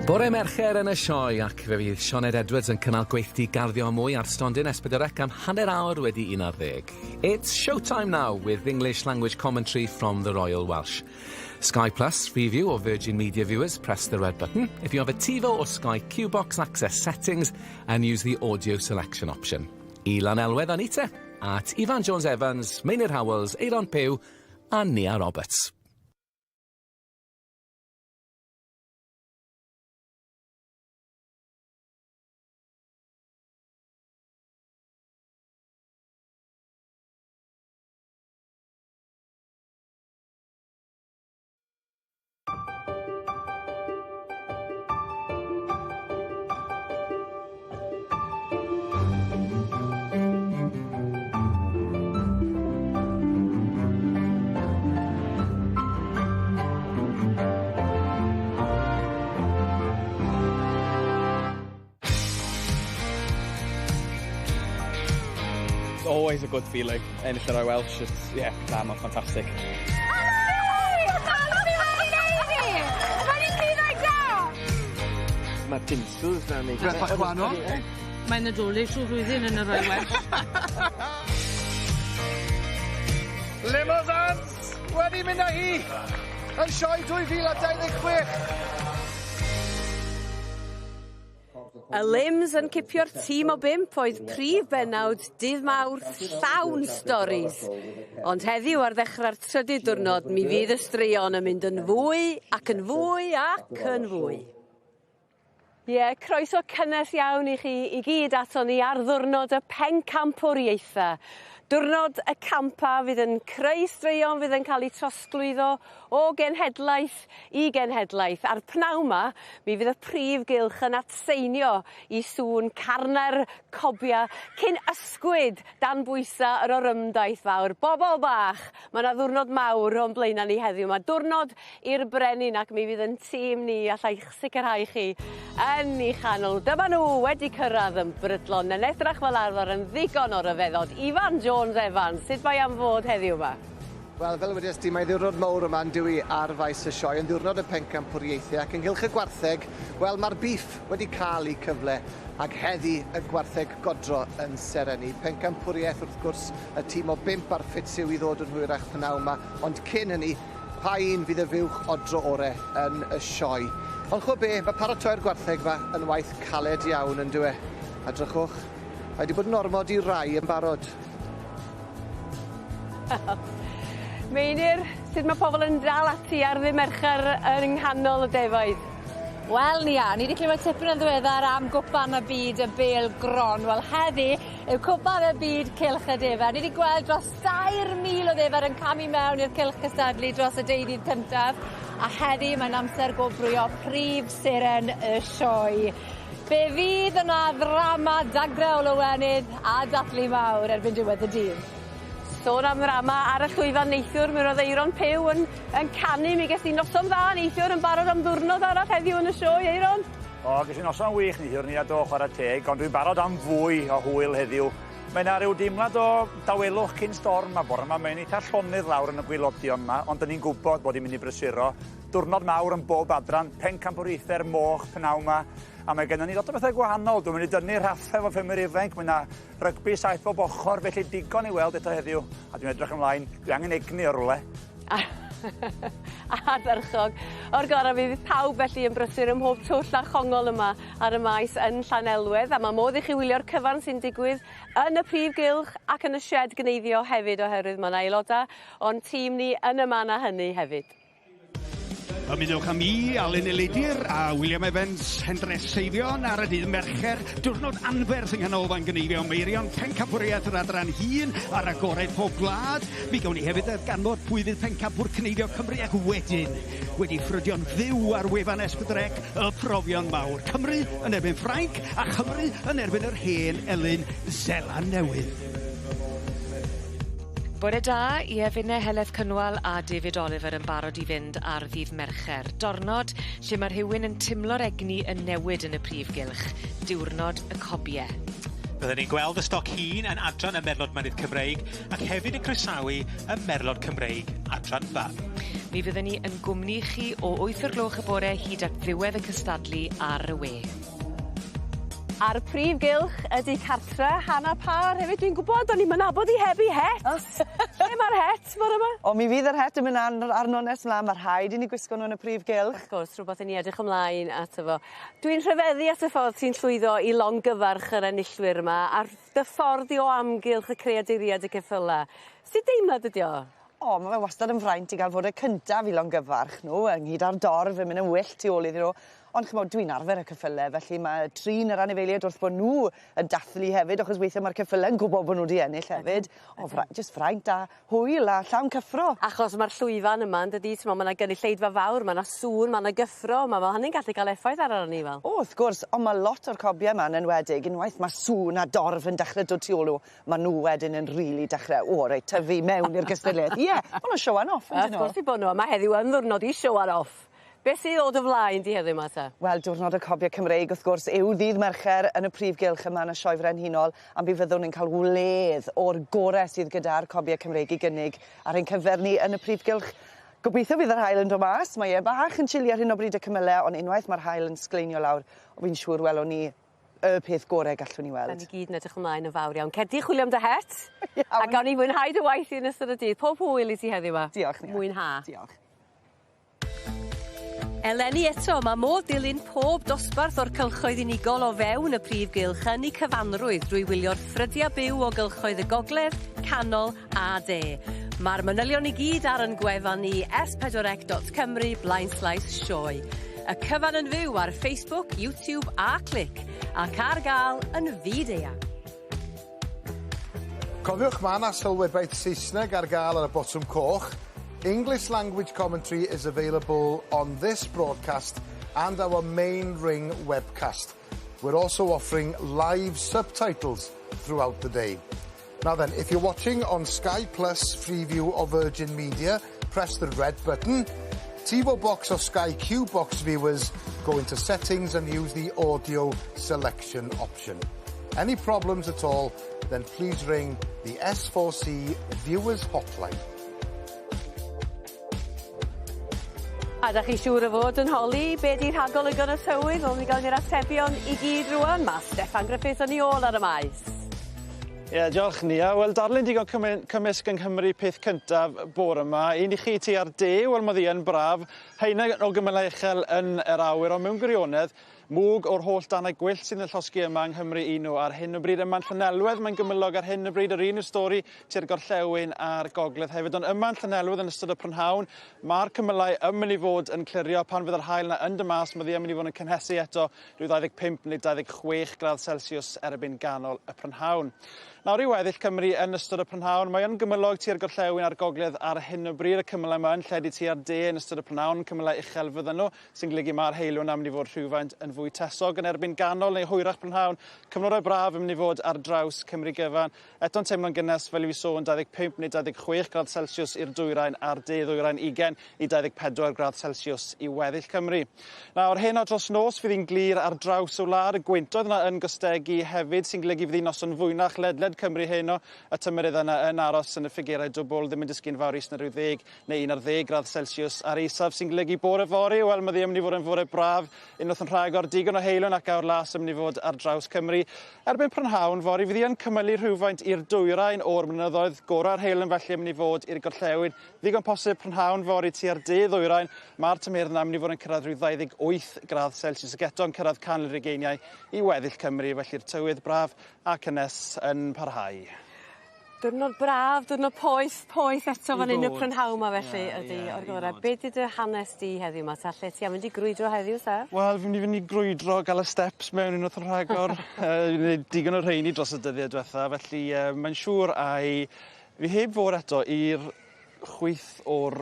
Bore Mercher yn y sioe ac fe fydd Sioned Edwards yn cynnal gweithdy garddio a mwy ar stondin S4C am hanner awr wedi 11. It's showtime now with English language commentary from the Royal Welsh. Sky Plus, Freeview or Virgin Media viewers, press the red button. If you have a TiVo or Sky Q box, access settings and use the audio selection option. I Lanelwedd Anita, at Ifan Jones Evans, Meinir Howells, Eiron Pugh a Nia Roberts. It's always a good feeling, ennill yr Royal Welsh, it's, yeah, na, mae'n ffantastig. Mae tinsels 'na neud... Rhywbeth bach gwanol. Mae'n Nadolig trw'r flwyddyn yn y Royal Welsh. Limosins wedi mynd â hi yn sioe 2026. Y Lims yn cipio'r tîm o bump oedd prif bennawd dydd Mawrth llawn storis. Ond heddiw ar ddechrau'r trydydd diwrnod mi fydd y straeon yn mynd yn fwy ac yn fwy ac yn fwy. Ie, croeso cynnes iawn i chi i gyd aton ni ar ddiwrnod y pencampwriaetha. Diwrnod y campa fydd yn creu straeon fydd yn cael eu trosglwyddo o genhedlaeth i genhedlaeth. A'r pnawn 'ma mi fydd y prif gylch yn atseinio i sŵn carnau'r cobia cyn ysgwyd dan bwysa' yr orymdaith fawr. Bobol bach, ma' 'na ddiwrnod mawr o'n blaena' ni heddiw 'ma. Diwrnod i'r brenin ac mi fydd 'yn tîm ni allai sicrhau chi yn 'u chanol. Dyma nhw wedi cyrraedd yn brydlon yn edrach fel arfer yn ddigon o ryfeddod. Ifan Jones Evans, sut mae am fod heddiw 'ma? Wel, fel wedes di, mae'n ddiwrnod mowr yma yn dyw ar faes y sioe, yn ddiwrnod y pencampwriaethau ac ynghylch y gwartheg, wel, mae'r beef wedi cael eu cyfle ac heddi y gwartheg godro yn serennu. Pencampwriaeth, wrth gwrs, y tîm o bump a'r ffits yw i ddod yn hwyrach p'nawn 'ma, ond cyn hynny, Pa un fydd y fuwch odro ore yn y sioe? Ond ch'mo' be', ma' paratoi'r gwartheg 'ma yn waith caled iawn yndyw e? A drychwch, mae 'di bod yn ormod i rai yn barod. Meinir, sut ma' pobol yn dal ati ar ddy' Mercher yng nghanol y defaid? Wel Nia, ni 'di clywed tipyn yn ddiweddar am gwpan y byd y bêl gron. Wel heddi yw cwpan y byd cylch y defaid. Ni 'di gweld dros 3,000 o ddefaid yn camu mewn i'r cylch cystadlu dros y deuddydd cyntaf a heddi mae'n amser gwobrwyo prif seren y sioe. Fe fydd yna ddrama dagre o lawenydd a dathlu mawr erbyn diwedd y dydd. Sôn am ddrama ar y llwyfan neithiwr mi ro'dd Euron Puw yn yn canu mi ges di noson dda neithiwr yn barod am ddiwrnod arall heddiw yn y sioe Euron? O ges i noson wych neithiwr Nia do chwara teg ond dwi'n barod am fwy o hwyl heddiw. Mae 'na ryw deimlad o dawelwch cyn storm a bore 'ma mae'n eitha llonydd lawr yn y gwaelodion 'ma ond 'dyn ni'n gwbod bod 'i'n mynd i brysuro. Diwrnod mawr yn bob adran, pencampwriaethe'r moch p'nawn 'ma a mae gennon ni lot o bethau gwahanol. Dwi'n mynd i dynnu rhaffau efo ffermwyr ifanc, mae 'na Rygbi saith bob ochr, felly digon i weld eto heddiw, a dwi'n edrych ymlaen, dwi angen egni o rwle. Ardderchog. O'r gorau mi fydd pawb felly yn brysur ym mhob twll a chongol yma ar y maes yn Llanelwedd a ma' modd i chi wylio'r cyfan sy'n digwydd yn y prif gylch ac yn y sied gneifio hefyd oherwydd ma' 'na aeloda' o'n tîm ni yn y man a hynny hefyd. Ymunwch â mi, Alun Elidir a William Evans, Hendre Seifion ar y dydd Mercher, diwrnod anferth yng Nghanolfan Gneifio Meirion, pencampwriaeth yr adran hŷn a'r agored pob gwlad. Mi gawn ni hefyd ddarganfod pwy fydd pencampwr cneifio Cymru ac wedyn, wedi ffrydio'n fyw ar wefan S4C, y profion mawr. Cymru yn erbyn Ffrainc a Chymru yn erbyn yr hen elyn Seland Newydd. Bore da, ie finne Heledd Cynwal a David Oliver yn barod i fynd ar ddydd Mercher. Dornod lle ma' rhywun yn timlo'r egni yn newid yn y prif gylch. Diwrnod y cobie. Bydden ni'n gweld y stoc hŷn yn adran y Merlod Mynydd Cymreig ac hefyd yn croesawu y Merlod Cymreig adran Fab. Mi fyddwn ni yn gwmni chi o 8 o'r gloch y bore hyd at ddiwedd y cystadlu ar y we. A'r prif gylch ydi cartre Hannah Parr hefyd dwi'n gwbod o'n i'm yn nabod 'i heb 'i het. Lle ma'r het bore 'ma? O mi fydd yr het yn myn' an- arno nes mlan ma' rhaid i ni gwisgo n'w yn y prif gylch. Wrth gwrs rhwbath i ni edrych ymlaen ato fo. Dwi'n rhyfeddu at y ffordd ti'n llwyddo i longyfarch yr enillwyr yma a'r dy ffordd di o amgylch y creaduriad y ceffyla. Sut deimlad ydi o? O ma' fe wastad yn fraint i ga'l fod y cyntaf i longyfarch n'w ynghyd â'r dorf yn myn' yn wyllt tu ôl iddyn n'w. Ond ch'mod dwi'n arfer y ceffyle felly ma' trin yr anifeiliaid wrth bo' n'w yn dathlu hefyd achos weithe ma'r ceffyle'n gwbo bo' n'w 'di ennill hefyd. O jyst fraint a hwyl a llawn cyffro. Achos ma'r llwyfan yma yndydi t'mo' ma' 'na gynulleidfa fawr ma' 'na sŵn ma' 'na gyffro ma' ma' hynny'n gallu ca'l effaith ar yr anifal. O wrth gwrs on' ma' lot o'r cobie 'ma'n enwedig unwaith ma' sŵn a dorf yn dechre dod tu ôl n'w ma' n'w wedyn yn rili dechre o reit tyfu mewn i'r gystadleuaeth. Ie ma' nw'n showan off on'd 'yn Wrth n'w? gwrs 'u bo' n'w a ma' heddiw yn ddiwrnod i showan off. Beth sydd o dy flaen di heddiw 'ma 'te? Wel diwrnod y cobie Cymreig wrth gwrs yw ddydd Mercher yn y prif gylch yma yn y Sioe Frenhinol a mi fyddwn ni'n ca'l wledd o'r gore sydd gyda'r cobie Cymreig i gynnig ar ein cyfer ni yn y prif gylch. Gobeithio fydd yr haul yn dod mas, mae e bach yn chilly ar hyn o bryd y cymyle, ond unwaith ma'r haul yn sgleinio lawr, fi'n siŵr welwn ni y peth gore gallwn ni weld. 'Dan ni gyd yn edrych ymlaen yn fawr iawn. Cer di chwilio am dy het. Iawn. A gawn ni fwynhau dy waith di yn ystod y dydd. Pob hwyl i ti heddiw 'ma. Diolch Nia. Mwynha. Diolch. Eleni eto ma' modd dilyn pob dosbarth o'r cylchoedd unigol o fewn y prif gylch yn 'u cyfanrwydd drwy wylio'r ffrydia byw o gylchoedd y gogledd, canol a de. Ma'r manylion i gyd ar 'yn gwefan ni s4c.cymru blaenslaes sioe. Y cyfan yn fyw ar Facebook, YouTube a Clic, ac ar ga'l yn fyd-eang. Cofiwch ma' 'na sylwebaeth Saesneg ar ga'l ar y botwm coch. English language commentary is available on this broadcast and our main ring webcast. We're also offering live subtitles throughout the day. Now then, if you're watching on Sky Plus, Freeview or Virgin Media, press the red button. TiVo Box or Sky Q Box viewers, go into settings and use the audio selection option. Any problems at all, then please ring the S4C Viewers Hotline. A 'dach chi siŵr o fod yn holi be' 'di rhagolygon y tywydd? Wel mi gawn ni'r atebion i gyd rŵan. Ma' Steffan Griffiths yn 'i ôl ar y maes. Ie, diolch Nia. Wel, darlun digon cymysg yng Nghymru peth cyntaf bore yma. Un i chi tua'r de, wel ma' ddi yn braf. Haenau o gymylau uchel yn yr awyr, ond mewn gwirionedd, mwg o'r holl danau gwyllt sydd yn llosgi yma yng Nghymru un nhw ar hyn o bryd. Yma'n Llanelwedd, mae'n gymylog ar hyn o bryd, yr un yw'r stori tua'r gorllewin a'r gogledd hefyd. Ond yma'n Llanelwedd yn ystod y prynhawn, mae'r cymylau yn mynd i fod yn clirio pan fydd yr haul yna yn dod mas, mae ddi yn mynd i fod yn cynhesu eto rhyw 25 neu 26 gradd Celsius erbyn ganol y prynhawn. Nawr i weddill Cymru yn ystod y prynhawn, mae yn gymylog tua'r gorllewin a'r gogledd ar hyn o bryd. Y cymylau yma yn lledu tua'r de yn ystod y prynhawn, cymylau uchel fydden nhw, sy'n golygu mae'r heulwen yna mynd i fod rhywfaint yn fwy tesog yn erbyn ganol neu hwyrach prynhawn. Cyfnodau braf yn mynd i fod ar draws Cymru gyfan. Eto'n teimlo'n gynnes fel i fi sôn 25 neu 26 gradd Celsius i'r dwyrain a'r de ddwyrain 20 i 24 gradd Celsius i weddill Cymru. Nawr heno dros nos fydd hi'n glir ar draws y wlad, y gwyntoedd yna yn gostegu hefyd sy'n golygu fydd hi'n noson fwynach ledled Cymru heno, y tymerydd yna yn aros yn y ffigurau dwbl, ddim yn disgyn fawr is na rhyw 10 neu 11 gradd Celsius ar isaf sy'n golygu bore fory, wel mae ddim yn mynd i fod yn fore braf, unwaith yn rhagor, digon o heulwen ac awr las yn mynd i fod ar draws Cymru. Erbyn prynhawn fory fydd hi yn cymylu rhywfaint i'r dwyrain o'r mynyddoedd, gora'r heulwen felly yn mynd i fod i'r gorllewin. Ddigon posib prynhawn fory tua'r de ddwyrain, mae'r tymheredd yna yn mynd i fod yn cyrraedd rhyw 28 gradd Celsius ac eto'n cyrraedd canol yr ugeiniau i weddill Cymru, felly'r tywydd braf a cynnes yn parhau. Diwrnod braf, diwrnod poeth, poeth eto fan 'yn y prynhawn 'ma felly ydi o'r gore. Be' 'di dy hanes di heddiw 'ma ta lle ti am fynd i grwydro heddiw te? Wel fi'n mynd i fynd i grwydro ga'l y steps mewn unwaith yn rhagor. Neud digon o rheini dros y dyddie dwetha felly mae'n siŵr ai fi heb fod eto i'r chwith o'r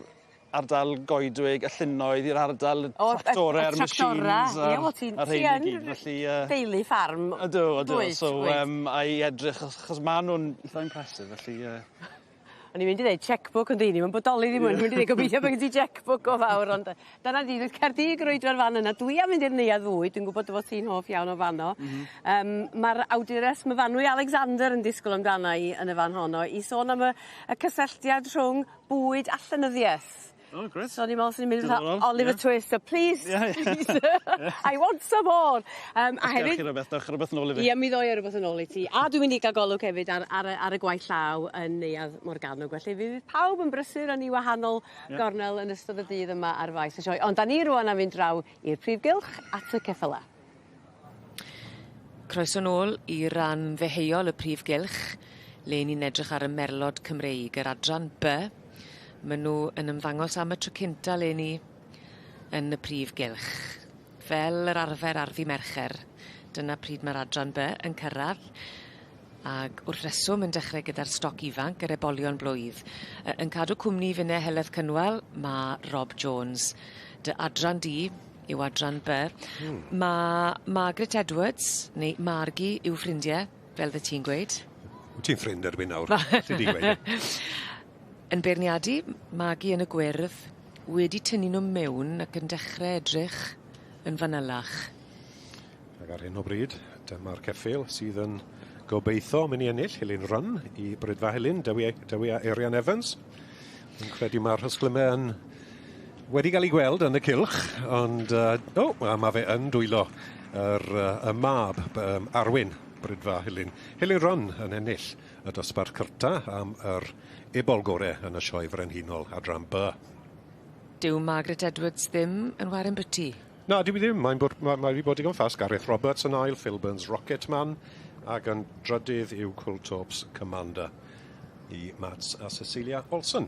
ardal goedwig, y llynnoedd, i'r ardal y tractore a'r machines a'r Ie, ti'n a'r rheini i gyd, felly deulu ffarm. Ydw, ydw. So ai edrych achos ma' nw'n itha impressive felly O'n i'n mynd i ddeud chequebook ond 'di 'im yn bodoli ddim mwy. Dwi'n mynd i ddeud gobeithio bo' gen ti chequebook go fawr ond dyna di cer di i grwydro'r fan yna. Dwi am mynd i'r neuadd fwyd, dwi'n gwbod dy fod ti'n hoff iawn o fano. Ma'r awdures Myfanwy Alexander yn disgwl amdana i yn y fan honno i sôn am y cysylltiad rhwng bwyd a llenyddieth. O, grêt. So o'n i'n me'wl swn i'n mynd fatha Diddorol, Oliver ie. Twist, so please, Ie, ie. please, I want some more. A Os hefyd... gewch chi rywbeth, dewch rywbeth nôl i fi. Ie, mi ddoi rywbeth yn ôl i ti. A dwi'n mynd i ga'l golwg hefyd ar ar y ar y gwaith llaw yn Neuadd Morgannwg. Felly fydd pawb yn brysur yn 'i wahanol gornel yn ystod y dydd yma ar faes y sioe. Ond 'dan ni rŵan am fynd draw i'r prif gylch at y ceffyla. Croeso nôl i ran ddeheuol y prif gylch le ni'n edrych ar y merlod Cymreig yr adran By. Ma' nw yn ymddangos am y tro cynta leni yn y prif gylch. Fel yr arfer ar ddy' Mercher dyna pryd ma'r adran By yn cyrradd ag wrth reswm yn dechre gyda'r stoc ifanc yr ebolion blwydd yn cadw cwmni finne Heledd Cynwal ma' Rob Jones. Dy adran di yw adran By. Ma' Margaret Edwards neu Margie yw ffrindie, fel fy ti'n gweud. Wyt ti'n ffrind erbyn nawr, alli di gweud e. Yn beirniadu Margie yn y gwyrdd wedi tynnu nw mewn ac yn dechre edrych yn fanylach. Ac ar hyn o bryd, dyma'r ceffyl sydd yn gobeithio mynd i ennill Helen Run i Brydfa Helen, Dewi, Dewi a Eirian Evans. Yn credu mae'r rhysglyme yn wedi cael ei gweld yn y cylch, ond oh, mae fe yn dwylo yr, y mab Arwyn Brydfa Helen. Helen Run yn ennill y dosbarth cyrta am yr ebol gore yn y sioe frenhinol adran B. Dyw Margaret Edwards ddim yn waren byty. Na, dyw i ddim. Mae'n bod, mae, mae wedi bod digon ffas. Gareth Roberts yn ail, Phil Burns Rocketman, ac yn drydydd yw Coulthorpe's Commander i Mats a Cecilia Olsen.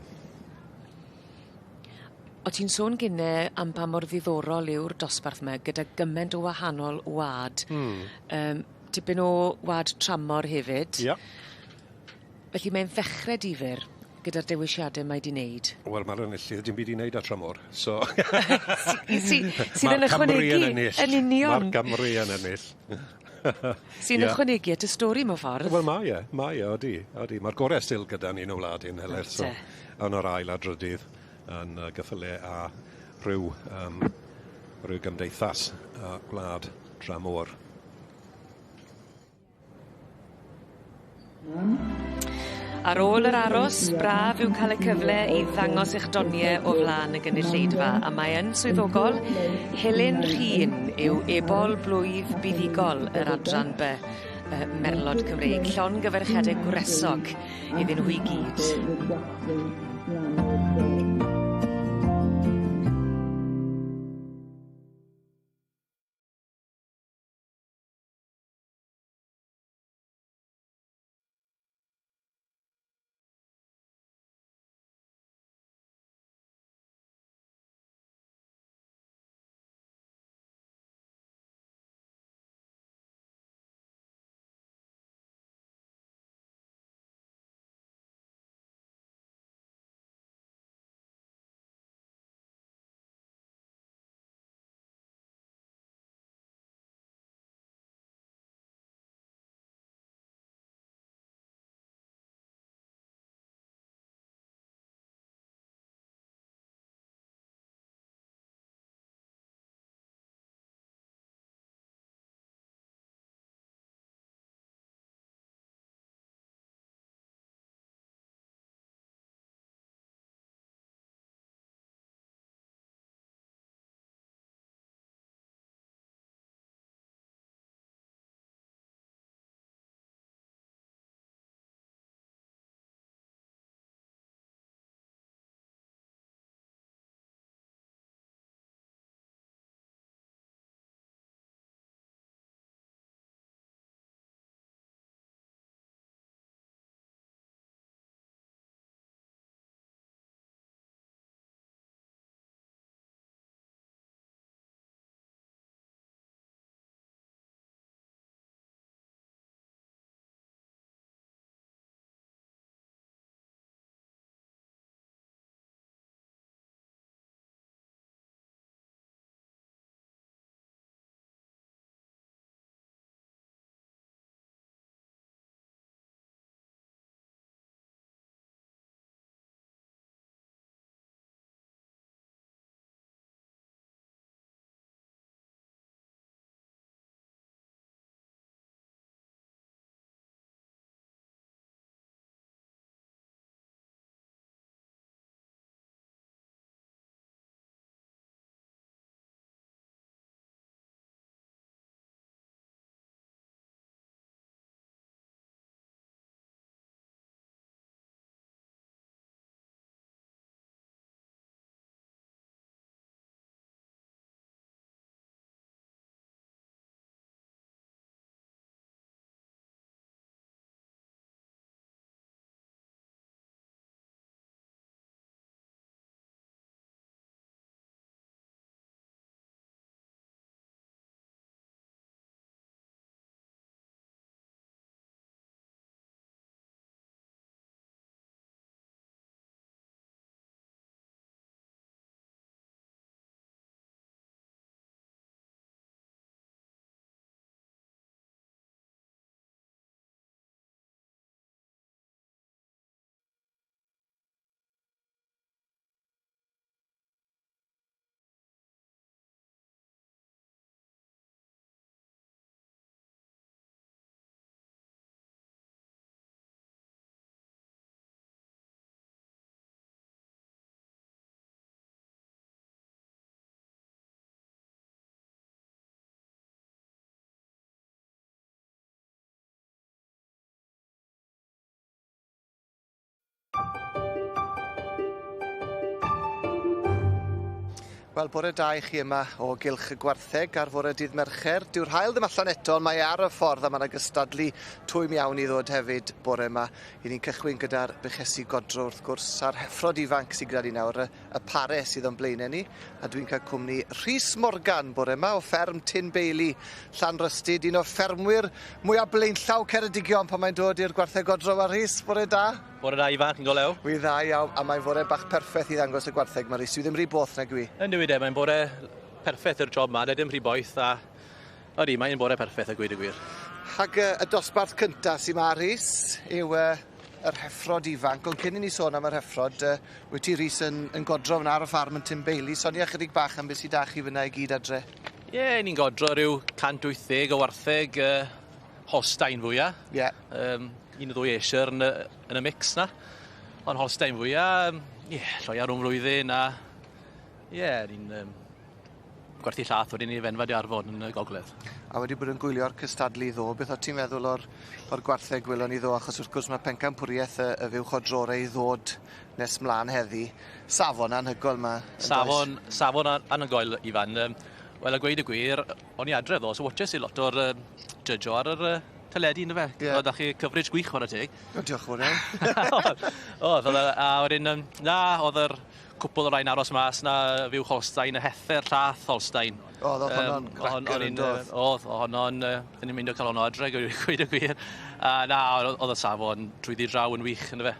O ti'n sôn gynne am pa mor ddiddorol yw'r dosbarth 'ma gyda gyment o wahanol wa'd. Tipyn o wa'd tramor hefyd. Ia. Felly mae'n ddechre difyr gyda'r dewisiade mae 'di neud. Wel ma'r enillydd dim byd i wneud â tramor, so Sydd yn Ma'r Cymru ychwanegu yn ennill. yn union. Ma'r Gymru yn ennill. Sy'n ychwanegu at y stori mewn ffordd. Wel mae e, mae e, odi, odi. Ma'r gore still gyda ni yn y wlad hyn, Heledd, so yn yr ail a drydydd yn gyffyle a rhyw, rhyw gymdeithas gwlad dramor. Ar ôl yr aros, braf yw cael y cyfle i ddangos eich donie o flan y gynulleidfa, a mae yn swyddogol Helen Rhun yw ebol blwydd buddugol yr adran By, Merlod Cymreig, llongyferchiade gwresog iddyn nhw i gyd. Wel, bore da i chi yma o Gylch y Gwartheg ar fore dydd Mercher. Dyw'r haul ddim allan eto, ond mae e ar y ffordd a mae yna gystadlu twym iawn i ddod hefyd bore yma. I ni'n cychwyn gyda'r buchesi godro wrth gwrs, a'r heffrod ifanc sydd gyda ni nawr, y, y pare sydd o'n blaenau ni. A dwi'n cael cwmni Rhys Morgan bore yma o fferm Tyn Beili, Llanrhystud, un o ffermwyr mwyaf blaenllaw Ceredigion pan mae'n dod i'r gwartheg godro. Mae Rhys, bore da. Bore da Ifan, chi'n go lew? Wi dda iawn, a mae'n fore bach perffeth i ddangos y gwartheg 'ma Rhys, dwi ddim rhy both nag yw 'i? Yndyw i de, mae'n bore perffeth i'r job 'ma, de, dim rhy boeth a odi, mae'n bore perffeth a gweud y gwir. Ag y dosbarth cynta sy 'ma Rhys yw yr heffrod ifanc, ond cyn i ni sôn am yr heffrod, wyt ti Rhys yn, yn godro fyna ar y ffarm yn Tim Bailey, sonia chydig bach am beth sy 'da chi fyna i gyd adre. Ie, yeah, ni'n godro rhyw 180 o wartheg Holstein fwya. Ie. Yeah. Un o ddwy Ayrshire yn y, yn y mix na. Ond Holstein fwya, ie, yeah, lloia rhwng flwyddyn a ie, yeah, ni'n gwerthu llath wedyn i Fenfa de Arfon yn y gogledd. A wedi bod yn gwylio'r cystadlu ddo, beth o ti'n meddwl o'r, or gwartheg gwylon ni ddo, achos wrth gwrs mae pencampwriaeth y, y fuwch o drore i ddod nes mlaen heddi. Safon anhygoel ma. Safon, safon anhygoel, Ifan. Wel, a gweud y gwir, o'n i adre ddo, so watches i lot o'r judge ar yr teledu, yndyfe? Ie. Yeah. Oedd chi coverage gwych chwarae teg. O, diolch yn fawr iawn. Oedd, a wedyn, na, oedd yr cwpl o rai'n aros mas na, fyw Holstein, y Hether llath Holstein. Oedd, oedd honno'n cracker yn doedd. Oedd, oedd honno'n, dyn ni'n mynd o cael honno adre, gweud y gwir. A na, oedd y safon trwyddi draw yn wych, yndyfe.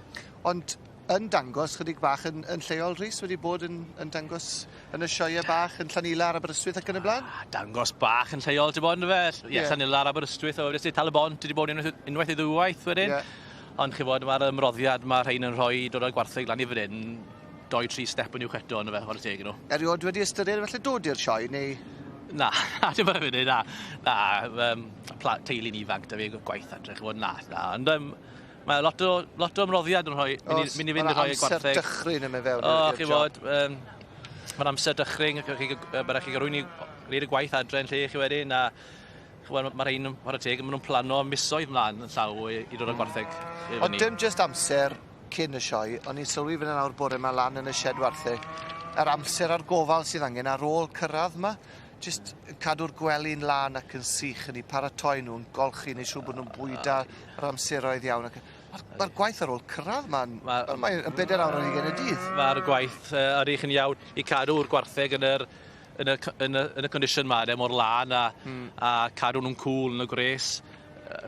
Ond yn dangos chydig bach yn, yn lleol, Rhys, wedi bod yn, yn dangos yn y sioeau bach yn Llanilar, Aberystwyth ac yn y blaen? Ah, dangos bach yn lleol, ti'n bod, yn fe? Ie, yeah. Llanilar, Aberystwyth, o wedi Tal y Bont, wedi bod unwaith, unwaith i ddwywaith wedyn. Yeah. Ond chi bod, mae'r ymroddiad mae rhain yn rhoi dod o'r gwartheg lan i fan hyn, doi, tri step yn uwch eto, yn fe, chwarae teg nhw. Erioed wedi ystyried felly dod i'r sioe, neu? Na, na, dim ar y funud, na. Na, teulu'n ifanc, da fi gwaith adre, chi bod, na, na. Ond mae lot o, lot o ymroddiad yn rhoi, mynd i, mynd i fynd i rhoi y gwartheg. Amser dychryn yn mynd fewn i'r job. O, chi bod, mae'n amser dychryn, mae rhaid chi gael rhywun i wneud y gwaith adre yn lle chi wedyn, a ch'mod, mae rhain, chwarae teg, maen nhw'n plano misoedd mlaen yn llaw i, i dod â gwartheg i fyny. Ond dim jyst amser cyn y sioe, o'n i'n sylwi fyna nawr bore 'ma lan yn y sied wartheg, yr amser a'r gofal sydd angen ar ôl cyrraedd 'ma. Jyst cadw'r gwely'n lân ac yn sych, yn eu paratoi nhw, yn golchi, neu siŵr bod nhw'n bwyda yr amseroedd iawn. Ac mae'r ma gwaith ar ôl cyrraedd ma'n... Ma, mae'n bedair awr ar hugain y dydd. Mae'r gwaith uh, ar eich yn iawn i cadw'r gwartheg yn yr, yn y, yn y, yn y condition ma, de, mor lân a, a cadw nhw'n cool yn y gwres.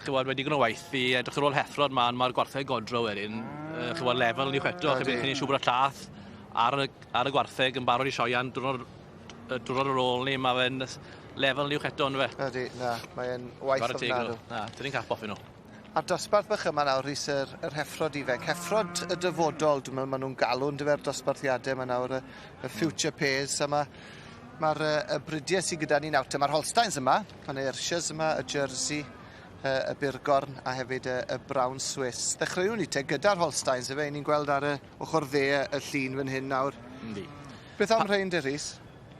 Ch'mod, mae digon o waith i edrych ar ôl heffrod 'ma, ond ma'r gwartheg godro wedyn, yy ch'mod, lefel yn uwch eto. Chi'n siŵr bod y llath ar y, ar y gwartheg yn barod i sioean diwrnod y diwrnod ar ôl ni, mae fe'n lefel uwch eto, on'd yfe? Ydy, na, mae'n waith ofnadw. Na, dyn ni'n cap off i nhw. A'r dosbarth bach yma nawr, Rhys, yr, yr heffrod ifanc. Heffrod y dyfodol, dwi'n meddwl maen nhw'n galw yn dyfer'r dosbarthiadau yma nawr, y, y future pairs, a mae mae'r y bridiau sydd gyda ni nawr. Mae'r Holsteins yma, mae'n Ayrshires yma, y Jersey, y, y Burgorn a hefyd y, y Brown Swiss. Ddechreuwn ni te gyda'r Holsteins, efe, ni'n gweld ar y ochr dde y llun fan hyn nawr. Yndi. Beth am rhain de, Rhys?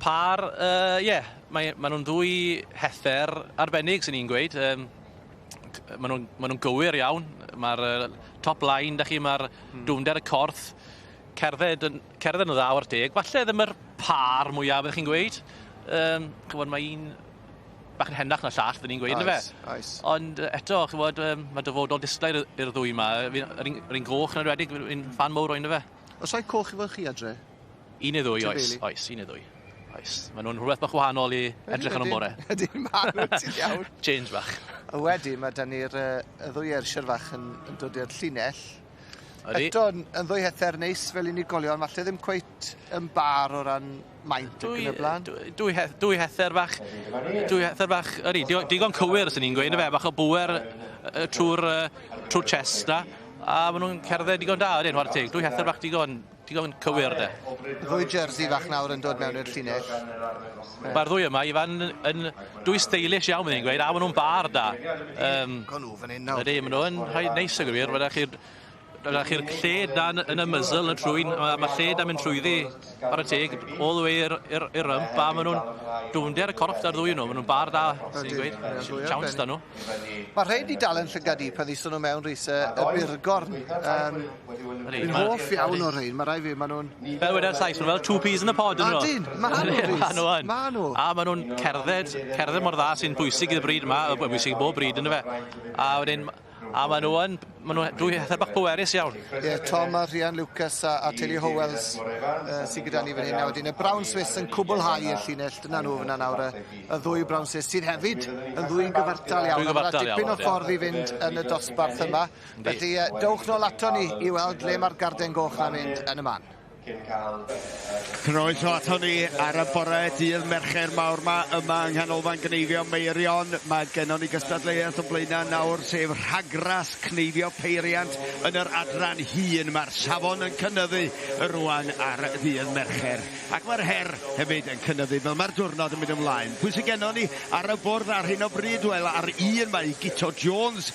Par, ie, uh, yeah, mae, ma nhw'n ddwy hether arbennig, sy'n ni'n gweud. Um, maen nhw'n ma nhw gywir iawn. Mae'r uh, top line, da chi, mae'r dwfnder y corff, cerdded yn, cerdded yn dda o'r deg. Falle ddim yr par mwyaf, byddwch chi'n gweud. Um, chybod, mae un bach yn henach na llall, fydden ni'n gweud, yndyfe? Oes. Ond eto, chybod, um, mae dyfodol disglair i'r ddwy yma. Yr un, yr un goch yn enwedig, fi'n fan mowr o un, yndyfe? Oes rhai coch efo chi adre? Un neu ddwy, oes, oes, un neu ddwy. Oes. Maen nhw'n rhywbeth bach wahanol i edrych ar nhw'n bore. Ydyn, maen nhw, ti'n iawn. Change bach. A wedyn mae 'da ni'r y ddwy Ayrshire fach yn, yn dod i'r llinell. Ydy. Eto yn, yn ddwy hether neis fel unigolion, falle ddim cweit yn bar o ran maint ac yn y blaen. Dwy, he, dwy hether bach, dwy hether bach, ydy, digon cywir, sy'n ni'n gweud, fe, bach o bwer trwy'r trwy chest na, a maen nhw'n cerdded digon da, ydyn, chwarae teg. Dwy hether bach digon, digon cywir, de. Ddwy jersey fach nawr yn dod mewn i'r llinell. Mae'r ddwy yma, Ifan, yn dwy stylish iawn, byddwn i'n gweud, a maen nhw'n bar da. Um, Con nhw fan hyn nawr. Ydy, maen nhw'n rhai neis o gwir, fydda chi'r Dyna chi'r lled na yn y muzzle, yn y trwyn, mae lled am mynd trwyddi ar y teg, all the way i'r rump, a maen nhw'n dwfnder y corff da'r ddwy nhw, maen nhw'n bar da, sy'n gweud, siawns da nhw. Mae rhaid i dal yn llygad i pan ddison nhw mewn, Rhys, y burgorn. Fi'n hoff iawn o'r rhain, mae rai fi, maen nhw'n... Fel weda'r Sais, maen nhw fel two peas in a pod, yn nhw. Ydyn, maen nhw, Rhys. Maen nhw. A maen nhw'n cerdded mor dda sy'n bwysig i'r bryd yma, bwysig i bob bryd, yn fe. A wedyn, a maen nhw dwy hether bach pwerus iawn. Ie, yeah, Tom a Rhian Lucas a teulu Howells sydd gyda ni fan hyn. A wedyn y Brown Swiss yn cwblhau y llinell. Dyna nhw fyna nawr, y ddwy Brown Swiss sydd hefyd yn ddwy'n gyfartal iawn. Ddwy gyfartal iawn. Dipyn o ffordd i fynd yn y dosbarth yma. Felly, dewch nôl ato ni i weld le mae'r garden goch na'n mynd yn y man. Croeso ato ni ar y bore dydd Mercher mawr yma yng Nghanolfan Gneifio Meirion. Mae gennon ni gystadleuaeth o blaenau nawr, sef rhagras cneifio peiriant yn yr adran hŷn. Mae'r safon yn cynyddu rwan ar ddydd Mercher. Ac mae'r her hefyd yn cynyddu fel mae'r diwrnod yn mynd ymlaen. Pwy sydd gennon ni ar y bwrdd ar hyn o bryd? Wel, ar un mae Guto Jones,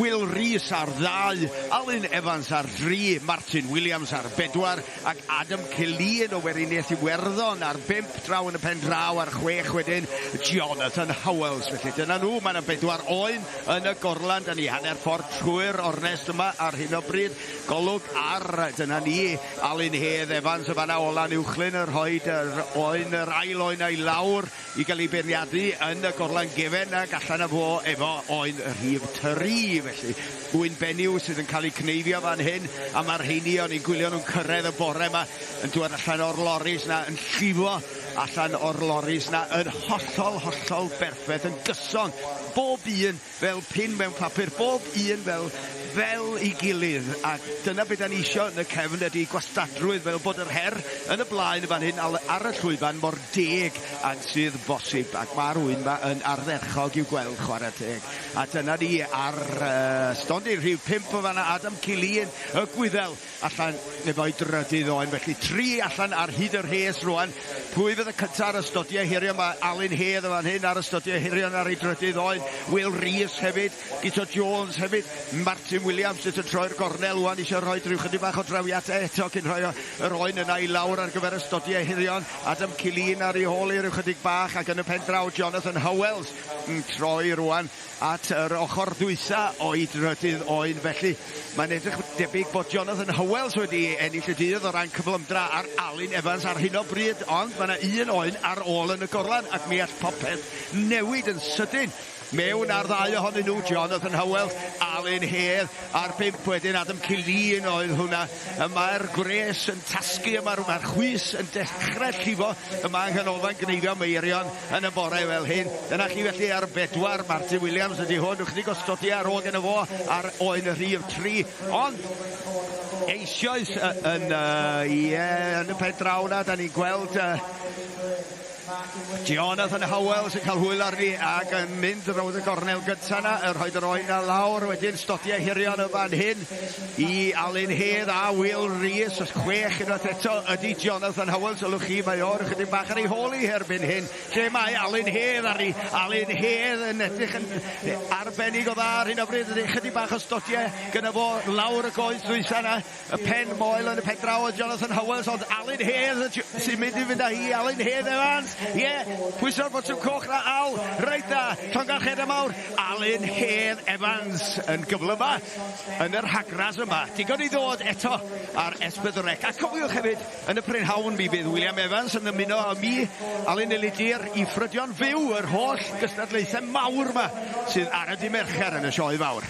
Will Rees ar ddau, Alun Evans ar dri, Martin Williams ar bedwar, ac Adam Killeen o Weriniaeth Iwerddon ar 5, draw yn y pen draw ar 6 wedyn, Jonathan Howells. Felly dyna nhw, mae yna 4 oen yn y gorlan, da ni hanner ffordd trwy'r ornest yma ar hyn o bryd. Golwg ar, dyna ni, Alun Hedd Evans y fanna o Lanuwchllyn yn rhoi yr oen, yr ail oen a'i lawr i gael ei beirniadu yn y gorlan gefen ac allan â fo efo oen rhif 3. Felly, ŵyn benyw sydd yn cael ei cneifio fan hyn, a mae'r rheini o'n i'n gwylio nhw'n cyrraedd y bore yma yn dŵad allan o'r loris na, yn llifo allan o'r loris na, yn hollol, hollol berffaith, yn gyson. Bob un fel pin mewn papur, bob un fel ei gilydd. A dyna beth da ni isio yn y cefn ydy gwastadrwydd, fel bod yr her yn y blaen fan hyn ar y llwyfan mor deg ag sydd bosib. Ac mae'r ŵyn yma yn ardderchog i'w gweld, chwarae teg. A dyna ni ar stondin rhif 5 o fanna, Adam Killeen, y Gwyddel, allan efo'i drydydd oen. Felly 3 allan ar hyd y rhes rwan. Pwy fydd y cyntaf ar y stodiau hirion? Mae Alun Hedd yn fan hyn ar y stodiau hirion ar ei drydydd oen. Will Rees hefyd, Guto Jones hefyd, Martin Williams sydd yn troi'r gornel wan, eisiau rhoi rhyw chydig bach o drawiadau eto cyn rhoi yr oen yna i lawr ar gyfer y stodiau hirion. Adam Killeen ar ei hôl i ryw chydig bach, ac yn y pen draw Jonathan Howells yn troi rwan at yr ochr ddwysa o'i drydydd oen. Felly mae'n edrych debyg bod Jonathan Howells wedi ennill y dydd o ran cyflymdra ar Alun Evans ar hyn o bryd, ond mae yna un oen ar ôl yn y gorlan ac mi all popeth newid yn sydyn. Mewn ar ddau ohonyn nhw, Jonathan Howells, Alun Hedd, a'r 5 wedyn Adam Killeen oedd hwnna. Mae'r gwres yn tasgu, mae'r chwys yn dechrau llifo yma yng Nghanolfan Gneifio Meirion yn y bore fel hyn. Dyna chi felly ar 4, Martin Williams ydy hwn, ychydig o stodiau ar ôl gyda fo ar oen y rhif 3. Ond eisoes yn y pen draw na, da ni'n gweld Jonathan Howells yn cael hwyl arni ac yn mynd rownd y gornel gynta na, yn rhoi yr oen na lawr, wedyn stodiau hirion y fan hyn i Alun Hedd a Will Rees. 6 unwaith eto ydy Jonathan Howells, sylwch chi, mae o'r chydig bach ar ei hôl i erbyn hyn. Lle mae Alun Hedd ar ei, Alun Hedd yn edrych yn arbennig o dda ar hyn o bryd, chydig bach o stodiau gyda fo lawr y goes ddwysa na, y pen moel yn y pen draw o Jonathan Howells, ond Alun Hedd sy'n mynd i fynd â hi, Alun Hedd Evans. Ie, yeah, pwyso'r botwm coch na Al, reit da, llongarchiadau mawr, Alun Hedd Evans yn gyflyma yn yr rhagras yma. Digon i ddod eto ar S4C. A cofiwch hefyd, yn y prynhawn mi fydd William Evans yn ymuno â mi, Alun Elidir, i ffrydio'n fyw yr holl gystadlaethau mawr yma sydd ar y dydd Mercher yn y sioe fawr.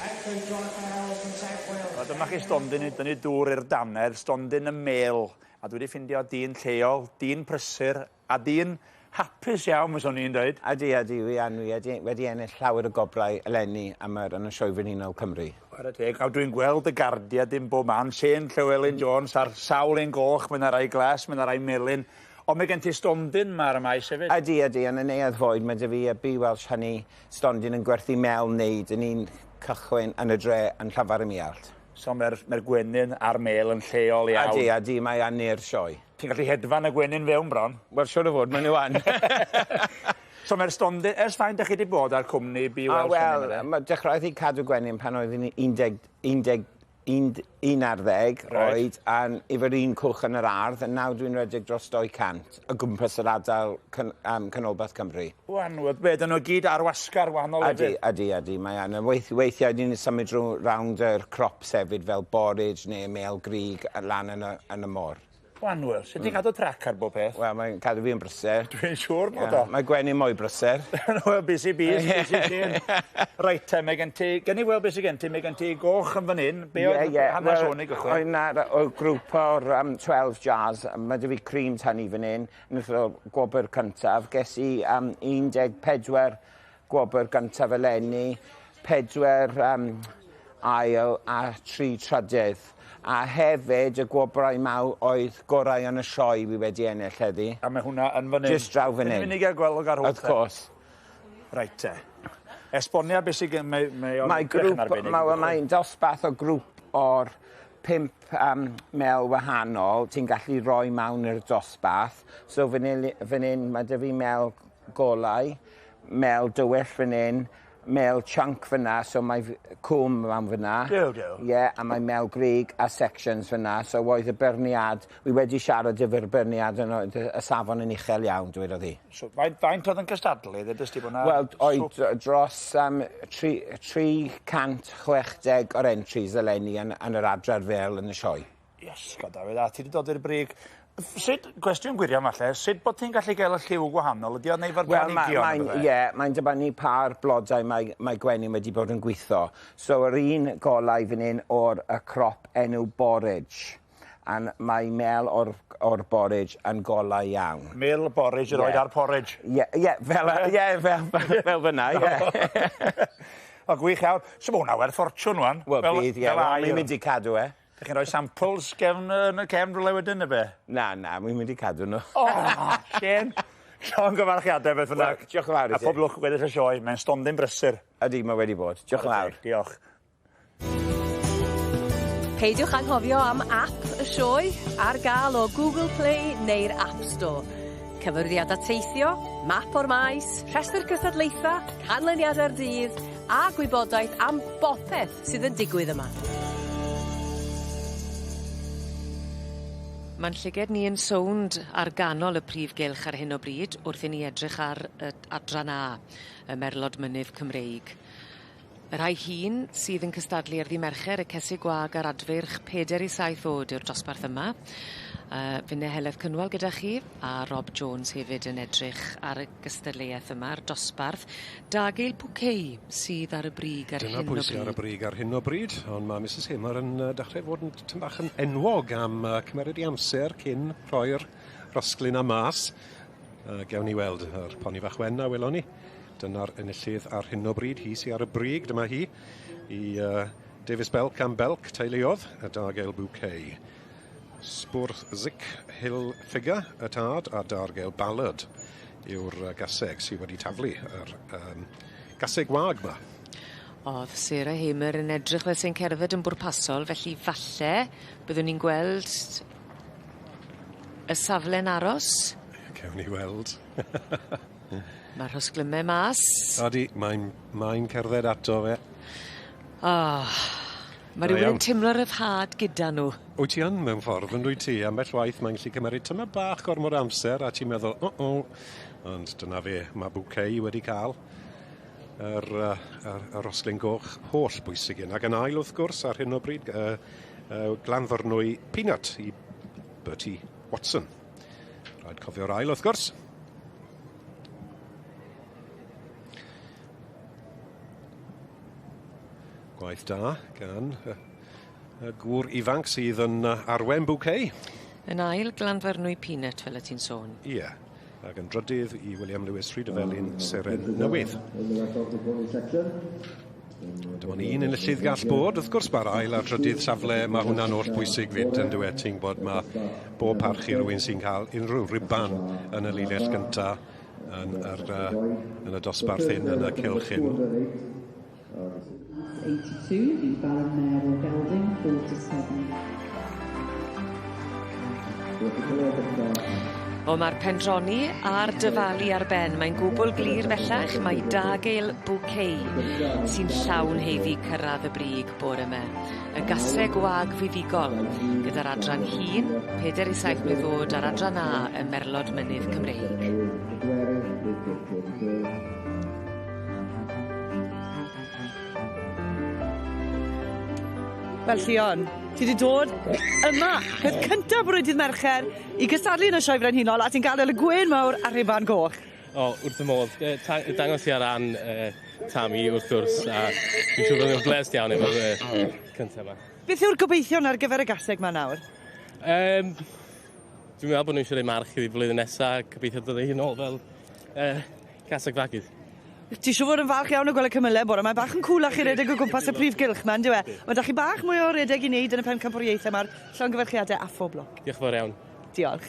Wel, dyma chi stondin i dynnu dŵr i'r dannedd, stondin y mel. A dwi wedi ffindio dyn lleol, dyn prysur a dyn hapus iawn, fyswn i'n dweud. Ydy, ydy, wi an, wi wedi ennill llawer o gobrau eleni am yr yn y Sioe Frenhinol Cymru. Chwarae teg, a dwi'n gweld y gardiau dim bob man, Shane Llewellyn Jones ar sawl un goch, mae yna rai glas, mae yna rai melyn. Ond mae gen ti stondin ma ar y maes hefyd. Ydy, ydy, yn y neuadd fwyd, mae 'da fi y Bee Welsh Honey stondin yn gwerthu mel wneud yn un cychwyn yn y dre yn Llanfair ym Muallt. So mae'r gwenyn a'r mel yn lleol iawn. Ydy, ydy, mae yn i'r sioe. Ti'n gallu hedfan y gwenyn fewn bron? Wel, siŵr o fod, maen nhw yn. So mae'r stondin, ers faint ydych chi wedi bod ar cwmni Bee Welsh Honey? Wel, dechreuodd hi cadw gwenyn pan oedd hi'n 11 un, un ar ddeg right. oed, a efo'r un cwch yn yr ardd, a nawr dwi'n rhedeg dros 200 o gwmpas yr ardal can, canolbarth Cymru. Wan, be, dyn nhw gyd ar wasgar wahanol Ydy, ydy, ydy. Mae yna. Weith, weithiau ni'n symud drwy rownd yr crops hefyd fel borage neu mêl grug lan yn y, yn y môr. Wanwyl, sut ti'n cadw trac ar bob peth? Wel, mae'n cadw fi yn brysur. Dwi'n siŵr bod o. Mae Gwenyn mwy brysur. Wel, busy bees, busy bee. Reit te, mae gen ti... Gen i weld beth sydd gen ti, mae gen ti goch yn fan hyn. Be oedd yeah, yeah. hanes hwn i gychwyn? Oedd na o grŵp o'r 12 jars, mae dy fi cream tynnu fan hyn, wnaeth o gwobr cyntaf. Ges i 14 gwobr gyntaf eleni, 4 ail a 3 trydydd. A hefyd y gwobrau mawr oedd gorau yn y sioe wi wedi ennill heddi. A mae hwnna yn fan hyn. Just draw fan hyn. Yn mynd i gael gweld ar hwn. Of course. Reit te. Esbonia beth sydd gen... Mae, mae, mae grŵp, mae, mae'n dosbarth o grŵp o'r 5 mel wahanol ti'n gallu rhoi mewn i'r dosbarth. So fan hyn, fan hyn mae dy fi mel golau, mel dywyll fan hyn, mel chunk fyna, so mae cwm mewn fyna. Dew, dew. Ie, yeah, a mae mel grig a sections fyna, so oedd y byrniad, wi wedi siarad efo'r byrniad yn oedd y safon yn uchel iawn, dwedodd hi. So, faint oedd yn cystadlu, ddedys ti bod na... Wel, oedd dros 360 o'r entries eleni yn, yn yr adran fel yn y sioe. Yes, God, Dafydd, a ti wedi dod i'r brig. Sut, cwestiwn gwirion falle, sut bod ti'n gallu gael y lliw gwahanol? Ydy o'n neud fo'r planhigion? Wel, ie, mae'n dibynnu pa'r blodau mae, mae Gwenyn wedi bod yn gweithio. So, yr un golau fan hyn o'r y crop enw borage. A mae mel o'r, or borage yn golau iawn. Mel borage, yr oed ar porridge. Ie, ie, fel, ie, fel, fel, fel fyna, ie. O, gwych iawn. So, mae hwnna werth ffortiwn, wan. Wel, bydd, ie. Mae'n mynd i cadw e. Dych chi'n rhoi samples gefn yn y cefn rhywle wedyn, neu be? Na, na, mae'n mynd i cadw nhw. O, Shane! Llongyfarchiadau beth bynnag. Wel, diolch yn fawr i ti. A pob lwc weddill y sioe, mae'n stondin brysur. Ydy, mae wedi bod. Diolch yn fawr. Diolch. Peidiwch anghofio am app y sioe ar gael o Google Play neu'r App Store. Cyfyrddiadau teithio, map o'r maes, rhestr cystadlaetha, canlyniadau'r dydd a gwybodaeth am bopeth sydd yn digwydd yma. Ma'n llyged ni yn sownd ar ganol y prif gylch ar hyn o bryd wrth i ni edrych ar y adran A, y Merlod Mynydd Cymreig. Y rhai hŷn sydd yn cystadlu ar ddy' Mercher, y cesig gwag a'r adfeirch 4 i 7 o'd yw'r dosbarth yma. Finne Heledd Cynwal gyda chi a Rob Jones hefyd yn edrych ar y gystadleuaeth yma, a'r dosbarth. Dagil Pwcei sydd ar y brig ar Dyna hyn o pwy sydd ar y bryd. brig ar hyn o bryd, ond mae Mrs Hamer yn dechrau fod yn tipyn bach yn enwog am cymeryd i amser cyn rhoi'r rosglyn am mas. Gewn ni weld yr poni fach wen a welon ni. Dyna'r enillydd ar hyn o bryd, hi sydd ar y brig, dyma hi, i Davis Belk am Belk, teuluodd, y Dargale Bouquet. Spwrth Hill Figure, y tad, a Dargale Ballad yw'r gaseg sydd wedi taflu yr gaseg wag 'ma. O'dd Sarah Hamer yn edrych fel sy'n cerdded yn bwrpasol, felly falle byddwn ni'n gweld y safle'n aros. Cewn ni weld. Mae'r rhosglymau mas. Odi, mae'n mae cerdded ato fe. Oh, mae Da rhywun iawn. yn timlo ryddhad gyda nhw. Wyt ti yn mewn ffordd, yn dwyt ti? Ambell waith mae'n gallu cymeryd tyma bach gormod o amser a ti'n meddwl, o, o, ond dyna fe, mae Bouquet wedi cael yr, yr, yr rosglyn goch holl bwysig un. Ac yn ail, wrth gwrs, ar hyn o bryd, Glanfyrnwy Peanut i Bertie Watson. Rhaid cofio'r ail, wrth gwrs. Gwaith da gan y gŵr ifanc sydd yn arwen Bouquet. Yn ail Glanfyrnwy Peanut, fel y ti'n sôn. Ie, ac yn drydydd i William Lewis Rhydyfelin Seren Newydd. Dyma ni un enillydd gall bod, wrth gwrs mae'r ail a'r trydydd safle, mae hwnna'n holl bwysig fyd yn dweud, ti'n gwybod, mae bob parch i rywun sy'n cael unrhyw riban yn y linell gynta yn, yr, yn y dosbarth hyn, yn y cylch hyn. 82, the Baron Mayor of Gelding, 47. O ma'r pendroni a'r dyfalu ar ben. Mae'n gwbl glir bellach mai Dagel Bouquet sy'n llawn haeddu cyrradd y brig bore 'ma. Y gaseg wag fuddugol gyda'r adran hŷn, 4 i 7 mlwydd o'd a'r adran A y Merlod Mynydd Cymreig. Wel Llion, ti 'di dod yma, peth cynta bore dydd Mercher, i gystadlu yn y Sioe Frenhinol a ti'n gadel y gwên mawr a'r rhuban goch. O, wrth y modd. Yy ta- dangos i ar ran yy Tammy wrth gwrs a fi'n siŵr bod nhw'n blesd iawn efo'r yy cynta 'ma. Beth yw'r gobeithion ar gyfer y gaseg 'ma nawr? Yym dwi'n meddwl bod nhw eisiau rhoi march iddi flwyddyn nesa, gobeithio dod â hi nôl fel yy caseg fagydd. Ti siŵr fod yn falch iawn o gweld y cymyle bore 'ma bach yn cwlach i redeg o gwmpas y prif gylch 'ma on'd yw e? Ma' 'da chi bach mwy o redeg i neud yn y pencampwriaethe 'ma'r llongyfarchiade a phob lwc. Diolch yn fawr iawn. Diolch.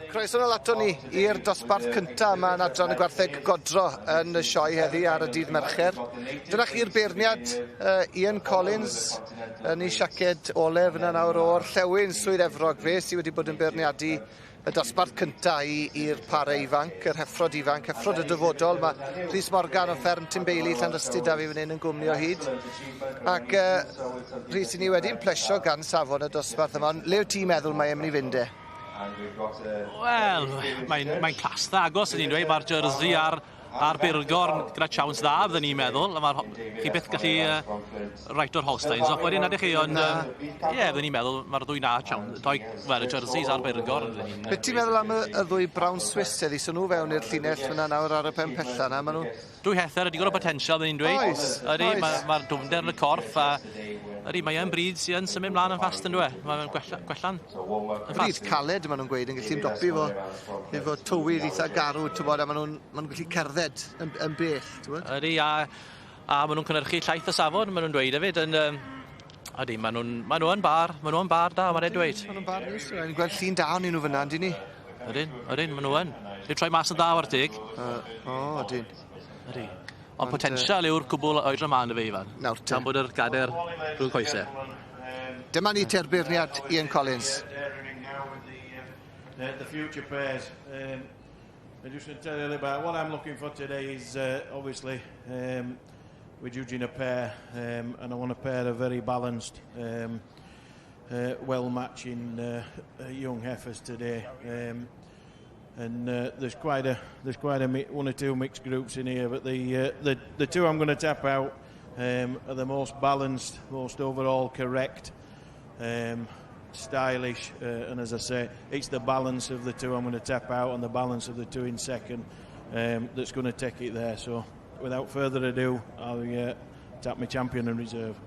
Croeso nôl ato ni i'r dosbarth cynta yma yn adran y gwartheg godro yn y sioe heddi ar y dydd Mercher. Dyna chi'r beirniad uh, Ian Collins yn ei siaced olef yna nawr o'r Llewyn Swydd Efrog fe sydd wedi bod yn beirniadu y dosbarth cynta i'r pare ifanc, yr heffrod ifanc, heffrod y dyfodol. Mae Rhys Morgan o fferm Timbeili Llanrhystud da fi fan hyn yn gwmni o hyd. Ac uh, Rhys, i ni wedi'n plesio gan safon y dosbarth yma, ond le wyt ti'n meddwl mae e'n mynd i fynd e? Wel, mae'n mae clas dda agos, ydyn ni'n dweud, mae'r jersey a'r Burgorn gyda chawns dda, fydden ni'n meddwl. A mae'r chi byth gallu right o'r Holsteins off wedyn, ydych chi, ond ie, yeah, fydden ni'n meddwl mae'r ddwy na chawns, doi, wel, y jerseys a'r Burgorn. Beth ti'n meddwl am y ddwy Brown Swiss heddi? So nhw fewn i'r llinell fyna nawr ar y pen pella na, maen nhw... Dwy hether a digon o potensial, fydden ni'n dweud. Oes, Ydy, oes. Mae'r ma dwfnder yn y corff a ydy, mae e'n bryd sy'n symud mlaen yn fast yn dwe. Mae'n gwella, gwella'n yn Bryd fast. Caled, maen nhw'n gweud, yn gallu ymdopi efo tywydd eitha garw, ti'n bod, a maen nhw'n ma nhw gallu cerdded yn bell, ti'n bod? Ydy, a maen nhw'n cynhyrchu llaeth o safon, maen nhw'n dweud hefyd. Yn, ydy, maen nhw yn bar da, mae'n dweud. Maen nhw'n bar neis, ni'n gweld llun da o'n nhw fyna, yndyn ni? Ydyn, ydyn, maen nhw yn. Dwi'n troi mas yn dda o'r teg. O, ydyn. Ydy. Ond potensial yw'r cwbl oedran ma yn y fe, Ifan. Nawr te. Tan bod yr gader rhwng coesau. Dyma ni te'r beirniad Ian Collins. The future pairs. I just want to tell you a little about what I'm looking for today is obviously we're judging a pair, and I want a pair of very balanced, well-matching young heifers today. And there's quite a one or two mixed groups in here, but the two I'm going to tap out are the most balanced, most overall correct, stylish, and as I say, it's the balance of the two I'm going to tap out, and the balance of the two in second that's going to take it there. So, without further ado, I'll tap my champion and reserve.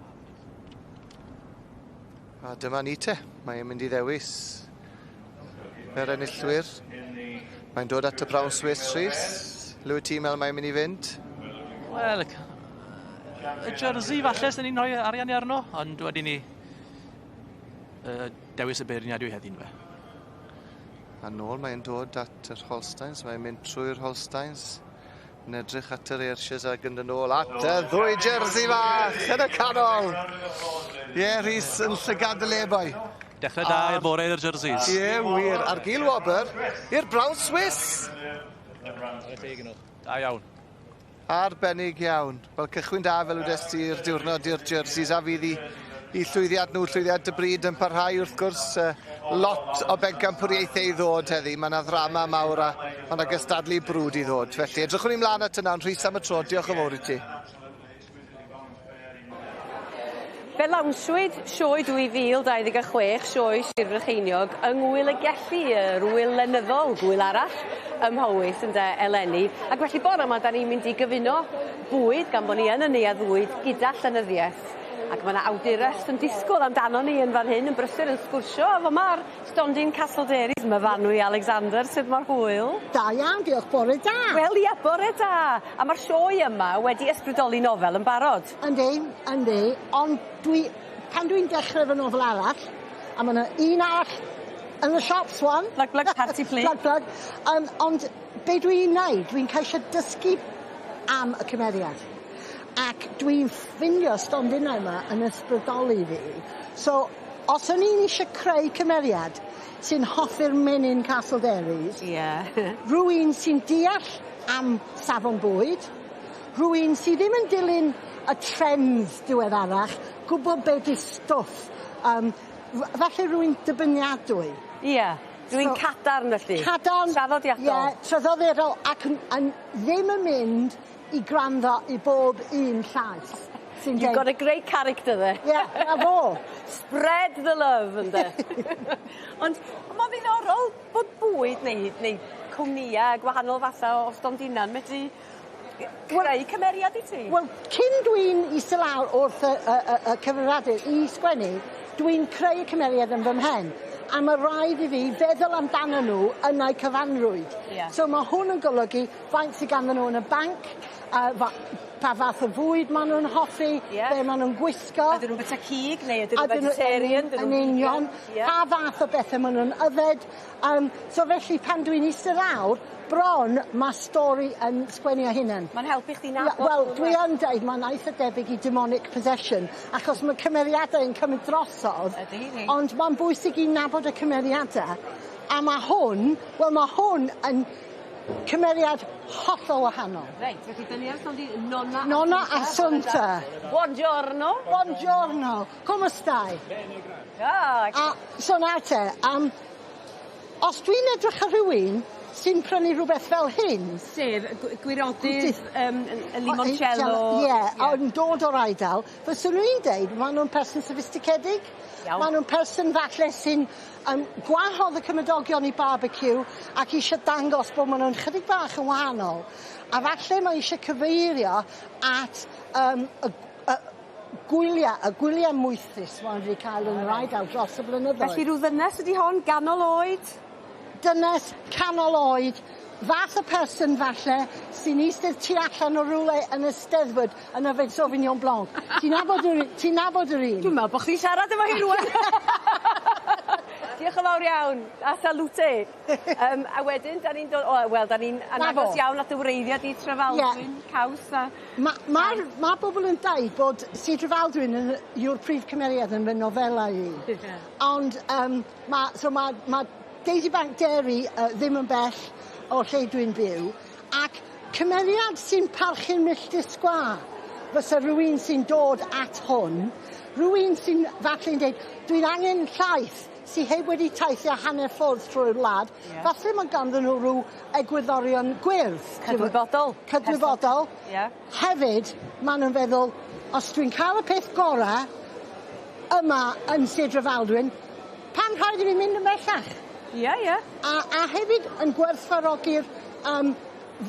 A dyma ni te. Mae'n mynd i ddewis yr enillwyr. Mae'n dod at y Brown Swiss, Rhys. Le wyt ti'n meddwl mae'n mynd i fynd? Wel, y jersey falle sy'n ni'n rhoi arian i arno, ond wedyn ni dewis y beirniad yw heddi'n fe. A nôl mae'n dod at yr Holsteins. Mae'n mynd trwy'r Holsteins. Yn edrych at yr Ayrshires ac yn ôl at y ddwy jersey fach yn y canol. Ie, yeah, Rhys yn llygad y le, boi. Dechrau da i'r bore i'r jerseys. Ie, yeah, wir. A'r gil wobr i'r Brown Swiss. Da iawn. Arbennig iawn. Wel, cychwyn da fel wdes ti i'r diwrnod i'r jerseys a fydd i llwyddiant nhw, llwyddiant y bryd yn parhau wrth gwrs. Lot o bencampwriaethau i ddod heddi. Mae yna ddrama mawr a mae yna gystadlu brwd i ddod. Felly, edrychwn ni mlaen at yna, ond Rhys am y tro. Diolch yn fawr i ti. Fe lawnsiwyd sioe 2026, sioe Sir Frycheiniog, yng Ngwyl y Gelli, yr wyl lenyddol, gwyl arall ym Mhowys ynde eleni. Ac felly bore yma, da ni'n mynd i gyfuno bwyd, gan bod ni yn y neuadd fwyd, gyda llenyddiaeth. Ac mae yna awdures yn disgwyl amdano ni yn fan hyn, yn brysur yn sgwrsio. A fo ma'r stondin Castle Dairies, Myfanwy Alexander, sut mae'r hwyl? Da iawn, diolch, bore da. Wel, ia, bore da. A mae'r sioe yma wedi ysbrydoli nofel yn barod. Yndi, yndi, ond pan dwi'n dechrau fy nofel arall, a mae yna un arall yn y shops wan. Plug, plug, party plea. Plug, plug. Ond be dwi'n neud, dwi'n ceisio dysgu am y cymeriad. Ac dwi'n ffindio stondinau yma yn ysbrydoli fi. So, os o'n i'n eisiau creu cymeriad sy'n hoffi'r menyn Castle Dairies, rhywun sy'n deall am safon bwyd, rhywun sydd ddim yn dilyn y trends diweddarach, gwybod be di stwff, falle rhywun dybyniadwy. Ie. Yeah. Dwi'n so, cadarn felly. Cadarn. Traddodiadol. Ie, yeah, traddodiadol ac yn ddim yn mynd i gwrando i bob un llais. You've got a great character there. Yeah, na fo. Spread the love, ynde. Ond mae'n ddiddorol bod bwyd neu cwmnïau gwahanol fathau o stondina'n medru creu cymeriad i ti. Wel, cyn dwi'n eistedd lawr wrth y cyfrifiadur i sgwennu, dwi'n creu y cymeriad yn fy mhen. A mae rhaid i fi feddwl amdano nhw yn eu cyfanrwydd. So mae hwn yn golygu faint sydd ganddyn nhw yn y banc, pa fath o fwyd maen nhw'n hoffi, be maen nhw'n gwisgo. Ydyn nhw'n byta cig neu ydyn nhw'n vegetarian? Yn union. Pa fath o bethau maen nhw'n yfed. So felly pan dwi'n eistedd lawr, bron mae stori yn sgwennu o hunan. Mae'n helpu chdi nabod. Wel, dwi yn deud mae'n eitha debyg i demonic possession, achos mae cymeriadau yn cymryd drosodd, Ydy, ond mae'n bwysig i nabod y cymeriadau. A mae hwn, wel mae hwn yn cymeriad hollol wahanol. Reit, felly dyn ni ar stondin Nonna. Nonna Assunta. Buongiorno. Buongiorno. Come stai? Ah, A, so nawr te, Os dwi'n edrych ar rhywun sy'n prynu rhywbeth fel hyn... Sef gwirodydd, y limoncello. Ie, yeah, ond dod o'r Eidal, fyswn i'n deud ma' nw'n person sophisticedig. Iawn. Ma' nw'n person falle sy'n gwahodd y cymydogion i barbeciw ac isio dangos bo' ma' nw'n chydig bach yn wahanol. A falle mae isie cyfeirio at y gwylia, y gwylia moethus ma' wedi cael yn yr Eidal dros y blynyddoedd. Felly rhyw ddynes ydi hon, ganol oed? Dynes canol oed, fath o person falle sy'n eistedd tu allan o rywle yn y Steddfod yn yfed Sauvignon Blanc. Ti'n nabod yr ti'n nabod yr un? Dwi'n me'wl bo' chdi'n siarad efo hi rŵan. Diolch yn fawr iawn, a salute. A wedyn, da ni'n dod, o, wel, da ni'n anagos iawn at y wreiddiad i Trefaldwyn, caws a... Ma' ma' ma' bobl yn deud bod Sir Drefaldwyn yn yw'r prif cymeriad yn fy nofelau i. Ond ma' so ma' ma' Daisy Bank Dairy ddim yn bell o lle dwi'n byw, ac cymeriad sy'n parchu'n milltir sgwâr fysa rhywun sy'n dod at hwn, rhywun sy'n falle'n deud, dwi'n angen llaeth sy heb wedi teithio hanner ffordd trwy'r wlad, falle mae ganddyn nhw rhyw egwyddorion gwyrdd. Cydwybodol. Cydwybodol. Hefyd, maen nhw'n feddwl, os dwi'n cael y peth gorau yma yn Sir Drefaldwyn, pam rhaid i fi mynd yn bellach? Ie, ie. A hefyd yn gwerthfawrogi'r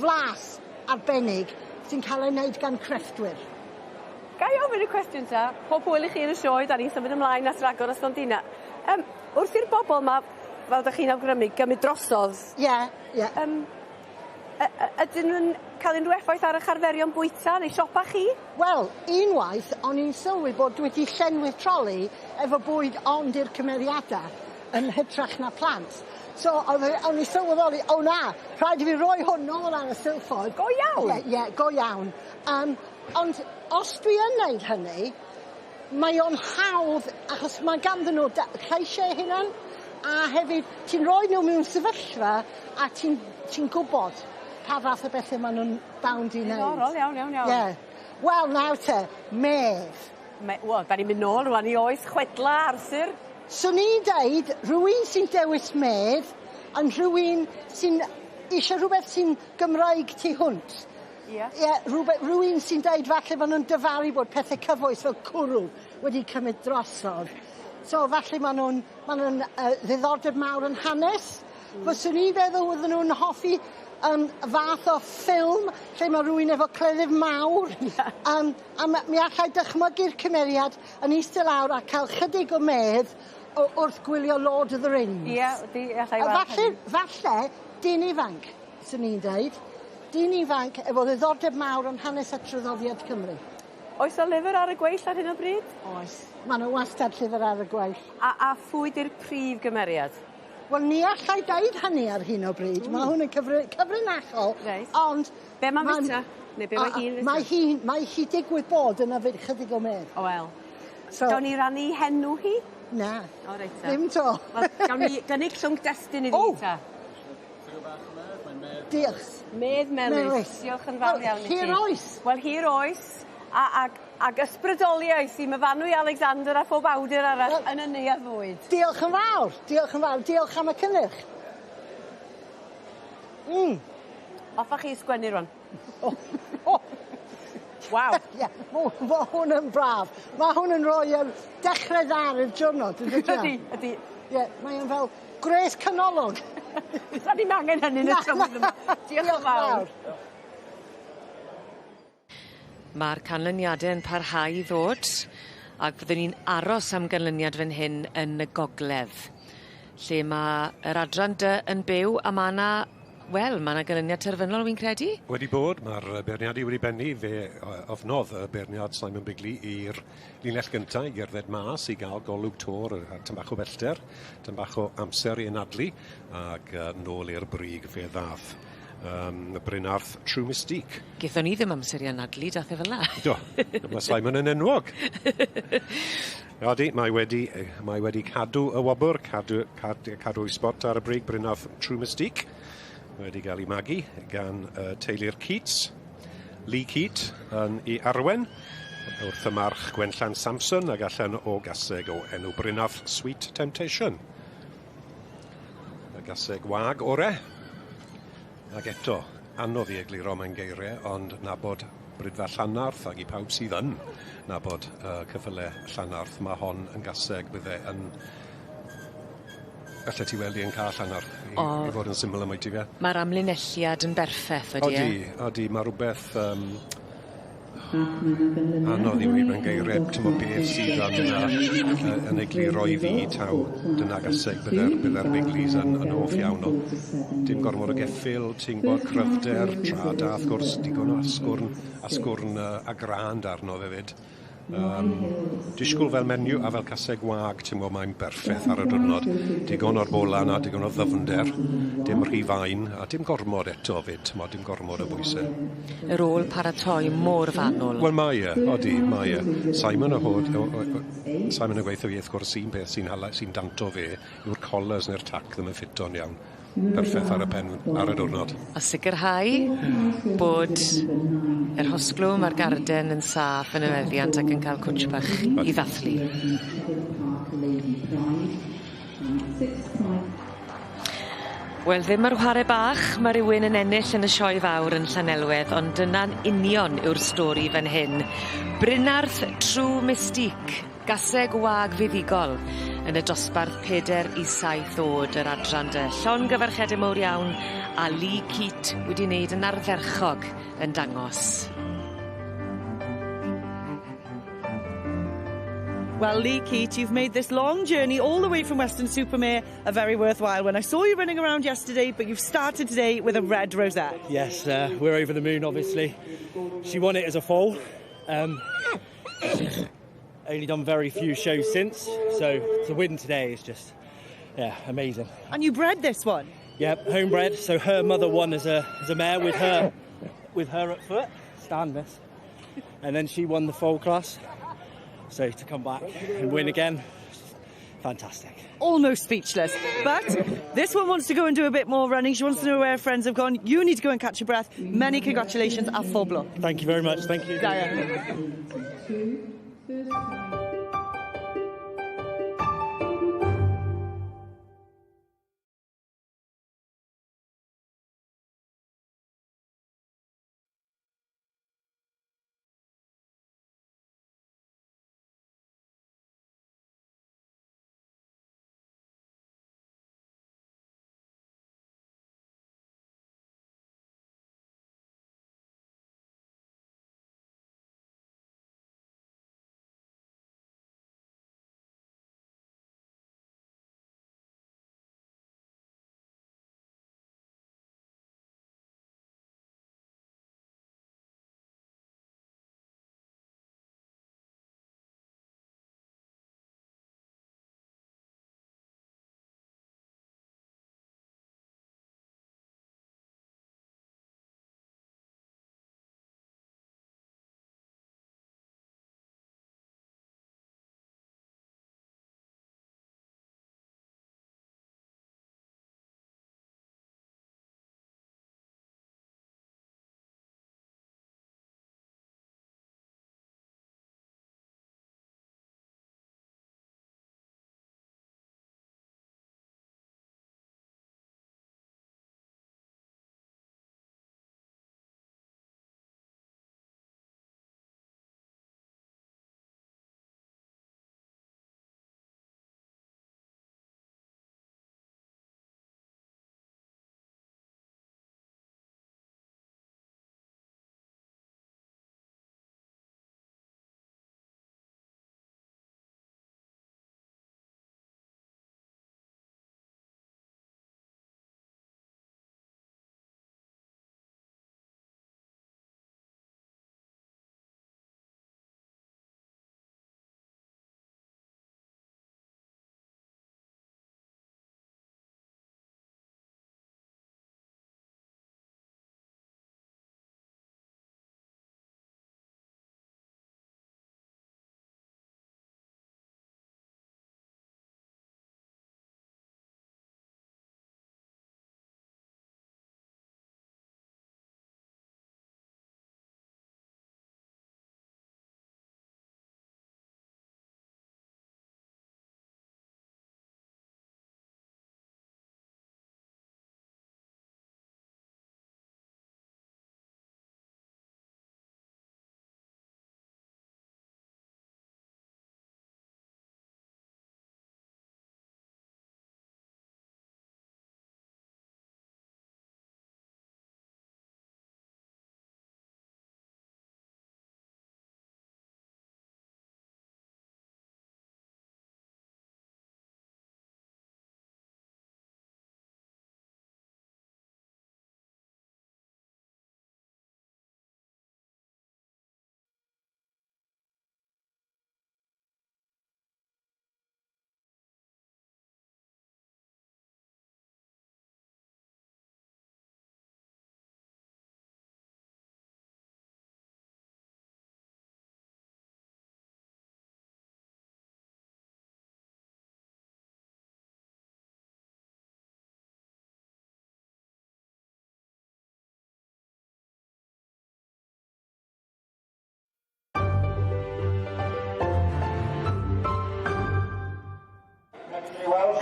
flas arbennig sy'n cael ei wneud gan crefftwyr. Ga i ofyn y cwestiwn ta? Pob hwyl i chi yn y sioe, da ni'n symud ymlaen at ragor o stondina. Wrth i'r bobl ma, fel 'dach chi'n awgrymu, gymryd drosodd. Ie, ie. Ydyn nhw'n cael unrhyw effaith ar eich arferion bwyta neu siopa chi? Wel, unwaith o'n i'n sylwi bod dwi wedi llenwi'r troli efo bwyd ond i'r cymeriadau yn hytrach na plant. So o'n i sylweddoli, o na, rhaid i fi roi hwn nôl ar y silffoedd. Go iawn? Ie, ie, go iawn. Ond os dwi yn neud hynny, mae o'n hawdd, achos mae ganddyn nhw lleisiau eu hunan, a hefyd ti'n rhoi nhw mewn sefyllfa a ti'n gwybod pa fath o bethau maen nhw'n bound i wneud. Diddorol, iawn, iawn, iawn. Ie. Wel, nawr te, medd. Wel, da ni'n mynd nôl rwan i oes chwedla Arthur. Swn i'n deud, rhywun sy'n dewis medd yn rhywun sy'n eisiau rhywbeth sy'n Gymraeg tu hwnt. Ie. Ie, rhywun sy'n deud falle maen nhw'n dyfaru bod pethau cyfoes fel cwrw wedi cymryd drosodd. So falle maen nhw'n ddiddordeb mawr yn hanes. Fyswn i'n feddwl oedden nhw'n hoffi fath o ffilm lle mae rhywun efo cleddyf mawr. A mi allai dychmygu'r cymeriad yn eistedd lawr a cael chydig o medd wrth gwylio Lord of the Rings. Ie, di, allai weld hynny. Falle, dyn ifanc, swn i'n deud. Dyn ifanc efo ddiddordeb mawr yn hanes a traddodiad Cymru. Oes o lyfr ar y gweill ar hyn o bryd? Oes. Ma' 'na wastad llyfr ar y gweill. A phwy 'di'r prif gymeriad? Wel, ni allai deud hynny ar hyn o bryd. Ma' hwn yn cyfrinachol. Reit. Ond Be ma'n fita? Neu be mae hi'n fita? Mae hi digwydd bod yn yfed chydig o medd. O wel. So, Gawn ni rannu henw hi? Na. O reit te. Ddim to. Wel, gawn ni gynnig llwnc destun iddi ta. Diolch. Medd melys. Melys. Diolch yn fawr iawn i ti. Hir oes. Wel, hir oes. Ag ysbrydoliaeth i Myfanwy Alexander a phob awdur arall yn y neuadd fwyd. Diolch yn fawr. Diolch yn fawr. Diolch am y cynnyrch. Offa chi sgwennu rwan. Waw. Ie, ma' hwn yn braf. Ma' hwn yn rhoi dechrau dda i'r diwrnod, yn dydi? Ydi, ydi. Ie, mae o'n fel gwres canolog. Da ni'm angen hynny yn y tywydd yma. Diolch yn fawr. Ma'r canlyniade yn parhau i ddod ac fyddwn ni'n aros am ganlyniad fan hyn yn y gogledd lle ma' yr adran dy yn byw a ma' 'na wel ma' 'na ganlyniad terfynol wi'n credu? Wedi bod, ma'r beirniadu wedi bennu, fe ofnodd y beirniad Simon Bigley i'r linell gynta i gerdded mas i ga'l golwg tor tym bach o bellter, tym bach o amser i anadlu ag nôl i'r brig fe ddath. Brynarth True Mystique. Gethon ni ddim amser i anadlu, dath e fel 'a. Do, ma' Simon yn enwog. Odi, mae wedi cadw y wobr, cadw ei spot ar y brig Brynarth True Mystique. Wedi gael ei magu gan teulu'r Keats. Lee Keat yn ei arwen wrth y march Gwenllan Samson ag allan o gaseg o enw Brynarth Sweet Temptation. Y gaseg wag ore. Ac eto, anodd i egluro mewn geiriau, ond nabod Brydfa Llanarth ac i pawb sydd yn nabod ceffyle Llanarth, mae hon yn gaseg bydde yn Gallet ti weld hi yn cael Llanarth i, i fod yn syml am oed ti fe. Mae'r amlinelliad yn berffeth, ydy e? Odi, odi, mae rhywbeth anodd i weud mewn geiriau, t'mo' beth sydd yn yn egluro i fi taw dyna gaseg bydde'r bydde'r Bigleys yn hoff iawn o. Dim gormod o geffyl, ti'n gwbod, cryfder, tra da wrth gwrs, digon o asgwrn, asgwrn a grand arno fe 'fyd. Disgwyl fel menyw a fel caseg wag, ti'n gwbod, mae'n berffeth ar y diwrnod. Digon o'r bola 'na, digon o ddyfnder, dim rhy fain, a dim gormod eto 'fyd, t'mod, dim gormod o bwyse. Yr ôl paratoi mor fanwl. Wel mae e, odi, mae e. Simon o hod, o, Simon yn gweithio fi wrth gwrs un peth sy'n hala, sy'n danto fe yw'r collars neu'r tack ddim yn ffito'n iawn. Perffeth ar y pen ar y diwrnod. A sicrhau bod yr hosglwm a'r garden yn saff yn y meddiant ac yn cael cwtsh bach i ddathlu. Wel, ddim ar whare bach ma' rywun yn ennill yn y sioe fawr yn Llanelwedd, ond dyna'n union yw'r stori fan hyn. Brynarth True Mystique, gaseg wag fuddugol yn y dosbarth 4 i 7 o'd yr adran D. Llongyfarchiade mowr iawn a Lee Keat wedi wneud yn ardderchog yn dangos. Well, Lee Keat, you've made this long journey all the way from Weston-super-Mare a very worthwhile one. I saw you running around yesterday, but you've started today with a red rosette. Yes, we're over the moon, obviously. She won it as a foal. She's only done very few shows since, so to win today is just, yeah, amazing. And you bred this one? Yep, homebred. So her mother won as a mare with her at foot. Stand this, and then she won the foal class. So to come back and win again, fantastic. Almost speechless. But this one wants to go and do a bit more running. She wants to know where her friends have gone. You need to go and catch your breath. Many congratulations a phob lwc. Thank you very much. Thank you. Diane.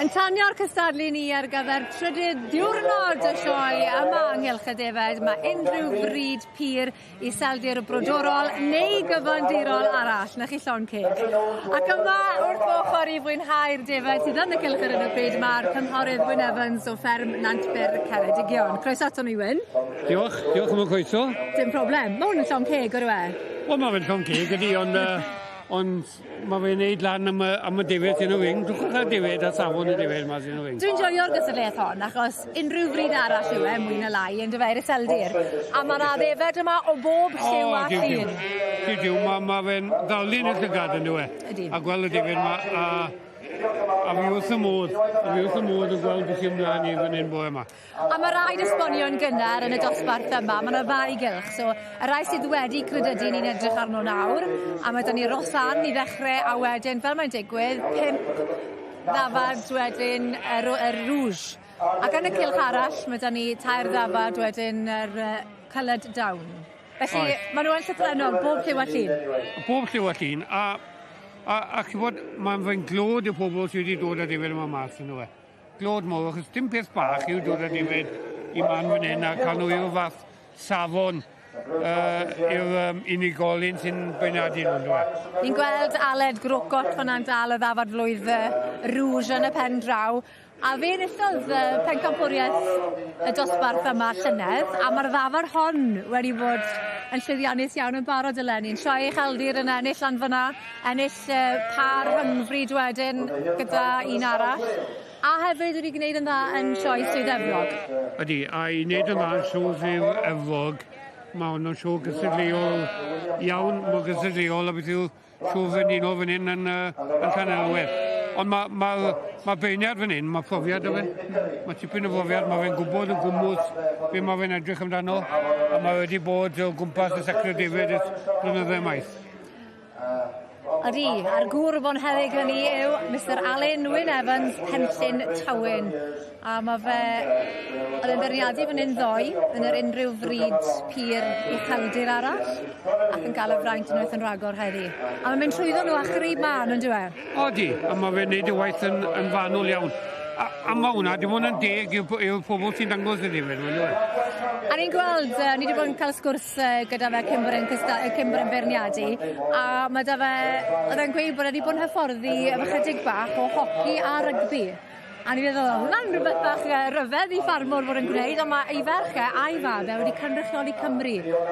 Yn tanio'r cystadlu ni ar gyfer trydydd diwrnod y sioe yma yng Nghylch y Defaid, mae unrhyw fryd pur iseldir brodorol neu gyfandirol arall. 'Na chi llond ceg. Ac yma wrth fy ochor i fwynhau'r defaid sydd yn y cylch ar hyn o bryd mae'r cynghorydd Wyn Evans o fferm Nantbyr Ceredigion. Croeso ato ni Wyn. Diolch, diolch am y croeso. Dim problem. Ma' hwn yn llond ceg on'd yw e? Wel ma' fe'n llond ceg ydi ond yy ond ma' fe'n neud lan am y am y defaid sy yn y wing. Dwchwch ar defaid a safon y defaid 'ma sy yn y wing. Dwi'n joio'r gystadleuaeth hon achos unrhyw frid arall yw e mwy na lai on'd yfe i'r iseldir. A ma' 'na ddefed yma o bob lliw a llun. Duw duw ma' ma' fe'n ddalyn y llygad on'd yw e? Ydi. A gweld y defaid 'ma a a fi wrth 'y modd a fi wrth 'y modd yn gweld beth sy ymlan i fan 'yn bore 'ma. A ma' raid esbonio'n gynnar yn y dosbarth yma, ma' 'na ddau gylch, so y rai sydd wedi credydu ni'n edrych arno nawr, a ma' 'da ni Rosan i ddechre, a wedyn, fel mae'n digwydd, pump ddafad wedyn y ro- y rouge. Ac yn y cylch arall, ma' 'da ni tair ddafad wedyn yr yy coloured down. Felly, Oes. ma' nw yn llythrennol, bob lliw a llun. Bob lliw a llun, a a a chi'bod, ma'n fe'n glod i'r pobol sy wedi dod â defaid yma mas on'd yw e? Glod mowr achos dim peth bach yw dod â defaid i man fan 'yn a ca'l nw i'w fath safon yy i'r yym unigolyn sy'n beirniadu nw on'd yw e? Ni'n gweld Aled Grocott fan 'na'n dal y ddafad flwydd yy rouge yn y pen draw. A fe enillodd yy pencampwrieth y dosbarth yma llynedd a ma'r ddafad hon wedi bod yn llwyddiannus iawn yn barod eleni. Yn sioe ucheldir yn ennill lan fyn 'na. Ennill y pâr rhyngfryd wedyn gyda un arall. A hefyd wedi gwneud yn dda yn sioe Swydd Efrog. Ydy, a i wneud yn dda yn sioe Swydd Efrog, mae hwn yn sioe gystadleuol iawn, mor gystadleuol a beth yw sioe frenhinol fan hyn yn, uh, yn Llanelwedd. Ond mae ma, ma beirniad fan hyn, mae profiad o fe. Mae tipyn o brofiad, mae fe'n gwybod yn gwmws be mae fe'n edrych amdano, a mae wedi bod o gwmpas y sector defaid ers blynydde maith. Ydi, a'r gŵr bonheddig hynny yw Mister Alun Wyn Evans, Penllyn Tywyn. A ma' fe o'dd e'n beirniadu fan 'yn ddoe yn yr unrhyw fryd pur ucheldir arall ac yn ga'l y fraint unwaith yn ragor heddi. A ma'n mynd trwyddo nhw â chrib mân on'd yw e? Odi, a ma' fe'n neud y waith yn yn fanwl iawn. A a ma' wnna dim ond yn deg i'r po- i'r pobol sy'n dangos y defaid on'd yw e? A ni'n gweld yy ni 'di bod yn ca'l sgwrs yy gyda fe cyn bod e'n cysta- yy cyn bod e'n beirniadu a ma' 'da fe o'dd e'n gweud bod e 'di bod yn hyfforddi efo chydig bach o hoci a rygbi. A o'n i feddwl o hwnna'n rwbeth bach yy ryfedd i ffarmwr fod yn gwneud on' ma' ei ferch e a'i fab e wedi cynrychioli Cymru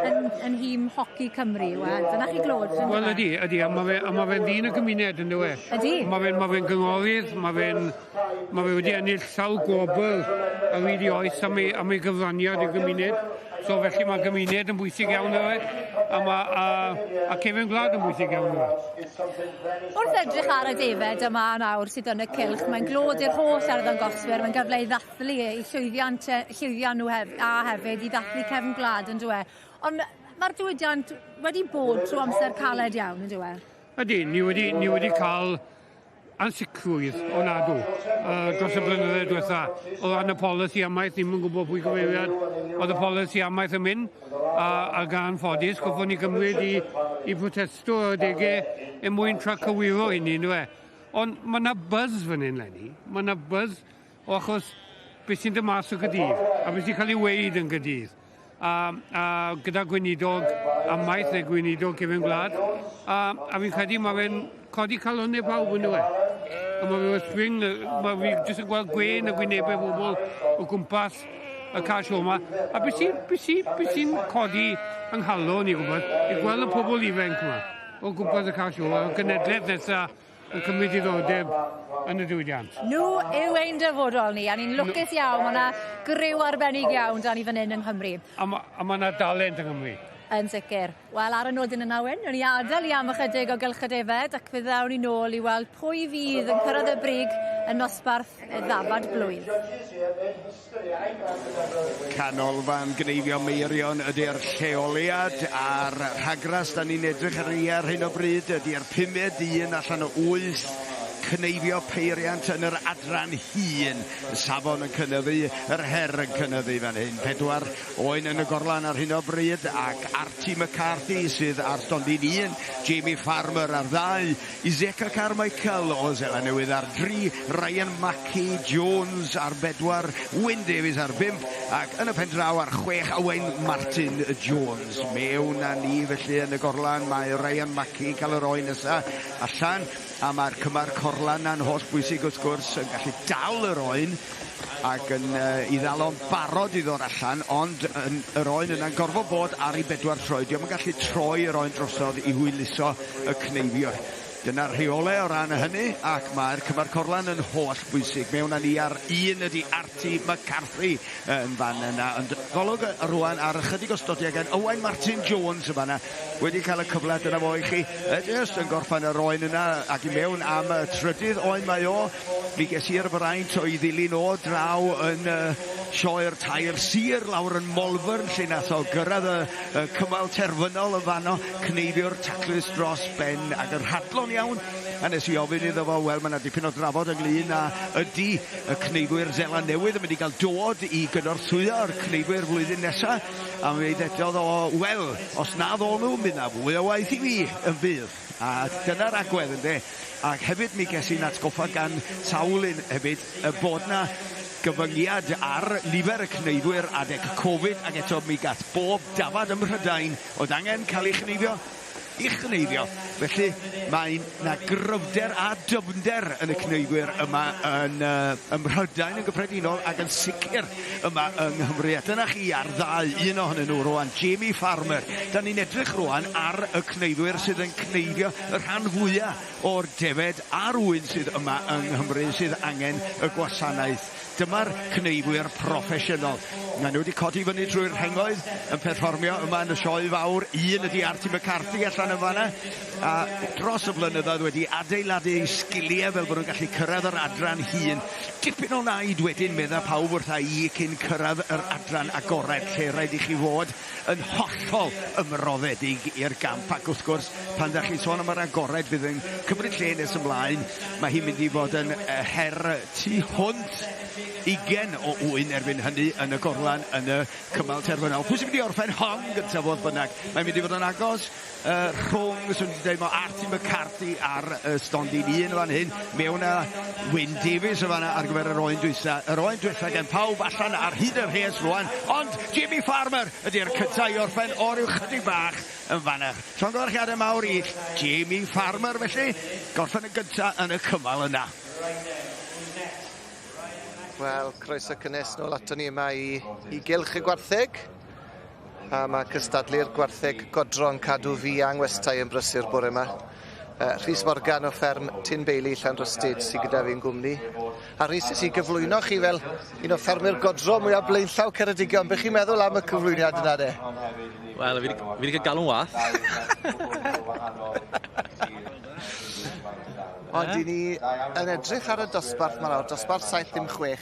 yn yn nhîm hoci Cymru. Wel dyna chi glod on'd yfe? Wel ydi ydi a ma' fe a ma' fe'n ddyn y gymuned on'd yw e? Ydi. Ma' fe'n ma' fe'n gynghorydd ma' fe'n Ma' fe wedi ennill sawl gwobr ar hyd 'i oes am ei am ei gyfraniad i'r gymuned. So felly ma'r gymuned yn bwysig iawn iddo fe a ma' a a cefen gwlad yn bwysig iawn iddo fe. Wrth edrych ar y defed yma nawr sydd yn y cylch mae'n glod i'r holl arddangoswyr mae'n gyfle i ddathlu eu llwyddiant yy llwyddiant nhw hef- a hefyd i ddathlu cefn gwlad on'd yw e? On' ma'r diwydiant wedi bod trw amser caled iawn on'd yw e? Ydi ni wedi ni wedi ca'l ansicrwydd ofnadw yy dros y blynydde dwetha o ran y polisi amaeth ni'm yn gwbo pwy gyfeiriad o'dd y polisi amaeth yn mynd a ag anffodus goffon ni gymryd i i protesto ar adege er mwyn trio cywiro hynny on'd yw e? Ond ma' 'na buzz fan 'yn leni ma' 'na buzz o achos beth sy'n dod mas o Gaerdydd a beth sy'n cael ei weud yn Gaerdydd a, a gyda gweinidog amaeth neu gweinidog cefn gwlad a, a fi'n credu mae fe'n codi calonnau pawb yn dweud. A mae fe swing, mae fi jyst yn gweld gwên y gwynebau bobl o gwmpas y car show yma. A beth sy'n be sy, be sy codi yng nghalon i gwybod, i gweld y pobl ifanc yma o gwmpas y car show, a'r genedlaeth nesaf yn cymryd diddordeb yn y diwydiant. Nhw yw ein dyfodol ni, a ni'n lwcus iawn, ma' 'na griw arbennig iawn 'da ni fan 'yn yng Nghymru. A ma' a ma' 'na dalent yng Nghymru. Yn sicir. Wel ar y nodyn yna Wyn, newn ni adel 'i am ychydig o gylch y defed ac fe ddawn ni nôl i weld pwy fydd yn cyrraedd y brig yn nosbarth y ddafad blwydd. Canolfan Gneifio Meirion ydy'r lleoliad a'r rhagras da ni'n edrych arni ar hyn o bryd ydy'r pumed un allan o wyth cneifio peiriant yn yr adran hŷn. Y safon yn cynyddu, yr her yn cynyddu fan hyn. 4 oen yn y gorlan ar hyn o bryd, ac Artie McCarthy sydd ar stondin 1, Jamie Farmer ar 2, Iseka Carmichael o Seland Newydd ar 3, Ryan Mackie Jones ar 4, Wyn Davies ar 5, ac yn y pen draw ar 6, Owain Martin Jones. Mewn â ni felly yn y gorlan, mae Ryan Mackie cael yr oen nesa allan, a mae'r cymar corlan na'n holl bwysig wrth gwrs, yn gallu dal yr oen ac yn i ddal o'n barod i ddod allan, ond yn, yr oen yna'n gorfod bod ar ei 4 troed. Dio'm yn gallu troi yr oen drosodd i hwyluso y cneifiwr. Dyna'r rheolau o ran hynny, ac mae'r cymar corlan yn holl bwysig. Mewn â ni ar 1 ydy Artie McCarthy yn fan yna, ond golwg rwan ar ychydig o stodiau gan Owain Martin Jones yn fanna, wedi cael y cyfle, dyna fo i chi, jyst yn gorffen yr oen yna, ac i mewn am y trydydd oen mae o. Mi ges i'r fraint o'i ddilyn o draw yn sioe'r tair sir lawr yn Malvern, lle nath o gyrraedd y cymal terfynol yn fanno, cneifiwr taclus dros ben ac yn rhadlon iawn. A nes i ofyn iddo fo, wel, mae yna dipyn o drafod ynglyn â ydy y cneifwyr Seland Newydd yn mynd i gael dod i gynorthwyo'r cneifwyr flwyddyn nesaf, a mi ddedodd o, wel, os na ddôn nhw, mi na fwy o waith i fi yn fydd. A dyna'r agwedd, yndê. Ac hefyd mi ges i'n atgoffa gan sawl un hefyd y bod na gyfyngiad ar nifer y cneifwyr adeg Covid, ac eto mi gath bob dafad ym Mhrydain oedd angen cael ei chneifio i chneifio. Felly mae 'na gryfder a dyfnder yn y cneifwyr yma yn ym Mhrydain yn gyffredinol ac yn sicr yma yng Nghymru. A dyna chi ar ddau un ohonyn nhw rwan, Jamie Farmer. Da ni'n edrych rwan ar y cneifwyr sydd yn cneifio y rhan fwyaf o'r defed a'r ŵyn sydd yma yng Nghymru sydd angen y gwasanaeth. Dyma'r cneifwyr proffesiynol. Maen nhw wedi codi fyny trwy'r rhengoedd yn perfformio yma yn y sioe fawr. Un ydy Artie McCarthy allan yn fanna, a dros y blynyddoedd wedi adeiladu eu sgiliau fel bod nhw'n gallu cyrraedd yr adran hŷn. Dipyn o naid wedyn, medda pawb wrtha i, cyn cyrraedd yr adran agored, lle rhaid i chi fod yn hollol ymroddedig i'r gamp. Ac wrth gwrs, pan da chi'n sôn am yr agored fydd yn cymryd lle nes ymlaen, mae hi'n mynd i fod yn her tu hwnt 20 o ŵyn erbyn hynny yn y gorlan yn y cymal terfynol. Pwy sy'n mynd i orffen hon gyntaf fodd bynnag? Mae'n mynd i fod yn agos rhwng, swn i'n dweud, mae Artie McCarthy ar stondin 1 fan hyn, mewn â Wyn Davies yn fanna ar gyfer yr oen dwytha. Yr oen dwytha gen pawb allan ar hyd y rhes rwan, ond Jamie Farmer ydy'r cyntaf i orffen o ryw chydig bach yn fanna. Llongyfarchiadau mawr i Jamie Farmer felly, gorffen yn gyntaf yn y cymal yna. Wel, croeso cynnes nôl ato ni yma i Gylch y Gwartheg. A mae cystadlu'r gwartheg godro yn cadw fi a ngwestai yn brysur bore yma. Rhys Morgan o fferm Tyn Beili Llanrhystud sydd gyda fi'n gwmni. A Rhys, nes i gyflwyno chi fel un o ffermwyr godro mwyaf blaenllaw Ceredigion. Be chi'n meddwl am y cyflwyniad yna de? Wel, fi wedi cael galw'n wath. Ond i ni yn edrych ar y dosbarth yma nawr, dosbarth 7-6,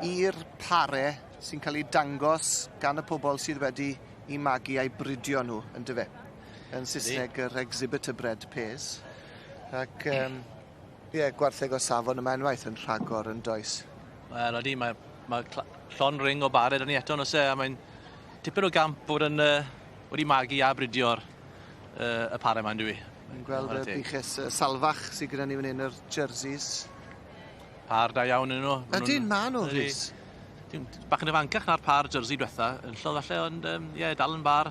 i'r pare sy'n cael ei dangos gan y pobl sydd wedi i magu a'i bridio nhw, yn dyfe? Yn Saesneg, yr exhibitor bred pairs. Ac, ie, gwartheg o safon yma unwaith yn rhagor yn does. Wel, ydy, mae llon ring o bare da ni eto, nos e, a mae'n tipyn o gamp bod yn wedi magu a bridio'r y pare yma, yn dwi. Yn gweld y buches salfach sydd gyda ni fan hyn, yr jerseys. Par da iawn yn nhw. Ydyn, ma nhw, Rhys. Bach yn ifancach na'r par jersey diwetha, yn llodd falle, ond ie, dal yn bar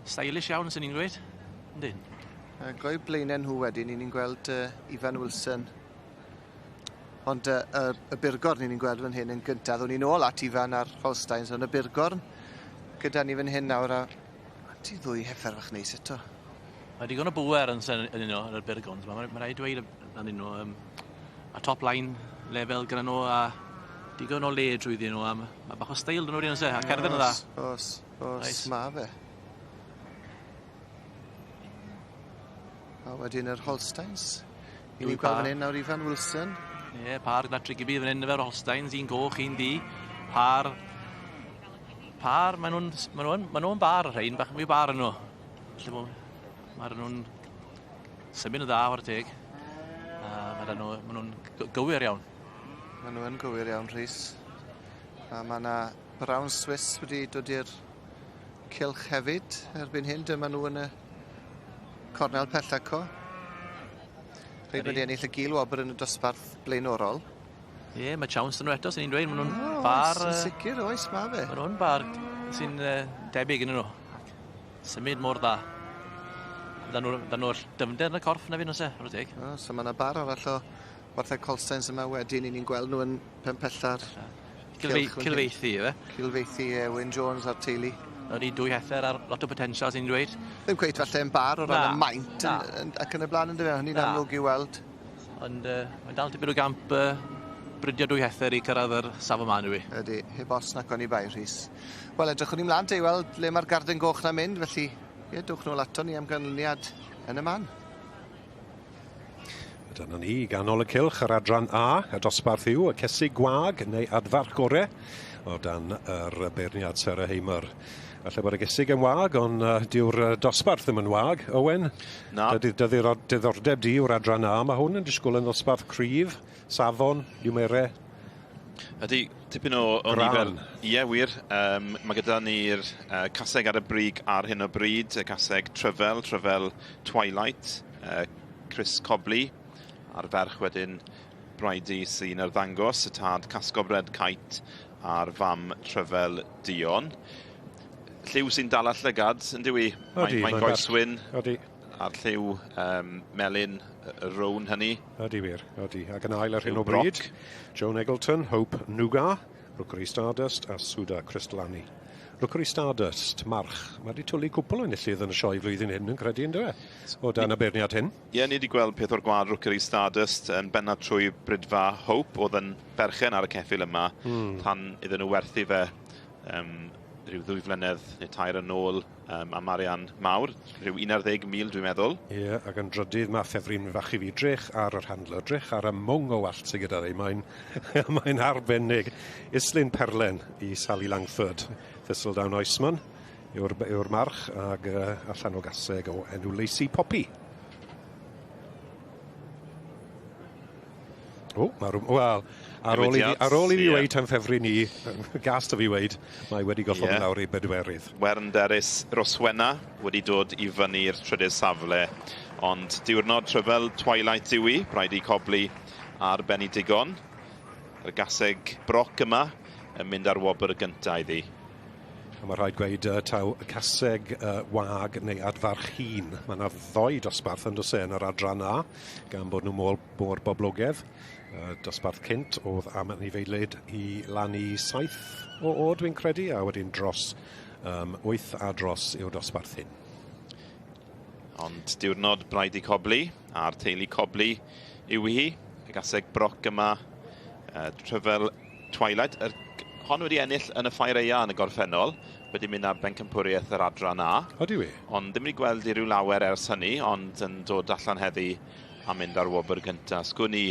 stylish iawn, sy'n ni'n gweud. Yndyn. Go'i blaenau nhw wedyn, ni'n gweld Ifan Wilson. Ond y Burgorn ni'n gweld fan hyn yn gyntaf. Ddwn ni'n ôl at Ifan a'r Holsteins, ond y Burgorn gyda ni fan hyn nawr, a ti ddwy heffer fach neis eto. Mae digon o bŵer yn un o, yn y Burgorns. Mae rhaid dweud yn un o, a top line lefel gyda nhw a digon o le drwyddyn nhw. A mae bach o steil dyn nhw wedi, a cerdded yn dda. Os, ma fe. A wedyn yr Holsteins. I ni'n gweld fan hyn nawr Ifan Wilson. Ie, par gyda Trigibi fan hyn efo'r Holsteins, un goch, un ddu. Par, maen nhw'n bar rhain, bach mwy bar yn nhw. Maen nhw'n symud yn dda o'r teg. A nhw, maen nhw'n gywir iawn. Maen nhw yn gywir iawn, Rhys. A mae yna Brown Swiss wedi dod i'r cylch hefyd erbyn hyn. Dyma nhw yn y cornel pellaco. Rhaid wedi ennill y gil wobr yn y dosbarth blaenorol. Ie, yeah, mae chance yn nhw eto, sy'n ni'n dweud. Maen nhw'n bar... Yn sicr, oes, mae fe. Maen nhw'n bar sy'n debyg yn nhw. Symud mor dda. Dan nhw'r dyfnder yn y corff na fi, nos e, ar y teg. O, so mae yna bar arall o wartheg Holsteins yma wedyn, i ni'n gweld nhw yn penpella'r Cilfeithi, efe? Cilfeithi, Wyn Jones a'r teulu. Ydy dwy heffer ar lot o potensial sy'n dweud. Ddim cweit falle yn bar o ran y maint ac yn y blaen yn dyfe, hynny'n amlwg i weld. Ond mae'n dal tipyn o gamp bridio dwy heffer i cyrraedd yr safon ma, yw i. Ydy, heb os nac o'n i bai, Rhys. Wel, edrychwn ni mlaen te i weld le mae'r garden goch na'n mynd, felly ie, dwch nôl ato ni am ganlyniad yn y man. Dyna ni, ganol y cylch, yr adran A, y dosbarth yw, y cesig gwag neu adfarch gore, o dan yr beirniad Sarah Hamer. Falle bod y gesig yn wag, ond dyw'r dosbarth ddim yn wag, Owen. Na. Diddordeb di yw'r adran A. Mae hwn yn disgwyl yn ddosbarth cryf, safon, niwmere. Ydy, tipyn o nifer. Ie, wir. Mae gyda ni'r caseg ar y brig ar hyn o bryd, y caseg Tryfel, Tryfel Twilight, Chris Cobley, a'r ferch wedyn Bridie sy'n arddangos, y tad Casgob Red Kite a'r fam Tryfel Dion. Lliw sy'n dal llygad, yn dyw i? Mae'n goeswyn. Ydy. A'r lliw melyn, y rown hynny. Ydy wir, ydy. Ac yn ail ar hyn o bryd, Joan Eggleton, Hope Nougat, Rookery Stardust a Suda Crystallani. Rookery Stardust, march. Mae wedi twlu cwpl o enillydd yn y sioe flwyddyn hyn, yn credu, ynddo e? O dan y beirniad hyn. Ie, ni wedi gweld peth o'r gwad Rookery Stardust yn bennaf trwy Brydfa Hope, oedd yn berchen ar y ceffyl yma, tan iddyn nhw werthu fe rhyw 2 flynedd neu 3 yn ôl am arian mawr, rhyw 11,000 dwi'n meddwl. Ie, yeah, ac yn drydydd mae ffefryn fach i fi drych ar yr handler, drych ar y mwng o wallt sydd gyda fi. Mae'n mae'n arbennig. Islyn Perlen i Sally Langford. Thistledown Oisman yw'r march ag allan o gaseg o enw Lacey Poppy. O, wel, ar ôl i fi weid am ffefryn i, gas da fi weid, mae wedi goffod yn lawr i bedwerydd. Wern Derys Roswenna wedi dod i fyny'r trydydd safle, ond diwrnod Tryfel Twilight yw i, Bridie Cobley ar ben ei digon. Yr gaseg broc yma yn mynd ar wobr gyntaf iddi. A mae rhaid gweud taw caseg wag neu adfarch hun. Mae yna ddoi dosbarth yn does e yn yr adran A, gan bod nhw mor boblogaidd. Dosbarth cynt oedd am anifeiliaid i lan i 7 o dwi'n credu, a wedyn dros 8 a dros yw'r dosbarth hyn. Ond diwrnod Bridie Cobley a'r teulu Cobley yw hi. Y gaseg broc yma, Tryfel Twilight. Hon wedi ennill yn y ffair eia yn y gorffennol, wedi mynd ar bencampwriaeth yr adran A. Ydy wir? Ond ddim wedi gweld i ryw lawer ers hynny, ond yn dod allan heddi a mynd ar wobr gyntaf. Sgwn i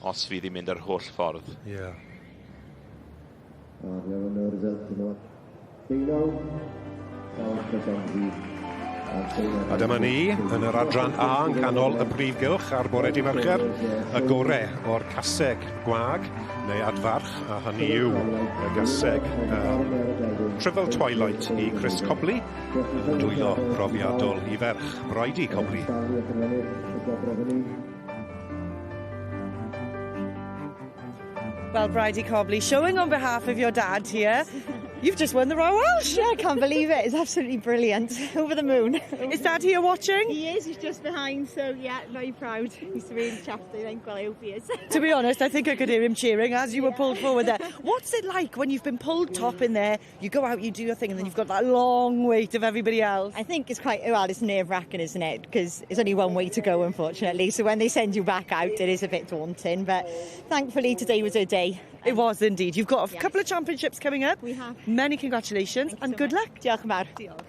os fydd hi'n mynd yr holl ffordd. Ie. A dyma ni yn yr adran A yn canol y prif gylch ar bore dydd Mercher, y gore o'r caseg gwag neu adfarch, a hynny yw y gaseg Tryfel Twilight i Chris Cobley, dwylo profiadol i ferch Bridie Cobley. Well, Bridie Cobley, showing on behalf of your dad here. You've just won the Royal Welsh. Yeah, I can't believe it. It's absolutely brilliant. Over the moon. Is Dad here watching? He is. He's just behind. So, yeah, very proud. He's really chuffed, I think. Well, I hope he is. To be honest, I think I could hear him cheering as you were pulled forward there. What's it like when you've been pulled top in there, you go out, you do your thing, and then you've got that long wait of everybody else? I think it's quite, well, it's nerve-wracking, isn't it? Because it's only one way to go, unfortunately. So when they send you back out, it is a bit daunting. But thankfully, today was a day. It was indeed. You've got a couple of championships coming up. We have. Many congratulations and good luck. Diolch yn fawr. Diolch.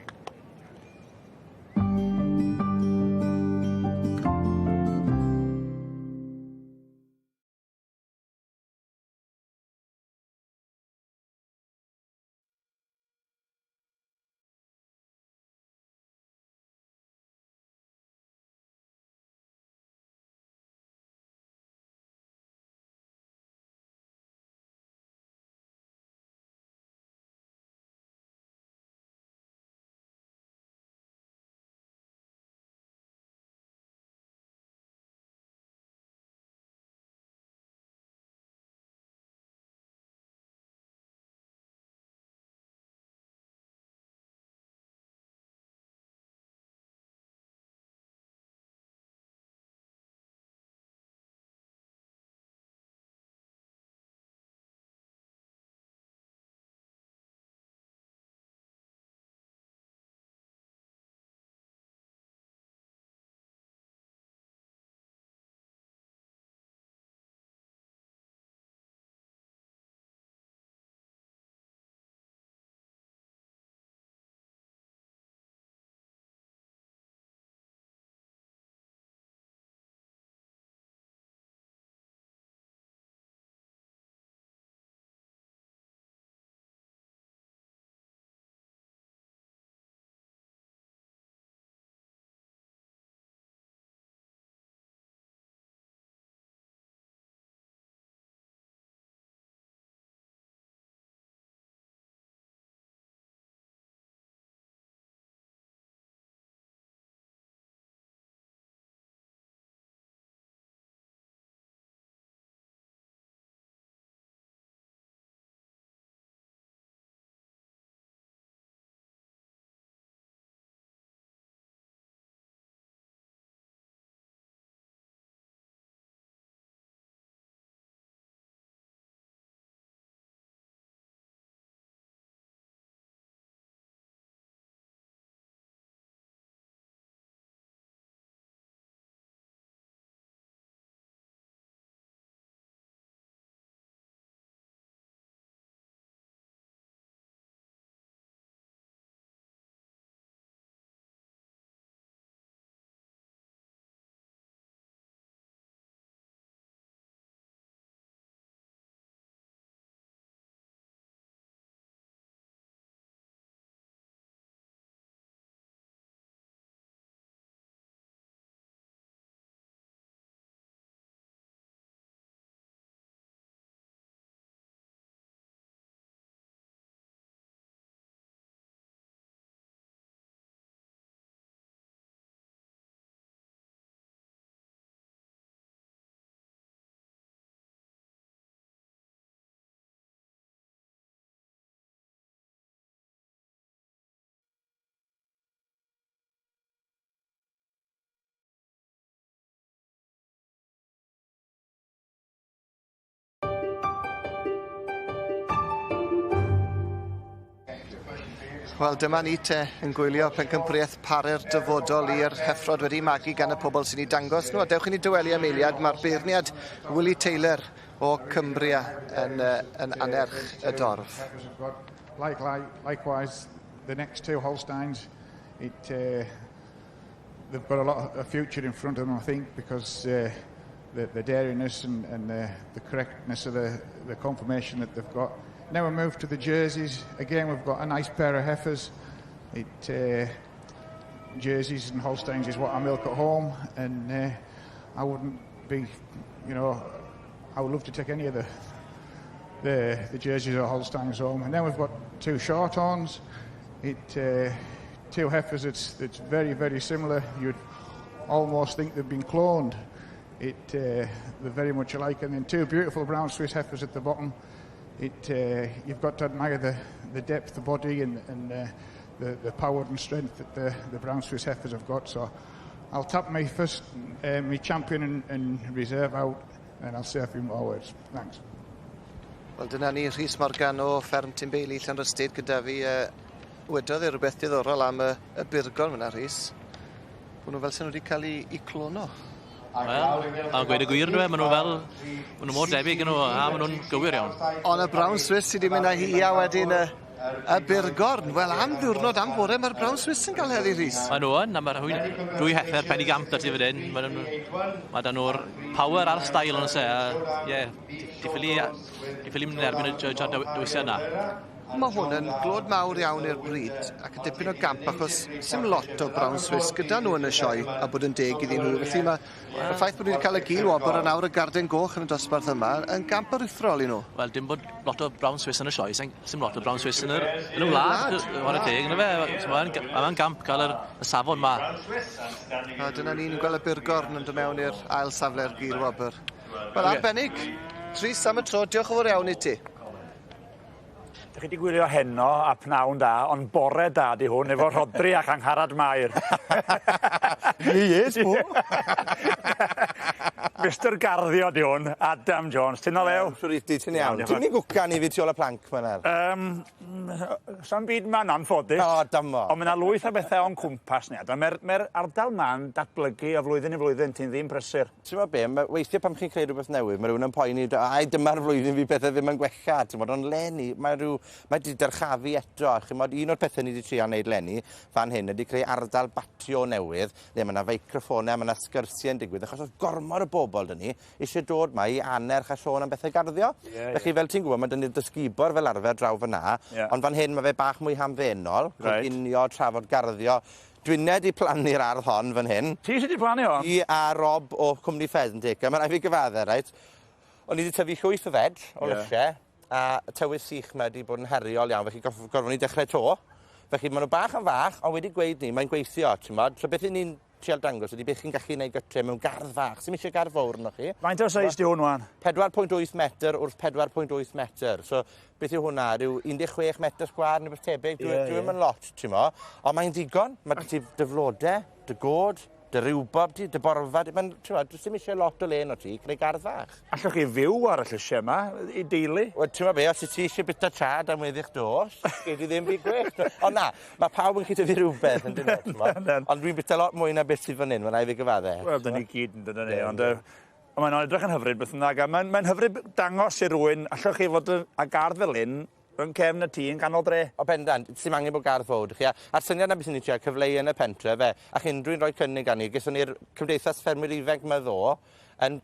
Wel, dyma ni te yn gwylio pencampwriaeth paru'r dyfodol i'r heffrod wedi magu gan y pobl sy'n ei dangos nhw. A dewch i ni dywelu am eiliad, mae'r beirniad Willie Taylor o Cumbria yn anerch y dorf. Likewise, the next two Holsteins, they've got a lot of future in front of them, I think, because the dariness and the correctness of the conformation that they've got. Now we move to the jerseys. Again, we've got a nice pair of heifers. Jerseys and Holsteins is what I milk at home, and I wouldn't be, you know, I would love to take any of the jerseys or Holsteins home. And then we've got two Shorthorns. Two heifers that's very, very similar. You'd almost think they've been cloned. They're very much alike. And then two beautiful brown Swiss heifers at the bottom. You've got to admire the depth of body and the power and strength that the brown Swiss heifers have got. So I'll tap my champion and reserve out, and I'll say a few more words. Thanks. Wel, dyna ni Rhys Morgan o fferm Timbeili Llanrhystud gyda fi. Wedodd e rhywbeth diddorol am y burgorn fyna, Rhys. Bod nhw fel sy'n nhw wedi cael eu clono. Wel, a gweud y gwir nhw, maen nhw fel, maen nhw mor debyg yn nhw, a maen nhw'n gywir iawn. Ond y Brown Swiss sydd wedi mynd â hi a wedyn y burgorn. Wel, am ddiwrnod, am fore, mae'r Brown Swiss yn cael heddi, Rhys. Maen nhw yn, a mae'r dwy heffer pen i gamp ti fan hyn. Mae dan nhw'r power a'r style yn se. A, ie, di ffili mynd yn erbyn y judge a'r dewisiad yna. Mae hwn yn glod mawr iawn i'r brid ac yn dipyn o gamp achos sim lot o Brown Swiss gyda nhw yn y sioe a bod yn deg iddyn nhw. Felly mae y ffaith bod nhw wedi cael y gil wobr yn awr y garden goch yn y dosbarth yma yn gamp aruthrol i nhw. Wel, dim bod lot o Brown Swiss yn y sioe, sim lot o Brown Swiss yn y wlad, chwarae teg, yna fe. So mae'n gamp cael y safon ma. A dyna ni'n gweld y burgorn yn dod mewn i'r ail safle'r gil wobr. Wel, arbennig. Rhys am y tro, diolch yn fawr iawn i ti. Dych chi wedi gwylio heno a pnawn da, ond bore da di hwn efo Rhodri ac Angharad Mair. Yes, bo. Mr Garddio di hwn, Adam Jones. Ti'n o lew? Siwr i ti, ti'n iawn. Ti'n mynd i gwcan i fi tu ôl y planc ma nawr? Sa'm byd ma'n anffodus. O, dyma. Ond mae yna lwyth o bethau o'n cwmpas ni. Adam. Mae'r ardal ma'n datblygu o flwyddyn i flwyddyn, ti'n ddim prysur. Ti'n meddwl be, weithiau pan chi'n creu rhywbeth newydd, mae rhywun yn poeni, ai dyma'r flwyddyn fi pethau ddim yn gwella, ti'n bod, ond leni, mae di dyrchafu eto, a chi'n bod, un o'r pethau ni wedi trio wneud leni, fan hyn, ydy creu ardal batio newydd, le mae yna feicroffonau, mae yna sgyrsiau yn digwydd, achos oedd gormod o bobl dyn ni eisiau dod ma i anerch a sôn am bethau garddio. Felly, fel ti'n gwybod, mae dyn ni'r dysgubor fel arfer draw fyna, ond fan hyn mae fe bach mwy hamddenol, coginio, trafod garddio. Dwinne 'di plannu'r ardd hon fan hyn. Ti sydd wedi plannu hon? I a Rob o Cwmni Pheasant Acre. Mae rhaid fi gyfadde, reit? O'n i wedi tyfu llwyth o veg o lysiau, a y tywydd sych ma wedi bod yn heriol iawn, felly gorfod ni dechrau to. Felly maen nhw bach yn fach, ond wedi gweud ni, mae'n gweithio, ti'n bod? So beth 'y ni'n trial dangos ydy beth chi'n gallu gwneud gytre mewn gardd fach. Sy'm eisiau gardd fawr yno chi. Faint o seis di hwn wan? 4.8 metr wrth 4.8 metr. So, beth yw hwnna? Rhyw 16 metr sgwâr neu beth tebyg. Dwi ddim yn lot, ti'n mo. Ond mae'n ddigon. Mae ti dy flodau, dy god, dy riwbob ti, dy borfa. Mae'n, ti'n mo, does dim eisiau lot o le o ti, creu gardd fach. Allwch chi fyw ar y llysiau yma, i deulu? Wel, ti'n mo be, os ti eisiau bita chard am weddill dos, gei di ddim byd gwell. Ond na, mae pawb yn gallu tyfu rhywbeth yn dyn nhw, ti'n mo. Ond dwi'n bita lot mwy na beth sydd fan hyn, mae'n rhaid fi gyfadde. Wel, dyn ni gyd yn dyn ni, ond mae'n edrych yn hyfryd beth bynnag, a mae'n hyfryd dangos i rywun, allwch chi fod â gardd fel hyn, rhwng cefn y tŷ yn ganol dre. O bendant, sy'n angen bod gardd fawr, chi. A'r syniad na beth sy'n ni trio cyfleu yn y pentre, fe, a chyn dwi'n rhoi cynnig arni, gyson ni'r Cymdeithas Ffermwyr Ifanc yma ddo, yn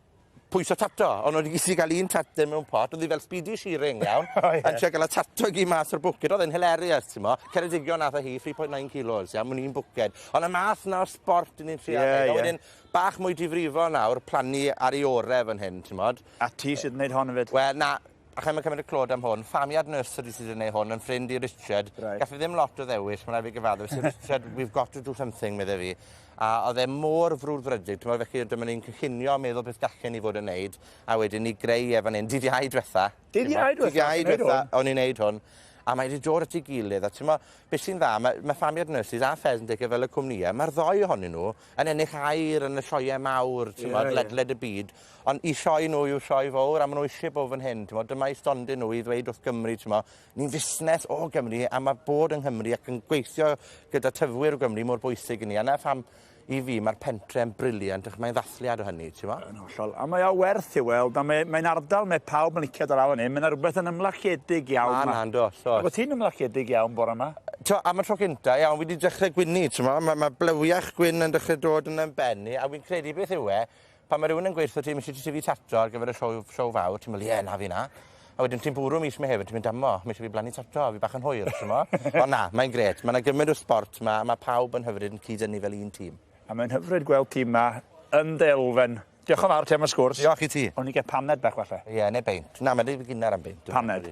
pwyso tato, ond oedd wedi cael un tato mewn pot, oedd hi fel speedy shearing, iawn, O, ie. yn trio gael y tato i gyd mas o'r bwced, oedd e'n hilarious, ti'n mo. Ceredigion nath o hi, 3.9 kilos, iawn, mewn un bwced. Ond y math na o sport i ni'n trio neud. A wedyn, bach mwy difrifol nawr, plannu ar ei ore fan hyn, ti'n mod. A ti sydd yn gwneud hon hefyd? Wel, na, a chael cymryd y clod am hwn, Farmyard Nursery sydd wedi gwneud hwn yn ffrind i Richard. Gaff e ddim lot o ddewis, mae'n rhaid fi gyfadde. Felly, "Richard, we've got to do something," medde fi. A oedd e mor frwdfrydig, ti'n meddwl, felly dyma ni'n cynllunio a meddwl beth gallen ni fod yn neud, a wedyn ni greu e fan hyn, dydd Iau diwetha. Dydd Iau diwetha, Dydd Iau ti'n neud diwetha, hwn? o'n i'n neud hwn. A mae wedi dod at ei gilydd, a ti'n beth sy'n dda, mae Farmyard Nurseries a Pheasant Acre fel y cwmnïau, mae'r ddou ohonyn nhw yn ennill aur yn y sioeau mawr, ti'n ledled y byd. Ond i sioe nhw yw sioe fawr, a maen nhw eisiau bod fan hyn, ti'n dyma i stondin nhw i ddweud wrth Gymru, ti'n ni'n fusnes o Gymru, a mae bod yng Nghymru ac yn gweithio gyda tyfwyr o Gymru mor bwysig i ni. A 'na pham i fi mae'r pentre yn brilliant, achos mae'n ddathliad o hynny, ti'n mo? Yn hollol. A mae o werth i weld, a mae'n mae ardal mae pawb yn licio dod lawr fan hyn. Mae'n rhywbeth yn ymlaciedig iawn. Na, na, yndo, so. Wyt ti'n ymlaciedig iawn bore yma? T'o, am y tro cynta, iawn, fi wedi dechrau gwynnu, ti'n mo? Mae blywiach gwyn yn dechrau dod yn ymbennu, a fi'n credu beth yw e, pan mae rhywun yn gweithio ti, mae eisiau ti tyfu tato ar gyfer y sioe fawr, ti'n meddwl, ie, na fi na. A wedyn ti'n bwrw mis Mehefin, ti'n mynd damo, mae eisiau fi blannu tato, fi bach yn hwyr, ti'n mo? Ond na, mae'n grêt. Mae yna gymaint o sbort, mae pawb yn hyfryd yn cyd-dynnu fel un tîm. A mae'n hyfryd gweld tîm ma yn dy elfen. Diolch yn fawr ti am y sgwrs. Diolch i ti. O'n i gael paned bach falle. Ie, neu beint. Na, mae'n rhy gynnar am beint. Paned.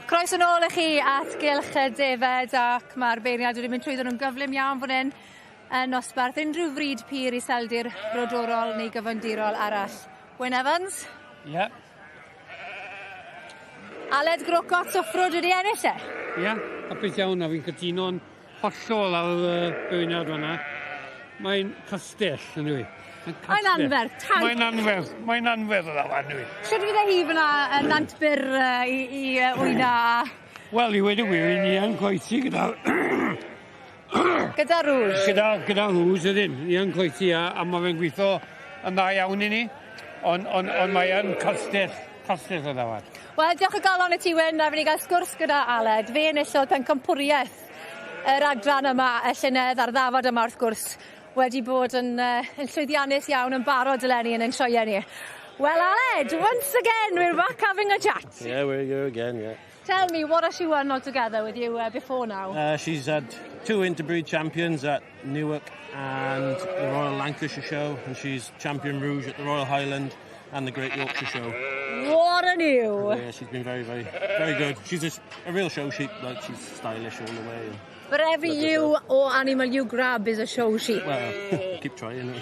Croeso nôl i chi at Gylch y Defed ac mae'r beirniad wedi mynd trwyddo nhw'n gyflym iawn fan hyn yn nosbarth unrhyw frîd pur iseldir brodorol neu gyfandirol arall. Wyn Evans? Ie. Yeah. Aled Grocott o Ffrwd wedi ennill e? Ie, yeah, hapus iawn a fi'n cytuno'n hollol ar y beirniad fanna. Mae'n castell, yn dwi. Mae'n anferth, tanc. Mae'n anferth, mae'n anferth o ddafad, yn dwi. Shwt fydde hi fyna yn Nant Byr i wyna? Wel, i weud y gwir, ni yn croesi gyda... Gyda Rouge? Gyda Rouge ydyn. Ni yn croesi a mae fe'n gweithio yn dda iawn i ni. Ond on, on mae yn castell, castell o ddafad. Wel, diolch o galon i ti, Wyn, a fy ni gael sgwrs gyda Aled. Fe enillodd pencampwriaeth yr adran yma, y llynedd a'r ddafad yma, wrth gwrs, wedi bod yn llwyddiannus iawn yn barod eleni yn ein sioeau ni. Well, Aled, once again, we're back having a chat. Yeah, we're here again, yeah. Tell me, what has she won altogether with you before now? She's had 2 interbreed champions at Newark and the Royal Lancashire Show, and she's champion Rouge at the Royal Highland and the Great Yorkshire Show. What a new! Yeah, she's been very, very, very good. She's a real show sheep, like she's stylish all the way. But every ewe or animal you grab is a show sheep. Well, keep trying.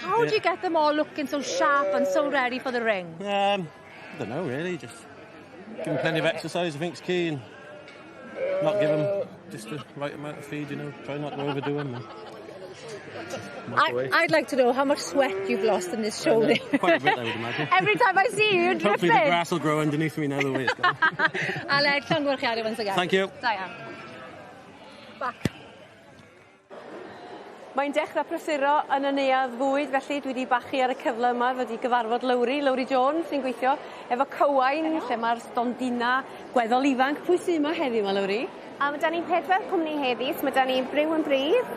How do you get them all looking so sharp and so ready for the ring? I don't know, really. Just give them plenty of exercise, I think, is key, and not give them just the right amount of feed. Try not to overdo them. I'd like to know how much sweat you've lost in this show. Quite a bit, I would imagine. Every time I see you, you're dripping. Hopefully the grass will grow underneath me now the way it's going. Aled, llongyfarchiadau once again. Thank you. Da iawn. Back. Mae'n dechrau prysuro yn y neuadd fwyd, felly dwi wedi bachu ar y cyfle yma fod i gyfarfod Lowri, Lowri Jones, sy'n gweithio efo Cywain, lle mae'r stondina gweddol ifanc. Pwy sy'n yma heddiw yma, Lowri? A mae 'da ni pedwar cwmni heddi, so mae 'da ni Brew yn Brydd,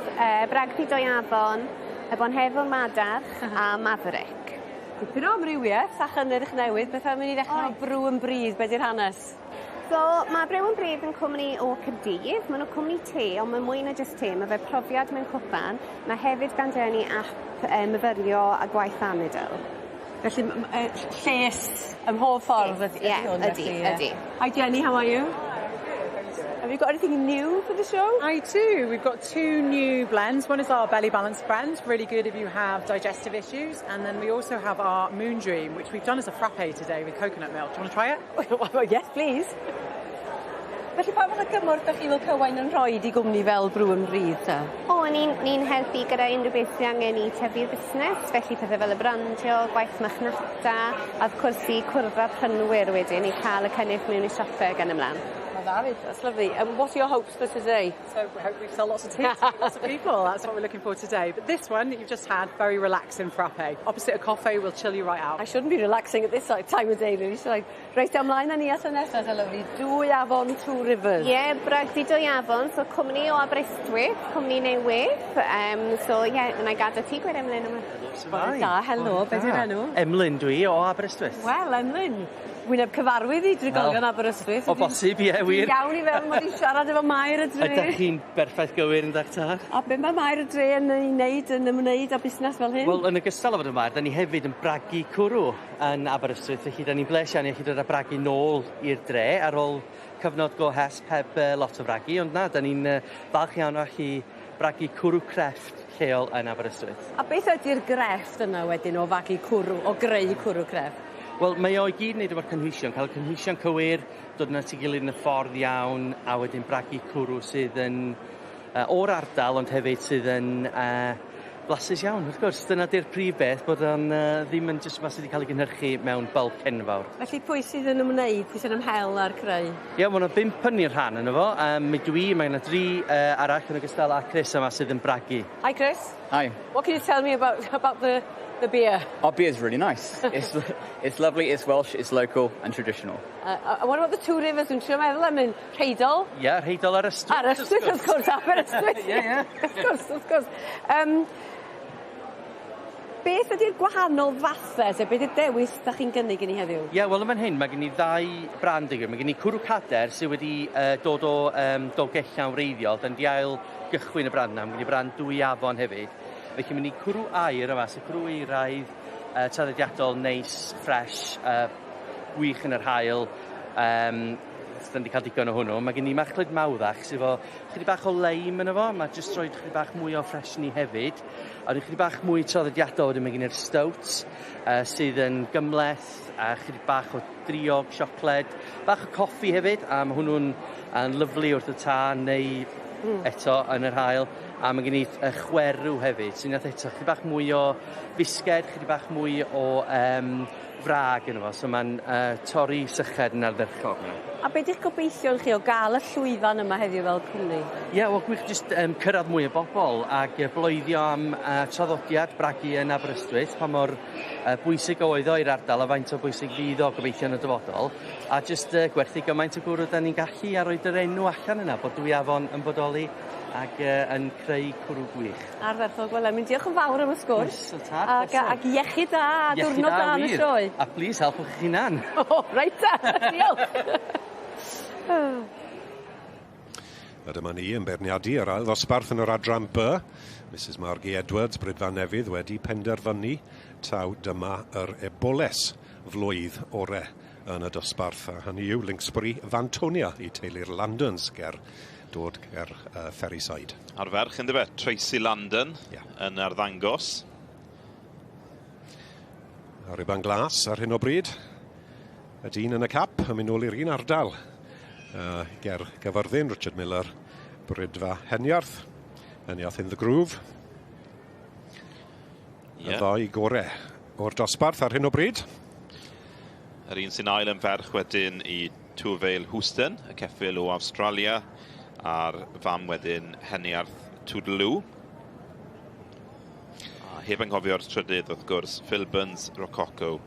Bragdy Dwy Afon, y Bonhefwr Madarch a Maverick. Dipyn o amrywiaeth a chynnyrch newydd. Beth am i ni ddechrau o Brew yn Brydd, be di'r hanes? So, mae Brew yn Brydd yn cwmni o Caerdydd. Maen nhw'n cwmni te, ond mae mwy na jyst te. Mae fe profiad mewn cwpan. Mae hefyd gan ni app myfyrio a gwaith anadl. Felly, lles ym mhob ffordd ydy hwn, ydy, ydy. Hi Jenny, how are you? Have you got anything new for the show? I do. We've got 2 new blends. One is our Belly Balance blend, really good if you have digestive issues. And then we also have our Moon Dream, which we've done as a frappe today with coconut milk. Do you want to try it? Yes, please. Felly pa fath o gymorth ydych chi fel Cywain yn rhoi i gwmni fel Brew yn Brydd ta? O, ni'n helpu gyda unrhyw beth sydd angen i tyfu'r busnes, felly pethau fel y brandio, gwaith marchnata, a wrth gwrs i cwrdd â prynwyr wedyn i cael y cynnyrch mewn i siopau gan ymlaen. Well, that's lovely. And what are your hopes for today? So we hope we sell lots of tea to lots of people. That's what we're looking for today. But this one that you've just had, very relaxing frappe. Opposite a coffee will chill you right out. I shouldn't be relaxing at this time of day, really, should I? Reit, ymlaen â ni at y nesaf, te, Lowri. Dwy Afon, Two Rivers. Ie, yeah, Bragdy Dwy Afon, so cwmni o Aberystwyth, cwmni newydd. So ie, yeah, na i gadael ti gweud Emlyn yma. Bore da, helo, beth yw'r enw? Emlyn dwi o Aberystwyth. Wel, Emlyn, wyneb cyfarwydd i drigolion Aberystwyth. O bosib, ie, wir. Iawn i fewn mod i'n siarad efo Maer y Dre. Ydych chi'n berffaith gywir yn dactar. A be mae Maer y Dre yn ei wneud yn ymwneud â busnes fel hyn? Wel, yn ogystal â fod yn Maer, da ni hefyd yn bragu cwrw yn Aberystwyth, felly da ni'n bles iawn i allu dod â bragu nôl i'r dre ar ôl cyfnod go hesp heb lot o fragu, ond na, da ni'n falch iawn o allu bragu cwrw crefft lleol yn Aberystwyth. A beth ydy'r grefft yna wedyn o fagu cwrw, o greu cwrw crefft? Wel, mae o i gyd yn neud efo'r cynhwysion, cael y cynhwysion cywir, dod yn at ei gilydd yn y ffordd iawn, a wedyn bragu cwrw sydd yn o'r ardal, ond hefyd sydd yn blasus iawn, wrth gwrs. Dyna di'r prif beth, bod o'n ddim yn jyst rhywbeth sydd wedi cael ei gynhyrchu mewn bulk enfawr. Felly pwy sydd yn ymwneud, pwy sy'n ymhel â'r creu? Ie, yeah, mae yna 5 yn i'r rhan yno fo. Mi dwi, mae yna 3 arall yn ogystal â Chris yma sydd yn bragu. Hi Chris. Hi. What can you tell me about the beer? Our beer is really nice. It's lovely, it's Welsh, it's local and traditional. What about the two rivers? Dwi'n trio meddwl am un Rheidol. Ie, yeah, Rheidol a'r Ystwyth. A'r Ystwyth, wrth gwrs, Aberystwyth. Ie, ie. Wrth gwrs, wrth gwrs. Beth ydy'r gwahanol fathau, sef beth ydy'r dewis da chi'n gynnig i ni heddiw? Ie, yeah, wel yn fan hyn, mae gen i ddau brand i. Mae gen i Cwrw Cader sydd wedi dod o Dolgellau wreiddiol. Da ni wedi ail gychwyn y brand yna. Mae gen i brand Dwy Afon hefyd. Felly mae gen i cwrw aur yma, sef cwrw euraidd, traddodiadol, neis, ffres, gwych yn yr haul. Da ni wedi cael digon o hwnnw. Mae gen i Machlud Mawddach sydd efo chydig bach o leim yno fo. Mae jyst rhoi chydig bach mwy o ffresni hefyd. A wedyn chydig bach mwy traddodiadol wedyn mae gen i'r stout sydd yn gymhleth a chydig bach o driog, siocled, bach o coffi hefyd, a mae hwnnw'n yn lyfli wrth y tân neu eto yn yr haul. A mae gen i chwerw hefyd, sy'n eto chydig bach mwy o fisged, chydig bach mwy o frag yno fo, so mae'n torri syched yn ardderchog. A beth ydych gobeithion chi o gael y llwyfan yma heddiw fel cwmni? Ie, yeah, wel gwych jyst cyrraedd mwy o bobl ac bloeddio am traddodiad bragu yn Aberystwyth, pa mor bwysig oedd o i'r ardal a faint o bwysig fydd o gobeithio yn y dyfodol. A jyst gwerthu gymaint o gwrw da ni'n gallu a roed yr enw allan yna bod Dwy Afon yn bodoli ac yn creu cwrw gwych. Ardderchog, wel, mynd diolch yn fawr am y sgwrs. Ac iechyd da, a diwrnod da yn y sioe. A please, helpwch chi'ch hunan. O, reit da, diolch. A dyma ni yn beirniadu yr ail ddosbarth yn yr adran B. Mrs Margie Edwards, Brydfa Nefydd, wedi penderfynu taw dyma yr eboles flwydd ore yn y dosbarth. A hynny yw Linksbury Fantonia i teulu'r Landons ger dod ger Ferryside. A'r ferch yndyfe, Tracy Landon, yeah, yn arddangos. A riban glas ar hyn o bryd. Y dyn yn y cap yn mynd nôl i'r un ardal. Ger Gyfyrddin, Richard Miller, Brydfa Heniarth. Heniarth in the groove. Yeah. Y ddoi gore o'r dosbarth ar hyn o bryd. Yr un sy'n ail yn ferch wedyn i Tŵfeil Houston, y ceffyl o Awstralia, a'r fam wedyn Heniarth Toodaloo. A heb anghofio'r trydydd wrth gwrs, Phil Burns Rococo.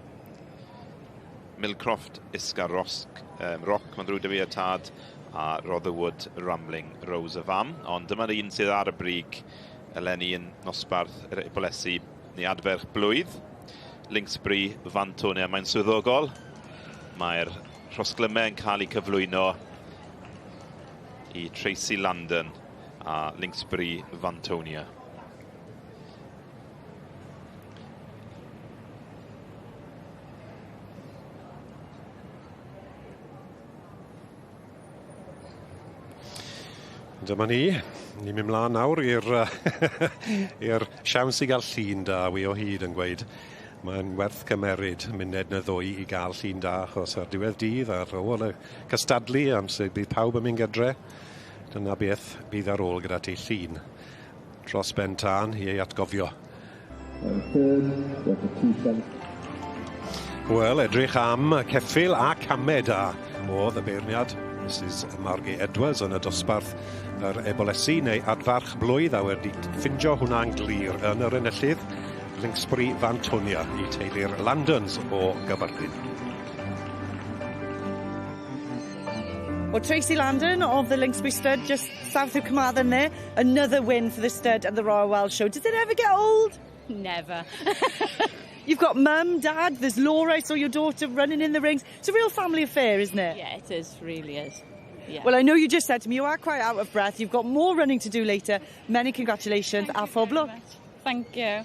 Millcroft Isca Rock, mae'n ddrwg 'da fi y tad, a Rotherwood Rambling Rose y fam. Ond dyma'r un sydd ar y brig eleni yn nosbarth yr ebolesi neu adferch blwydd. Linksbury Fantonia, mae'n swyddogol. Mae'r rhosglymau yn cael eu cyflwyno i Tracy Landon a Linksbury Fantonia. Dyma ni, ni'n mynd mlaen nawr i'r siawns i gael llun da, wi o hyd yn gweud. Mae'n werth cymeryd muned neu ddwy i gael llun da, achos ar diwedd dydd, ar ôl y cystadlu, amser bydd pawb yn mynd gydre, dyna beth bydd ar ôl gyda ti, llun dros ben tân i ei atgofio. Wel, edrych am ceffyl a camed a oedd y beirniad Mrs Margie Edwards yn y dosbarth yr ebolesi neu adfarch blwydd a wedi ffindio hwnna'n glir yn yr enillydd Linksbury Fantonia i teulu'r Landons o Gyfyrddin. Well, Tracy Landon of the Linksbury Stud, just south of Carmarthen there. Another win for the stud at the Royal Welsh Show. Does it ever get old? Never. You've got mum, dad, there's Laura, I saw your daughter running in the rings. It's a real family affair, isn't it? Yeah, it is, really is. Yeah. Well, I know you just said to me you are quite out of breath. You've got more running to do later. Many congratulations. Thank a phob lwc. Thank you.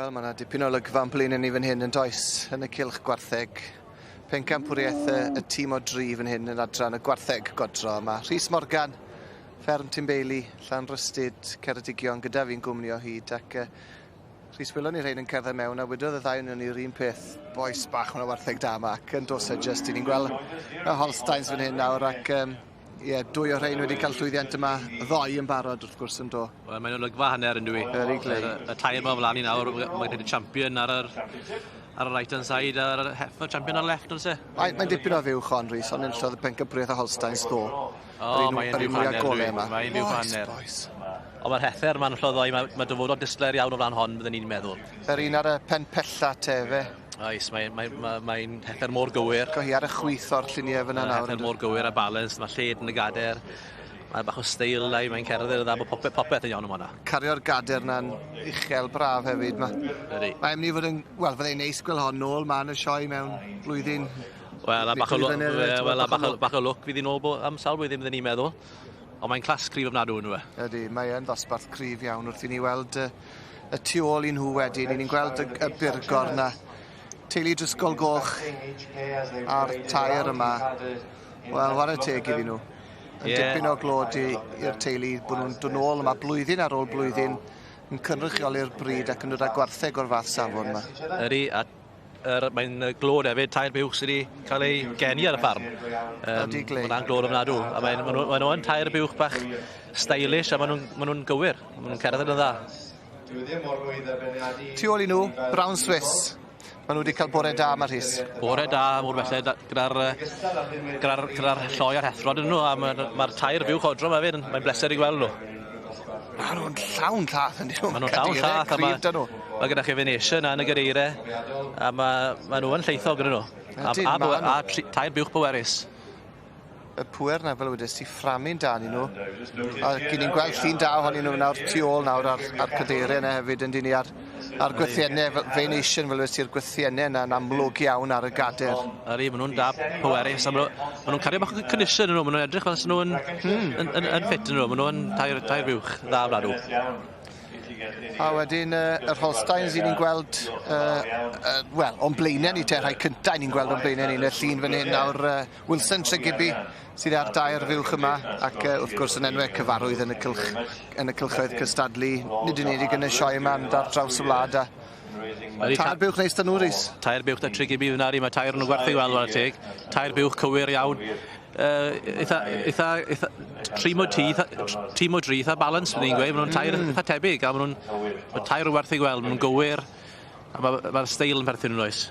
Wel, mae yna dipyn o olygfa yn blaenau ni fan hyn yn does, yn y cylch gwartheg. Pencampwriaeth y, y tîm o dri fan hyn yn adran y gwartheg godro. Mae Rhys Morgan, fferm Timbeili, Llanrhystud, Ceredigion gyda fi'n gwmni o hyd ac uh, Rhys welon ni rhain yn cerdded mewn a wedodd y ddau o'n ni'r un peth bois bach mewn wartheg da yma ac yn dos e just i ni'n gweld y Holsteins fan hyn nawr ac um, ie, dwy o'r rhain wedi cael llwyddiant yma ddoe yn barod wrth gwrs yn do. Wel, mae'n olygfa hanner yn dwi. Very glei. Y, y tair yma o flaen i nawr, mae'n credu champion ar yr, ar y right hand side a'r heifer champion ar y left, ond se? Mae'n mae dipyn o fuwch hon, Rhys, ond enillodd y pencampwriaeth y Holsteins ddo. O, mae'n yr un fuwch mwyaf hanner, gole dwi. yma. Mae'n fuwch Oes, hanner. bois. Ond mae'r heffer ma'n hollol ddoe, mae, mae dyfodol disglair iawn o flaen hon, byddwn ni'n meddwl. Yr un ar y pen pella te, fe. Oes, mae'n mae, mae, mae heffer mor gywir. Go hi ar y chwith o'r lluniau fyna nawr. Heffer mor gywir a balance, mae lled yn y gader. Mae bach o steil na i, mae'n cerdded yn dda, mae popeth, popeth yn iawn yma hwnna. Cario'r gader na'n uchel braf hefyd. Mae, Ydy. mae'n mynd i fod yn... Wel, fyddai'n neis gweld hon nôl ma yn y sioe mewn blwyddyn. Wel, a bach o, Dwy lw- flynedd, wel, t'mod, a bach o, bach o lwc fydd hi'n ôl am sawl blwyddyn byddwn ni'n meddwl. Ond mae'n clas cryf ofnadw yn e. Ydy, mae yn ddosbarth cryf iawn wrth i ni weld y, y tu ôl i nhw wedyn. I ni'n gweld y, y burgor na. Teulu Drysgol Goch a'r tair yma. Wel, whare teg iddyn nhw. Yn Ie. dipyn o glod i'r teulu bod nhw'n dod nôl yma blwyddyn ar ôl blwyddyn yn cynrychioli'r bryd ac yn dod â gwartheg o'r fath safon yma. Ydy, a er, mae'n glod hefyd, tair buwch sydd wedi cael ei geni ar y ffarm. Ydy, glei. Mae'n glod ofnadw. A mae'n ma nhw, ma nhw yn tair buwch bach stylish a maen nhw'n ma nhw gywir. Maen nhw'n cerdded yn dda. Tu ôl i nhw, Brown Swiss. Maen nhw wedi cael bore da yma, Rhys. Bore da, mor belled, gyda'r gyda gyda lloi a'r heffrod yn nhw, a mae'r ma tair buwch odro yma hefyd, mae'n bleser i gweld nhw. Maen nhw'n llawn llath yn nhw. Maen nhw'n llawn llath, a mae... mae ma gyda chi Venetian yn y gadeiriau, a mae ma nhw yn lleithog gyda nhw. A, Ydyn, a, ma' a, nhw. a tri, tair buwch bwerus. Y pwer na, fel wedes ti, fframu'n da ni nhw. A gyn ni'n gweld llun da ohonyn nhw nawr tu ôl nawr ar, ar cadeiriau yna hefyd, yn dyn ni ar, ar gwythiennau, fel Venetian, fel wedes ti'r gwythiennau yna yn amlwg iawn ar y gader. Ydy, maen nhw'n da pwerus, a maen nhw'n cario bach o condition yn nhw, maen nhw'n edrych fel sy'n nhw'n yn, yn, yn ffit yn nhw, maen nhw'n tair, tair buwch dda ofnadw. A wedyn uh, yr Holsteins i ni'n gweld, uh, uh, wel, o'n blaenau ni te, rhai cyntaf ni'n gweld o'n blaenau ni yn y llun fan hyn nawr, uh, Wilson Tregibi sydd ar dair fuwch yma ac uh, wrth gwrs yn enwau cyfarwydd yn y, cylch, yn y cylchoedd cystadlu, nid yn unig yn y sioe yma, ond ar draws y wlad a Ydy, tair buwch neis da nhw, Rhys. Tair buwch da Tregibi fyna, mae tair nhw'n gwerthu weld whare teg. Tair buwch cywir iawn. Uh, eitha, eitha, eitha, trim o ti, eitha, tîm o dri, eitha balance, byddwn i'n gweud. Maen nhw'n tair eitha tebyg, a maen nhw'n ma tair o werth i gweld, maen nhw'n gywir, a mae'r ma steil yn perthyn nhw'n oes.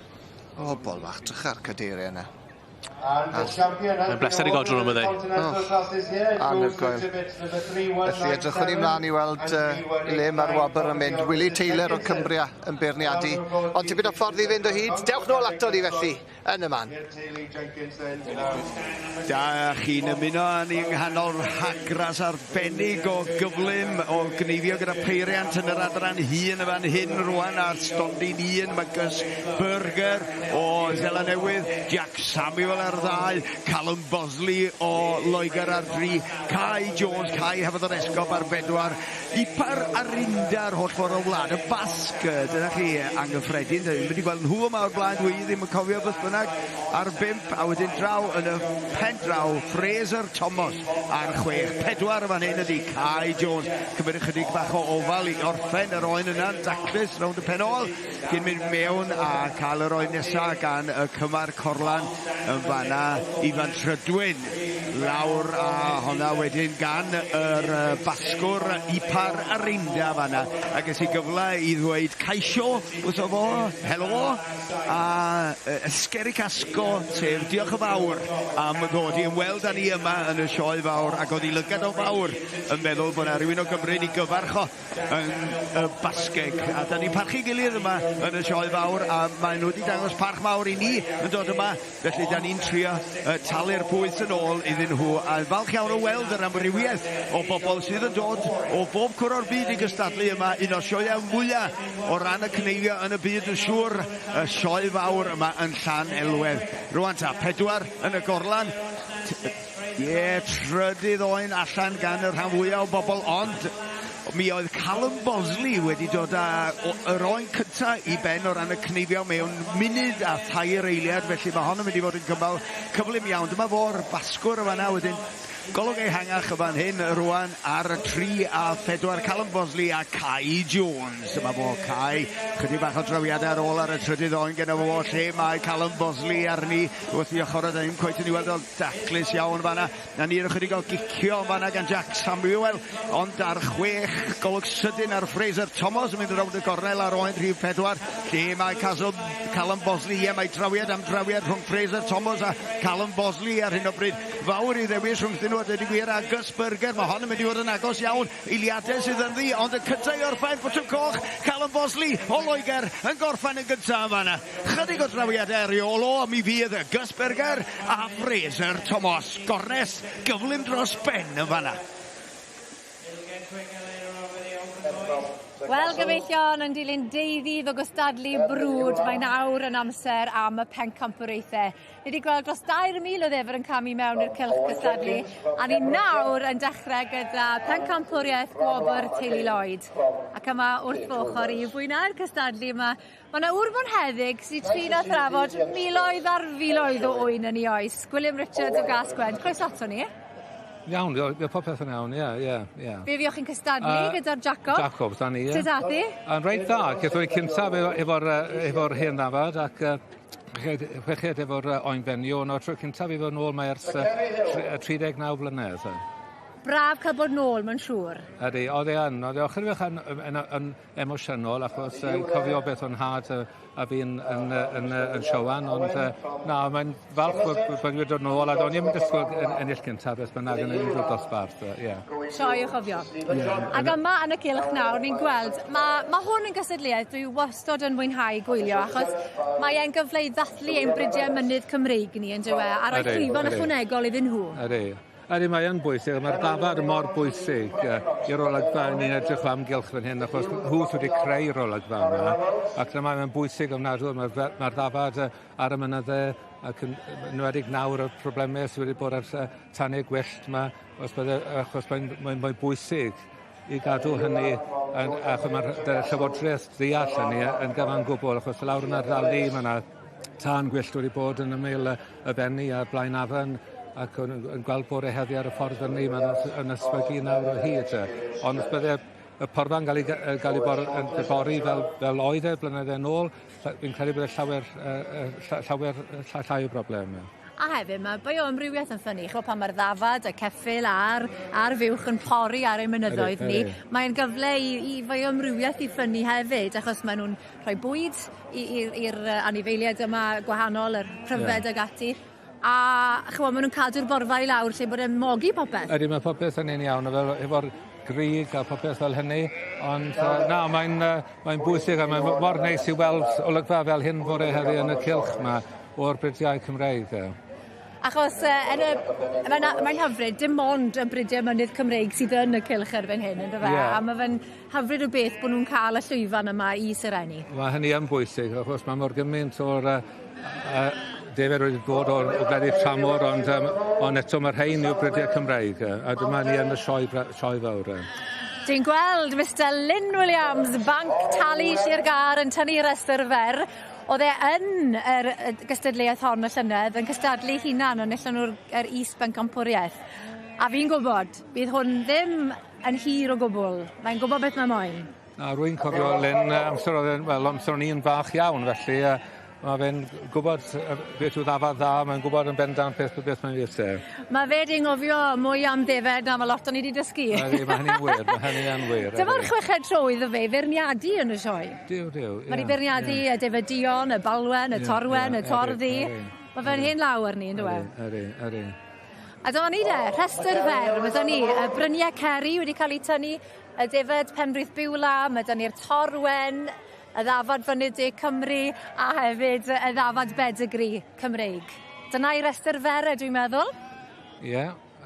O, bol fach, drych ar cadeiriau yna. Mae'n bleser i godro nhw, byddai. Anhygoel. Felly edrychwn ni mlaen i weld uh, i le mae'r wobr yn mynd. Willie Taylor o Cumbria yn beirniadu. Ond tipyn o ffordd i fynd o hyd. Dewch nôl ato ni felly, yn y man. Da chi'n ymuno â ni yng nghanol rhagras arbennig o gyflym o gneifio gyda peiriant yn yr adran hŷn y fan hyn rwan ar stondin un mae Gus Burger o Seland Newydd, Jack Samuel ar ddau, Callum Bosley o Loegr ar dri, Kai Jones, Kai Hafod yr Esgob ar bedwar, Ipar Arinda ar holl ffordd o wlad, y Basg, dyna chi anghyffredin, dwi wedi gweld nhw yma o'r blaen, dwi ddim yn cofio beth bynnag, ar bump, a wedyn draw yn y pen draw, Fraser Thomas ar chwech, pedwar y fan hyn ydi Kai Jones, cymryd ychydig bach o ofal i orffen yr oen yna'n daclus rownd y pen ôl, cyn mynd mewn a cael yr oen nesa gan y cymar Corlan yn fanna Ifan Trydwyn lawr a honna wedyn gan yr Basgwr Ipar Arinda fanna a ges i gyfle i ddweud Kaisho wrtho fo, helo a Esgerrig Asgo sef diolch yn fawr am ddod i ymweld â ni yma yn y sioe fawr ac oedd i lygad o fawr yn meddwl bod 'na rywun o Gymru i gyfarch o yn y Basgeg a da ni'n parchu gilydd yma yn y sioe fawr a maen nhw wedi dangos parch mawr i ni yn dod yma felly da ni'n trio uh, talu'r pwyth yn ôl iddyn nhw a falch iawn o weld yr amrywiaeth o bobl sydd yn dod o bob cwr o'r byd i gystadlu yma un o'r sioeau mwyaf o ran y cneifio yn y byd yn siŵr y sioe fawr yma yn Llanelwedd. Rwan ta, pedwar yn y gorlan. Ie, yeah, trydydd oen allan gan y rhan fwyaf o bobl, ond Mi oedd Callum Bosley wedi dod â yr oen cynta i ben o ran y cneifio mewn munud a thair eiliad, felly mae hon yn mynd i fod yn gymal cyflym iawn. Dyma fo'r basgwr y fanna wedyn. Golwg ehangach y fan hyn rwan ar y 3 a 4. Callum Bosley a Kai Jones. Dyma fo Kai. Chydig bach o drawiadau ar ôl ar y trydydd oen gyda fo lle mae Callum Bosley arni wrth i ochr o ddim cweit yn ei weld o'n daclus iawn fanna. Na ni'r ychydig o gicio yn fanna gan Jack Samuel, ond ar chwech golwg sydyn ar Fraser Thomas yn mynd rownd y gornel ar oen rhif 4 lle mae Castle, Callum Bosley. Ie, mae trawiad am drawiad rhwng Fraser Thomas a Callum Bosley ar hyn o bryd. Fawr i ddewis rhwngthyn nhw a dweud y gwir a Gus Berger. Mae hon yn mynd i fod yn agos iawn. Eiliadau sydd ynddi, ond y cyntaf i orffen, botwm coch, Callum Bosley o Loegr yn gorffen yn gyntaf yn fanna. Chydig o drawiadau ar ei ôl o, a mi fydd Gus Berger a Fraser Thomas. Gornes gyflym dros ben yn fanna. Wel, gyfeillion, yn dilyn deuddydd o gystadlu brwd, mae nawr yn amser am y pencampwriaethau. Ni wedi gweld dros 3,000 o ddefr yn camu mewn i'r cylch cystadlu, a ni nawr yn dechrau gyda pencampwriaeth gwobr Teulu Lloyd. Ac yma wrth fy ochr i fwynhau'r cystadlu yma, mae yna ŵr bonheddig sydd wedi trin a thrafod miloedd ar filoedd o ŵyn yn ei oes. Gwilym Richards o Gas-gwent, croeso ato ni. Iawn, ie, popeth yn iawn, ie, ie, ie. Fe fuoch chi'n cystadlu gyda'r Jacob. Jacobs, da ni, ie. Sut ath hi? Yn reit dda, gaethon ni cyntaf efo'r efo hen ddafad ac chweched efo'r oen fenyw, ond o'r tro cyntaf i fod nôl mae ers 39 blynedd. Braf cael bod nôl, mae'n siŵr. Ydy, oedd e yn, oedd e ochr fach yn, yn, yn, emosiynol achos cofio beth o'n nhad a fi'n yn, yn, yn, yn siowan, ond na, mae'n falch bod, bod wedi dod nôl a do'n i'm yn disgwyl ennill cyntaf beth bynnag yn unrhyw dosbarth. Yeah. Sioe o chofio. Yeah. Ac yma yn y cylch nawr, ni'n gweld, mae ma hwn yn gystadleuaeth dwi wastod yn mwynhau gwylio, achos mae e'n gyfle i ddathlu ein bridiau mynydd Cymreig ni, yn dyw e, a rhoi llwyfan ychwanegol iddyn nhw. Ydy. Ydy, mae yn bwysig, mae'r dafad mor bwysig i'r olygfa ni'n edrych o amgylch fan hyn, achos nhw sydd wedi creu'r olygfa yma, ac dyma mae'n bwysig ofnadwy, mae'r mae ddafad ar y mynyddau, ac yn enwedig nawr y problemau sydd wedi bod ar tanau gwyllt yma, os bydde, achos mae'n mae, mae bwysig i gadw hynny, yn, achos mae'r llywodraeth ddeall hynny yn gyfan gwbl, achos lawr yn ardal ni, mae yna tân gwyllt wedi bod yn ymyl y Fenni a'r Blaenafon, ac yn, yn gweld bore heddi ar y ffordd fyny, mae'n yn ysmygu nawr o hyd. Ond os bydde y porfa'n cael ei, gael ei bor, yn bori fel, fel oedd e blynydde yn ôl, fi'n credu bydde llawer, llawer llai o broblem. A hefyd mae bioamrywiaeth yn ffynnu. Ch'mo' pan ma'r ddafad, y ceffyl a'r a'r fuwch yn pori ar ein mynyddoedd ni, mae'n gyfle i i fioamrywiaeth i ffynnu hefyd achos ma' nw'n rhoi bwyd i i'r i'r yy anifeiliaid yma gwahanol, yr pryfed ag ati. A ch'mo' ma' nw'n cadw'r borfa i lawr lle bod e'n mogi popeth. Ydy ma' popeth yn un iawn efo efo'r grug a popeth fel hynny ond yy na mae'n yy mae'n bwysig a mae'n mor neis i weld olygfa fel hyn bore heddi yn y cylch 'ma o'r bridiau Cymreig. Achos yy yn y mae'n mae'n hyfryd dim ond y bridiau mynydd Cymreig sydd yn y cylch erbyn hyn on'd yfe? Ie. A ma' fe'n hyfryd o beth bo' nw'n ca'l y llwyfan yma i serennu. Ma' hynny yn bwysig achos ma' mor gymaint o'r yy yy defaid wedi dod o'r o gwledydd tramor ond yym ond eto ma' rhein yw'r bridiau Cymreig a dyma ni yn y sioe sioe fawr. Dwi'n gweld Mister Lyn Williams, Banc Talu Sir Gâr yn tynnu restr fer. O'dd e yn yr yy gystadleuaeth hon y llynedd yn cystadlu hunan enillon nw'r yr is bencampwriaeth. A fi'n gwbod bydd hwn ddim yn hir o gwbwl. Mae'n gwbod beth mae moyn. Na rwy'n cofio Lyn yy amser o'dd e'n wel amser o'n i'n fach iawn felly yy ma' fe'n gwbod yy beth yw ddafad dda mae'n gwbod yn bendant beth beth mae'n isie. Ma' fe 'di anghofio mwy am ddefed na ma' lot o'n ni 'di dysgu. Ydi ma' hynny'n wir ma' hynny yn wir. Dyma'r chweched tro iddo fe feirniadu yn y sioe. Duw duw ie. Ma' 'di beirniadu y defaid duon, y balwen, y torwen, y torddu. Ma' fe'n hen law arni on'd yw e? Ydi ydi. A dyma ni de, rhestr fer, ma' 'da ni y brynie ceri wedi ca'l 'u tynnu, y defed Penrhys Biwla, ma' 'da ni'r torwen, y ddafad fynydd De Cymru, a hefyd y ddafad Bedigri Cymreig. Dyna'i restr fer e dwi'n meddwl. Ie,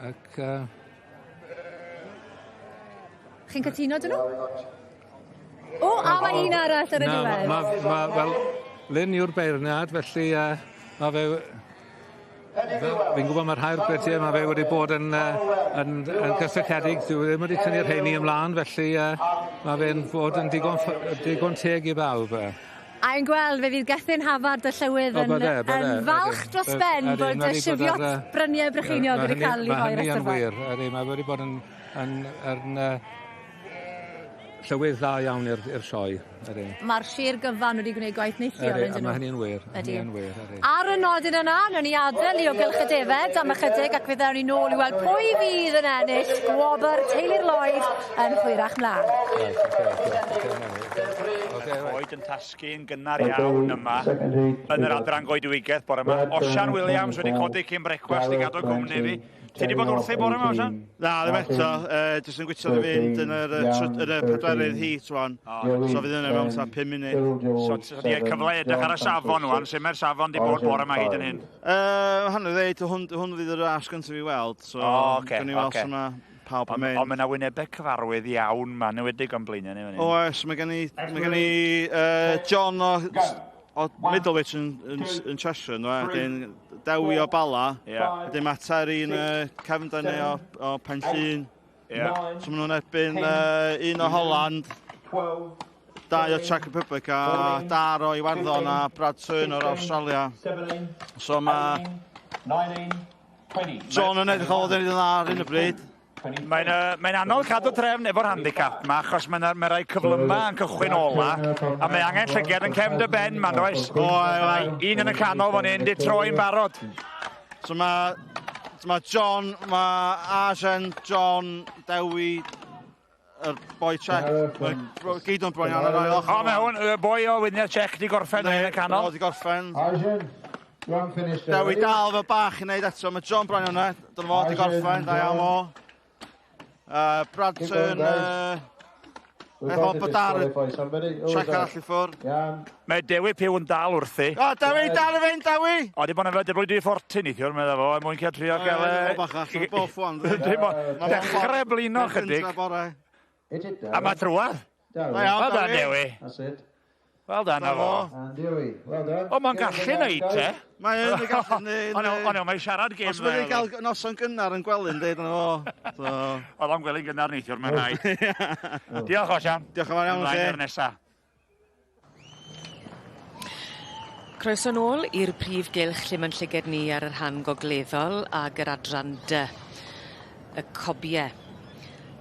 ac yy Chi'n cytuno 'dyn nhw? O, a mae un arall ar y diwedd. Na, ma' ma' wel, Lyn yw'r beirniad, felly yy ma' fe Fi'n gwybod mae rhai'r grediau mae fe wedi bod yn, yn, yn gysylltiedig, dyw e ddim wedi tynnu'r rheini ymlaen, felly mae fe'n fod yn digon, digon teg i bawb. A i'n gweld fe fydd Gethin Hafard y llywydd yn, bydde, bydde, yn falch dros ben bod y sifiot Bryniau Brycheiniog wedi cael ei rhoi i'r Mae hynny yn wir, ydy, mae wedi bod yn, yn, yn, llywydd dda iawn i'r sioe. Mae'r sir gyfan wedi gwneud gwaith neithiol, yn dyn nhw? Mae hynny'n wir. Ydy. Hynny'n wir, ydy. Ar y nodyn yna, wnawn ni adael i o gylch y defed am ychydig ac fe ddawn ni nôl i weld pwy fydd yn ennill gwobr Teulu'r Lloyd yn hwyrach mlaen. Right, okay, Coed yn tasgu yn gynnar iawn yma yn yr adran goedwigaeth bore yma. Osian Williams wedi codi cyn brecwast i gadw gwmni fi. Ti wedi bod wrth ei bore yma, Osian? Na, ddim eto. Jyst yn gwytio i fynd yn yr, yn y pedwerydd heat wan. So fydd yna mewn ta 5 munud. So ti wedi cyfle edrych ar y safon wan. Sut mae'r safon di bod bore yma hyd yn hyn? Hanner ddeud, hwn, hwn fydd y ras gyntaf i weld. So, gawn ni weld sut mae pawb yn mynd. Ond mae yna wynebau cyfarwydd iawn ma, newedig o'n blaenau ni fan hyn. Oes, mae gen i, mae gen i John o Middlewich yn Cheshire, no, wedyn Dewi o Bala, wedyn mae Terry'n cefndir ni o Pen Llŷn. So maen nhw'n erbyn un o Holland, dau o Czech Republic a Dar o Iwerddon a Brad Turner o Australia. So mae John yn edrych o ddyn dda ar hyn o bryd. Mae'n mae anodd cadw trefn efo'r handicap yma, achos mae'n mae rai cyflyma yn cychwyn ola, a mae angen llygad yn cefn dy ben ma, does? Oe, Un yn y canol fan hyn, di troi'n barod. So mae John, mae Arjen, John, Dewi, yr boi Czech, mae gyd o'n bron iawn ar ail ochr. O, mae hwn, y boi o Wyniau Czech di gorffen yn y canol. O, di gorffen. Dewi dal efo bach i wneud eto, mae John bron iawn yna, dyna fo, di gorffen, da iawn o. Brad Turner, efo Badar, Czech arall i ffwrdd. Mae Dewi Pugh yn dal wrthi. O, Dewi, dal i fynd, Dewi! O, di bod yn efo WD-40 neithiwr, meddwl fo, er mwyn cael trio gael... O, bach allan o boff wan. Dechrau blino chydig. A mae trwad. Well done, Dewi. Well done, na fo. O, mae'n gallu neud, te. Mae yn gallu neud. O, mae'n siarad gêm. Os mae'n gael noson gynnar yn gwely'n deud yna fo. Oedd o'n gwely'n gynnar neithiwr, mae'n rhaid. Diolch, Osian. Diolch yn fawr iawn i chi. Ymlaen i'r nesa. Croeso nôl i'r prif gylch lle ma'n llyged ni ar y rhan gogleddol ag yr adran dy. Y cobie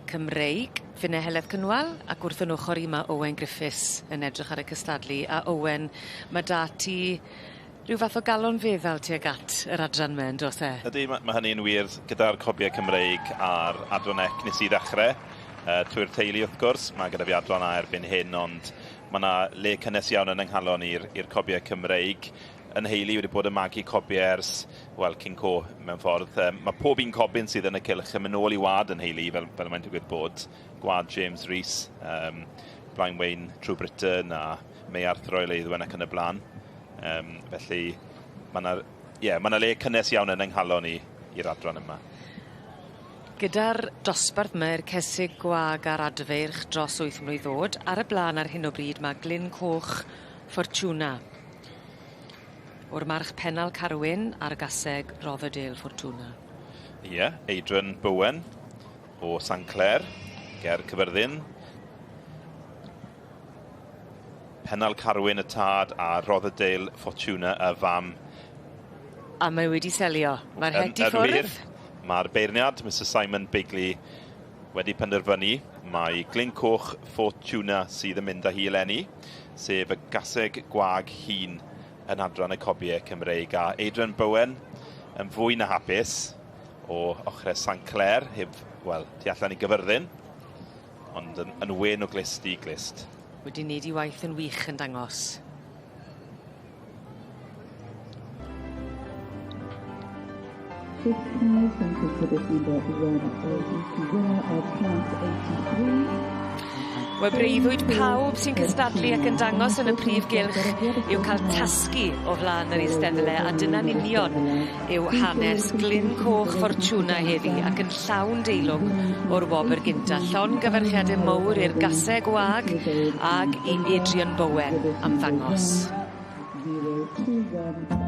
Cymreig, Finne Heledd Cynwal, ac wrth yn ochr i ma Owen Griffiths yn edrych ar y cystadlu. A Owen, mae da ti rhyw fath o galon feddal tuag at yr adran 'ma, yn does e? Ydy, mae hynny'n wir gyda'r cobiau Cymreig a'r adran ec nes i ddechrau. Trwy'r teulu wrth gwrs, mae gyda fi adran A erbyn hyn, ond mae yna le cynnes iawn yn yng nghalon i'r cobiau Cymreig. Yn heili wedi bod yn magu cobiau ers, wel, cyn co mewn ffordd. Mae pob un cobyn sydd yn y cylch yn mynd nôl i wad yn heili, fel mae'n digwydd bod. Gwad James Rees, Blaen Wayne True Britain a May Arthur Oil Eiddwen ac yn y blaen. Felly, mae yna ma le cynnes iawn yn yng nghalon i i'r adran yma. Gyda'r dosbarth yma i'r cesig gwag a'r adfeirch dros 8 mlwydd oed, ar y blaen ar hyn o bryd mae Glyn Coch Fortuna. O'r march Pennal Carwyn a'r gaseg Rotherdale Fortuna. Ie, yeah, Adrian Bowen o St Clair, ger Cyfyrddin. Pennal Carwyn y tad a Rotherdale Fortuna y fam. A mae wedi selio. Mae'r het i ffwrdd. Mae'r beirniad, Mr Simon Bigley, wedi penderfynu mae Glyn Coch Fortuna sydd yn mynd â hi eleni, sef y gaseg gwag hun yn adran y cobiau Cymreig. A Adrian Bowen yn fwy na hapus o ochrau St Clair, heb, wel, tu allan i Gyfyrddin, ond yn wen o glust i glust. Wedi wneud i waith yn wych yn dangos. Fifth prize went to exhibit number 182, winner of class 83. Wel, breuddwyd pawb sy'n cystadlu ac yn dangos yn y prif gylch yw cael tasgu o flaen yr eisteddle, a dyna'n union yw hanes Glyn Coch Fortuna heddi, ac yn llawn deilwng o'r wobr gynta. Llongyfarchiadau mowr i'r gaseg wag ag i Adrian Bowen am ddangos. 021.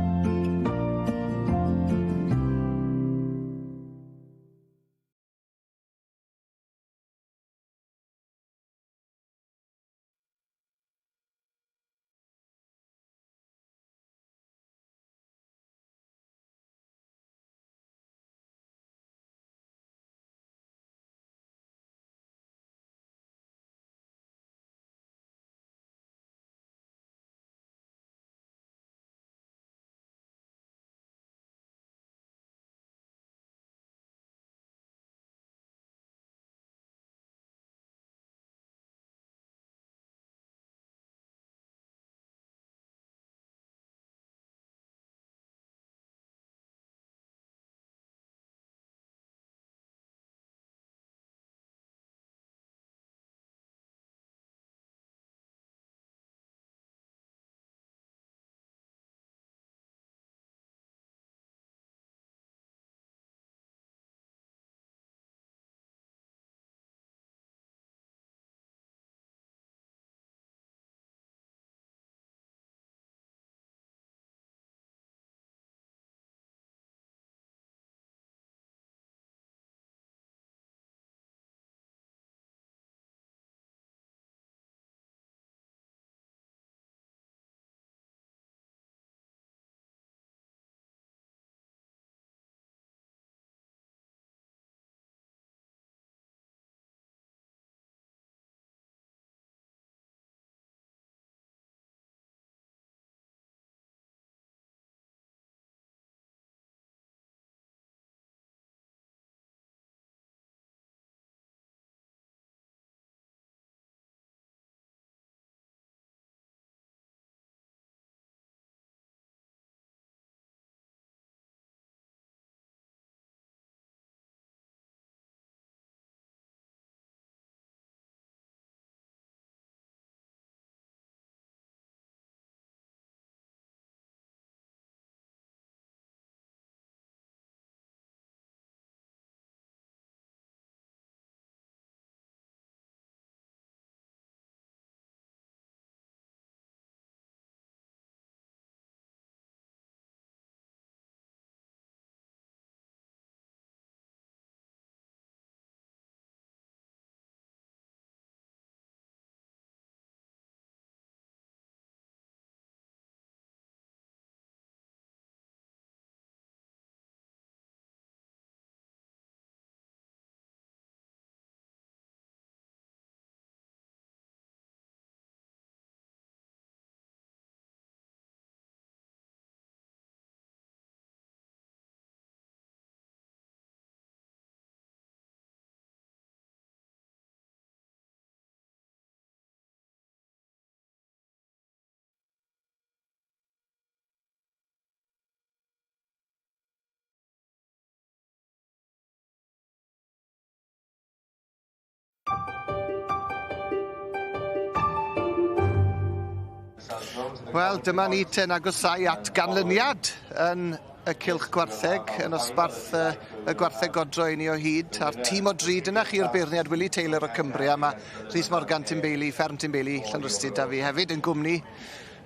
Wel, dyma ni te'n agosau at ganlyniad yn y cylch gwartheg, yn osbarth y gwartheg godro i ni o hyd. A'r tîm o dri, dyna chi'r beirniad Willie Taylor o Cymru, a mae Rhys Morgan Timbeili, Fferm Timbeili, Llanrwsty da fi hefyd yn gwmni.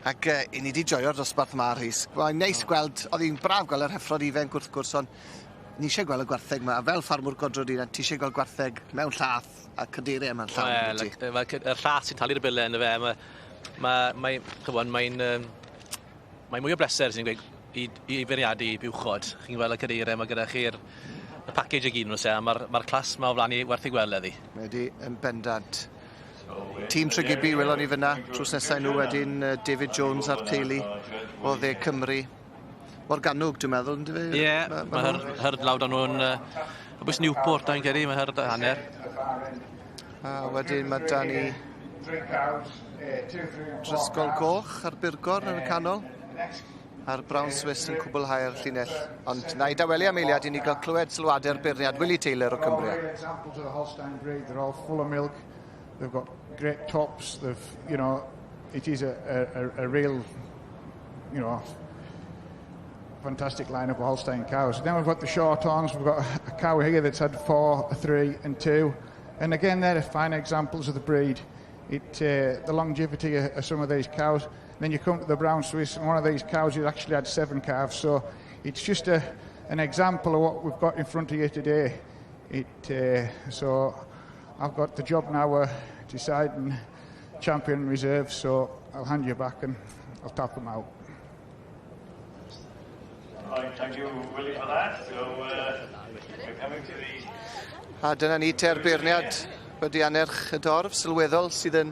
Ac i ni 'di joio'r dosbarth 'ma, Rhys. Mae'n neis gweld, oedd hi'n braf gweld yr heffrod ifanc wrth gwrs, ond ni eisiau gweld y gwartheg 'ma. Fel ffarmwr godro di, ti eisiau gweld gwartheg mewn llath a cadeiriau yma'n llawn. Wel, y, y, y llath sy'n talu'r bilau ynddo fe. Mae, mae, mae, chybod, mae'n mae mwy o bleser sy'n gweud i, i feirniadu buwchod. Chi'n gweld y cadeiriau, mae gyda chi'r y package i gyd nhw se, a mae'r ma clas 'ma o flaen i werth i gweld heddi. Mae di yn bendant. Tîm Tregibi welon ni fyna, drws nesau nhw wedyn David Jones a'r teulu o dde Cymru. Morgannwg, dwi'n meddwl, ynddo fe? Ie, yeah, mae ma hyrd lawr dan nhw'n... O bwys Newport, dwi'n credu, mae hyrd hanner. A wedyn mae da ni Drysgol Goch ar Burgor yn y canol. A'r Brown Swiss yn cwblhau'r llinell. Ond na i dawelu am eiliad i ni gael clywed sylwadau'r beirniad Willie Taylor o Cymru. Breed. They're all full of milk. They've got great tops. They've, you know, it is a real fantastic lineup of Holstein cows. Then we've got the Shorthorns. We've got a cow here that's had 4, 3, and 2. And again, they're fine examples of the breed. The longevity of some of these cows. Then you come to the Brown Swiss, and one of these cows has actually had 7 calves. So it's just an example of what we've got in front of you today. So I've got the job now of deciding champion reserve, so I'll hand you back and I'll tap them out. Right, thank you, Willie, for that. So we're coming to the A dyna ni te'r beirniad wedi anerch y dorf sylweddol sydd yn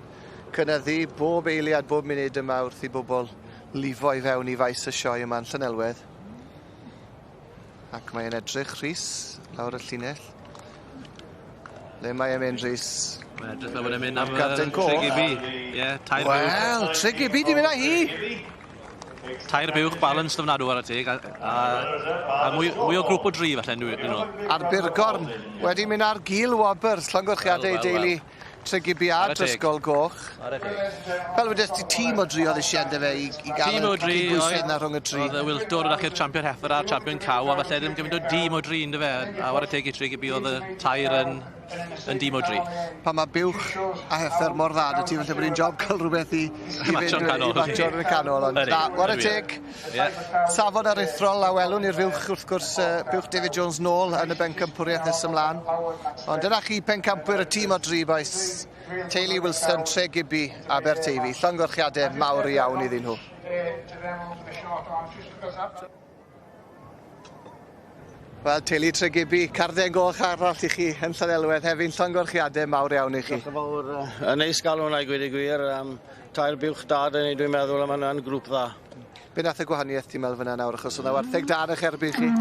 cynyddu bob eiliad, bob munud yma wrth i bobl lifo i fewn i faes y sioe yma yn Llanelwedd. Ac mae'n edrych, Rhys, lawr y llinell. Le mae e'n mynd, Rhys? Mae'n edrych fel bod e'n mynd am Garden Goch. Tregibi. Ie, tair buwch. Wel, Tregibi di mynd â hi! Tair buwch balance ofnadw ar y teg, a mwy o grŵp o dri falle, dwi'n nhw. A'r Burgorn wedi mynd ar gil wobr, llongyfarchiadau i deulu Tregibi a Drysgol Goch. Fel wedys ti, tîm o dri oedd eisiau ynddo fe i gael Tîm o dri, y cydbwysedd 'na rhwng y tri. Oedd y Wiltord yn achub champion heffer a'r champion cow, a falle ddim gymaint o dîm o dri ynddo fe. A whare teg i Tregibi oedd y tair yn dîm o dri. Pan mae buwch a heffer mor dda 'da ti, falle bod hi'n job cael rhywbeth i fynd canol. I matcho'r yn y canol. Ond na, whare teg. Safon aruthrol a welwn i'r fuwch, wrth gwrs, buwch David Jones nôl yn y bencampwriaeth nes ymlaen. Ond dyna chi pencampwyr y tîm o dri, bois. Teulu Wilson, Tregibi, Aberteifi. Llongyfarchiadau mawr iawn iddyn nhw. Wel, teulu Tregibi, carden goch arall i chi yn Llanelwedd hefyd, llongyfarchiadau mawr iawn i chi. Diolch yn fawr. Yn neis gael hwnna i gweud y gwir. Tair buwch da dyn ni, dwi'n meddwl, am hwnna'n grŵp dda. Be nath y gwahaniaeth ti'n meddwl fyna nawr, achos oedd 'na wartheg da yn eich erbyn chi?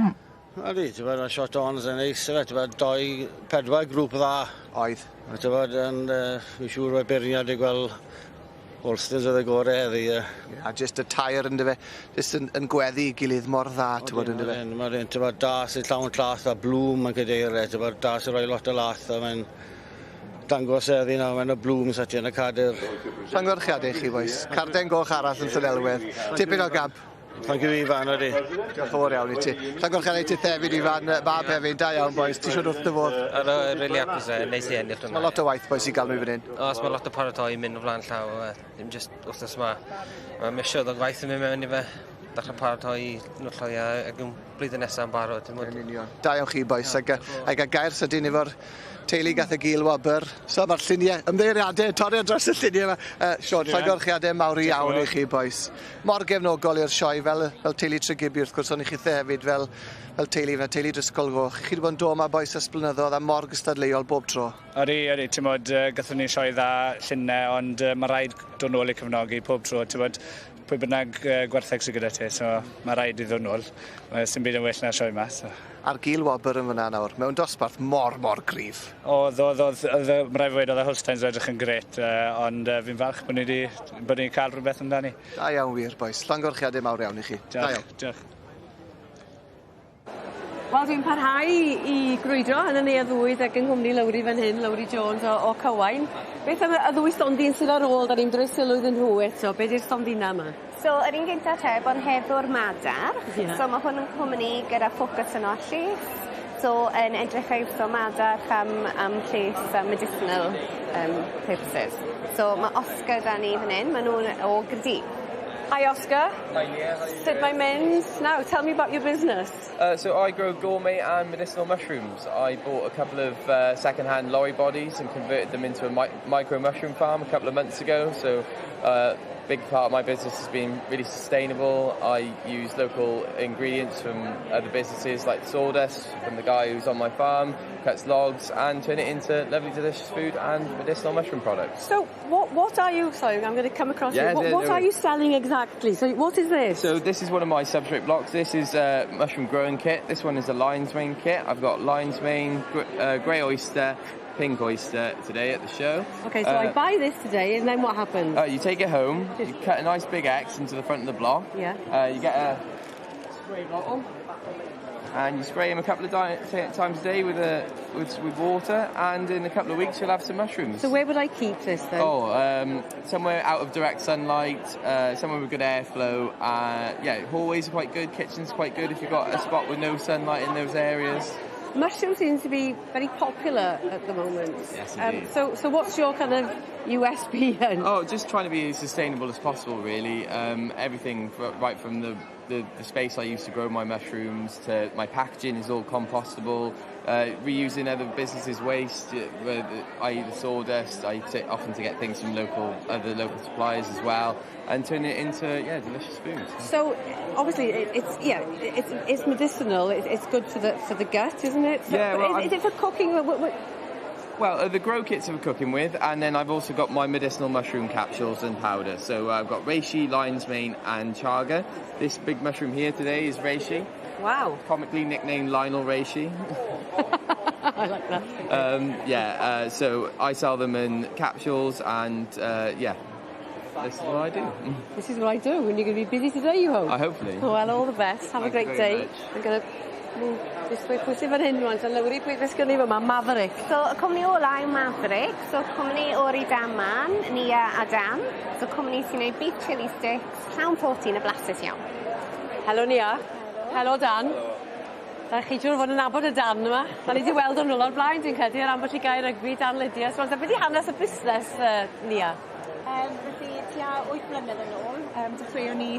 Ydy, ti'n bod, mae Shorthorns yn neis, ti'n bod, doi, pedwar grŵp dda. Oedd. Ti'n bod, yn, fi'n siŵr bod beirniad i gweld Holsteins oedd y gorau heddi. A jyst y tair ynddo fe, jyst yn gweddu i gilydd mor dda, ti'n bod, ynddo fe. Mae'n, ti'n bod, da sy'n llawn llath a blwm yn cadeiriau, ti'n bod, da sy'n rhoi lot o lath a mae'n dangos heddi nawr, mae'n y blwm sy'n ti yn y cadeir. Llongyfarchiadau i chi, bois. Carden goch arall yn Llanelwedd. Tipyn o gamp. Thank you, Ifan, ydy. Diolch yn fawr iawn i ti. Llongyfarchiadau i ti hefyd, Ifan, mab hefyd. Da iawn, bois. Ti siŵr wrth dy fodd? Ydw, really hapus, neis i ennill hwnna. Mae lot o waith, bois, i gael nhw i fan hyn. Oes, mae lot o paratoi i mynd o flaen llaw, ddim just wythnos yma. Mae misoedd o gwaith yn mynd mewn i fe. Dechrau paratoi nhwlloi ac yn blwyddyn nesaf yn barod. Yn union. Da iawn chi, bois. Ac a gair sydyn efo'r teulu gath y gil wobr. So mae'r lluniau, ymddiheuriadau, torri ar dros y lluniau yma. Sean, llongyfarchiadau mawr iawn i chi, bois. Mor gefnogol i'r sioe fel teulu Tregibi, wrth gwrs, ond i chithe hefyd fel teulu, fel teulu Drysgol Goch. Chi wedi bod yn dod yma, bois, ers blynyddoedd a mor gystadleuol bob tro. Odi, odi, ti'n modd, gathon ni sioe dda llynedd, ond mae rhaid dod nôl i cefnogi pob tro, ti'n modd, pwy bynnag gwartheg sydd gyda ti, so mae rhaid i ddod nôl. Mae sy'n byd yn well na'r sioe yma. So. A'r gil wobr yn fyna nawr, mewn dosbarth mor, mor gryf. Oedd, oedd, oedd, oedd, mae rhaid fi weud, oedd y Holsteins yn edrych yn gret, ond fi'n falch bod ni'n cael rhywbeth amdani. Da iawn wir, bois. Llongyfarchiadau mawr iawn i chi. Da iawn. Diolch. Wel, dwi'n parhau i grwydro yn y Neuadd Fwyd ac yng nghwmni Lowri fan hyn, Lowri Jones o Cywain. Beth am y ddwy stondin sydd ar ôl, da ni'n droi sylw iddyn nhw eto. Be di'r stondina yma? So yr un gynta te, bonheddwr madarch. Ie. So ma' hwn yn cwmni gyda ffocws yno ar lles. So yn edrych ar so madarch am am lles a medicinal purposes. So ma' Oscar 'da ni fan 'yn, ma' nw'n o Gaerdydd. Hi Oscar. Hi Nia, how you Sut doing? mae'n mynd? Now, tell me about your business. So I grow gourmet and medicinal mushrooms. I bought a couple of second-hand lorry bodies and converted them into a micro mushroom farm a couple of months ago. So big part of my business has been really sustainable. I use local ingredients from other businesses like sawdust from the guy who's on my farm, cuts logs and turn it into lovely delicious food and medicinal mushroom products. So what are you, sorry, I'm going to come across Yeah, you. What, yeah, what no are you selling exactly? So what is this? So this is one of my substrate blocks. This is a mushroom growing kit. This one is a lion's mane kit. I've got lion's mane, grey oyster, pink oyster today at the show. Okay, so I buy this today and then what happens? You take it home, you cut a nice big X into the front of the block. Yeah. You get a spray bottle and you spray them a couple of times a day with water, and in a couple of weeks you'll have some mushrooms. So where would I keep this then? Oh, somewhere out of direct sunlight, somewhere with good airflow. Yeah, hallways are quite good, kitchen's quite good if you've got a spot with no sunlight in those areas. Mushrooms seem to be very popular at the moment. Yes, indeed. So what's your kind of USP then? Oh, just trying to be as sustainable as possible, really. Everything right from the space I use to grow my mushrooms to my packaging is all compostable. Reusing other businesses' waste, that is the sawdust. I often to get things from other local suppliers as well, and turn it into delicious food. So obviously it's medicinal. It's good for the gut, isn't it? So, Yeah, well, but is it for cooking? What? Well, the grow kits I'm cooking with, and then I've also got my medicinal mushroom capsules and powder. So I've got reishi, lion's mane, and chaga. This big mushroom here today is reishi. Wow. Comically nicknamed Lionel Reishi. I like that. So I sell them in capsules, and this is what I do. This is what I do, and you're going to be busy today, you hope? Hopefully. Well, all the best. Have a Thank you great very day. much. I'm going to move this way. Pwy sydd fan hyn rwan? So Lowri, pwy beth sgynni fyma? Maverick. So y cwmni ola yw Maverick, so cwmni o'r Rydaman, Nia a Dan. So cwmni sy'n gwneud beef chilli sticks, llawn protein a blasus iawn. Helo Nia. Helo Dan. Da chi siŵr fod yn nabod y Dan yma. Da ni wedi weld o'n rhywle o'r blaen, dwi'n credu, ar ambell i gae rygbi Dan Lydiate. Wel, beth 'di hanes y busnes, Nia? Felly, tua 8 mlynedd yn ôl, dechreuon ni,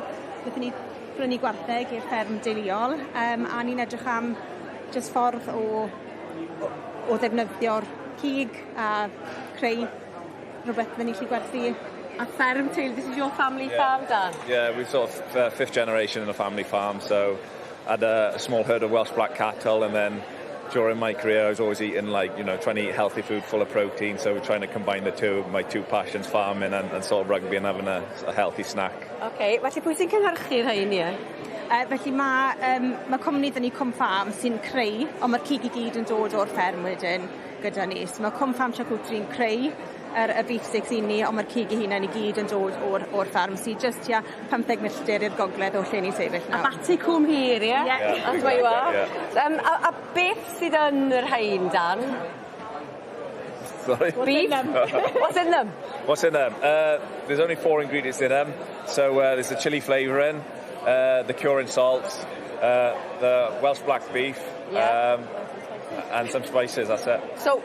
wnaethon ni brynu gwartheg i'r fferm deuluol, a ni'n edrych am jyst ffordd o ddefnyddio'r cig a creu rhywbeth fydden ni gallu gwerthu. A fferm teulu, this is your family Yeah. farm, Dan? Yeah, we're sort of fifth generation in a family farm, so I had a small herd of Welsh black cattle, and then during my career I was always eating, trying to eat healthy food full of protein, so we're trying to combine the two, my two passions, farming and sort of rugby and having a healthy snack. OK, felly pwy sy'n cynhyrchu'r rhain, ie? Felly mae cwmni 'da ni Cwm Farm sy'n creu, ond mae'r cig i gyd yn dod o'r fferm wedyn gyda ni. So mae Cwm Farm Charcuterie yn creu y beef sticks i ni, ond mae'r cig ei hunain i gyd yn dod o'r fferm sydd just tua 15 milltir i'r gogledd o lle ni'n sefyll nawr. Abaty Cwm Hir, ie? Ie. Yeah, That's where you are. Yeah. A beth sydd yn yr rhain, Dan? Sorry? Beef? What's in them? What's in them? There's only 4 ingredients in them. So there's the chili flavouring, the curing salts, the Welsh black beef, and some spices, that's it. So,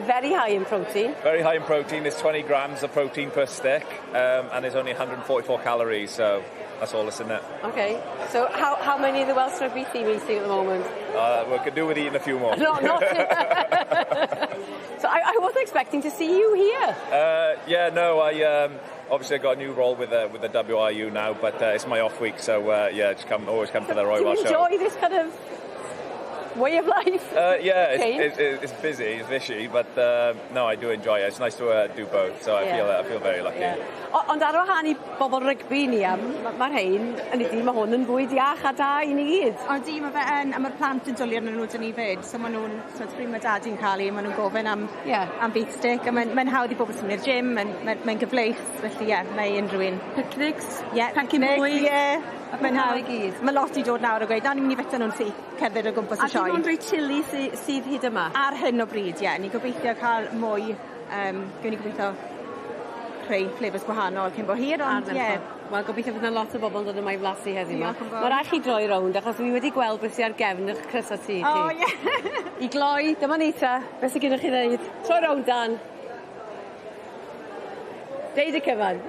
very high in protein. Very high in protein. There's 20 grams of protein per stick, and there's only 144 calories, so that's all that's in it. Okay, so how many of the Welsh rugby team eating at the moment? We could do with eating a few more. Not So I wasn't expecting to see you here. Yeah, no, I obviously I got a new role with the WRU now, but it's my off week, so yeah, just always come for the Royal Do you Welsh Show. enjoy this kind of way of life? Yeah, Okay. it's busy, it's fishy, but no, I do enjoy it. It's nice to do both, so I feel very lucky. Yeah. Ond ar wahân i bobl rygbi ni am, mae'r rhain, yn ydi, mae hwn yn fwyd iach a da i ni gyd. Odi, mae fe yn, a mae'r plant yn dwlu arnyn nhw 'da ni fyd, so maen nhw'n, so pryd mae dadi'n cael un, maen nhw'n gofyn am, am beef stick, a mae'n hawdd i bobl sy'n mynd i'r gym, mae'n gyfleus, felly ie, yeah, mae unrhyw un. Picnics? Ie, pecyn picnics, bwyd? Ie, A mae'n pethau hawdd. i gyd. Mae lot i dod nawr o gweud, na ni'n mynd i fita nhw'n syth, cerdded o gwmpas A y sioe. dim ond rhai chili sydd hyd yma? Ar hyn o bryd, ie. Ni'n gobeithio cael mwy, gewn ni gobeithio creu flavours gwahanol cyn bo hir, ond ie. Ardderchog. Wel, gobeithio bydd 'na lot o bobl yn dod yma i flasu heddiw 'ma. Diolch yn fawr. Ma' rai' chi droi rownd achos wi wedi gweld beth sy ar gefn 'ych crysa T chi. O ie. I gloi, dyma ni te. Beth sy gennych chi ddeud? Troi rownd Dan. Deud y cyfan.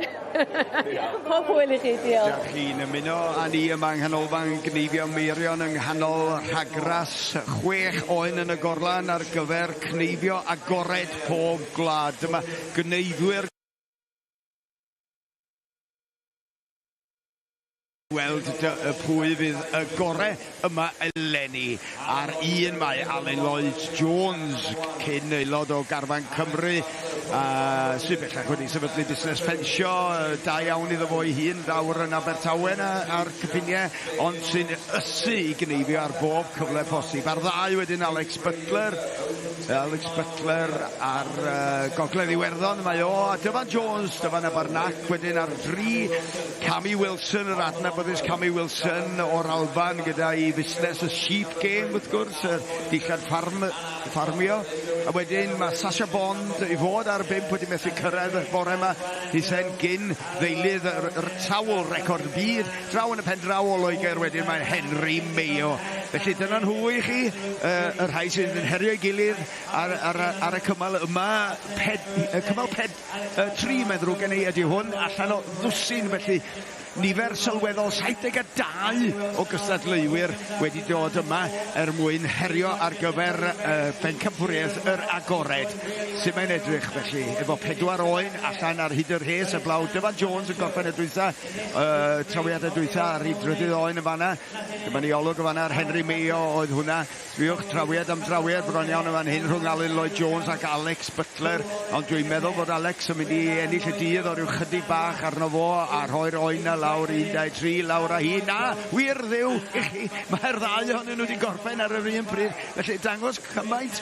Pob hwyl i chi, diolch. Dach chi'n ymuno â ni yma yng Nghanolfan Gneifio Meirion yng nghanol Rhagras, chwech oen yn y gorlan ar gyfer cneifio agored pob gwlad. Dyma gneifwyr weld pwy fydd y gore yma eleni. Ar un mae Alun Lloyd Jones, cyn aelod o Garfan Cymru, sydd bellach wedi sefydlu busnes ffensio, da iawn iddo fo ei hun lawr yn Abertawe na, a'r cyffiniau, ond sy'n ysu i gneifio ar bob cyfle posib. Ar ddau wedyn Alex Butler, Alex Butler ar Gogledd Iwerddon, mae o, a Dyfan Jones, Dyfan Abarnac wedyn ar dri, Cammy Wilson, yr adnabyddus Cammy Wilson o'r Alban gyda'i fusnes y Sheep Game wrth gwrs, y dillad ffarmio. A wedyn mae Sasha Bond i fod ar 5 wedi methu cyrraedd y bore yma. Hisen gyn ddeilydd yr sawl record byd. Draw yn y pen draw o Loegr wedyn mae Henry Mayo. Felly dyna nhw i chi, y rhai sydd yn herio'i gilydd ar y cymal yma. Cymal 3 mae'n ddrwg gen i ydy hwn, allan o ddwsin, felly nifer sylweddol 72 o gystadleuwyr wedi dod yma er mwyn herio ar gyfer bencampwriaeth yr agored. Sut mae'n edrych felly, efo 4 oen allan ar hyd yr rhes, y blaw Dyfan Jones yn gorffen y dwytha, trawiad y dwytha ar ei drydydd oen yn fanna. Dyma ni olwg yn fanna ar Henry Mayo oedd hwnna. Sbiwch, trawiad am drawiad bron iawn yn fan hyn rhwng Alun Lloyd Jones ac Alex Butler, ond dwi'n meddwl bod Alex yn mynd i ennill y dydd o ryw chydig bach arno fo a rhoi'r oen na lawr, 1, 2, 3, lawr a hi. Na, wir ddiw i chi, mae'r ddau ohonyn nhw wedi gorffen ar yr un pryd. Felly dangos cymaint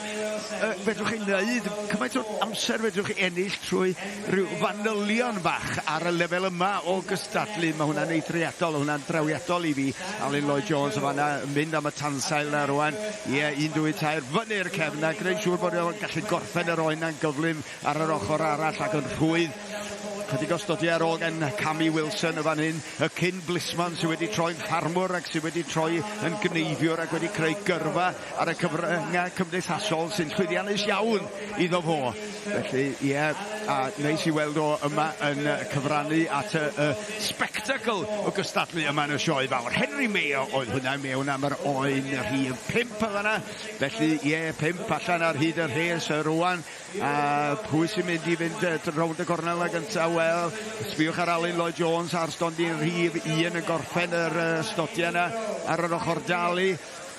fedrwch chi wneud, cymaint o amser fedrwch chi ennill trwy ryw fanylion bach ar y lefel yma o gystadlu. Mae hwnna'n eithriadol, hwnna'n drawiadol i fi. Alun Lloyd Jones yn fanna yn mynd am y tansail na rwan. Ie, 1, 2, 3, fyny'r cefn a gwneud siŵr bod o'n gallu gorffen yr oen na'n gyflym ar yr ochr arall ac yn rhwydd. Chydig o stodiau ar ôl gan Cammy Wilson y fan hyn, y cyn blisman sydd wedi troi'n ffarmwr ac sydd wedi troi yn gneifiwr ac wedi creu gyrfa ar y cyfryngau cymdeithasol sy'n llwyddiannus iawn iddo fo. Felly, ie, a neis i weld o yma yn cyfrannu at y spectacle o gystadlu yma yn y sioe fawr. Henry Mayo oedd hwnna mewn am yr oen rhif 5 yn fanna. Felly, ie, 5 allan ar hyd y rhes rwan. A pwy sy'n mynd i fynd rownd y gornel y gyntaf? Wel, sbiwch ar Alun Lloyd Jones ar stondin rhif 1 yn gorffen yr stodiau yna ar yr ochr dalu.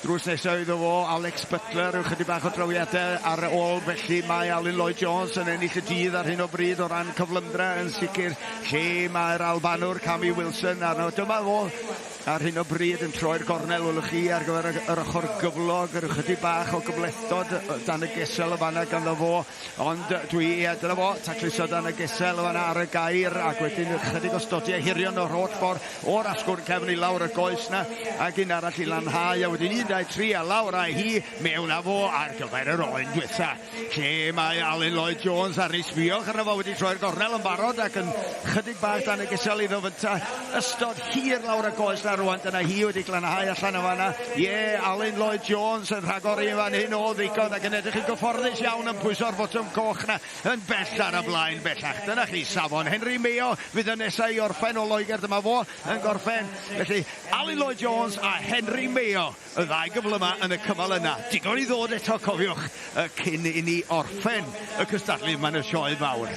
Drws nesaf iddo fo, Alex Butler, ychydig bach o drawiadau ar ôl, felly mae Alun Lloyd Jones yn ennill y dydd ar hyn o bryd o ran cyflymdra yn sicr, lle mae'r Albanwr Cammy Wilson arno. Dyma fo ar hyn o bryd yn troi'r gornel, welwch chi, ar gyfer yr ochr gyflog, yr ychydig bach o gymhlethdod dan y gesel y fanna ganddo fo, ond dyna fo, tacluso dan y gesel y fanna ar y gair, ac wedyn ychydig o stodiau hirion o'r holl ffordd o'r asgwrn cefn i lawr y goes na, ac un arall i lanhau, a wedyn 1, 2, 3 a lawr a hi mewn â fo ar gyfer yr oen dwytha. Lle mae Alun Lloyd Jones ar ei sbiwch arno fo wedi troi'r gornel yn barod ac yn chydig bach dan y gesel iddo fynta. Ystod hir lawr y goes na rwan, dyna hi wedi glanhau allan o fanna. Ie, Alun Lloyd Jones yn rhagori yn fan hyn o ddigon ac yn edrych yn gyfforddus iawn yn pwyso'r botwm coch na yn bell ar y blaen bellach. Dyna chi safon. Henry Mayo fydd yn nesaf i orffen o Loegr, dyma fo yn gorffen. Felly Alun Lloyd Jones a Henry Mayo, y ddau gyfle yma yn y cymal yna. Digon i ddod eto, cofiwch, cyn i ni orffen y cystadlu yma yn y sioe fawr.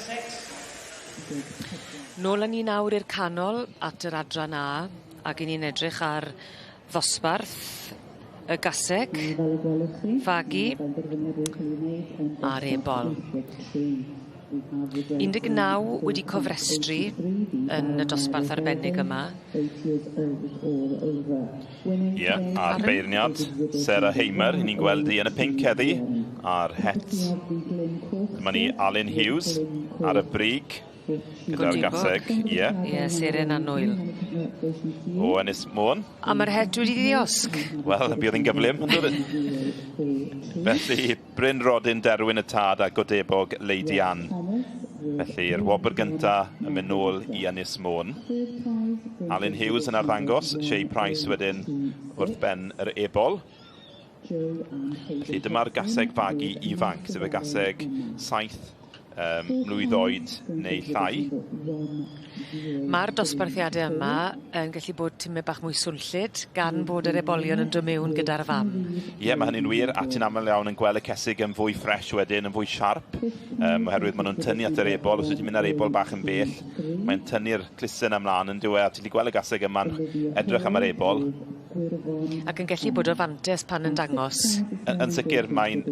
Nôl â ni nawr i'r canol at yr adran A, ac i ni'n edrych ar ddosbarth y gaseg, fagu a'r ebol. 19 wedi cofrestru yn y dosbarth arbennig yma. Ie, a'r beirniad, Sarah Hamer, ni'n gweld hi yn y pinc heddi, a'r het. Dyma ni Alun Hughes ar y brig, gyda'r gaseg, ie. Ie, Seren Annwyl. O Ynys Môn. A mae'r het wedi ddiosg. Wel, bydd hi'n gyflym, yn dod. Felly, Bryn Rodyn, Derwyn y Tad a Godebog Lady Anne. Felly'r wobr gynta yn mynd nôl i Ynys Môn. Alun Hughes yn arddangos, Shea Price wedyn wrth ben yr ebol. Felly dyma'r gaseg fagu ifanc, sef y gaseg 7 mlwydd oed neu llai. Ma'r dosbarthiade yma yn gallu bod tymed bach mwy swnllyd gan bod yr ebolion yn dod mewn gyda'r fam. Ie, mae hynny'n wir, a ti'n aml iawn yn gweld y cesig yn fwy ffres wedyn, yn fwy siarp, oherwydd maen nhw'n tynnu at yr ebol. Os wyt ti'n mynd ar ebol bach yn bell, mae'n tynnu'r clusten ymlaen yn dyw e, a ti'n gweld y gaseg yma'n edrych am yr ebol. Ac yn gallu bod o fantes pan yn dangos. Yn sicr, mae'n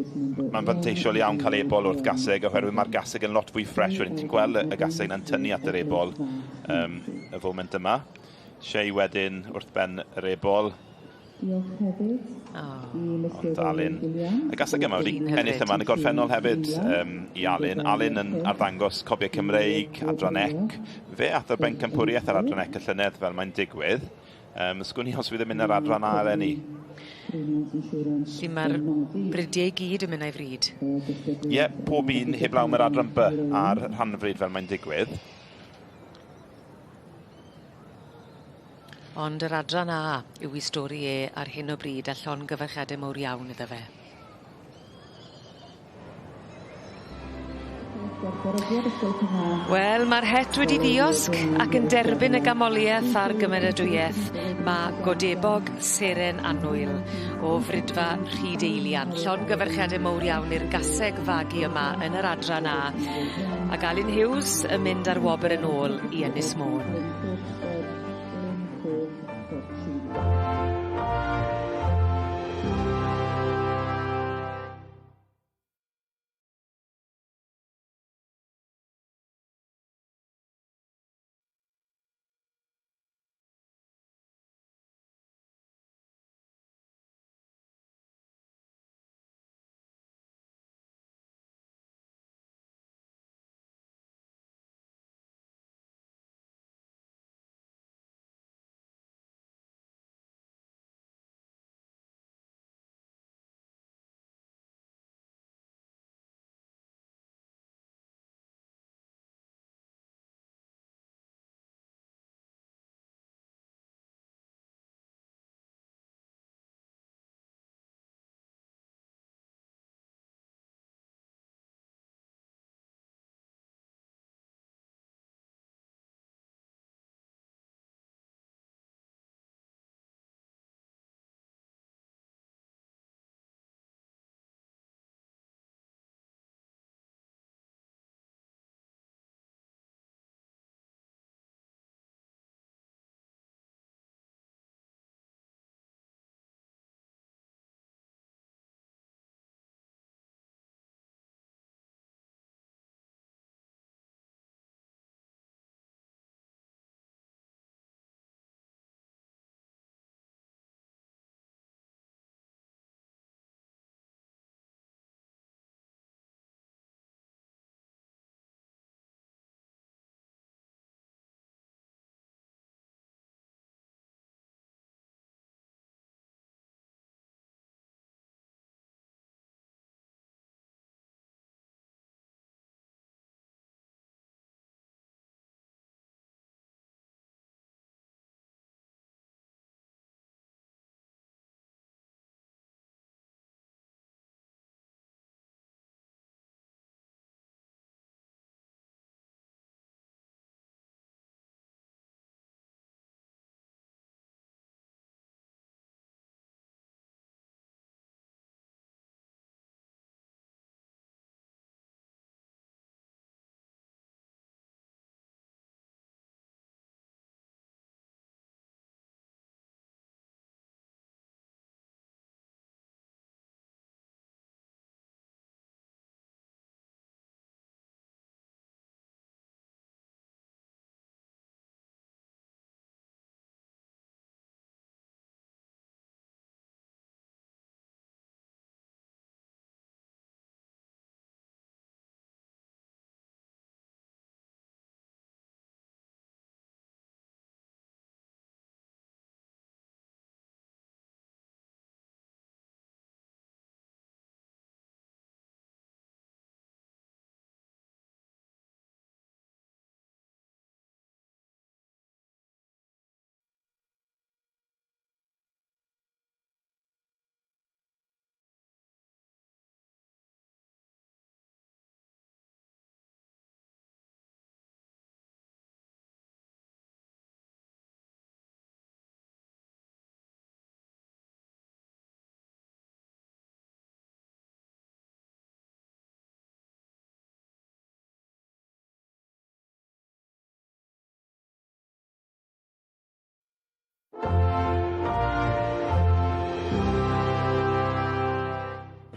fanteisiol iawn cael ebol wrth gaseg, oherwydd mae'r gaseg yn lot fwy ffres wedyn. Ti'n gweld y gaseg yna'n tynnu at yr ebol y foment yma. Shea wedyn wrth ben yr ebol. Ond Alun, y gaseg yma wedi ennill yma yn y gorffennol hefyd i Alun. Alun yn arddangos cobiau Cymreig, adran ec. Fe ath o'r bencampwriaeth ar adran ec y llynedd fel mae'n digwydd. Sgwn i os fydd yn mynd ar adran A eleni. Felly mae'r bridiau i gyd yn mynd a'i fryd. Ie, pob un heblaw mae'r adran B a'r rhanfryd fel mae'n digwydd. Ond yr adran A yw ei stori e ar hyn o bryd a llongyfarchiadau mawr iawn iddo fe. Wel, mae'r het wedi ddiosg ac yn derbyn y gamoliaeth a'r gymeradwyaeth. Mae Godebog Seren Annwyl o Fridfa Rhydeilian. Llongyfarchiadau mawr iawn i'r gaseg fagu yma yn yr adran A. Ac Alun Hughes yn mynd ar wobr yn ôl i Ynys Môn.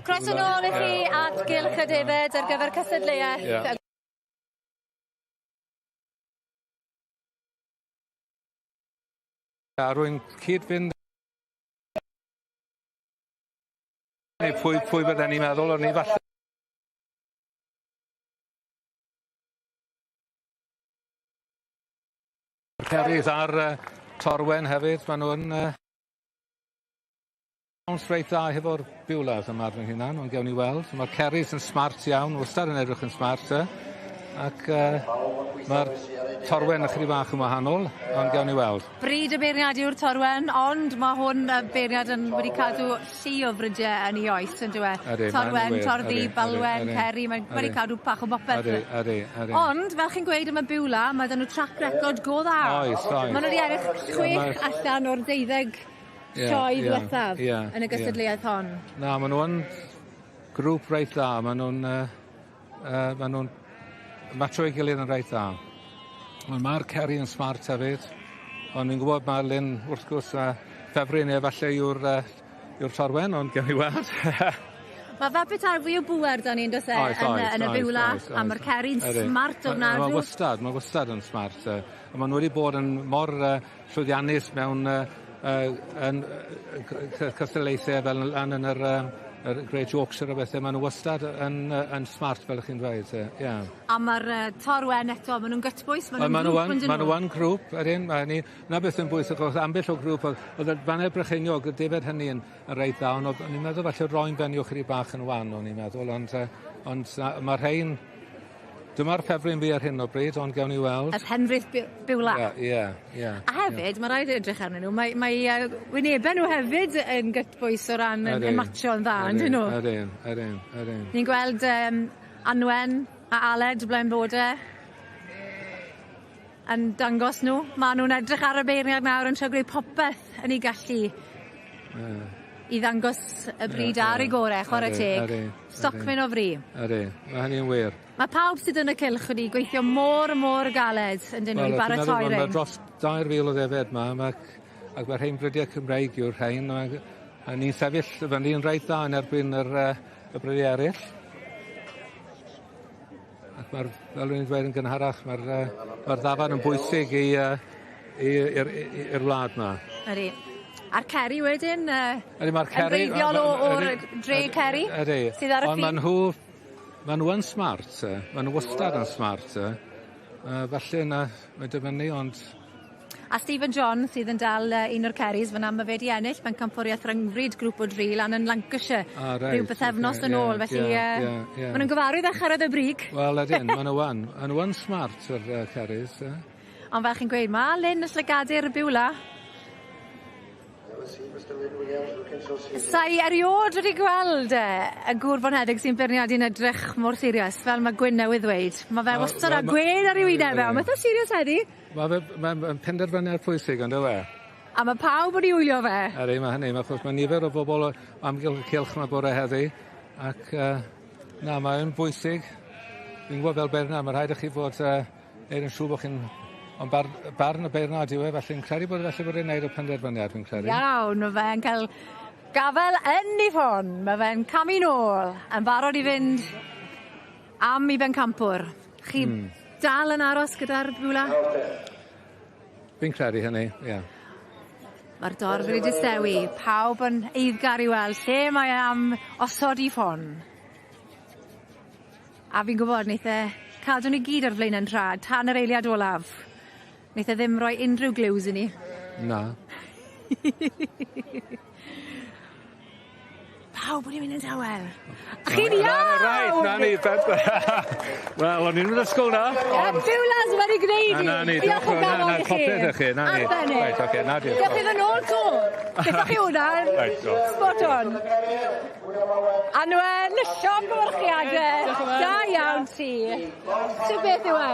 Croeso nôl i chi at Gylch y Defed ar gyfer cystadleuaeth. Yeah. A rwy'n cyd-fynd neu pwy, pwy bydden ni'n meddwl, o'n i falle Cerydd ar Torwen hefyd, maen nhw'n Siawns reit dda hefo'r Beulas yma ar fy hunan, ond gewn ni weld. Mae'r Ceris yn smart iawn, wastad yn edrych yn smart. Ac mae'r Torwen ychydig bach yn wahanol, ond gewn ni weld. Bryd y beirniad yw'r Torwen, ond mae hwn y beirniad yn wedi cadw llu o frydiau yn ei oes, yn dyw e? Torwen, Torddu, Balwen, Ceri, mae wedi cadw bach o bopeth. Ydy, ydy, ydy. Ond, fel chi'n gweud am y Beulah, mae 'da nhw track record go dda. Oes, oes. Maen nhw wedi ennill 6 allan o'r 12 sioe ddiwethaf yn y gystadleuaeth hon. Na, maen nhw yn grŵp reit dda. Maen nhw'n maen nhw'n matcho ei gilydd yn reit dda. Ond mae'r Ceri yn smart hefyd. Ond fi'n gwybod mae Lynn, wrth gwrs, ffefryn e falle yw'r yw'r Torwen, ond gewn ni weld. Mae fel petai fwy o bŵer 'da ni yndos e Oes, yn y oes, yn y oes, Beulah oes, a ma'r oes. Ceri'n Ydi. smart ofnadw. Mae wastad, mae wastad yn smart. A maen nhw wedi bod yn mor llwyddiannus mewn yn cystadlaethau fel lan yn yr yr Great Yorkshire a bethau, maen nhw wastad yn yn smart fel ych chi'n dweud, ie. Yeah. A ma'r Torwen eto, maen nhw'n gytbwys, maen nhw'n grŵp on'd 'yn nhw? Maen nhw yn grŵp, ydyn, ma' hynny, 'na beth sy'n bwysig, achos ambell o grŵp, oedd y Faner Brycheiniog, y defaid hynny yn yn reit dda, ond o'n i'n meddwl falle roi'n fenyw chydig bach yn wan, o'n i'n meddwl, ond ond mae'r rhain Dyma'r ffefryn fi ar hyn o bryd, ond gewn ni weld. Yr Henfrith Beulah. Ie, ie, ie. A hefyd, mae rhaid edrych arnyn nhw, mae, mae wynebau nhw hefyd yn gytbwys o ran yn, yn matcho'n dda, yn dyn nhw? Ydyn, ydyn, ydyn. Ni'n gweld Anwen a Aled blaen bode yn dangos nhw. Maen nhw'n edrych ar y beirniad nawr yn trio gwneud popeth yn ei gallu. Yeah. I ddangos y bryd ar ei gore, chwarae teg. Stockman o fri. Ydy, mae hynny'n wir. Mae pawb sydd yn y cylch wedi gweithio mor, mor galed yn dyn nhw i baratoi Wel, rein. Mae dros 2,000 o ddefed ma, ac mae'r rhain brydiau Cymreig yw'r rhain, a ni'n sefyll fyny'n reit dda yn erbyn yr, y brydiau eraill. Ac mae'r, fel o'n i'n dweud yn gynharach, mae'r mae ddafad yn bwysig i, i'r i'r wlad ma. Ydy. A'r Ceri wedyn, Ydy, mae'r Ceri... Yn wreiddiol o'r dre Ceri? Ydy. Sydd ar y Ond maen nhw, maen nhw yn smart, maen nhw wastad yn smart. Falle na, mae'n dibynnu, ond... A Stephen John sydd yn dal un o'r Ceris fyna, mae fe wedi ennill pencampwriaeth rhyngfryd grŵp o dri lan yn Lancashire. Ah, reit, rhyw bythefnos yn ôl, felly maen nhw'n gyfarwydd â chyrraedd y brig. Wel, ydyn, maen nhw yn. Maen nhw yn smart, yr Ceris. Ond fel chi'n gweud, mae Lyn y llygadu'r Beulah. Sa i eriôd wedi gweld y gŵr bonheddig sy'n beirniadu'n edrych mor serious, fel mae Gwyn newydd ddweud. Mae fe wastad â gwên ar ei wyneb e, ond mae eitha serious heddi. Mae fe, mae'n penderfyniad pwysig, on'd yw e? A mae pawb wedi wylio fe. Ydy, mae hynny, achos mae nifer o bobl o amgylch y cylch yma bore heddi, ac na, mae'n bwysig. Fi'n gwybod fel beirniad, mae rhaid i chi fod neud yn siŵr bod chi'n... Ond bar, barn y beirniad yw e, felly'n credu bod felly bod e'n neud y penderfyniad, fi'n credu. Iawn, mae fe'n cael gafel yn ei ffon. Mae fe'n camu nôl, yn barod i fynd am i bencampwr. Chi dal yn aros gyda'r Beulah? Fi'n credu hynny, ie. Yeah. Mae'r dorf wedi distewi, pawb yn eiddgar i weld lle mae e am osod i ffon. A fi'n gwybod, neith e cadw ni gyd ar flaen yn trad, tan yr eiliad olaf. Neith e ddim rhoi unrhyw gliws i ni. Na. Pawb wedi mynd yn tawel. A chi'n iawn! Reit, na ni. Wel, o'n i'n mynd ysgol na. Y Beulas wedi gwneud i. Na ni. Diolch o galon i chi. Popeth i chi, na ni. Arbennig. Reit, oce, na diolch. Diolch i ddod nôl to. Gyda chi hwnna. Reit, do. Spot on. Anwen, llongyfarchiadau. Da iawn ti. So beth yw e?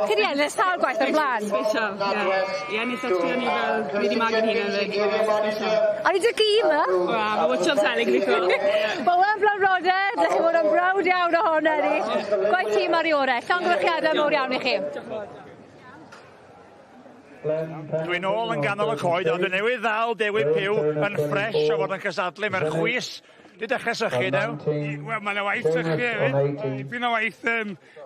Chi di ennill sawl gwaith o'r blaen? Special, ie. Ie, ennill at ni fel, ni wedi magu'n hunan fyd. Special. O'n i dy gi yma? Wa, mae watcho'r teli gyda chi. Bowen Blanrode, dych chi fod yn browd iawn ohono ni. Gwaith tîm ar ei orau. Llongyfarchiadau mawr iawn i chi. Dwi'n ôl yn ganol y coed, ond dwi newydd ddal Dewi Pugh yn ffres o fod yn cystadlu. Mae'r chwys Di dechrau sychu, Dew? Wel, mae yna waith sychu hefyd. Dipyn o waith,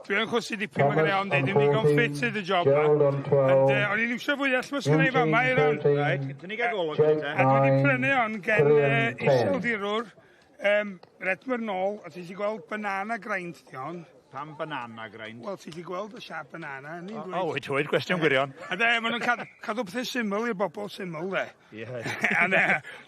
dwi yn chwysu dipyn, mae gen i ond ddim digon ffit i y job ma. Ond o'n i'n iwsio fwyell mas gen i fama i'r on. Right, dyn ni gael golwg. A dwi wedi prynu on gen iseldirwr, Redmond nôl, a ti wedi gweld banana grind di on. Pam banana grind? Wel, ti wedi gweld y siap banana. O, wyt, wyt, gwestiwn gwirion. A de, maen nhw'n cadw pethau syml i'r bobl syml, de. Ie.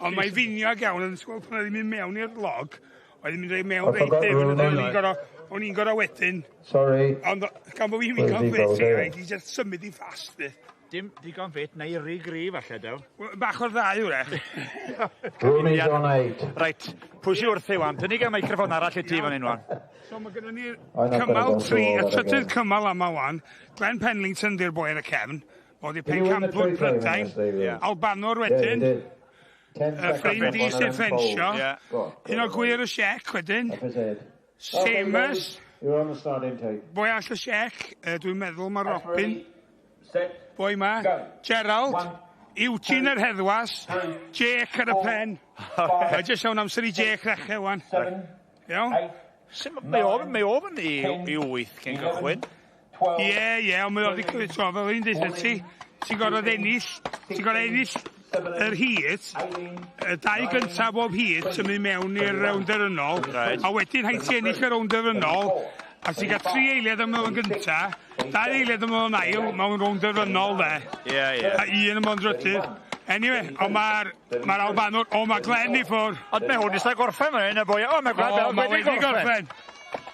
Ond mae finiog iawn, yn gweld pan oedd hi'n mynd mewn i'r log, oedd hi'n mynd reit mewn reit dyfn, o'n i'n gorau wedyn. Sorry. Ond gan bod fi'n digon ffit, rhaid i just symud i fast, de. Dim digon ffit, neu rhy gry falle, Dew. Bach o'r ddau, wrach. Rooney's on 8. Reit, pwy sy wrthi wan? Dyn ni gael meicroffon arall i ti fan hyn wan. So mae gennym ni cymal 3, y trydydd cymal yma wan. Glenn Penlington di'r boi ar y cefn. O di pencampwr Prydain. Albanwr wedyn. Y ffrind i sy'n ffensio. Un o gwir y siec wedyn. Seamus. Boi all y siec. Dwi'n meddwl mae Robin. Boi ma. Gerald. Eugene yr heddwas. Jake ar y pen. Mae jyst iawn amser i Jake ddechrau wan. Iawn? Mae o fynd i 8 cyn cychwyn. Ie, ie, ond mae o wedi clywed tro, fel un dweud ti, ti'n gorfod ennill, ti'n gorfod ennill yr hyd, y dau gyntaf bob hyd sy'n mynd mewn i'r rownd derfynol, a wedyn rhaid ti ennill y rownd derfynol, a ti'n cael 3 eiliad am ymlaen gynta, 2 eiliad am ymlaen ail, mewn rownd derfynol de. Ie, ie. A un am ymlaen drydydd. Anyway, ond mae'r ma Albanwr, o mae Glenn i ffwr. Ond mae hwn eisiau gorffen fan hyn, y boi. O, mae Glenn wedi gorffen.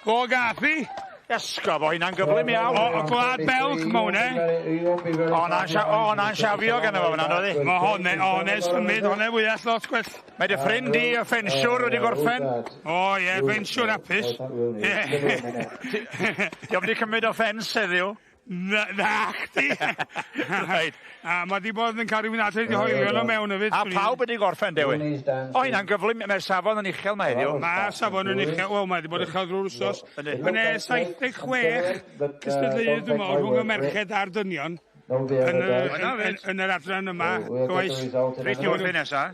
Go Garthi. Esgob, o hynna'n gyflym iawn. O, Gwlad Belg ma hwnna. O, na'n siafio gan efo fyna, doedd i? Mae hwnna, o, hwnna symud, hwnna fwyaf lot gwell. Mae dy ffrind i, y ffensiwr, wedi gorffen. O, ie, ffensiwr hapus. Ie. Diolch wedi cymryd o ffens heddiw. Na, chdi! Right. A mae di bod yn cael rhywun adre wedi hoelio nhw mewn hefyd. A pawb wedi gorffen, Dewi. O, hynna'n gyflym, mae'r safon yn uchel mae heddiw. Mae'r safon yn uchel, wel, mae wedi bod uchel drwy'r wsos. Mae 76 cystadleuaeth, dwi'n meddwl, rhwng y merched a'r dynion yn yr adran yma. Oes. Reit ni wrth nesa?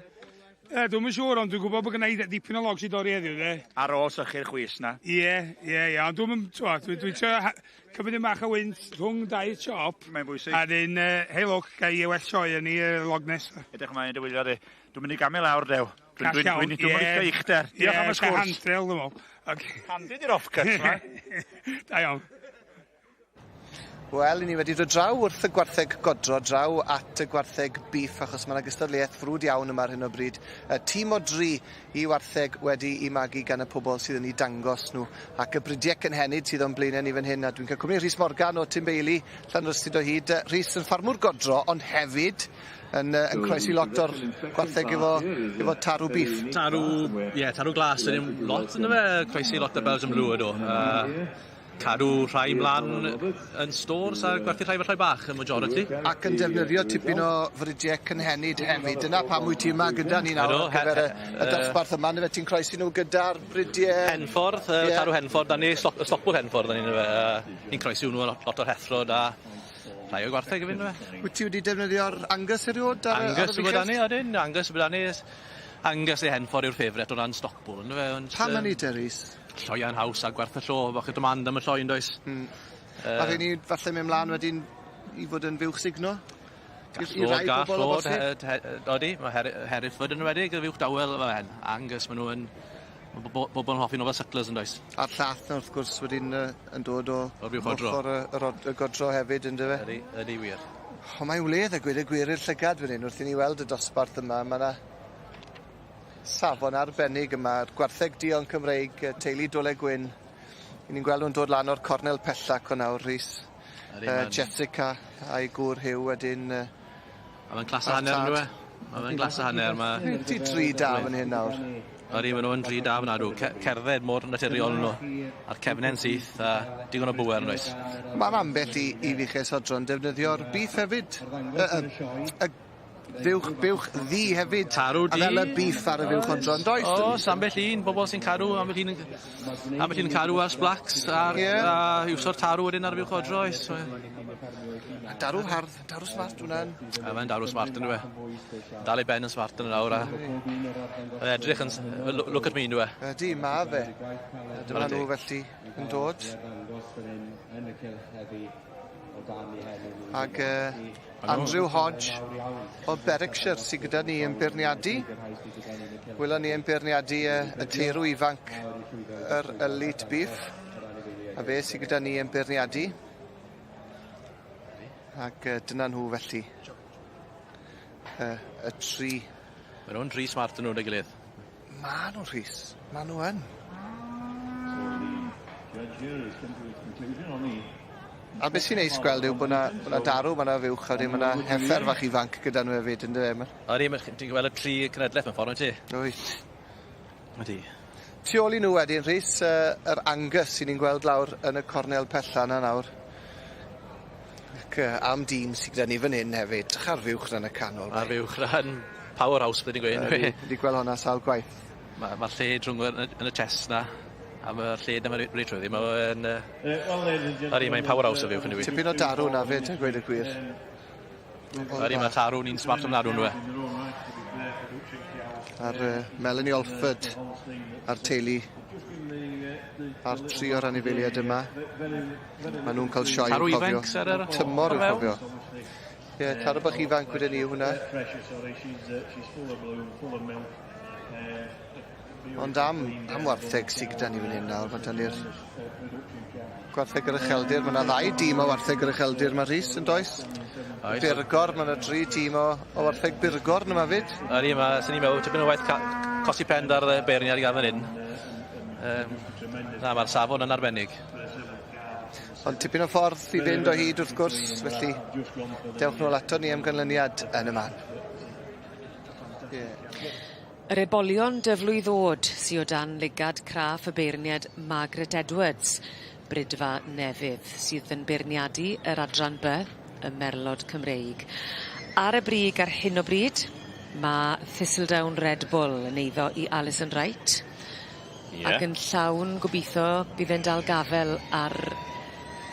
Dwi'm yn siŵr, ond dwi'n gwybod bod gynna i dipyn o logs i dorri heddiw, de. Ar ôl sychu'r chwys na. Ie, ie, ie, ond dwi'm yn, dwi'n trio cymryd yn bach o wynt rhwng dau chop. Mae'n bwysig. A dyn, hei lwc, ga i well sioe yn i log nesaf. Edrych ymlaen dy wylio di. Dwi'n mynd i gamu lawr, Dew. Dwi'n mynd i licio uchder. Diolch am y sgwrs. Ie, handrail, dwi'n meddwl. Handi di'r off-cut, ma. Da iawn. Wel, ni wedi dod draw wrth y gwartheg godro, draw at y gwartheg beef, achos mae yna gystadleuaeth frwd iawn yma ar hyn o bryd. Tîm o 3 i wartheg wedi i magu gan y pobl sydd yn ei dangos nhw. Ac y bridiau cynhenid sydd o'n blaenau ni fan hyn, a dwi'n cael cwmni Rhys Morgan o Tim Bailey, Llanrhystud o hyd. Rhys yn ffarmwr godro, ond hefyd yn croesi lot o'r gwartheg efo tarw beef. Tarw, ie, tarw glas yn lot yna fe, croesi lot o Belgian Blue ydw. Cadw rhai mlaen yn stores a gwerthu rhai fel rhai bach y majority. Ac yn defnyddio tipyn o fridiau cynhenid hefyd. Dyna pam wyt ti yma gyda ni nawr ar gyfer y dosbarth yma. Neu fe ti'n croesi nhw gyda'r bridiau... Henffordd, tarw Henffordd, da ni, Stockpool Henffordd, da ni'n ni'n croesi nhw lot o'r heffrod a rhai o gwartheg hefyd. Wyt ti wedi defnyddio'r Angus erioed? Angus yw ni, odyn, Angus yw ni. Angus neu Henffordd yw'r ffefryn o ran Stockpool. Pam yn i Rhys? Lloiau'n haws a gwerth y llo, bach y demand am y lloi yn does. A rhaid ni falle mynd mlaen wedyn i fod yn fuwch sugno? Gall fod, odi, mae Hereford yn enwedig, y fuwch dawel, Angus, maen nhw yn, bobl yn hoffi nhw fel sucklers yn does. A'r llath wrth gwrs wedyn yn dod o ochr y godro hefyd, yn dyfe? Ydy, ydy wir. O, mae'n wledd a gweud y gwir i'r llygad fan hyn, wrth i ni weld y dosbarth yma, mae yna safon arbennig yma, gwartheg duon Cymreig, teulu Dole Gwyn. I ni'n gweld nhw'n dod lan o'r cornel pellach o nawr, Rhys. Jessica a'i gŵr Hugh wedyn... A mae'n clas a hanner, ynddo e? Mae'n glas a hanner. Ti 3 da fan hyn nawr. Ydy, maen nhw'n 3 da fan adw. Cerdded mor naturiol nhw. A'r cefnen syth a digon o bwer yn oes. Mae'n ambell i fuches odro'n defnyddio'r beef hefyd. Fuwch, buwch ddu hefyd. Tarw du. A fel y beef ar y fuwch odro, yn does? O's, ambell un, bobol sy'n cadw, ambell un yn ambell un yn cadw Welsh Blacks a'r Ie. a iwso'r tarw wedyn ar y fuwch odro, oes. A darw hardd, darw smart hwnna'n. A mae'n darw smart on'd yw e? Dal ei ben yn smart yn nawr a mae'n edrych yn look at me on'd yw e? Ydy, ma fe. A dyma nhw felly yn dod. Ag Andrew Hodge o Berwickshire sy gyda ni yn beirniadu. Welon ni yn beirniadu y teirw ifanc yr Elite Beef. A fe sy gyda ni yn beirniadu. Ag dyna nhw felly. Y tri. Ma' nw'n dri smart 'yn nhw 'da'i gilydd. Ma' nhw Rhys. Ma' nhw yn. A beth sy'n neis gweld yw bo' 'na bo' 'na darw, ma' 'na fuwch a wedyn ma' 'na heffer fach ifanc gyda nhw hefyd yndyfe ma'... Odi ma' ti'n gweld y tri cenedleth mewn ffor wyt ti? Wyt. Ydi. Tu ôl i nhw wedyn Rhys yr Angus 'yn ni'n gweld lawr yn y cornel pella 'na nawr. Ac am dîm sy gyda ni fan hyn hefyd. 'Drych ar fuwch 'na yn y canol. Ma'r fuwch 'na'n powerhouse fel ti'n gweud on'd yw 'i? Wedi gweld honna sawl gwaith. Ma' ma'r lled rhwng y yn y chest 'na a ma'r lled 'na ma' reit trwyddi ma' fe'n yy Ydi mae'n powerhouse y fuwch on'd yw 'i? Tipyn o darw 'na 'fyd a gweud y gwir. Ydi ma' tarw ni'n smart ofnadw on'd yw e? A'r Melanie Alford a'r teulu a'r tri o'r anifeiliaid yma. Ma' nw'n ca'l sioe Tarw i'w cofio. ifanc sy ar yr Tymor i'w cofio. Ie, tarw bach ifanc wedyn 'ny yw hwnna. Ond am am wartheg sy gyda ni fan hyn nawr, ma' 'da ni'r gwartheg yr ucheldir, ma' 'na ddau dîm o wartheg yr ucheldir 'ma Rhys, yndoes? Oes. Burgor, ma' 'na dri tîm o o wartheg Burgorn yma 'fyd. Ydi ma' swn i'n meddwl tipyn o waith cosi pen 'da'r beirniad i ga'l fan 'yn. Na ma'r safon yn arbennig. Ond tipyn o ffordd i fynd o hyd wrth gwrs, felly dewch nôl ato ni am ganlyniad yn y man. Ie. Yr ebolion dyflwydd o'd sy o dan lygad craff y beirniad Margaret Edwards, Brydfa Nefydd, sydd yn beirniadu yr adran By, y Merlod Cymreig. Ar y brig ar hyn o bryd, ma' Thistledown Red Bull yn eiddo i Alison Wright. Ie. Ac yn llawn gobitho bydd e'n dal gafel ar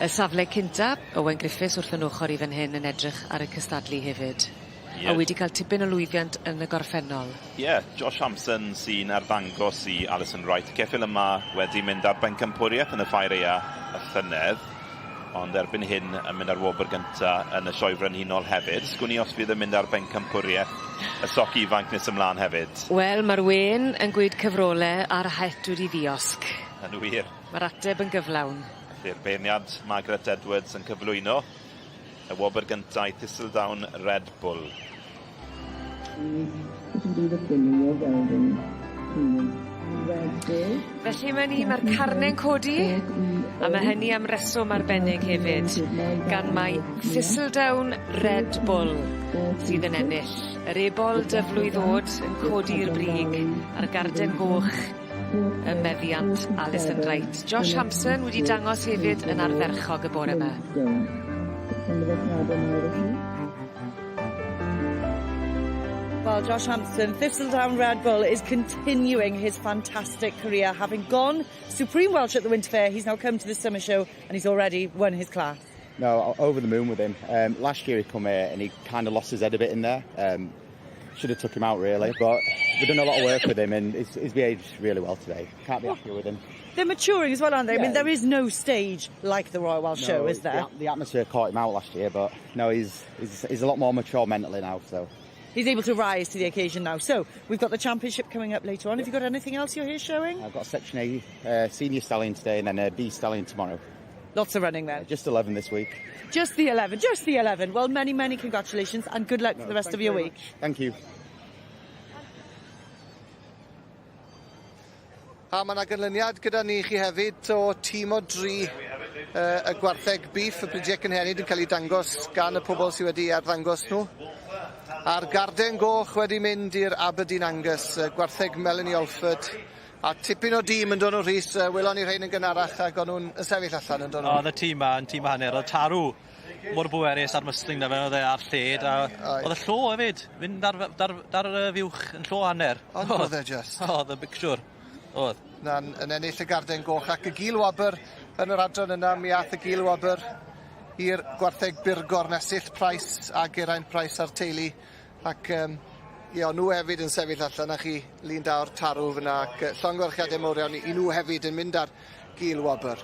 y safle cynta. Owen Griffiths wrth 'yn ochor i fan hyn yn edrych ar y cystadlu hefyd. Ie. A wedi ca'l tipyn o lwyddiant yn y gorffennol. Ie, Josh Hampson sy'n arddangos i Alison Wright. Y ceffyl yma wedi mynd ar bencampwriaeth yn y Ffair Aea y llynedd, ond erbyn hyn yn mynd ar wobr gynta yn y Sioe Frenhinol hefyd. Sgwn i os fydd yn mynd ar bencampwriaeth y stoc ifanc nes ymlaen hefyd. Wel, ma'r wên yn gweud cyfrole a'r het wedi ddiosg. Yn wir. Ma'r ateb yn gyflawn. Felly'r beirniad Margaret Edwards yn cyflwyno y wobr gynta i Thistledown Red Bull. Felly ma' ni ma'r carne'n codi a ma' hynny am reswm arbennig hefyd gan mai Thistledown Red Bull sydd yn ennill. Yr ebol dyflwydd o'd yn codi i'r brig a'r garden goch ym meddiant Alison Wright. Josh Hampson wedi dangos hefyd yn ardderchog y bore 'ma. Well, Josh Hampson, Thistledown Red Bull is continuing his fantastic career, having gone Supreme Welsh at the Winter Fair. He's now come to the Summer Show and he's already won his class. No, over the moon with him. Last year he come here and he kind of lost his head a bit in there. Should have took him out really, but we've done a lot of work with him and he's behaved really well today. Can't be happier with him. They're maturing as well, aren't they? I mean, Yeah. there is no stage like the Royal Welsh No, Show, is there? The atmosphere caught him out last year, but no, he's a lot more mature mentally now, so. He's able to rise to the occasion now. So, we've got the championship coming up later on. Have you got anything else you're here showing? I've got Section A senior stallion today and then a B stallion tomorrow. Lots of running then. Just 11 this week. Just the 11, just the 11. Well, many, many congratulations and good luck for the rest thank of you your very week. much. Thank you. A ma' 'na ganlyniad gyda ni i chi hefyd o tîm o dri y gwartheg beef, y bridiau cynhenid yn cael eu dangos gan y pobl sydd wedi arddangos nhw. A'r garden goch wedi mynd i'r Aberdeen Angus, y gwartheg Melanie Alford, a tipyn o dîm yn dod nhw Rhys, welon ni rhain yn gynharach ac o'n nhw'n sefyll allan yn dod nhw. Oedd y tîm 'ma yn tîm a hanner, oedd Tarw mor bwerus a'r muscling 'na fe o'dd e a'r lled a o'dd y llo hefyd, fynd ar f- dar dar y fuwch yn llo hanner. Ond o'dd e jyst. O'dd yn bicsiwr. O'dd. Na'n yn ennill y garden goch ac y gil wobr yn yr adran yna mi ath y gil wobr i'r gwartheg burgor Esyllt Price a Geraint Price a'r teulu ac yym ie o'n nhw hefyd yn sefyll allan a chi lun da o'r tarw fyna ac yy llongyfarchiade mowr iawn i nhw hefyd yn mynd ar gil wobr.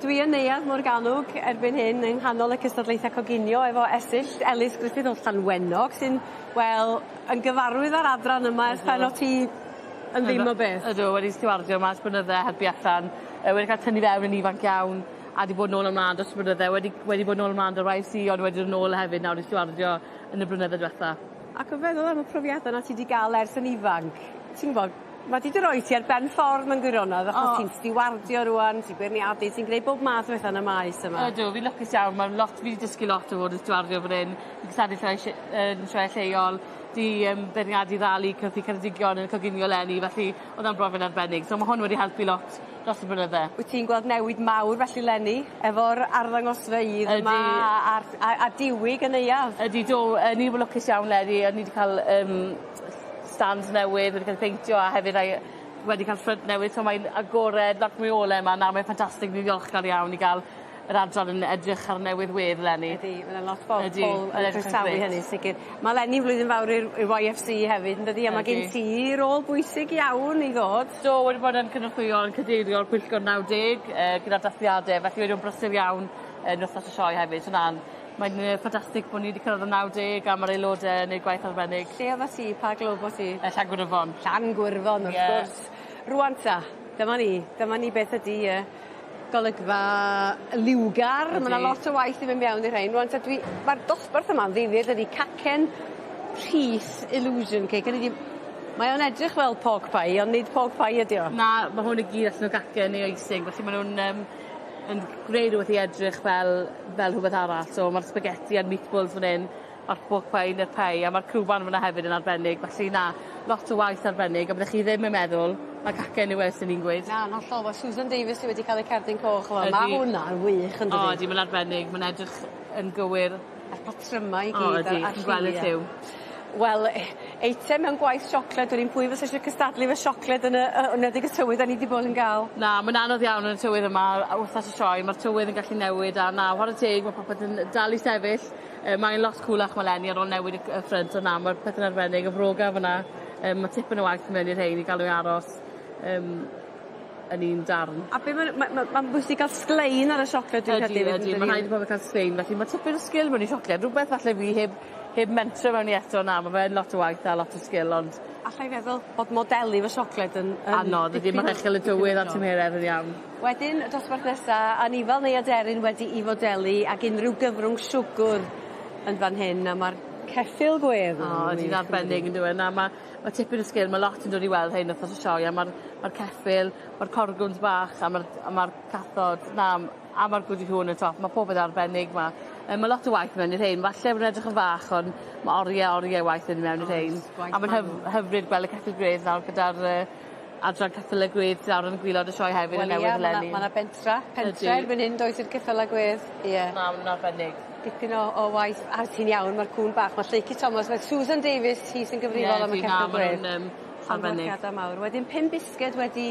Dwi yn Neuadd Morgannwg erbyn hyn yng nghanol y cystadlaetha coginio efo Esyllt Elis Gruffydd o Llanwenog sy'n wel yn gyfarwydd â'r adran yma ers pan o't ti yn ddim o beth. Ydw wedi stiwardio 'ma ers blynydde helpu allan yy wedi ca'l tynnu fewn yn ifanc iawn a 'di bod nôl a mlan dros y blynydde wedi wedi bod nôl a mlan 'da YFC ond wedi dod nôl hefyd nawr i stiwardio yn y blynydde dwetha. Ac yn feddwl am y profiada 'na ti 'di ga'l ers yn ifanc ti'n gwbod ma' 'di dy roi ti ar ben ffordd mewn gwirionedd achos ti'n stiwardio rŵan ti'n beirniadu ti'n gneud bob math o betha yn y maes yma. Ydw fi'n lwcus iawn ma'n lot fi 'di dysgu lot o fod yn stiwardio fan 'yn. Fi'n cystadlu llai sie- yn sioe lleol 'di yym beirniadu rali Cylch Ceredigion yn coginio leni felly o'dd o'n brofiad arbennig so ma' hwn wedi helpu lot dros y blynydde. Wyt ti'n gweld newid mawr felly leni efo'r arddangosfeydd yma a'r a a diwyg y neuadd? Ydi do yy ni mor lwcus iawn leni o'n ni 'di ca'l yym stand newydd wedi ca'l 'i peintio a hefyd rhai wedi ca'l ffrynt newydd so mae'n agored lot mwy o ole 'ma na mae'n ffantastig fi'n ddiolchgar iawn i ga'l yr adran yn edrych ar newydd wedd leni. Ydi ma' 'na lot o bobl yn croesawu hynny sicir. Ma' leni flwyddyn fawr i'r i'r Wye Eff See hefyd yndydi a ma' gen ti rôl bwysig iawn i ddod. Do wedi bod yn cynorthwyo yn cadeirio'r pwyllgor 90 yy gyda'r dathliade felly wedi bod yn brysur iawn yn wthnos y sioe hefyd so na'n mae'n yy ffantastig bo' ni 'di cyrradd y 90 a ma'r aelode yn neud gwaith arbennig. Lle oddat ti? Pa glwb o' ti? Yy Llangwrfon. Llan Gwrfon wrth gwrs. Rŵan 'ta dyma ni dyma ni beth ydi yy golygfa liwgar. Ma' 'na lot o waith i fynd mewn i rhein. Rŵan 'ta dwi ma'r dosbarth yma'n ddifyr dydi? Cacen rhith illusion cake. O'n i 'di mae o'n edrych fel pork pie ond nid pork pie ydi o. Na ma' hwn i gyd allan o gacen neu icing felly ma' nw'n yym yn gwneud rwbeth i edrych fel fel rhwbeth arall so ma'r spaghetti a'r meatballs fan 'yn ma'r pork pie ne'r pie a ma'r crwban fyna hefyd yn arbennig felly na lot o waith arbennig a byddech chi ddim yn meddwl ma' cacen yw e swn i'n gweud. Na yn hollol ma' Susan Davies sy wedi ca'l y cerdyn coch fel 'ma. Ma' hwnna'n wych yndydi? O ydi ma'n arbennig ma'n edrych yn gywir. A'r patryma i gyd a'r O ydi a'r chi'n gweld y lliwie. lliw. Wel eitem mewn gwaith siocled wn i'm pwy fysa isie cystadlu efo siocled yn y yy enwedig y tywydd 'dan ni 'di bod yn ga'l. Na ma'n anodd iawn yn y tywydd yma a wthnos y sioe ma'r tywydd yn gallu newid a na whare teg ma' popeth yn dal i sefyll yy mae'n lot cwlach 'ma leni ar ôl newid y c y ffrynt on' na ma'r pethe'n arbennig y broga fan 'na yym ma' tipyn o waith mewn i'r rhein i ga'l n'w i aros yym yn un darn. A be' ma'n ma' ma' ma'n bwysig ga'l sglein ar y siocled dwi'n credu Ydi ydi ma' rhaid i pobol ca'l sglein felly ma' tipyn o sgil mewn i siocled rwbeth falle fi heb heb mentro mewn i eto na ma' fe yn lot o waith a lot o sgil ond Allai feddwl bod modelu efo siocled yn yn Anodd ydi ma' rhaid chi ga'l y dywydd a'r tymheredd yn iawn. Wedyn y dosbarth nesa anifal neu aderyn wedi'i fodelu ag unrhyw gyfrwng siwgwr yn fan hyn a ma'r ceffyl gwedd O ydi'n arbennig on'd yw e? Na ma' ma' tipyn o sgil ma' lot yn dod i weld rhein wthnos y sioe a ma'r ma'r ceffyl ma'r corgwns bach a ma'r a ma'r cathod na m- a ma'r gwdihŵ yn y top ma' popeth arbennig 'ma. Yy ma' lot o waith mewn i'r rhein falle bo' nw'n edrych yn fach on' ma' orie a orie o waith yn mynd mewn i'r rhein. A ma'n hyf- hyfryd gweld y ceffyl gwedd nawr gyda'r yy adran ceffyle gwedd sy lawr yn gwilod y sioe hefyd yn newydd eleni. Wel ia ma' 'na ma' 'na bentra pentre erbyn hyn does i'r ceffyla gwedd. Ie. Na ma' nw'n arbennig. Dipyn o o waith a ti'n iawn ma'r cŵn bach ma' Lleucu Thomas ma' Susan Davies hi sy'n gyfrifol am y ceffyl gwedd. Ie na ma' nw'n yym arbennig. Llongyfarchiada mawr. Wedyn pum bisged wedi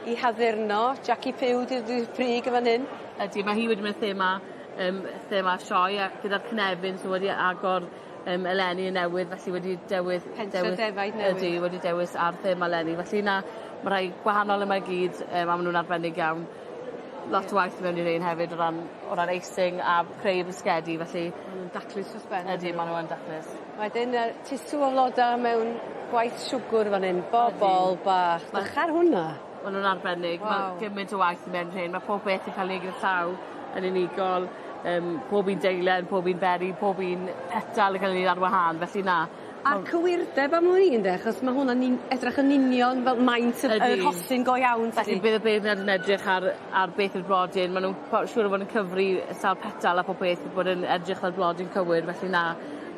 'u haddurno Jackie Pugh 'di'r 'di'r brig yn fan 'yn. Ydi ma' hi wedi mynd thema yym thema sioe a gyda'r cnefin so wedi agor yym eleni yn newydd felly wedi dewis... Pentre dewis... defaid newydd. Ydi wedi dewis ar thema leni felly na ma' rhai gwahanol yma i gyd yym a ma' nw'n arbennig iawn. Lot o waith mewn i rein hefyd o ran o ran eising a creu y bisgedi felly... Ma' nw'n daclus dros ben. Ydi ma' n'w yn daclus. Wedyn yy tusw o floda mewn gwaith siwgwr fan 'yn. Bobol bach. 'Drych ar hwnna. Ma' nw'n arbennig. Waw. Ma' gymaint o waith i mewn rhein ma' pob beth yn ca'l 'i neud gyda llaw yn unigol yym pob un deilen pob un beri pob un petal yn ca'l 'i neud ar wahân felly na. A'r cywirdeb am wn i ynde achos ma' hwnna'n un- edrych yn union fel maint y yr rhosyn go iawn tydi? Felly bydd y beirniad yn edrych ar ar beth yw'r blodyn ma' nw'n siŵr o fod yn cyfri sawl petal a pob peth bod yn edrych fel blodyn cywir felly na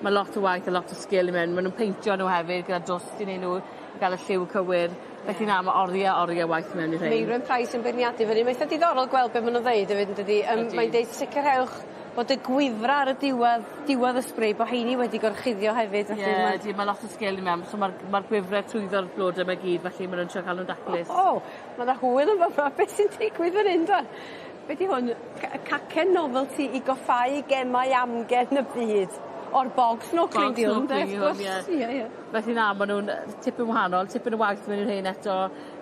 ma' lot o waith a lot o sgil i mewn ma' nw'n peintio n'w hefyd gyda dwst i neu' n'w i ga'l y lliw cywir. Felly na ma' orie a orie o waith mewn i rhein. Meirwen Price yn beirniadu fan 'yn ma' eitha diddorol gweld be' ma' nw'n ddeud efyd yndydi? Yym mae'n deud sicirhewch bod y gwifra ar y diwedd diwedd y sbri bo' heini wedi gorchuddio hefyd felly Ie ma'... ydi ma' lot o sgil i mewn so ma'r ma'r gwifre trwyddo'r blode 'ma gyd felly ma' nw'n trio ca'l nw'n daclus. O o ma' 'na hwyl yn fa' 'ma beth sy'n digwydd fan 'yn dwan? Be' 'di hwn? Cacen novelty i goffáu gemau amgen y byd. O'r bog snorkeling 'di hwn 'de wrth gwrs. Ie ie. Felly na ma' nw'n yy tipyn wahanol tipyn o waith mewn i'r rhein eto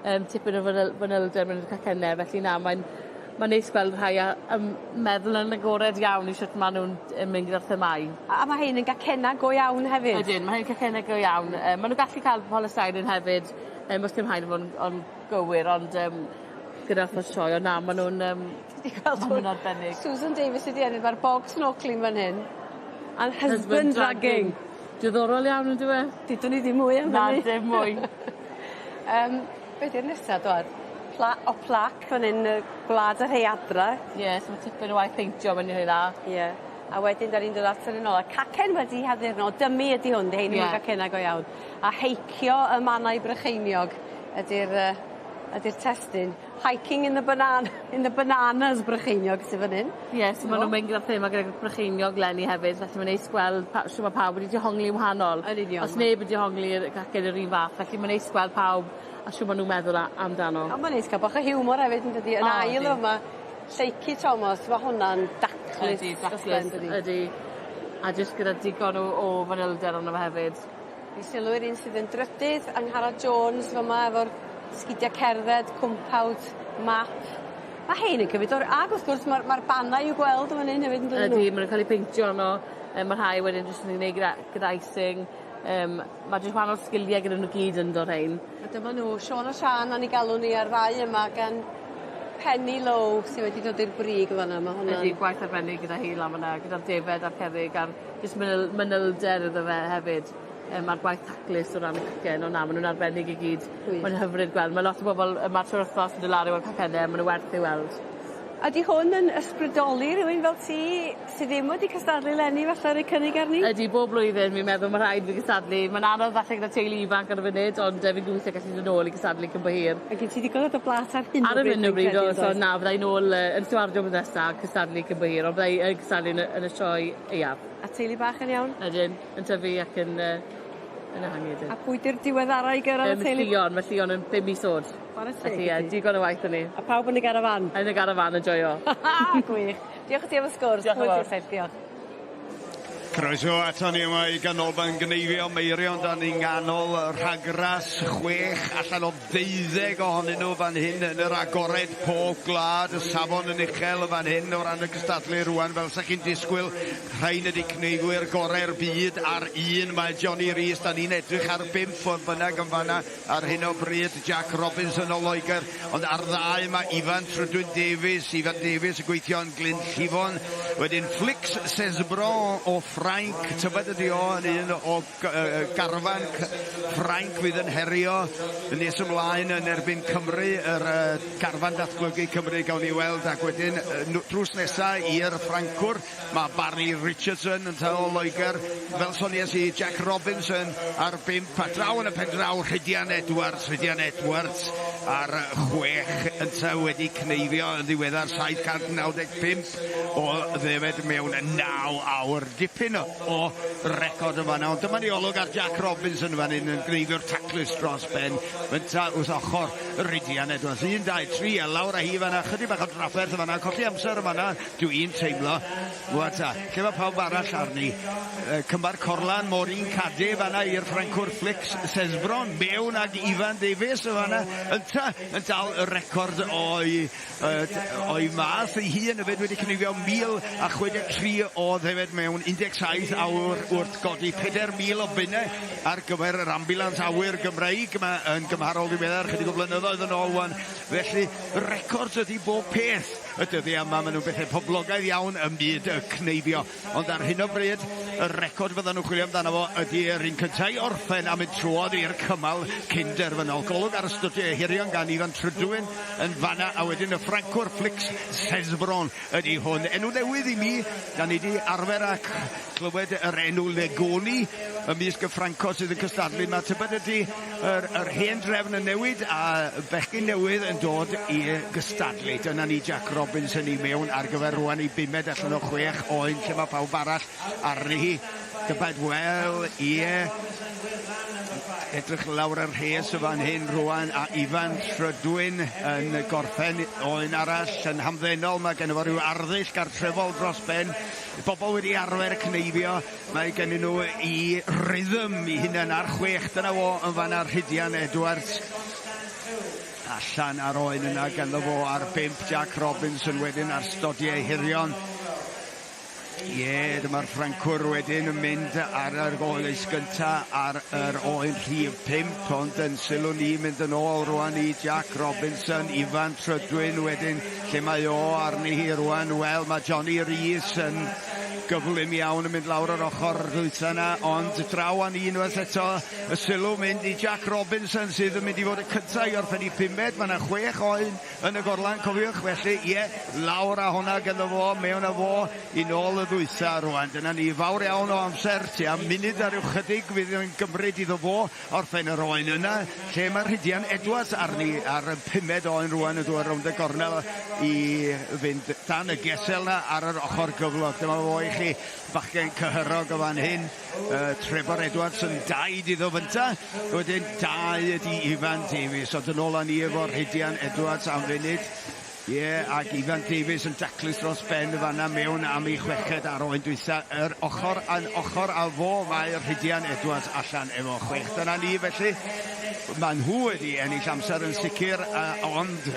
yym tipyn o fanyl- fanylder mewn i'r cacenne felly na mae'n ma'n neis gweld rhai a yn meddwl yn agored iawn i shwt ma' nw'n yn mynd gyda'r themâu. A ma' rhein yn gacenna go iawn hefyd? Ydyn ma' rhein cacenne go iawn yy ma' nw'n gallu ca'l polystyrene hefyd yym os dim rhaid i fo' yn on' gywir ond yym gyda'r ffos sioe on' na ma' nw'n yym Ti 'di gweld ma' hwn? nw'n arbennig. Susan Davies sy 'di ennill ma'r bog snorkeling fan hyn. And husband dragging. Diddorol iawn on'd yw e? Dudwn ni ddim mwy am hynny. Na dim mwy. Yym be' 'di'r nesa dwad? Pla- o plac fan 'yn yy Gwlad y Rhaeadra. Ie so ma' tipyn o waith peintio mewn i rheina. Ie. A wedyn 'dan ni'n dod at yr un ola. Cacen wedi haddurno, dymi ydi hwn 'di hein ddim yn gacenna go iawn. A heicio y Mannau Brycheiniog ydi'r yy ydi'r testun. Hiking in the banan- in the bananas Brycheiniog sy fan 'yn. Ie so ma' nw'n mynd gyda'r thema gyda Brycheiniog leni hefyd felly ma'n neis gweld pa- shw ma' pawb wedi dehongli'n wahanol. Yn union. O's neb yn dehongli'r cacen yr un fath felly ma'n neis gweld pawb a shw ma' nw'n meddwl a- amdano. A ma'n neis ca'l bach o hiwmor hefyd yndydi? Yn ail yma Lleucu Thomas, ma' hwnna'n daclus. Ydi, daclus, ydi. A jyst gyda digon o o fanylder arno fe hefyd. Fi sylwi'r un sydd yn drydydd, Angharad Jones fyma efo'r sgidia cerdded, cwmpawd, map. Ma' hein yn cymryd o'r... Ag wrth gwrs ma'r ma' bannau i'w gweld yn fan 'yn hefyd yndydyn nhw? Ydi ma' nw'n ca'l 'u peintio arno yy ma' rhai wedyn jyst yn 'u neud gyda gyda icing yym ma' jyst wahanol sgilie gyda n'w gyd yndo rhein. A dyma n'w Siôn a Siân o'n 'u galw ni a'r ddau yma gan Penny Lowe sy wedi dod i'r brig yn fan 'na ma' hwnna'n... Ydi gwaith arbennig gyda hi lan fan 'na gyda'r defed a'r cerrig a'r jyst manyl- manylder iddo fe hefyd. Yym a'r gwaith taclus o ran y cacen on' na ma' nw'n arbennig i gyd. Gwych. Mae'n hyfryd gweld ma' lot o bobol yma trw'r wthnos yn do' lawr i weld cacenne ma' n'w werth eu weld. Ydi hwn yn ysbrydoli rhywun fel ti sy ddim wedi cystadlu leni falle roi cynnig arni? Ydi bob blwyddyn fi'n meddwl ma' rhaid fi gystadlu. Ma'n anodd falle gyda teulu ifanc ar y funud ond yy fi'n gobeithio gallu dod nôl i gystadlu cyn bo hir. A gen ti ddigon ar dy blât ar hyn o bryd Ar yr 'yn o fi'n bryd credu o's yndoes? on' na fyddai nôl yy yn stiwardio blwyddyn nesa a cystadlu cyn bo hir on' byddai yn cystadlu yn y yn y sioe aeaf. A teulu bach yn iawn? Ydyn, yn tyfu ac yn yy yn ehangu 'dyn. A pwy 'di'r diweddara i gyrradd y teulu? Yym Llion, ma' Llion yn bum mis o'd. Whare teg Felly ie, i ti. digon o waith 'da ni. A pawb yn y garafan? Yn y garafan yn joio. Gwych. Diolch i ti am y sgwrs. Diolch yn fawr. Diolch. Croeso ato ni yma i Ganolfan Gneifio Meirion, da ni'n nghanol rhagras chwech allan o ddeuddeg ohonyn nhw fan hyn yn yr agored pob gwlad, y safon yn uchel fan hyn o ran y cystadlu rwan fel sa chi'n disgwyl, rhain ydi cneifwyr gorau'r byd ar un, mae Johnny Rees, da ni'n edrych ar bump fodd bynnag yn fanna ar hyn o bryd, Jack Robinson o Loegr, ond ar ddau mae Ifan Trydwyn Davies, Ifan Davies yn gweithio yn Glyn Llifon, wedyn Flix Cesbron o Ffrainc, tybed ydi o yn un o garfan Ffrainc fydd yn herio nes ymlaen yn erbyn Cymru, yr garfan datblygu Cymru gawn ni weld, ac wedyn drws nesa i'r Ffrancwr, Mae Barry Richardson yn o Loegr, fel sonies i, Jack Robinson ar bump, a draw yn y pen draw Rhydian Edwards, Rhydian Edwards ar chwech yntau wedi cneifio yn ddiweddar 795 o ddefed mewn 9 awr. Dipyn o record yn fanna, ond dyma ni olwg ar Jack Robinson fan hyn yn gneifio'r taclus dros ben, fynta wrth ochr Rhydian Edwards. 1, 2, 3, a lawr â hi fanna, chydig bach o drafferth yn fanna, colli amser yn fanna, Dw i'n teimlo. Rwan ta, lle mae pawb arall arni? Cymar Corlan, Maureen Cadde fanna i'r Ffrancwr Flix Cesbron, mewn ag Ifan Davies yn fanna, ynta yn dal y record o'i o'i math ei hun hefyd wedi cynifio 1063 o ddefed mewn 17 awr wrth godi 4,000 o bunnau ar gyfer yr ambiwlans awyr Gymreig yma yn gymharol ddiweddar, chydig o flynyddoedd yn ôl wan. Felly, records ydy bob peth. Y dyddiau yma, maen nhw'n bethau poblogaidd iawn ym myd y cneifio. Ond ar hyn o bryd, y record fyddan nhw'n chwilio amdano fo ydy yr un cyntaf i orffen a mynd trwodd i'r cymal cyn-derfynol. Golwg ar y stydiau hirion gan Ifan Trydwyn yn fanna, a wedyn y Ffrancwr Flix Cesbron ydy hwn. Enw newydd i mi, da ni di arfer â clywed yr enw Legoni ymysg y Ffrancod sydd yn cystadlu 'ma. Tybed ydy yr, yr hen drefn yn newid a bechgyn newydd yn dod i gystadlu. Dyna ni Jack Robinson i mewn ar gyfer rwan i bumed allan o chwech oen lle mae pawb arall arni hi. Tybed, wel, ie, edrych lawr yr rhes y fan hyn rwan a Ifan Trydwyn yn gorffen oen arall yn hamddenol. Mae gen fo rhyw arddull gartrefol dros ben. Bobl wedi arfer cneifio, mae gennyn nhw i rhythm i hunain ar chwech. Dyna fo yn fanna Rhydian Edwards. Allan ar oen yna ganddo fo ar bump Jack Robinson wedyn ar stodiau hirion. Ie, yeah, dyma'r Ffrancwr wedyn yn mynd ar yr oes gynta ar yr oen rhif 5, ond yn sylw ni mynd yn ôl rwan i Jack Robinson, Ifan Trydwyn wedyn Lle mae o arni hi rwan? Wel, mae Johnny Rees yn gyflym iawn yn mynd lawr yr ochr ddwytha yna, ond draw â ni unwaith eto, y sylw mynd i Jack Robinson sydd yn mynd i fod y cyntaf i orffen i pumed. Mae yna chwech oen yn y gorlan, cofiwch, felly ie, lawr â hwnna gyda fo, mewn â fo i nôl y ddwytha rwan. Dyna ni, fawr iawn o amser, tua munud a rhyw chydig fydd yn gymryd iddo fo Orffen yr oen yna, lle mae Rhydian Edwards arni ar y pumed oen rwan yn dŵad rownd y gornel i fynd dan y gesel na ar yr ochr gyflog. Dyma fo i chi, bachgen cyhyrog o fan hyn. Trefor Edwards yn daid iddo fynta. Wedyn dau ydi Ifan Davies, ond yn ôl â ni efo Rhydian Edwards am funud. Ie, yeah, ac Ifan Davies yn daclus dros ben y fanna mewn am ei chweched ar oen dwytha. Yr ochr yn ochr â fo mae Rhydian Edwards allan efo chwech. Dyna ni felly. Mae nhw wedi ennill amser yn sicr, ond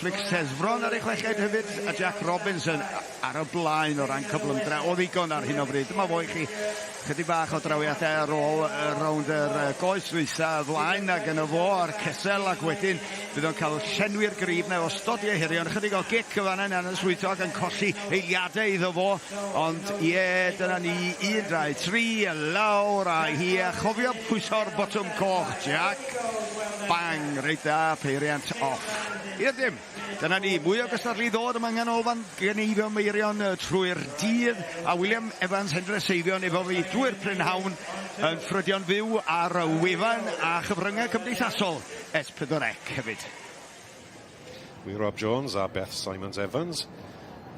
Flick Sesfron ar ei chweched hefyd, a Jack Robinson ar y blaen o ran cyflymdra o ddigon ar hyn o bryd. Dyma fo i chi chydig bach o drawiadau ar ôl rownd yr goes ddwytha y flaen ac yno fo a'r cesel ac wedyn fydd o'n cael llenwi'r grib na efo stodiau hirion, chydig o gic y fanna yn anoswythog yn colli eiliadau iddo fo, ond ie, dyna ni, 1, 2, 3, lawr a hi, a chofio pwyso'r botwm coch, Jack, bang, reit dda, peiriant off. I'r dim. Dyna ni, mwy o gystadlu i ddod yma yng Nghanolfan Geneifio Meirion trwy'r dydd, a William Evans Hendre Seifion efo fi drwy'r prynhawn yn ffrydio'n fyw ar y wefan a chyfryngau cymdeithasol S4C hefyd. Wy Rob Jones a Beth Simons Evans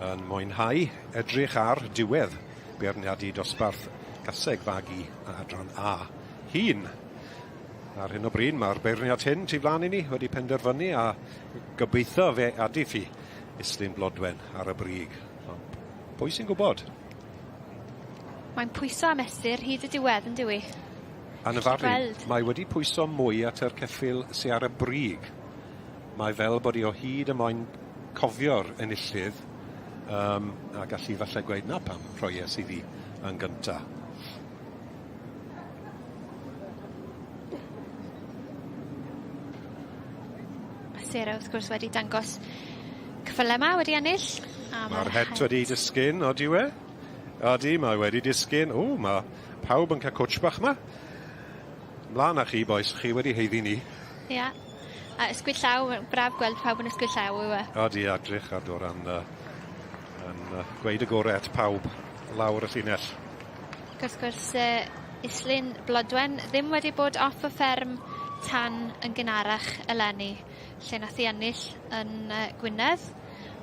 yn mwynhau edrych ar diwedd beirniadu dosbarth gaseg fagu adran A hŷn. Ar hyn o bryd mae'r beirniad hyn tu flaen i ni wedi penderfynu a gobeithio fe adiff hi Islyn Blodwen ar y brig. Ond pwy sy'n gwybod? Mae'n pwyso a mesur hyd y diwedd yn dyw 'i? Yn y farn i, mae wedi pwyso mwy at yr ceffyl sy ar y brig. Mae fel bod hi o hyd yn moyn cofio'r enillydd um, a gallu falle gweud na pam rhoies iddi yn gynta. Mae Sarah wrth gwrs wedi dangos ceffylau yma wedi ennill. Mae'r het wedi disgyn, odi we? Odi, mae wedi disgyn. O, mae pawb yn cael cwtsh bach yma. Mlaen â chi, bois, chi wedi haeddu ni. Ia. A ysgwyd llaw, braf gweld pawb yn ysgwyd llaw yw e. Odi, adrych ar Doran uh, yn uh, gweud y gorau at pawb lawr y llinell. Ac wrth gwrs, uh, Islyn Blodwen ddim wedi bod off y fferm tan yn gynharach eleni, lle nath hi ennill yn uh, Gwynedd,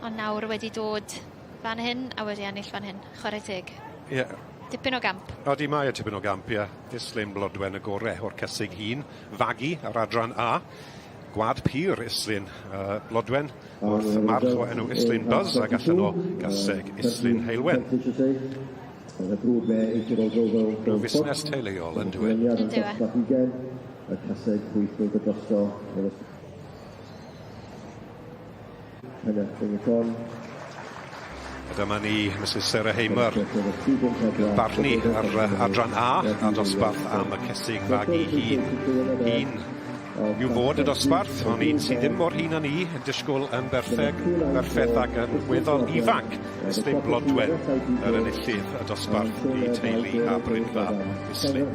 ond nawr wedi dod fan hyn a wedi ennill fan hyn. Chwarae teg. Ie. Yeah. Dipyn o gamp. Odi, mae e tipyn o gamp, ie. Islyn Blodwen y gore o'r cesig hun. Fagu ar adran A. Gwad pur Islyn uh, Blodwen wrth march o enw Islyn Buzz ac allan o gaseg Islyn Heulwen. Rhyw fusnes teuluol yn dwi? Yn dyw e. Y caseg pwythog y drosto. A dyma ni, Mrs Sarah Hamer, yn barnu ar adran A a dosbarth am y cesig fagu hun. Hun yw fod y dosbarth, ond un sydd ddim mor hŷn â ni, yn disgwyl yn berffeg, berffaith ac yn weddol ifanc. Islyn Blodwen, yr enillydd y dosbarth i teulu a Brynfa Islyn.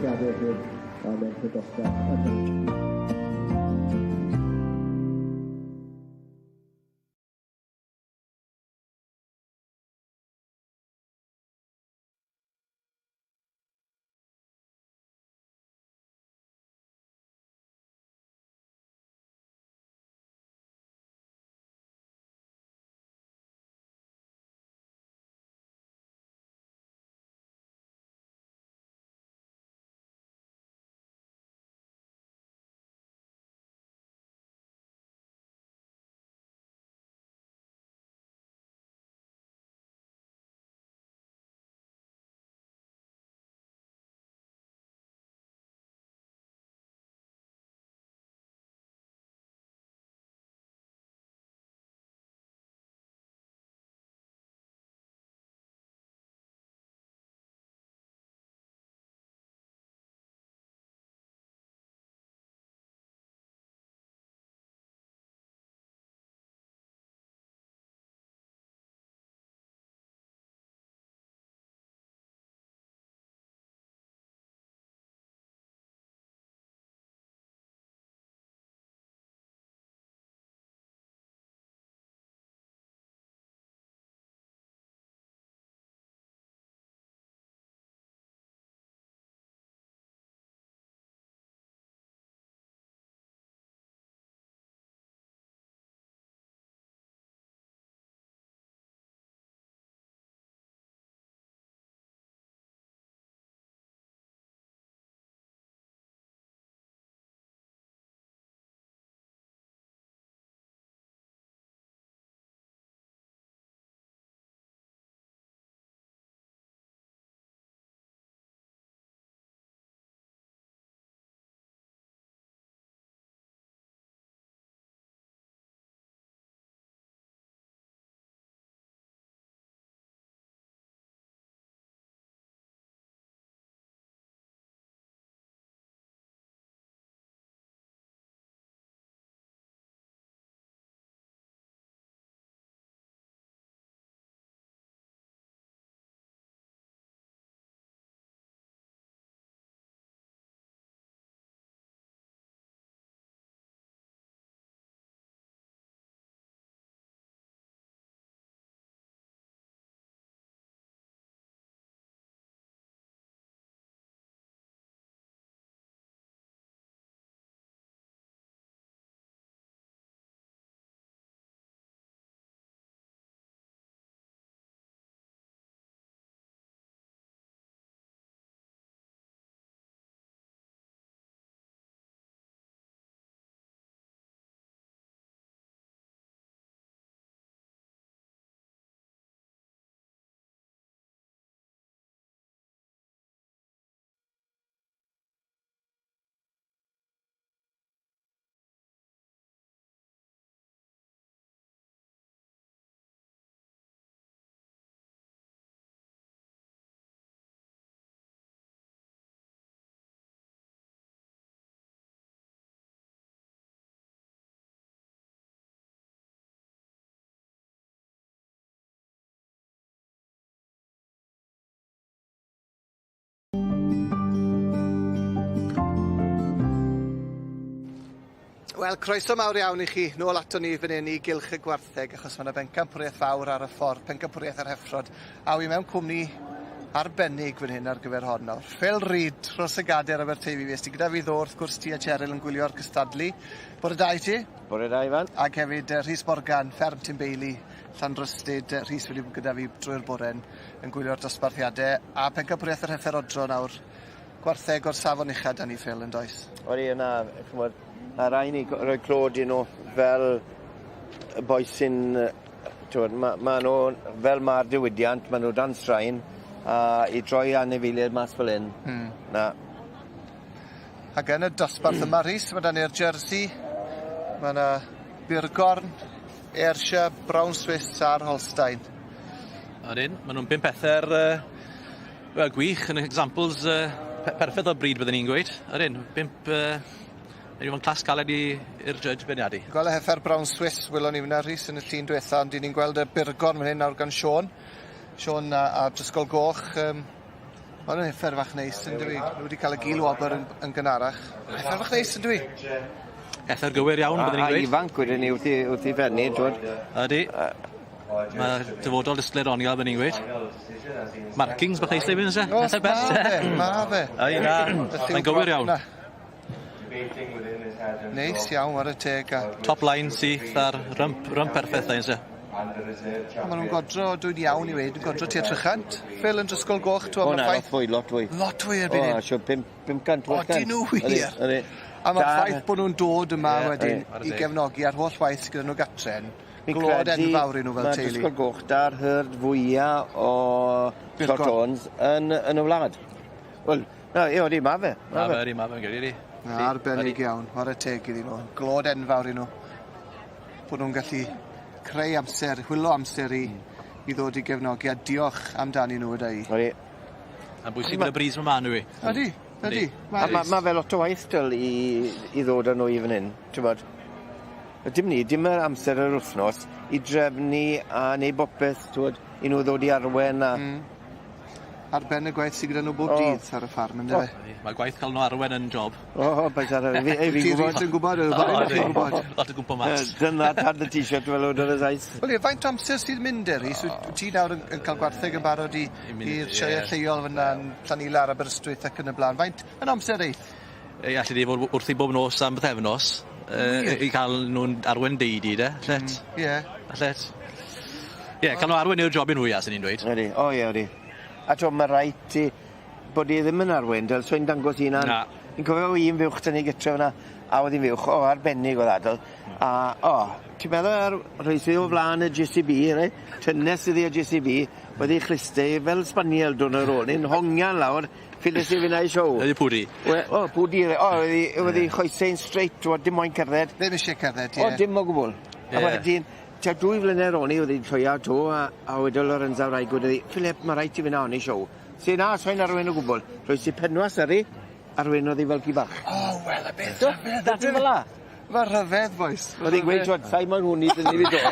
Wel, croeso mawr iawn i chi nôl ato ni fan 'yn i Gylch y Gwartheg achos ma' 'na bencampwriaeth fawr ar y ffordd, pencampwriaeth yr heffrod, a wi mewn cwmni arbennig fan hyn ar gyfer hon nawr. Phil Reid, dros y gader Aberteifi, fues ti gyda fi ddo wrth gwrs ti a Cheryl yn gwylio'r cystadlu. Bore da i ti. Bore da Ifan. Ac hefyd Rhys Morgan, fferm Timbeili, Llanrhystud, Rhys wedi bod gyda fi drwy'r bore'n yn gwylio'r dosbarthiade a pencampwriaeth yr heffer odro nawr. Gwartheg o'r safon ucha 'da ni Phil yndoes? Odi na ch'mod ma' rai' ni roi clod i nw fel y bois sy'n yy t'wod ma' ma' nw fel ma'r diwydiant ma' nw dan straen a i droi anifeiliaid mas fel 'yn. Hmm. Na. Ac yn y dosbarth yma Rhys ma' 'da ni'r Jersey ma' 'na Burgorn, Ayrshire, Brown Swiss a'r Holstein. Odyn ma' nw'n bum pether yy Wel gwych yn examples yy pe- perffeth o bryd bydden i'n gweud. Ydyn, bump yy Yw ma'n class caled i i'r judge beirniadu. Gwel' y heffer brown Swiss welon ni fynna Rhys yn y llun dwetha ond 'dyn ni'n gweld y burgorn fan hyn nawr gan Siôn. Siôn a a Drysgol Goch yym ma' wnna'n heffer fach neis yndyw 'i? Nw wedi ca'l y gil wobr yn yn gynharach. Heffer fach neis yndyw 'i? Heffer gywir iawn byddwn i'n A gweud. a ifanc wedyn 'ny wrth 'i wrth 'i phen 'i t'wod? Ydi. Mae dyfodol disglair onial bydden i'n gweud. Markings bach neis hefyd on'd o's e? O's ma' fe ma' fe. Ydi na. Mae'n gywir iawn. Neis iawn 'ware teg a... Top line syth a'r rymp rymp perffeth 'na on'd o's e? A ma' nw'n godro dwi'n iawn i weud yn godro tua 300. Phil yn Drysgol Goch t'wod ma'r ffaith... O na lot fwy lot fwy. Lot fwy erbyn hyn. O siwr pump 500 800. Odyn nw wir? Ydi ydi. A ma'r ffaith bo' nw'n dod yma wedyn Ie. i gefnogi a'r holl waith sy gyda nw gatre'n Fi'n glod credu enfawr i nw fel ma' teulu. Drysgol Goch 'da'r herd fwya o Shorthorns yn yn y wlad. Wel na ie odi ma' fe. Ma' fe odi ma' fe'n gyda di. Na arbennig iawn ware teg iddyn nw. Glod enfawr i nw. Bo' nw'n gallu creu amser whilo amser i i ddod i gefnogi a diolch amdanyn nw yda i. Odi. Ma'n bwysig bod y bris 'ma 'ma on'd yw 'i? Ydi ydi. A ma' ma' fe lot o waith dyl i i ddod â nw i fyn 'yn t'wbod. Dim ni dim yr amser yr wthnos i drefnu a neud bopeth t'wod i nw ddod i arwen a... Hmm. Ar ben y gwaith sy gyda nw bob dydd ar y ffarm yndyfe? O. Mae gwaith ca'l nw arwen yn job. O o paid siarad fi ei fi'n gwbod. Ti Rhys yn gwbod y ddau onoch chi'n gwbod. Lot o gwmpo mas. Dyna tan y t-shirt fel o'dd y Sais. Wel ie faint o amser sydd mynd de Rhys wyt wyt ti nawr yn yn ca'l gwartheg yn barod i i'r sioee lleol fyn 'na yn Llanilar Aberystwyth ac yn y bla'n. Faint yn amser eith? Yy alli di fod wrthi bob nos am bythefnos yy i ca'l nw'n arwen deidi de allet. Hmm ie. Allet. Ie ca'l nw arwen yw'r jobyn fwya swn i'n dweud. Ydi o ie odi. A t'o' ma' raid ti bod 'i ddim yn arwen del soi'n dangos 'i unan. Na. Fi'n cofio un fuwch 'da ni gytre fan 'na a o'dd 'i'n fuwch o arbennig o'dd adl a o ti'n meddwl ar rhois i o flan y Jay See Bee reit tynnes iddi y Jay See Bee o'dd 'i chliste 'i fel spaniel dwrnod ar ôl 'ny'n hongian lawr Ffiles i finnau show. Ydi pwdi. We- o pwdi yw e. O oedd 'i oedd 'i choesau'n straight t'wod dim moyn cerdded. Ddim isie cerdded ie. O dim o gwbwl. Ie. A wedyn tua dwy flynedd ar ôl 'ny o'dd 'i'n llwyau 'to a a wedodd Lorenza wraig wedodd 'i Philip ma' raid ti fyn' on i show. Si na sai'n arwen o gwbwl. Rhois i penwas ar 'i arweinodd 'i fel ci bach. O wel y beth Do? rhyfedd Dath 'i fel 'a. Ma' rhyfedd bois. O'dd 'i'n gweud t'wod sai moyn hwn i dynnu fi 'to.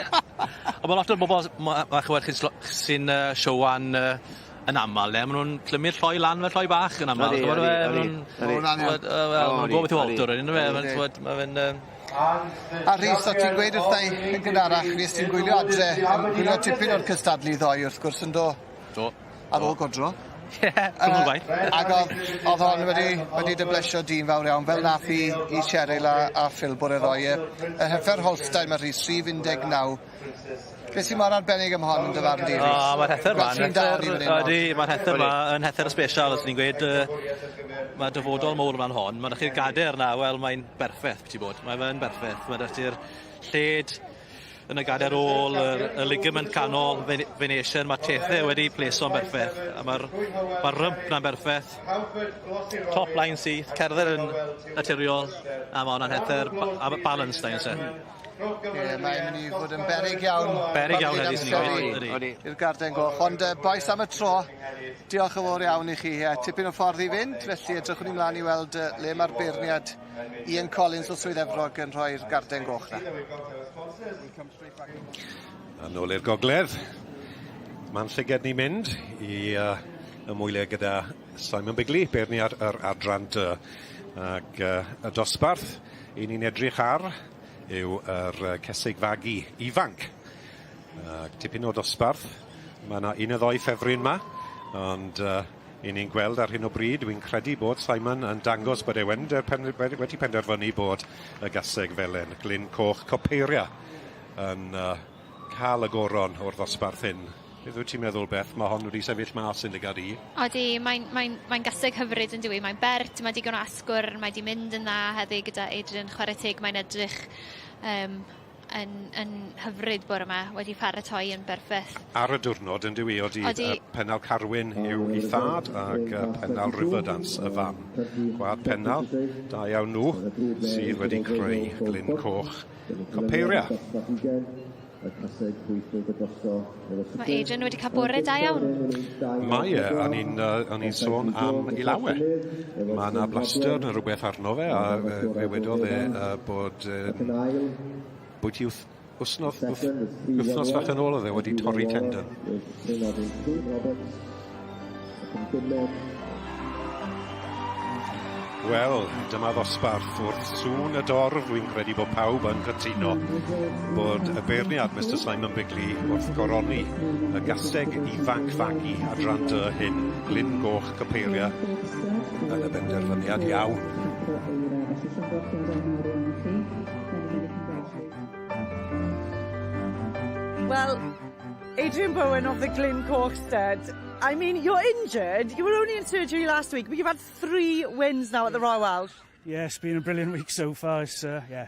On' ma' lot o'r bobol ma' ma' ch'mod chi'n slo- sy'n yy showan yy yn amal le ma' nw'n clymu'r lloi lan fel lloi bach yn amal. Odi Ch'mod odi e odi. ma' nw'n Odi. Ch'mod yy wel ma' nw'n gwbo beth yw halter wedyn yndyfe ma'n t'mod ma' fe'n yym A Rhys o' ti'n gweud wrtha i yn gynharach fues ti'n gwylio adre yn gwylio tipyn o'r cystadlu ddoe wrth gwrs yndo? Do. Ar ôl godro. Ie cwpwl o gwaith. Ag o'dd o'dd hon wedi wedi dy blesio di'n fawr iawn fel nath 'i i Cheryl a a Phil bore ddoe y y heffer Holstein ma' Rhys rhif 19. Beth sy mor arbennig am hon yn dy farn di Rhys? O ma'r heffer 'ma'n Gweld llun da o'n i fan 'yn ydi ma'r heffer 'ma yn heffer sbesial os o'n i'n gweud yy ma' dyfodol mowr fan hon ma' 'dych chi'r gader 'na wel mae'n berffeth biti bod mae fe'n berffeth ma' 'dy ti'r lled yn y gader ôl yr y ligament canol venation ma' tethe wedi pleso'n berffeth a ma'r ma'r rymp 'na'n berffeth. Top line syth cerdded yn naturiol a ma' wnna'n heffer balanced 'da un se. Ie mae'n myn' i fod yn beryg iawn. Beryg iawn heddi swn i'n gweud. Ydi. I'r garden goch ond yy bois am y tro diolch yn fowr iawn i chi ie tipyn o ffordd i fynd felly edrychwn ni mlan i weld yy le ma'r beirniad Ian Collins o Swydd Efrog yn rhoi'r garden goch 'na. A nôl i'r gogledd. Ma'n llyged ni mynd i uh, ymwyliau gyda Simon Bigley, beirniad yr adran dy. Ac y dosbarth i ni'n edrych ar yw yr cesig fagu ifanc. Ac tipyn o dosbarth. Mae yna un neu ddoi ffefryn yma, ond i ni'n gweld ar hyn o bryd, dwi'n credu bod Simon yn dangos bod e wedi penderfynu bod y gaseg felen Glyn Coch Copeiria yn cael y goron o'r ddosbarth hyn. Beth wyt ti'n meddwl, Beth? Mae hon wedi sefyll mas yn llygad i. Odi, mae'n mae mae gaseg hyfryd yn dywi. Mae'n bert, mae digon o asgwrn, mae di mynd yn dda heddi gyda Adrian. Chwarae teg, mae'n edrych um, yn, yn hyfryd bore yma, wedi pharatoi yn berffeth. Ar y diwrnod yn dywi, odi, odi. Pennal Carwyn yw ei thad ac Pennal Riverdance y fam. Gwad Pennal, da iawn nhw, sydd wedi creu Glyn Coch Copeiria. Mae Adrian wedi cael bore da iawn. Mae e, a ni'n uh, ni sôn am ei lawe. Mae yna blaster neu rhywbeth arno fe, a fe wedodd e bod bwyty wthnos, wythnos fach yn ôl oedd e wedi torri tendon. Wel, dyma ddosbarth wrth sŵn y dorf, dwi'n credu bod pawb yn cytuno bod y beirniad Mister Simon Bigley wrth goroni y gaseg ifanc fagu adran dy hyn, Glyn Goch Copeiria, yn y benderfyniad iawn. Wel, Adrian Bowen of the Glyn Coch Stud. I mean, you're injured. You were only in surgery last week, but you've had three wins now at the Royal Welsh. Yeah, it's been a brilliant week so far. It's, yeah,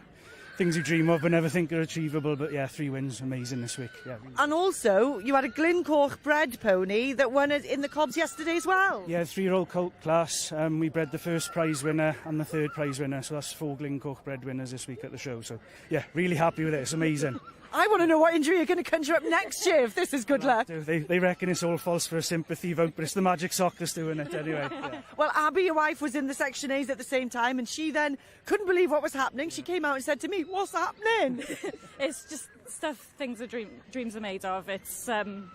things you dream of but never think are achievable. But yeah, three wins, amazing this week. Yeah. And also, you had a Glyn Coch bred pony that won in the Cobs yesterday as well. Yeah, three-year-old colt class. We bred the first prize winner and the third prize winner, so that's four Glyn Coch bred winners this week at the show. So yeah, really happy with it. It's amazing. I want to know what injury you're going to conjure up next year if this is good luck. They, they reckon it's all false for a sympathy vote, but it's the magic sock that's doing it anyway. Yeah. Well, Abby, your wife, was in the Section A's at the same time, and she then couldn't believe what was happening. She came out and said to me, what's happening? it's just stuff things are dream, dreams are made of. It's... Um,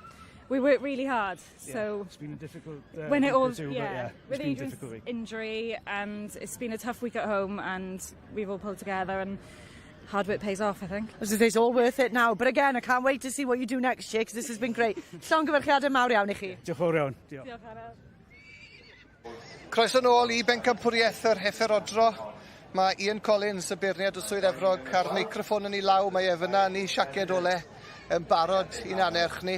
we work really hard. Yeah, so it's been a difficult uh, when it all two, yeah, yeah with Adrian's injury and it's been a tough week at home and we've all pulled together and hard work pays off, I think. As I say, it's all worth it now. But again, I can't wait to see what you do next year because this has been great. Llongyfarchiadau mawr iawn i chi. Diolch fawr iawn. Diolch. Diolch, Anna. Croeso nôl i bencampwriaeth yr Heffer Odro. Mae Ian Collins, y beirniad o Swydd Efrog, a'r meicroffon yn ei law. Mae e fyna yn ei siaced ole yn barod i'n anerch ni.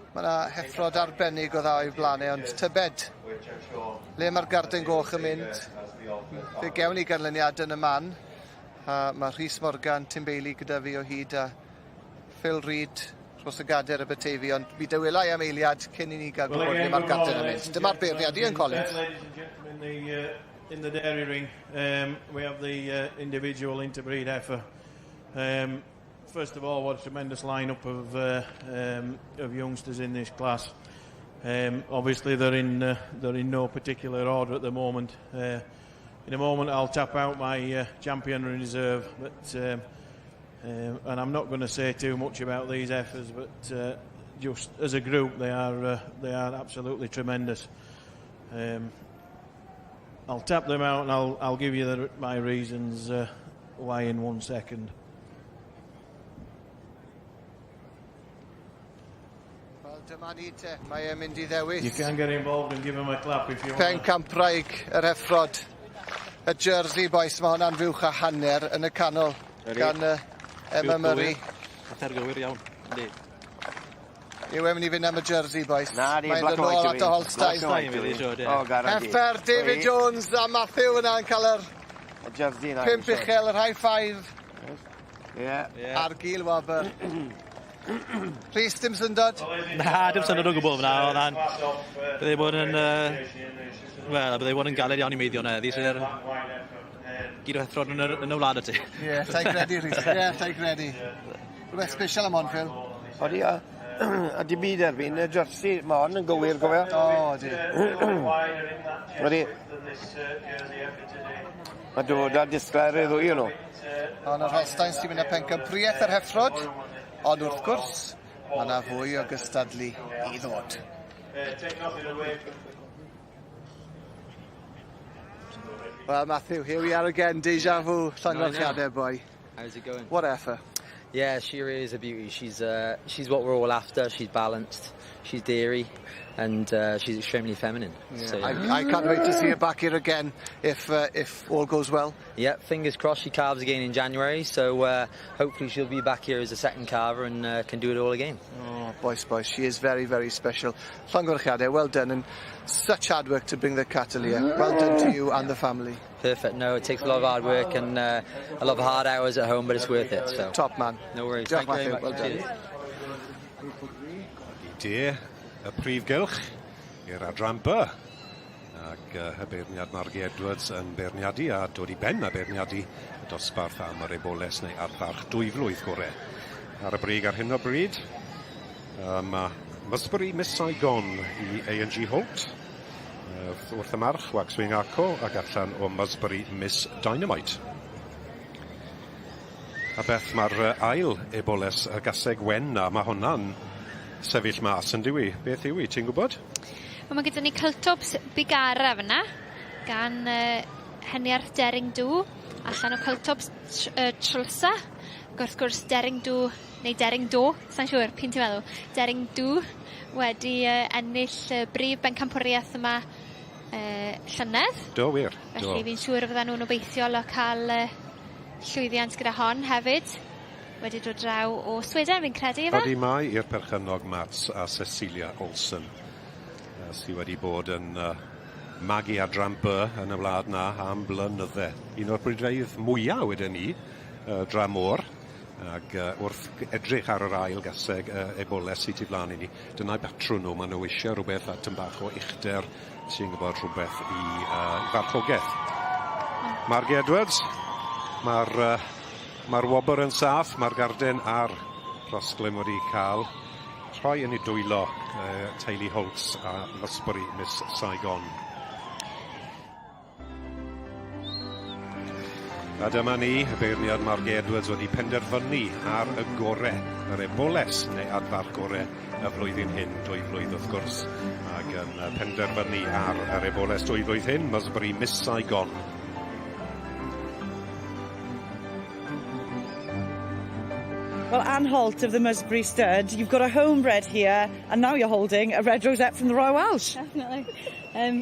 Mae yna heffrod arbennig o dda o'i blaen e, ond tybed le mae'r garden goch yn mynd. Fe gewn ni ganlyniad yn y man. A mae Rhys Morgan, Tim Bailey gyda fi o hyd a Phil Reid dros y gader Aberteifi, ond mi dawelai am eiliad cyn i ni gael gwybod lle mae'r garden yn mynd. Dyma'r beirniad Ian Collins. In the, in the dairy ring, um, we have the uh, individual interbreed heifer. Um, first of all, what a tremendous lineup of, uh, um, of youngsters in this class. Um, obviously, they're in, uh, they're in no particular order at the moment. Uh, in a moment, I'll tap out my uh, champion reserve, but um, um, and I'm not going to say too much about these heifers, but uh, just as a group, they are uh, they are absolutely tremendous. Um, I'll tap them out and I'll I'll give you the, my reasons uh, why in one second. Wel, dyma ni te. Mae e'n mynd i ddewis. You can get involved and give him a clap if you want. Pen Campraig, yr effrod. Y Jersey boys, mae hwnna'n fuwch a hanner yn y canol gan uh, Emma Murray. Hanner gywir iawn, yndi. Yw e'n mynd i fynd am y jersey, boys? Na, di, Mae'n black dod and nôl white at y Holstein. Holstein, fi siwr, ie. O, guarantee. Heffer, David Jones a Matthew yna yn cael yr Y jersey na. pump uchel, yr high five. Ie. Ar gil wobr. Rhys, dim syndod? Na, dim syndod o gwbl fyna. Oedd e'n... Byddai bod yn... Uh, Wel, byddai bod yn galed iawn i meiddio na heddi, sydd gyd o heffrod yn, yr, yn y wlad o ti. Ie, yeah, ta'i credu, Rhys. Ie, yeah, ta'i credu. Rhywbeth special am hon, Phil. Odi, a, a di byd erbyn y jersey, mae hon yn gywir, gofio. O, odi. Odi. Mae dod â disglair i ddwy o'n nhw. Ond yr Holstein sy'n mynd â pencampwriaeth yr heffrod, ond wrth gwrs, mae yna fwy o gystadlu i ddod. Take nothing away from Well, Matthew, here we are again, deja vu, llongyfarchiadau, boy. How's it going? What effort. Yeah, she really is a beauty. She's she's what we're all after. She's balanced, she's dairy, and she's extremely feminine. Yeah, So, I can't wait to see her back here again if all goes well. Yeah, fingers crossed she calves again in January. So hopefully she'll be back here as a second calver and can do it all again. Oh, boys, boys, she is very, very special. Llongyfarchiadau, well done, and such hard work to bring the cattle here. Well done to you and the family. Perfect. No, it takes a lot of hard work and a lot of hard hours at home, but it's worth it. So top man. No worries. Diolch, Thank you very Matthew. much. Well done. Cheers. I de y prif gylch i'r adran B. Ac y beirniad Margie Edwards yn beirniadu a dod i ben a beirniadu y dosbarth am yr eboles neu adfarch 2 flwydd gore. Ar y brig ar hyn o bryd, mae Musbury Miss Saigon i A&G Holt. Wrth y march, Waxwing Arco ac allan o Musbury Miss Dynamite. A beth mae'r ail eboles y gaseg wen na, mae hwnna'n sefyll mas yn dywi. Beth yw i, ti'n gwybod? Wel, mae gyda ni Cultops Bigara fyna, gan Heniarth Dering Dw, allan o Cultops Trwlsa. Ac wrth gwrs Dering Dw, neu Dering Do, sa'n siŵr, p'un ti'n meddwl? Dering Dw wedi ennill brif bencampwriaeth yma llynedd. Do, wir. Felly fi'n siŵr fyddan nhw'n obeithiol o cael llwyddiant gyda hon hefyd. Wedi dod draw o Sweden, fi'n credu, efe? Odi mai i'r perchennog Mats a Cecilia Olsen, sydd wedi bod yn magu adran B yn y wlad na am blynydde. Un o'r bridfeydd mwyaf wedyn ni dramor. Ac wrth edrych ar yr ail gaseg eboles sydd tu flaen i ni, dyna'i batrwn nhw. Maen nhw eisiau rhywbeth a tyn bach o uchder, ti'n gwybod, rhywbeth i farchogaeth. Margie Edwards, mae'r ma wobr yn saff, mae'r garden a'r rhosglwm wedi cael rhoi yn ei dwylo teulu Holtz a Musbury Miss Saigon. A dyma ni, y beirniad Margie Edwards wedi penderfynu ar y gore, yr eboles neu adfarch gore y flwyddyn hyn, 2 flwydd wrth gwrs, ac yn penderfynu ar yr eboles 2 flwydd hyn, Musbury Miss Saigon. Well, Anne Holt of the Musbury Stud, you've got a homebred here, and now you're holding a red rosette from the Royal Welsh. Definitely.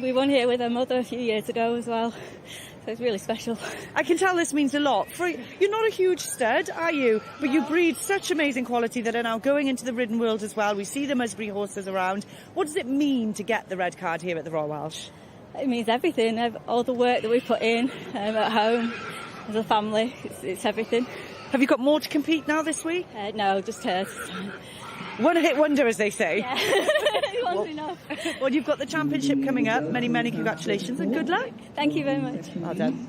We won here with her mother a few years ago as well, so it's really special. I can tell this means a lot. For you're not a huge stud, are you? But you breed such amazing quality that are now going into the ridden world as well. We see the Musbury horses around. What does it mean to get the red card here at the Royal Welsh? It means everything. All the work that we put in at home as a family, it's everything. Have you got more to compete now this week? No, just her. One hit wonder, as they say. Yeah. One's enough. Well, you've got the championship coming up. Many, many congratulations and good luck. Thank you very much. Well done.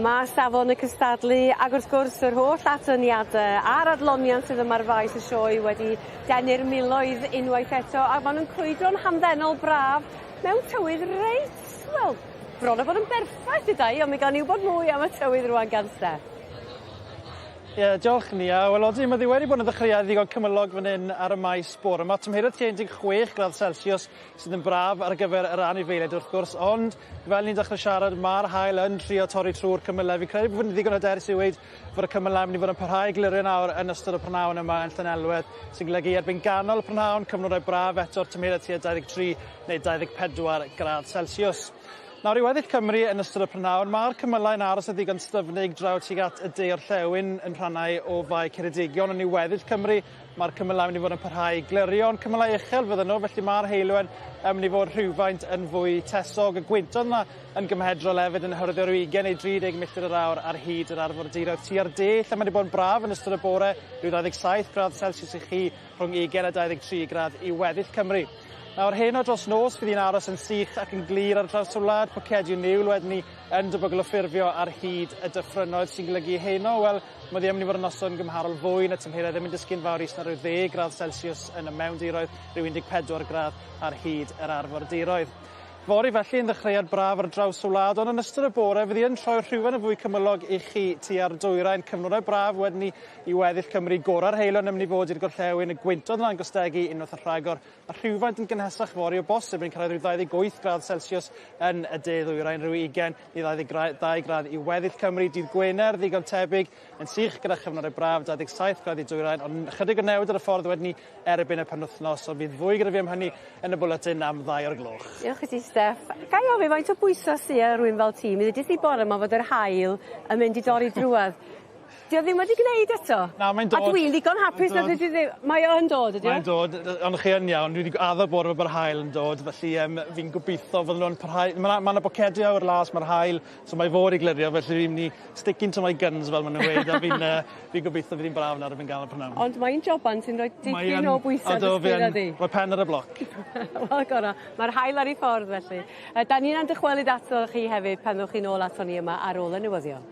Mae safon y cystadlu ac wrth gwrs yr holl atyniadau a'r adloniant sydd yma ar faes y sioe wedi denu'r miloedd unwaith eto a maen nhw'n crwydro'n hamddenol braf mewn tywydd reit, wel, bron o fod yn berffaith i dau, ond mi gawn ni wybod mwy am y tywydd rwan gan Steff. Ie, yeah, diolch Nia. Wel, odi, mae ddi wedi bod yn ddechreuad ddigon cymylog fan hyn ar y maes bore. Mae tymheredd tua 16 gradd Celsius sydd yn braf ar gyfer yr anifeiliaid wrth gwrs, ond fel ni'n dechrau siarad, mae'r haul yn trio torri trwy'r cymylau. Fi'n credu bod ni'n ddigon hyderus i weud fod y cymylau mynd i fod yn parhau i glirio nawr yn ystod y prynhawn yma yn Llanelwedd, sy'n golygu erbyn ganol y prynhawn, cyfnodau braf eto'r tymheredd tua 23 neu 24 gradd Celsius. Nawr i weddill Cymru yn ystod y prynhawn, mae'r cymylau'n aros yn ddigon styfnig draw tuag at y de orllewin yn rhannau o Fae Ceredigion, ond i weddill Cymru mae'r cymylau mynd i fod yn parhau i glirio, ond cymylau uchel fydden nhw, felly mae'r heulwen yn mynd i fod rhywfaint yn fwy tesog. Y gwyntoedd yma yn gymhedrol hefyd yn hyrwyddo rhyw 20 neu 30 milltir yr awr ar hyd yr arfordiroedd tua'r de, lle mae wedi bod yn braf yn ystod y bore, rhyw 27 gradd Celsius i chi rhwng 20 a 23 gradd i weddill Cymru. Nawr heno dros nos fydd hi'n aros yn sych ac yn glir ar draws y wlad, pocedi o niwl wedyn ni yn debygol o ffurfio ar hyd y dyffrynnoedd sy'n golygu heno, wel, mae ddim yn mynd i fod yn noson gymharol fwy na tymheredd ddim yn disgyn fawr is na rhyw 10 gradd Celsius yn y mewndiroedd, rhyw 14 gradd ar hyd yr arfordiroedd. Fory felly yn ddechreuad braf ar draws y wlad, ond yn ystod y bore fydd hi yn troi rhywfaint yn fwy cymylog i chi tua'r dwyrain. Cyfnodau braf wedyn 'ny i weddill Cymru. Gora'r heulwen yn mynd i fod i'r gorllewin, y gwyntoedd yna'n gostegu unwaith yn rhagor, a rhywfaint yn gynhesach fory o bosib yn cyrraedd rhyw 28 gradd Celsius yn y de ddwyrain, rhyw 20 i 22 gradd i weddill Cymru. Dydd Gwener ddigon tebyg yn sych gyda chyfnodau braf, 27 gradd i dwyrain, ond chydig o newid ar y ffordd wedyn 'ny erbyn y penwythnos, ond fydd fwy gyda fi am hynny yn y bwletin am ddau o'r gloch. Diolch i ti Steff. Ga i ofyn faint o bwysa sy ar rywun fel ti? Mi ddudis di bore 'ma fod yr haul yn mynd i dorri drwadd. 'Di o ddim wedi gneud eto? Na mae'n dod. A dwi'n ddigon hapus nad ydi ddim. Mae o yn dod ydi o? Mae'n dod ond chi yn iawn dwi 'di addo bore 'ma bo'r haul yn dod felly yym fi'n gobitho fydden nhw'n parhau ma' 'na ma' 'na bocedi awyr las ma'r haul so mae fod i glirio felly fi'n myn' i sticking to my guns fel ma' nhw'n weud a fi'n yy fi'n gobeithio fydd 'i'n braf nawr a fi'n ga'l y prynawn. Ond mae'n joban sy'n rhoi dipyn o bwyse ar dy sgwydda di. Rhoi pen ar y bloc. Wel gora. Ma'r haul ar 'i ffordd felly. Yy 'dan ni'n dychwelyd ato chi hefyd pan ddowch chi nôl aton ni yma ar ôl y newyddion.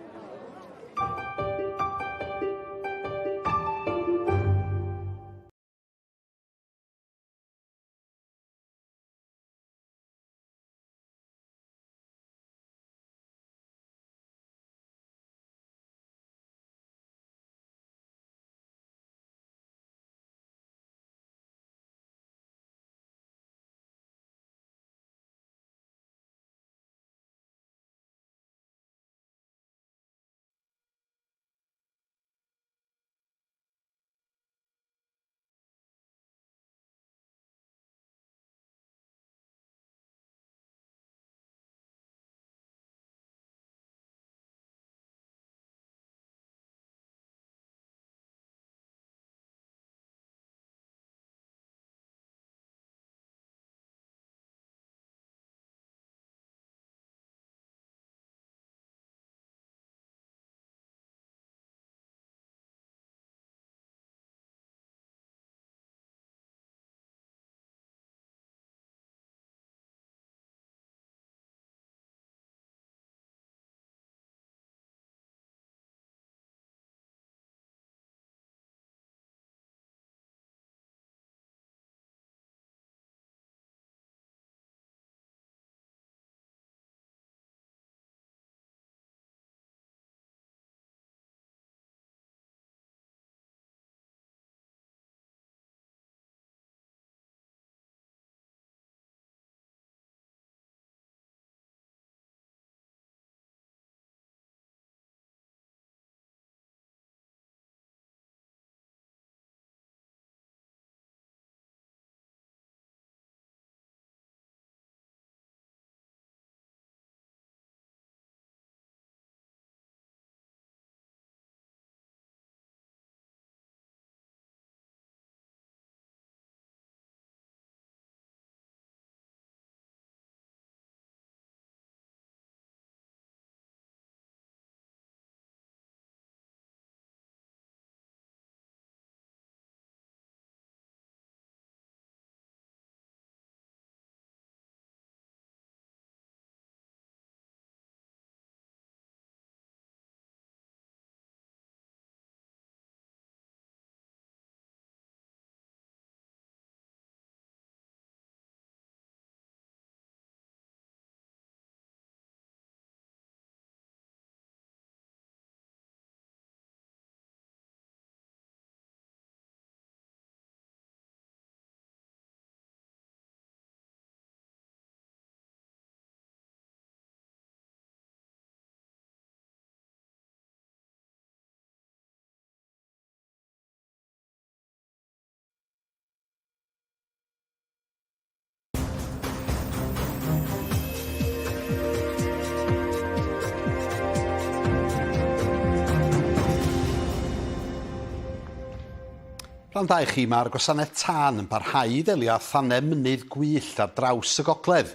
Pnawn da i chi, mae'r gwasanaeth tân yn parhau i ddelio â thanau mynydd gwyllt ar draws y gogledd.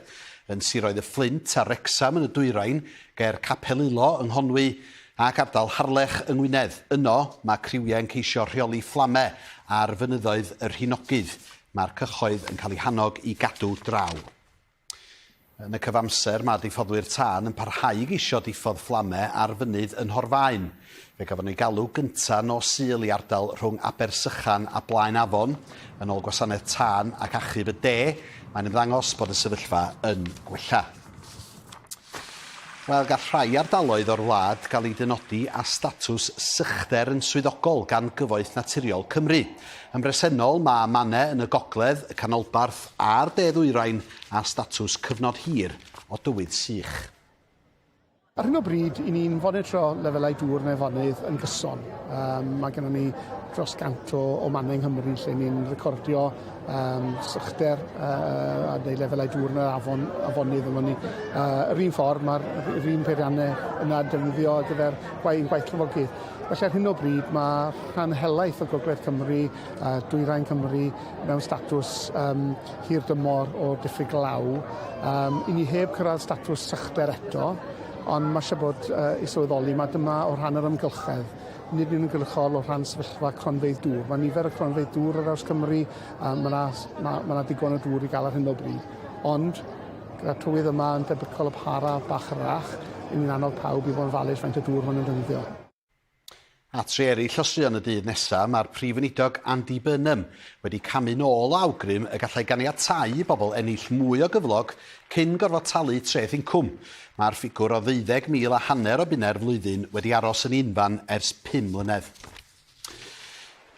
Yn siroedd y Fflint a Wrecsam yn y dwyrain, ger Capel Ulo yng Nghonwy ac ardal Harlech yng Ngwynedd. Yno, mae criwiau yn ceisio rheoli fflamau ar fynyddoedd y Rhinogydd. Mae'r cyhoedd yn cael eu hannog i gadw draw. Yn y cyfamser, mae diffoddwyr tân yn parhau i geisio diffodd fflamau ar fynydd yn Nhorfaen. Fe gafon nhw eu galw gynta' nos Sul i ardal rhwng Abersychan a Blaen Afon. Yn ôl Gwasanaeth Tân ac Achub y De, mae'n ymddangos bod y sefyllfa yn gwella. Wel, gall rhai ardaloedd o'r wlad gael eu dynodi â statws sychder yn swyddogol gan Gyfoeth Naturiol Cymru. Yn bresennol, mae mannau yn y gogledd, y canolbarth a'r de-ddwyrain â statws cyfnod hir o dywydd sych. Ar hyn o bryd, 'y ni'n fonitro lefelau dŵr yn afonydd yn gyson. Um, mae gennym ni dros gant o, o mannau yng Nghymru lle ni'n recordio um, sychder uh, a neu lefelau dŵr yn yr afon, afonydd yma ni. Uh, yr un ffordd, mae'r yr un peiriannau yna defnyddio ar gyfer gwaith, gwaith llifogydd. Felly ar hyn o bryd mae rhan helaeth o Gogledd Cymru, uh, Dwyrain Cymru mewn statws um, hir dymor o diffyg glaw. Um, I ni heb cyrraedd statws sychder eto, ond mae eisiau bod uh, i sylweddoli, mae dyma o rhan yr amgylchedd, nid yn ymgylchol o rhan sefyllfa cronfeydd dŵr. Mae nifer y cronfeydd dŵr ar draws Cymru, um, mae yna ma, ma digon o dŵr i gael ar hyn o bryd. Ond, gyda'r tywydd yma yn debygol o para bach yrach, i ni'n annog pawb i fod yn falus faint o dŵr maen nhw'n defnyddio. A tri eraill o straeon y dydd nesaf, mae'r Prif Weinidog Andy Burnham wedi camu'n ôl o awgrym y gallai ganiatáu i bobl ennill mwy o gyflog cyn gorfod talu treth incwm. Mae'r ffigwr o ddeuddeg mil a hanner o bunnau'r flwyddyn wedi aros yn unfan ers pum mlynedd.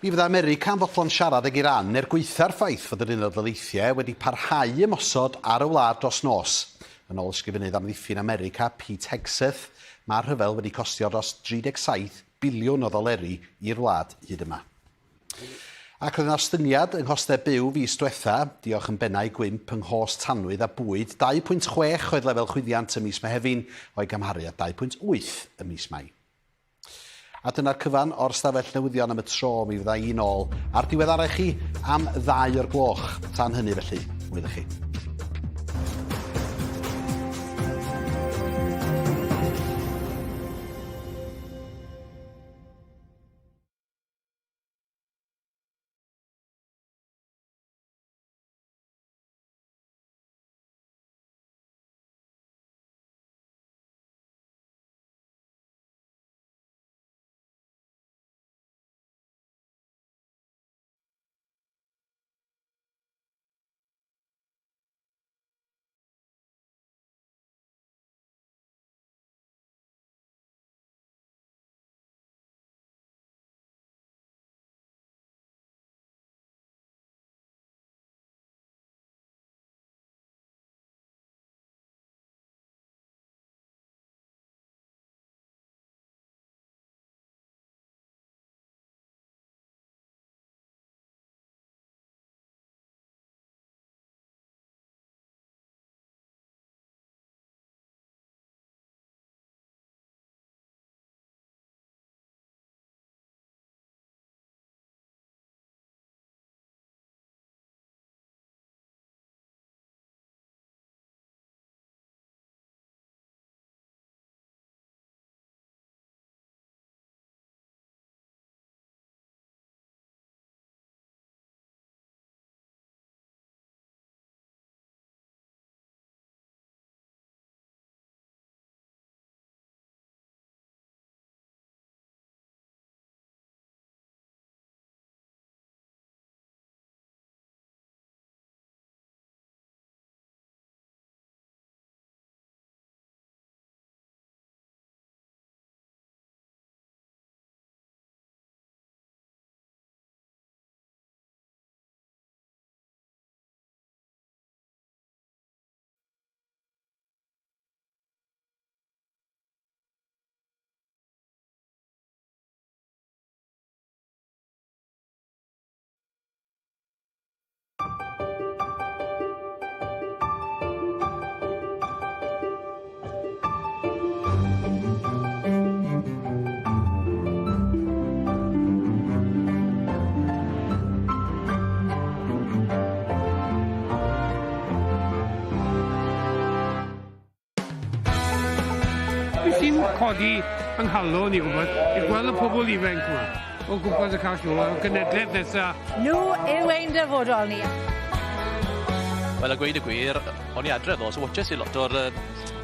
Mi fydda America yn fodlon siarad ag Iran er gwaetha'r ffaith fod yr Unol Daleithiau wedi parhau i ymosod ar y wlad dros nos. Yn ôl Ysgrifennydd Amddiffyn America, Pete Hegseth, mae'r rhyfel wedi costio dros 37 biliwn o ddoleri i'r wlad hyd yma. Ac roedd yna ostyngiad yng nghostau byw fis dwetha, diolch yn benna i gwymp yng nghost tanwydd a bwyd, 2.6 oedd lefel chwyddiant ym mis Mehefin o'i gymharu â 2.8 ym mis Mai. A dyna'r cyfan o'r stafell newyddion am y tro. Mi fydda i nôl a'r diweddara i chi am ddau o'r gloch. Tan hynny felly, hwyl i chi. Be sy'n codi yng nghalon i gwybod, yw gweld y pobl ifanc yma o gwmpas y cae sioe, y genedlaeth nesa. Nhw yw ein dyfodol ni. Wel, a gweud y gwir, o'n i adre ddo, so watches i lot o'r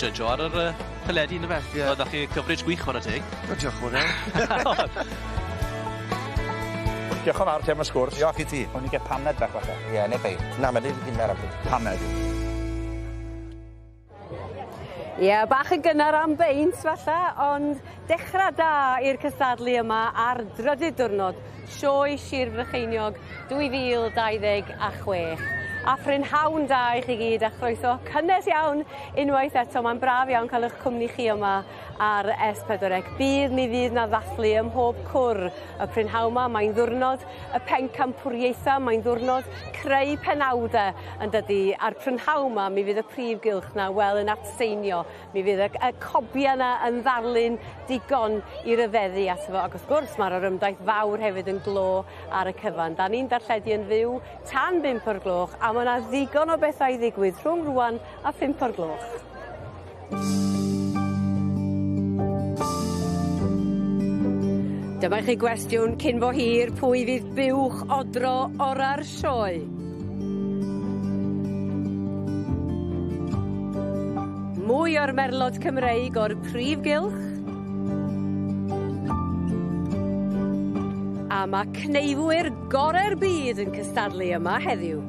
judgo ar yr teledu, yndyfe? Ie. O'dd 'da chi coverage gwych chware teg. O diolch yn fowr iawn. Diolch yn fawr ti am y sgwrs. Diolch i ti. O'n i ga'l paned bach falle. Ie, ne beint. Na, ma' ddim gynnar am hyn. Paned. Ie, bach yn gynnar am beint falle, ond dechra da i'r cystadlu yma ar drydydd diwrnod Sioe Sir Frycheiniog 2026. A phrynhawn da i chi gyd a chroeso cynnes iawn unwaith eto. Mae'n braf iawn cael eich cwmni chi yma ar S4C. Bydd mi fydd 'na ddathlu ym mhob cwr y prynhawn 'ma. Mae'n ddiwrnod y pencampwriaethau, mae'n ddiwrnod creu penawde yn dydi? A'r prynhawn 'ma mi fydd y prif gylch 'na wel yn atseinio. Mi fydd y y cobia 'na yn ddarlun digon i ryfeddu ato fo ac wrth gwrs ma'r orymdaith fawr hefyd yn glo ar y cyfan. 'Dan ni'n darlledu yn fyw tan bump o'r gloch a ma' 'na ddigon o bethau i ddigwydd rhwng rŵan a phump o'r gloch. Dyma i chi gwestiwn cyn bo hir, pwy fydd buwch odro ora'r sioe? Mwy o'r merlod Cymreig o'r prif gylch. A mae cneifwyr gore'r byd yn cystadlu yma heddiw.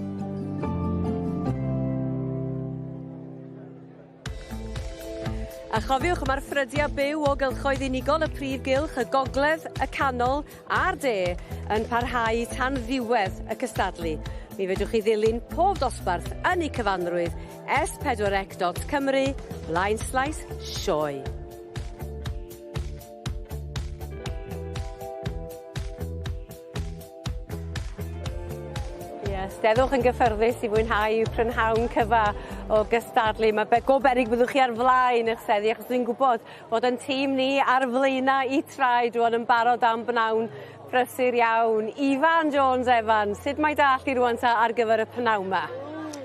A chofiwch, mae'r ffrydiau byw o gylchoedd unigol y prif gylch, y gogledd, y canol a'r de yn parhau tan ddiwedd y cystadlu. Mi fedrwch chi ddilyn pob dosbarth yn eu cyfanrwydd s4c.cymru blaen slaes sioe. Ie, steddwch yn gyffyrddus i fwynhau prynhawn cyfa o gystadlu. Ma' be- go beryg byddwch chi ar flaen 'ych seddi achos dwi'n gwbod fod 'yn tîm ni ar flaena' 'u traed rŵan yn barod am bnawn prysur iawn. Ifan Jones Evans, sut mae dallt i rŵan 'ta ar gyfer y pnawn 'ma?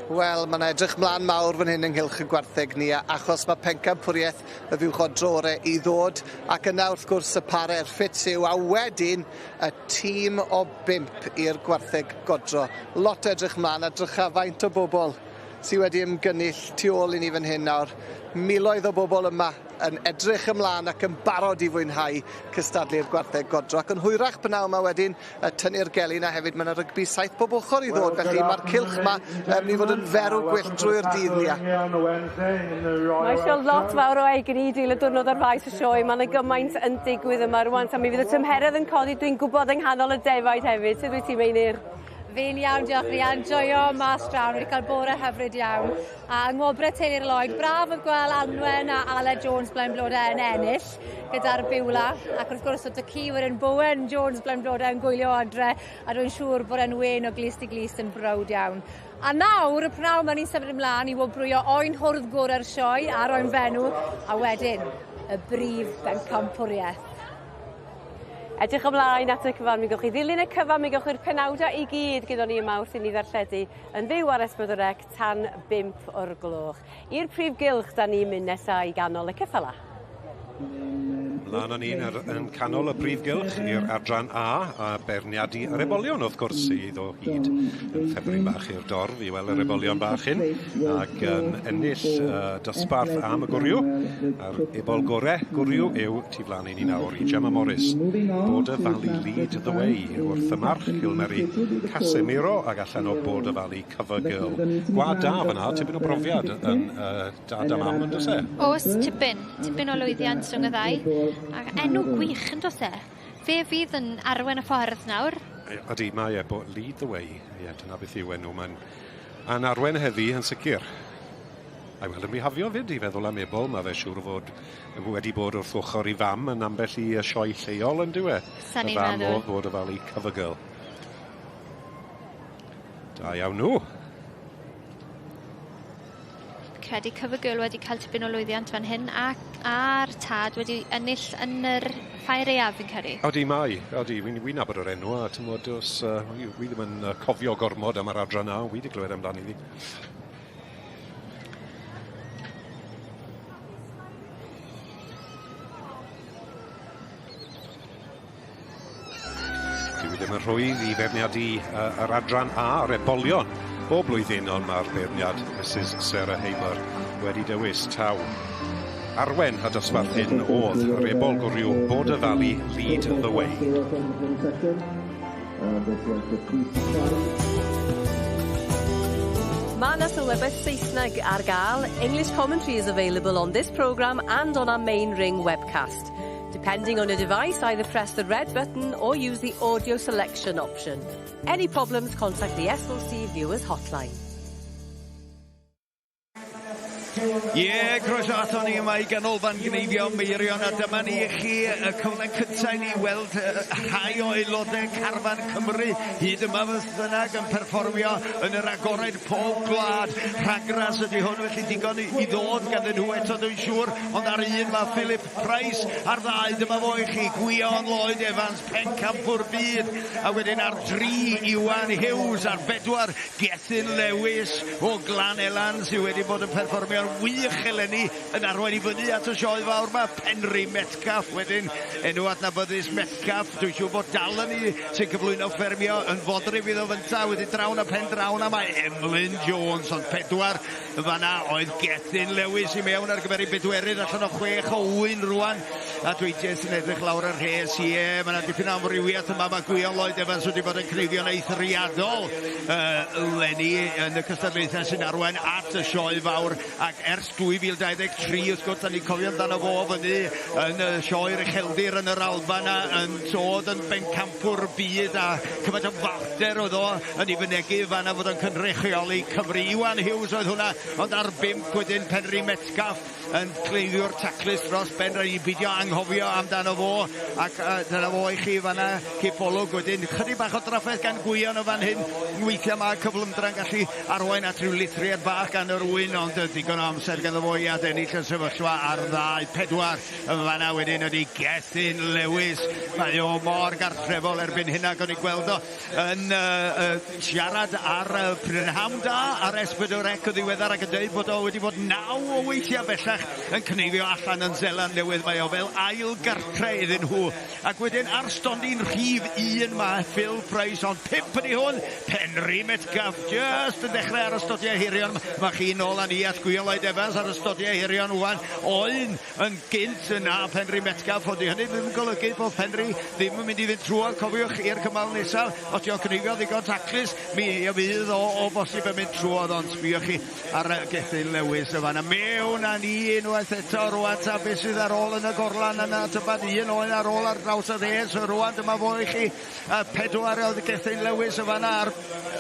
Wel, ma' 'na edrych mlan mawr fan hyn ynghylch y gwartheg ni a achos ma' pencampwrieth y fuwch odro i ddod ac yna wrth gwrs y pare'r ffits yw a wedyn y tîm o bump i'r gwartheg godro. Lot o edrych mlaen a drycha faint o bobl sy wedi ymgynnull tu ôl i ni fan hyn nawr. Miloedd o bobl yma yn edrych ymlaen ac yn barod i fwynhau cystadlu'r gwartheg godro. Ac yn hwyrach b'nawn 'ma wedyn y tynnu'r gelyn a hefyd ma' 'na rygbi saith bob ochr i ddod felly ma'r cylch 'ma yn mynd i fod yn ferw gwyllt drwy'r dydd Nia. Mae eisiau lot fawr o egni i dreulio diwrnod ar faes y sioe. Mae 'na gymaint yn digwydd yma rŵan. Ta mi fydd y tymheredd yn codi dwi'n gwybod yng nghanol y defaid hefyd. Sut wyt ti Meinir? Fi'n iawn, diolch Rhian. Joio mas draw, wedi cael bore hyfryd iawn. A yng ngwobrau Teulu'r Lloyd, braf oedd gweld Anwen a Aled Jones Blaenblodau yn ennill gyda'r Biwla. Ac wrth gwrs, oedd y ci wedyn Bowen Jones Blaenblodau yn gwylio adre, a dwi'n siŵr bod e'n wên o glust i glust yn browd iawn. A nawr, y pnawn 'ma ni'n symud ymlaen i wobrwyo oen hwrdd gorau'r sioe a'r oen fenw, a wedyn y brif bencampwriaeth. Edrych ymlaen at y cyfan, mi gewch chi ddilyn y cyfan, mi gewch chi'r penawdau i gyd gyda ni yma wrth i ni ddarlledu yn fyw ar S4C tan 5 o'r gloch. I'r prif gylch da ni'n mynd nesa i ganol y ceffyla. Mlaen â ni yn, yn canol y prif gylch i'r adran A a beirniadu yr ebolion wrth gwrs sydd o hyd yn ffefryn bach i'r dorf i weld yr ebolion bach hyn ac yn ennill uh, dosbarth am y gwryw a'r ebol gore gwryw yw tu flaen i ni nawr i Gemma Morris Border Valley Lead the Way wrth y march Cilmeri Casemiro ac allan o Border Valley Cover Girl. Gwad da fyna, tipyn o brofiad yn uh, dad a mam yn does e? Oes, tipyn. Tipyn o lwyddiant rhwng y ddau. Ac enw gwych yn does e? Fe fydd yn arwen y ffordd nawr. Ydy, mae e, bo, lead the way. Ie, dyna beth yw enw. Mae'n a'n arwen heddi yn sicr. A'i weld yn bihafio fyd i feddwl am ebol, mae fe siŵr o fod wedi bod wrth ochr i fam yn ambell i sioe lleol yn dyw e? Sa'n i'n meddwl. Y fam o Border Valley Cover Girl. Da iawn nhw. Credu Cover Girl wedi cael tipyn o lwyddiant fan hyn ac a'r tad wedi ennill yn yr ffair aeaf fi'n credu. Odi mae, odi, wi'n wi nabod yr enw a t'mod os uh, wi, wi ddim yn uh, cofio gormod am yr adran 'na, wi 'di glywed amdani ddi. Dyw e ddim yn rhwydd i feirniadu uh, yr adran A, yr ebolion bob blwyddyn, ond mae'r beirniad Mrs Sarah Hamer wedi dewis taw. Arwen a dosbarth hyn oedd yr ebol gwryw Border Valley Lead the Way. Mae yna sylwebaeth Saesneg ar gael. English commentary is available on this programme and on our main ring webcast. Depending on your device, either press the red button or use the audio selection option. Any problems, contact the SLC Viewers Hotline. Ie, yeah, croeso ato ni yma i Ganolfan Gneifio Meirion, a dyma ni i chi y cyfle cyntaf i ni weld rhai o aelodau Carfan Cymru hyd yma fydd bynnag yn perfformio yn yr agored pob gwlad. Rhagras ydy hwn, felly digon i, i ddod ganddyn nhw eto dwi'n siŵr, ond ar un mae Philip Price, ar ddau dyma fo i chi, Gwion Lloyd Evans, pencampwr byd, a wedyn ar dri Iwan Hughes, ar bedwar Gethin Lewis o Glan Elan sydd wedi bod yn perfformio'n wych eleni yn arwain i fyny at y sioe fawr yma. Penri Metcalf wedyn, enw adnabyddus Metcalf. Dwi'n siŵr bod dal yn i sy'n cyflwyno ffermio yn fodryb iddo fynta wedi drawn a pen drawn a mae Emlyn Jones ond pedwar yn fanna oedd Gethin Lewis i mewn ar gyfer ei bedwerydd allan o chwech o wyn rwan a dwi jyst yn edrych lawr y rhes ie mae yna dipyn o amrywiaeth yma mae Gwion Lloyd Evans wedi bod yn cneifio'n eithriadol uh, leni yn y cystadlaethau sy'n arwain at y sioe fawr ac ers 2023 wrth gwrs da ni'n cofio amdano fo fyny yn y sioe'r ucheldir yn yr Alban a yn dod yn bencampwr byd a cymaint o falchder oedd o yn ei fynegi fan a fod o'n cynrychioli Cymru. Iwan Hughes oedd hwnna ond ar bump wedyn Penri Metcalf yn cleifiwr taclus dros ben, rhaid i beidio anghofio amdano fo, ac uh, dyna fo i chi fanna, cipolwg wedyn, chydig bach o drafferth gan Gwion o fan hyn, weithiau mae cyflymdra'n gallu arwain at rhyw lithriad bach gan yr wyn, ond digon o amser ganddo fo i adennill y sefyllfa ar ddau, pedwar yn fanna wedyn ydy Gethin Lewis, mae o mor gartrefol erbyn hyn ac o'n i gweld o yn uh, uh, siarad ar uh, Prynhawn Da ar S4C yn ddiweddar ac yn dweud bod o wedi bod naw o weithiau bellach yn cneifio allan yn Seland Newydd. Mae o fel ail gartre iddyn nhw. Ac wedyn ar stondin rhif un mae Phil Price, ond pump ydy hwn, Penri Metcalf just yn dechrau ar y stodiau hirion. Mae chi nôl â ni at Gwion Lloyd Evans ar y stodiau hirion wan. Oen yn gynt na Penri Metcalf, ond hynny ddim yn golygu bod Penri ddim yn mynd i fynd trwodd, cofiwch, i'r cymal nesaf. Os di o'n cneifio ddigon taclus, mi fydd o, o bosib yn mynd trwodd, ond sbïwch chi ar Gethin Lewis y fan. A mewn â ni unwaith eto rwan ta beth sydd ar ôl yn y gorlan yna, tybad un oen ar ôl ar draws y ddes, rwan dyma fo i chi. A pedwar oedd Gethin Lewis y fan ar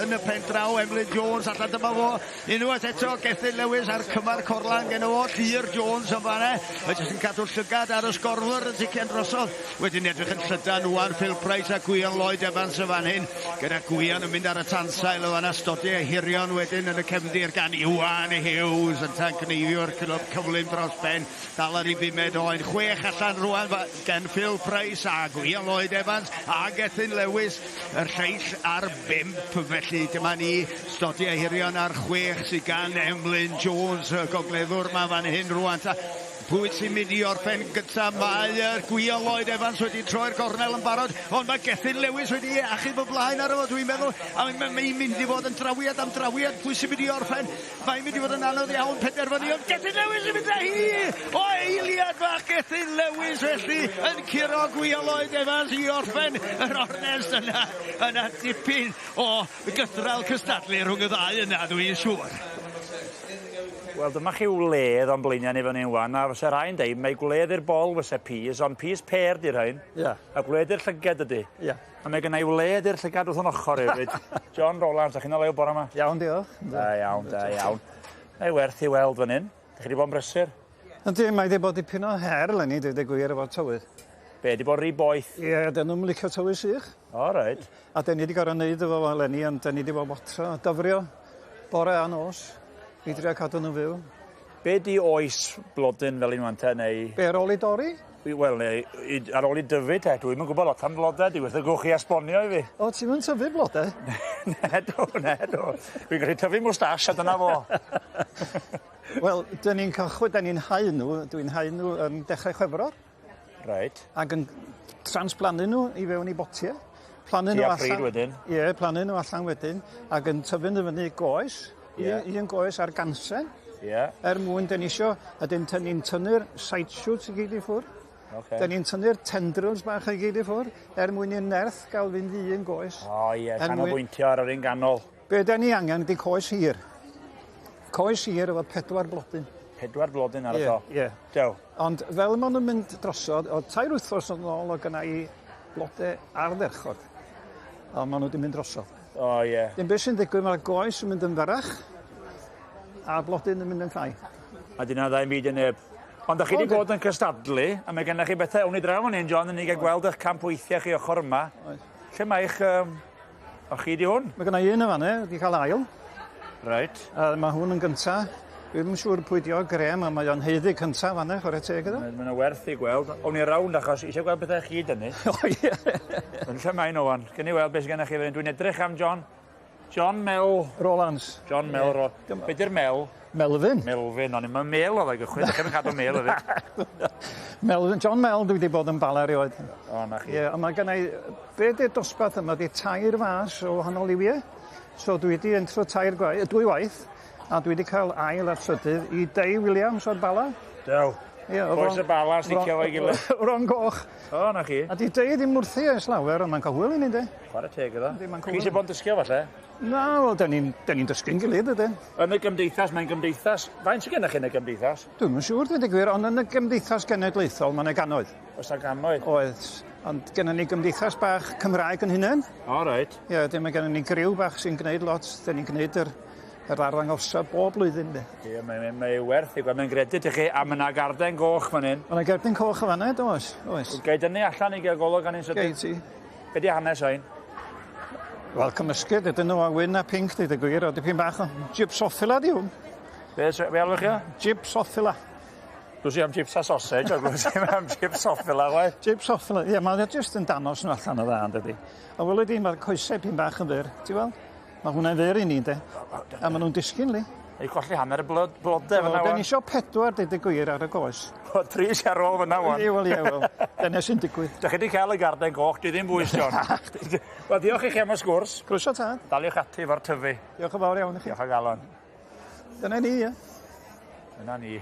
yn y pen draw, Emlyn Jones allan dyma fo. Unwaith eto Gethin Lewis a'r cymar corlan gen fo, Llyr Jones yn fan e. Mae jyst yn cadw llygad ar y sgorfwr yn sicr drosodd. Wedyn edrych yn llydan wan Phil Price a Gwion Lloyd Evans y fan hyn. Gyda Gwion yn mynd ar y tansail o fan stodiau hirion wedyn yn y cefndir gan Iwan Hughes yn tan cneifiwr cyflym dros ben. Dal ar ei bumed oen. Chwech allan rwan gan Phil Price a Gwion Lloyd Evans a Gethin Lewis. Y lleill ar bump. Felly dyma ni stodiau hirion ar chwech sydd gan Emlyn Jones y gogleddwr ma fan hyn rwan. Ta Pwy sy'n mynd i orffen gynta? Mae yr Gwion Lloyd Evans wedi troi'r gornel yn barod, ond mae Gethin Lewis wedi achub y blaen ar fo, dwi'n meddwl, a mae'n mae mynd i fod yn drawiad am drawiad. Pwy sy'n mynd i orffen? Mae'n mynd i fod yn anodd iawn penderfynu, ond Gethin Lewis yn mynd â hi! O eiliad fach Gethin Lewis felly yn curo Gwion Lloyd Evans i orffen yr ornest yna. Yna dipyn o gythral cystadlu rhwng y ddau yna, dwi'n siŵr. Wel, dyma chi wledd o'n blaenau ni fan hyn wan, a fysa rhai'n deud mae gwledd i'r bol fysa peas, ond peas pear di rhain. Ia. A gwledd i'r llygad ydi. Ia. A mae gennau wledd i'r llygad wrth yn ochr hefyd. John Rowlands, da chi'n olew bore yma? Iawn, diolch. Da iawn, da iawn. Mae werth i weld fan hyn. Da chi wedi bod yn brysur? Yndi, mae wedi bod dipyn o her eleni, dweud y gwir, efo'r tywydd. Be, di bod rhy boeth? Ie, yeah, dyn nhw'n licio tywydd sych. O, reit. A dyn ni wedi gorfod wneud efo fo eleni, ond dyn ni wedi bod watro, dyfrio, bore a nos, i drio cadw nhw'n fyw. Be di oes blodyn fel un wan te, neu... Be, ar ôl i dorri? Wel, neu, i, ar ôl i dyfu te, dwi'm yn gwybod lot am blodau, di wrth y gwch chi esbonio i fi. O, ti'n mynd tyfu blodau? ne, do, ne, do. Dwi'n gallu tyfu mwstash a dyna fo. Wel, dyn ni'n cychwyn, dyn ni'n hau nhw, dwi'n hau nhw yn dechrau Chwefror. Reit. Ac yn transplannu nhw i fewn i botiau. Plannu nhw Tua allan. pryd wedyn? Ie, plannu nhw allan wedyn, ac yn tyfu nhw fyny goes. Ie. Un goes ar gansen. Ie. Er mwyn, dyn ni isio, a dyn ni'n tynnu'r side shoots i gyd i ffwrdd. Ocê. Dyn ni'n tynnu'r tendrils bach i gyd i ffwrdd, er mwyn i'r nerth gael fynd i un goes. O ie, Er mwyn- canolbwyntio ar yr un ganol. Be dyn ni angen ydi coes hir. Coes hir efo 4 blodyn. 4 blodyn ar y Ie, to. Ie. Dew. Ond fel maen nhw'n mynd drosodd, o 3 wythnos yn ôl o gynna i blode ardderchog. Ond maen nhw wedi mynd drosodd. O ie. Dim beth sy'n digwydd, mae'r goes yn mynd yn fyrrach, a blodyn yn mynd yn llai. A dyna dda i'm byd i neb. Ond da chi wedi O, bod yn cystadlu, a mae gennych chi bethau, awn ni draw fan hyn, John, i ni gael gweld eich campweithiau chi ochr yma. Oes. Lle mae eich... O chi di hwn? Mae gynna i un yn fan'na, wedi cael ail. Reit. A mae hwn yn gynta. Dwi ddim yn siŵr pwy di o Graham, ond mae o'n haeddu cynta fan'na, chwarae teg iddo. Mae'n ma werth i gweld. Awn ni rownd achos eisiau gweld bethau chi dynnu. O ie. Yn lle mae nhw wan. Gen i weld beth sydd gennych chi fan hyn. Dwi'n edrych am John. John Mel... Rowlands. John Mel Ie. Ro... Be di'r Mel? Melvin. Melvin. O'n i'n mel oedd o'i gychwyn. Dych chi'n cadw mel hefyd. Melvin, John Mel dwi wedi bod yn Bala erioed. O, na chi. Ie, ond mae gynna i, be di'r dosbarth yma, di 3 fas o wahanol liwiau. So dwi wedi entro 3 gwaith, 2 waith, a dwi wedi cael ail a trydydd i Dei Williams o'r Bala. Dew. Ie, Bois y Bala, sticio fo'i gilydd. Ron Goch. O, na chi. A di Dei ddim wrthi ers lawer, ond mae'n cael hwyl i ni, de. Chwarae teg iddo. Yndi, mae'n Chi hwyl. sy'n bod yn dysgu o, falle? Na, wel, da ni'n ni dysgu'n gilydd, ydyn. Yn y gymdeithas, mae'n gymdeithas. Faint sydd gennych chi yn y gymdeithas? Dwi'm yn siŵr, dweud y gwir, ond yn y gymdeithas genedlaethol, mae yna gannoedd. Oes 'na gannoedd? Oes. Ond gennym ni gymdeithas bach Cymraeg yn hunain. O, reit. Ie, dim mae gennym ni griw bach sy'n gwneud lot. Dyn ni'n gwneud yr arddangosfa bob blwyddyn. De. Ie, mae, mae, mae werth i gweld. Mae'n gredit i chi, a mae yna garden goch fan hyn. Mae yna gerdyn coch o fanna, does? Oes. Gai dynnu allan i gael golwg arni'n sydyn? Gei ti. Be di hanes ein? Wel, cymysgedd, ydyn nhw a wyn a pink, dweud y gwir, o dipyn bach o gypsophila di hwn. Be, be alwch chi o? Gypsophila. Dwi'n si am chips a sausage, ond dwi'n si am gypsophila, waith. Gypsophila, ie, mae'n jyst yn danos nhw allan o dda, yn dydi. A weli di, mae'r coesau pyn bach yn fyr, ti'n weld? Mae hwnna'n fyr i ni, de. A maen nhw'n disgyn, li. Ei colli hanner y blodau fyna, Da wan. ni isio 4, dweud y gwir, ar y goes. O, 3 sy ar ôl fyna, wan. Ie, wel, ie, wel. Dyna sy'n digwydd. Da chi wedi cael y garden goch, dwi ddim bwys, John. Wel, diolch i chi am y sgwrs. Croeso tad. Daliwch ati efo'r tyfu. Diolch yn fawr iawn i chi. Diolch o galon. Dyna ni, ie. Dyna ni.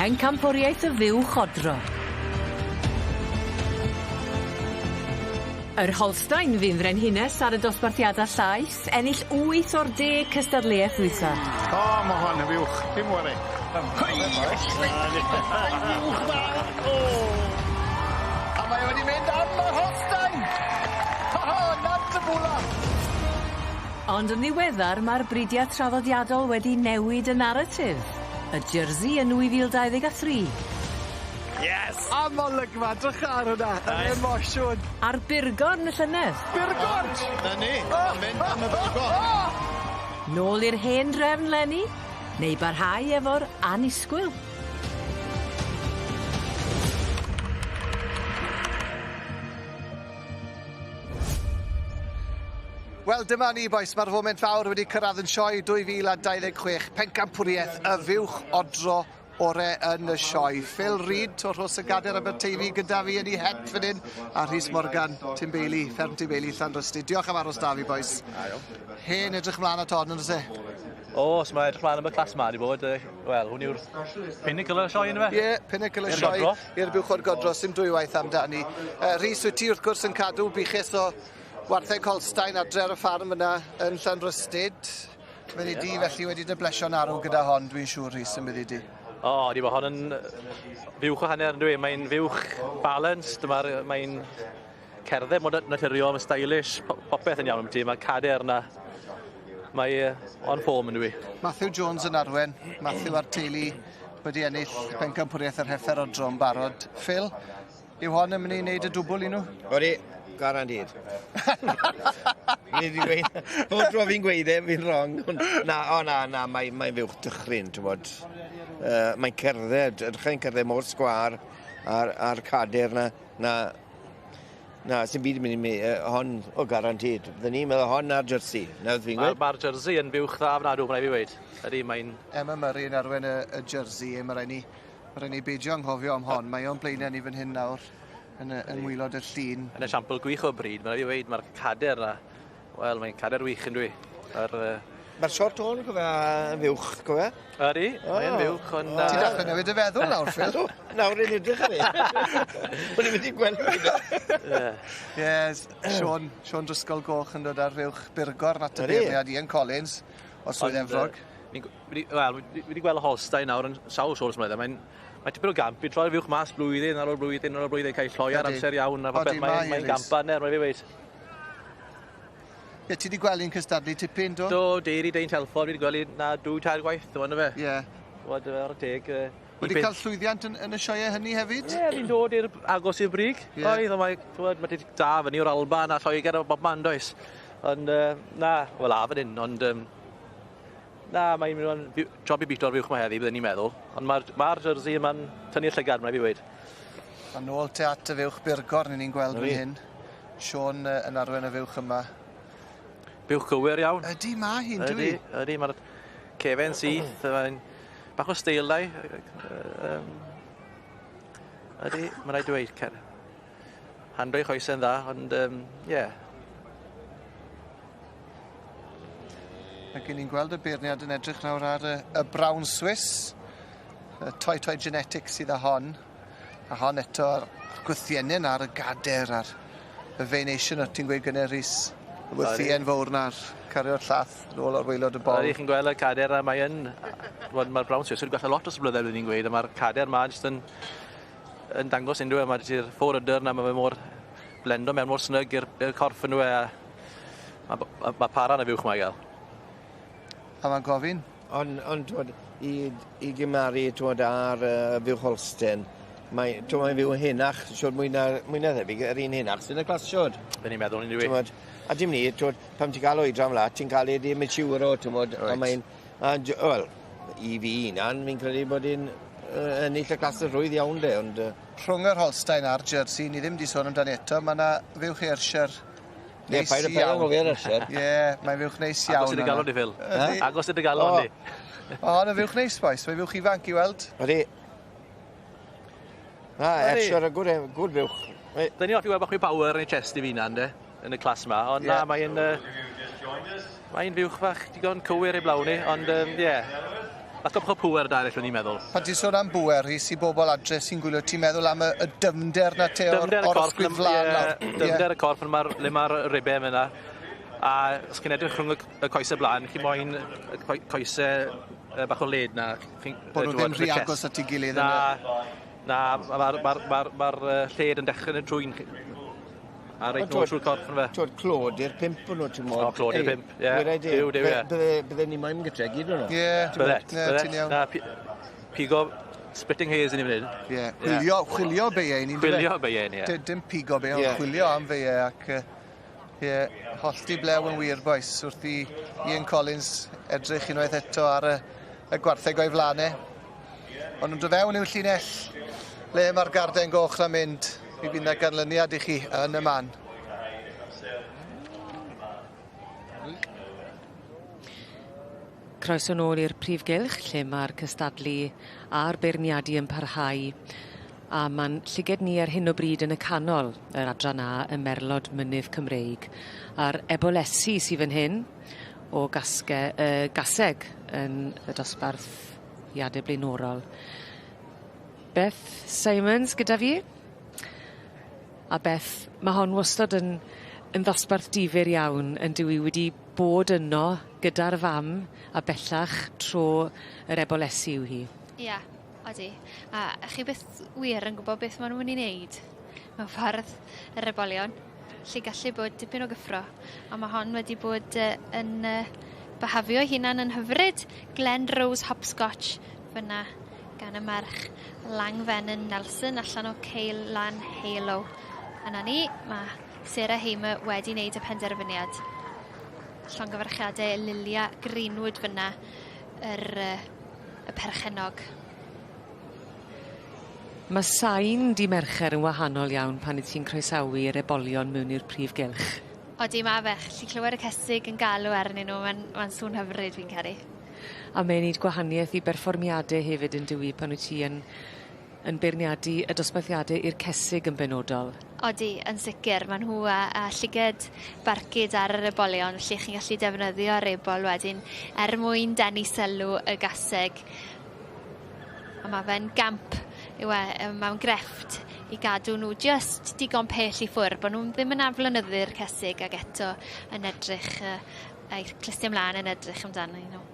Pencampwriaeth y Fuwch Odro. Yr Holstein fu'n frenhines ar y dosbarthiadau llaeth, ennill 8 o'r 10 cystadleuaeth ddwytha. O, ma' hon yn fuwch, dim worry. A mae e wedi mynd am yr Holstein! Ho ho, Nant y Bwla! Ond yn ddiweddar mae'r bridiau traddodiadol wedi newid y naratif. Y Jersey yn 2023. Yes! Am olygfa, drycha ar hwnna, yr emosiwn. A'r Burgorn y llynedd. Burgorn! 'Na ni, mynd am y Burgorn. Nôl i'r hen drefn 'leni, neu barhau efo'r annisgwyl? Wel, dyma ni, bois. Mae'r foment fawr wedi cyrraedd yn sioe 2026. Pencampwriaeth y fuwch odro ore yn y sioe. Phil Reid o Rhos y Gader Aberteifi gyda fi yn ei het fan hyn, a Rhys Morgan, Tim Bailey, Fferm Tim Bailey, Llanrhystud. Diolch am aros da fi, bois. Hen edrych mlaen at hon, yn oes e? Oes, mae edrych mlaen am y clas ma di bod. Wel, hwn yw'r pinnacle y sioe, yndyfe? Ie, yeah, pinnacle y sioe i'r buwchod godro, sim dwywaith amdani. Rhys, wyt ti wrth gwrs yn cadw buches o wartheg Holstein adre ar y ffarm yna yn Llanrhystud. Fyddi di felly wedi dy blesio'n arw gyda hon, dwi'n siŵr, Rhys, yn byddi di? O, di, mae hon yn fuwch o hanner, yn Mae'n fuwch balanced, mae'n mae cerdded mor naturiol, mae'n stylish, popeth yn iawn am ti, mae cader yna. Mae on form yn dwi. Matthew Jones yn arwen, Matthew a'r teulu wedi ennill pencampwriaeth yr heffer o dro'n barod. Phil, yw hon yn mynd i wneud y dwbl i nhw? Odi, guaranteed. Ni wedi gweud, bob tro fi'n gweud e, fi'n wrong. Na, o na, na, mae'n mae fuwch dychryn, ti'n bod. Mae'n cerdded, edrych yn cerdded mor sgwâr a'r, ar cader na, na, na, sy'n byd yn mynd i mi, hon, o guaranteed. Fydden ni'n meddwl hon a'r jersey. Na, fi'n gweud. Mae'r jersey yn fuwch dda fyna, dwi'n rhaid fi weud. Ydy, mae'n... Emma Murray yn arwen y, y jersey, mae rhaid ni, mae rhaid ni beidio anghofio am hon. Mae o'n blaenau ni fan hyn nawr, yn, y, yn ngwaelod y llun. Yn esiampl gwych o bryd, mae'n rhaid fi weud, mae'r cader na, wel, mae'n cader wych yn dwi. Mae'r... Mae'r short horn, cofia, yn fuwch, cofia? Ydy, mae'n fuwch, ond... Ti'n dechrau newid dy feddwl nawr, Phil. Nawr yn edrych ar fi. O'n i'n mynd i gweld fi. Yes, Sean, Sean Driscoll Goch yn dod ar fuwch Burgorn at y beirniad Ian Collins o Swydd Efrog. Wel, fi wedi gweld Holstein nawr yn sawl siôl ymlaen. Mae'n mae tipyn o gamp i troi'r fuwch mas blwyddyn ar ôl blwyddyn ar ôl blwyddyn, cael lloi ar amser iawn a popeth. Mae'n mae gamp banner, mae'n fi weud. Ie, ti 'di gweld hi'n cystadlu tipyn, do? Do, Dairy Day yn Telford, fi 'di gweld hi 'na dwy, tair gwaith, do, yndyfe? Ie. T'mod, ar y teg. Wedi cael llwyddiant yn, yn y sioeau hynny hefyd? Ie, fi'n dod i'r agos i'r brig. Ie. Oedd, ond mae, t'mod, mae da fyny o'r Alban a Lloegr a bob man, does? Ond, na, wel, a fan hyn, ond, na, mae'n mynd o'n job i bito'r fuwch 'ma heddi, bydden ni'n meddwl. Ond mae'r ma jersey yma'n tynnu'r llygad, mae'n fi weud. A nôl te at y fuwch Burgorn, ni'n gweld fan hyn. Siôn yn arwen y fuwch yma. Buwch gywir iawn. Ydy, mae hi'n, dwi. Ydy, ydy, mae'r cefen syth, mae'n bach o steilau. Ydy, mae'n rhaid dweud, cer. Handro i choesau'n dda, ond, ie. Yeah. Ac ni'n gweld y beirniad yn edrych nawr ar y, y Brown Swiss, y Toi Toi Genetics sydd â hon. A hon eto a'r gwythiennyn ar y gader a'r y venation o ti'n gweud gynne Rhys. Y wythien fowr 'na a'r cario'r llath nôl ar waelod y bol. Ydy chi'n gweld y cader a mae yn wel ma'r brown swiss wedi gwella lot dros y blynydde byddwn i'n gweud a ma'r cader 'ma jyst yn yn dangos unrhyw e ma' ti'r four udder 'na ma' fe mor blendo mewn mor snug i'r i'r corff on'd yw e a ma' b- ma' para yn y fuwch 'ma i ga'l. A ma'n gofyn. Ond ond t'mod i i gymaru t'mod â'r yy fuwch Holstein mae t'mo' mae'n fyw yn henach shwd mwy na mwy na thebyg yr un henach sy'n y class shwd. Be' ni'n meddwl on'd yw 'i? T'mod a dim 'ny t'mod pan ti'n ga'l oedran fel 'a ti'n ca'l e 'di matiwro t'mod a mae'n a j- wel i fi 'unan fi'n credu bod 'i'n yy ennill y class yn rhwydd iawn 'de ond yy Rhwng yr Holstein a'r Jersey ni ddim 'di sôn amdani eto ma' 'na fuwch Ayrshire Ie, paid â paid â anghofio'r Ayrshire. Ie, mae'n fuwch neis iawn. Agos i dy galon di, Phil. Agos i dy galon di. O, na fuwch neis, bois. Mae'n fuwch ifanc i weld. Ydi. Na, Ayrshire, good, good fuwch. Dyn ni hoffi weld bach mwy power yn ei chest i fi na, ynde, yn y clas yma. Ond na, mae'n... Mae'n fuwch fach digon cywir i blawn ni, ond ie. Yeah. Bach o bach o pŵer 'da eraill o'n i'n meddwl. Pan ti'n sôn am bŵer, Rhys, i bobl adre sy'n gwylio, ti'n meddwl am y, y dyfnder 'na te o'r, o'r ysgwydd flan lawr? Dyfnder y corff, ma'r, le mae'r ribau yn fyna. A os chi'n edrych rhwng y, y coesau blaen, chi moyn y coesau bach o led na. Bod nhw ddim rhy agos at ei gilydd. Na, na, mae'r ma, ma, ma, ma lled yn dechrau yn y trwyn. A reit nôl trwy'r corff yn fe. Twyd, clod i'r pimp o'n nhw, ti'n modd. O, clod i'r pimp, ie. Duw, duw, ie. Bydde ni moyn gytre gyd o'n nhw. Ie. Bydde, bydde. Na, pigo splitting hairs i ni fan hyn. Ie, chwilio, chwilio beiau ni'n Chwilio beiau ni, ie. Dim pigo beiau, ond chwilio am feiau ac ie, hollti blew yn wir, bois, wrth i Ian Collins edrych unwaith eto ar y, y gwartheg o'i flaen e. Ond nhw'n dod fewn i'w llinell le mae'r garden goch na mynd. Mi fydd 'na ganlyniad i chi yn y man. Croeso nôl i'r prif gylch lle ma'r cystadlu a'r beirniadu yn parhau a ma'n llyged ni ar hyn o bryd yn y canol yr adran A y Merlod Mynydd Cymreig a'r ebolesi sy fyn hyn o gasge yy gaseg yn y dosbarth iade blaenorol. Beth Simons gyda fi. A Beth, ma' hon wastod yn yn ddosbarth difyr iawn yndyw 'i wedi bod yno gyda'r fam a bellach tro yr ebolesi yw hi. Ia, odi. A chi byth wir yn gwbo beth ma' nw myn' i neud mewn ffordd yr ebolion. 'Lly gallu bod dipyn o gyffro. A ma' hon wedi bod yy yn yy byhafio 'i hunan yn hyfryd. Glen Rose Hopscotch fyn 'na gan y merch Langfenyn Nelson allan o Cale Lan Halo. A 'na ni, ma' Sarah Hamer wedi wneud y penderfyniad. Llongyfarchiade Lilia Greenwood fynna, yr yy y perchennog. Ma' sain dy' Mercher yn wahanol iawn pan wyt ti'n croesawu'r ebolion mewn i'r prif gylch. Odi ma' fe, 'llu clywed y cesig yn galw arnyn nw ma'n ma'n sŵn hyfryd fi'n credu. A mae'n neud gwahanieth i berfformiade hefyd on'd yw 'i pan wyt ti yn yn beirniadu y dosbarthiade i'r cesig yn benodol. Odi yn sicir ma' nhw â â llyged barcud ar yr ebolion felly chi'n gallu defnyddio'r ebol wedyn er mwyn denu sylw y gaseg. A ma' fe'n gamp yw e yy ma'n grefft i gadw nhw jyst digon pell i ffwr' bo' nw'n ddim yn aflonyddu'r cesig ag eto yn edrych yy a'i clustia mlan yn edrych amdanyn nhw.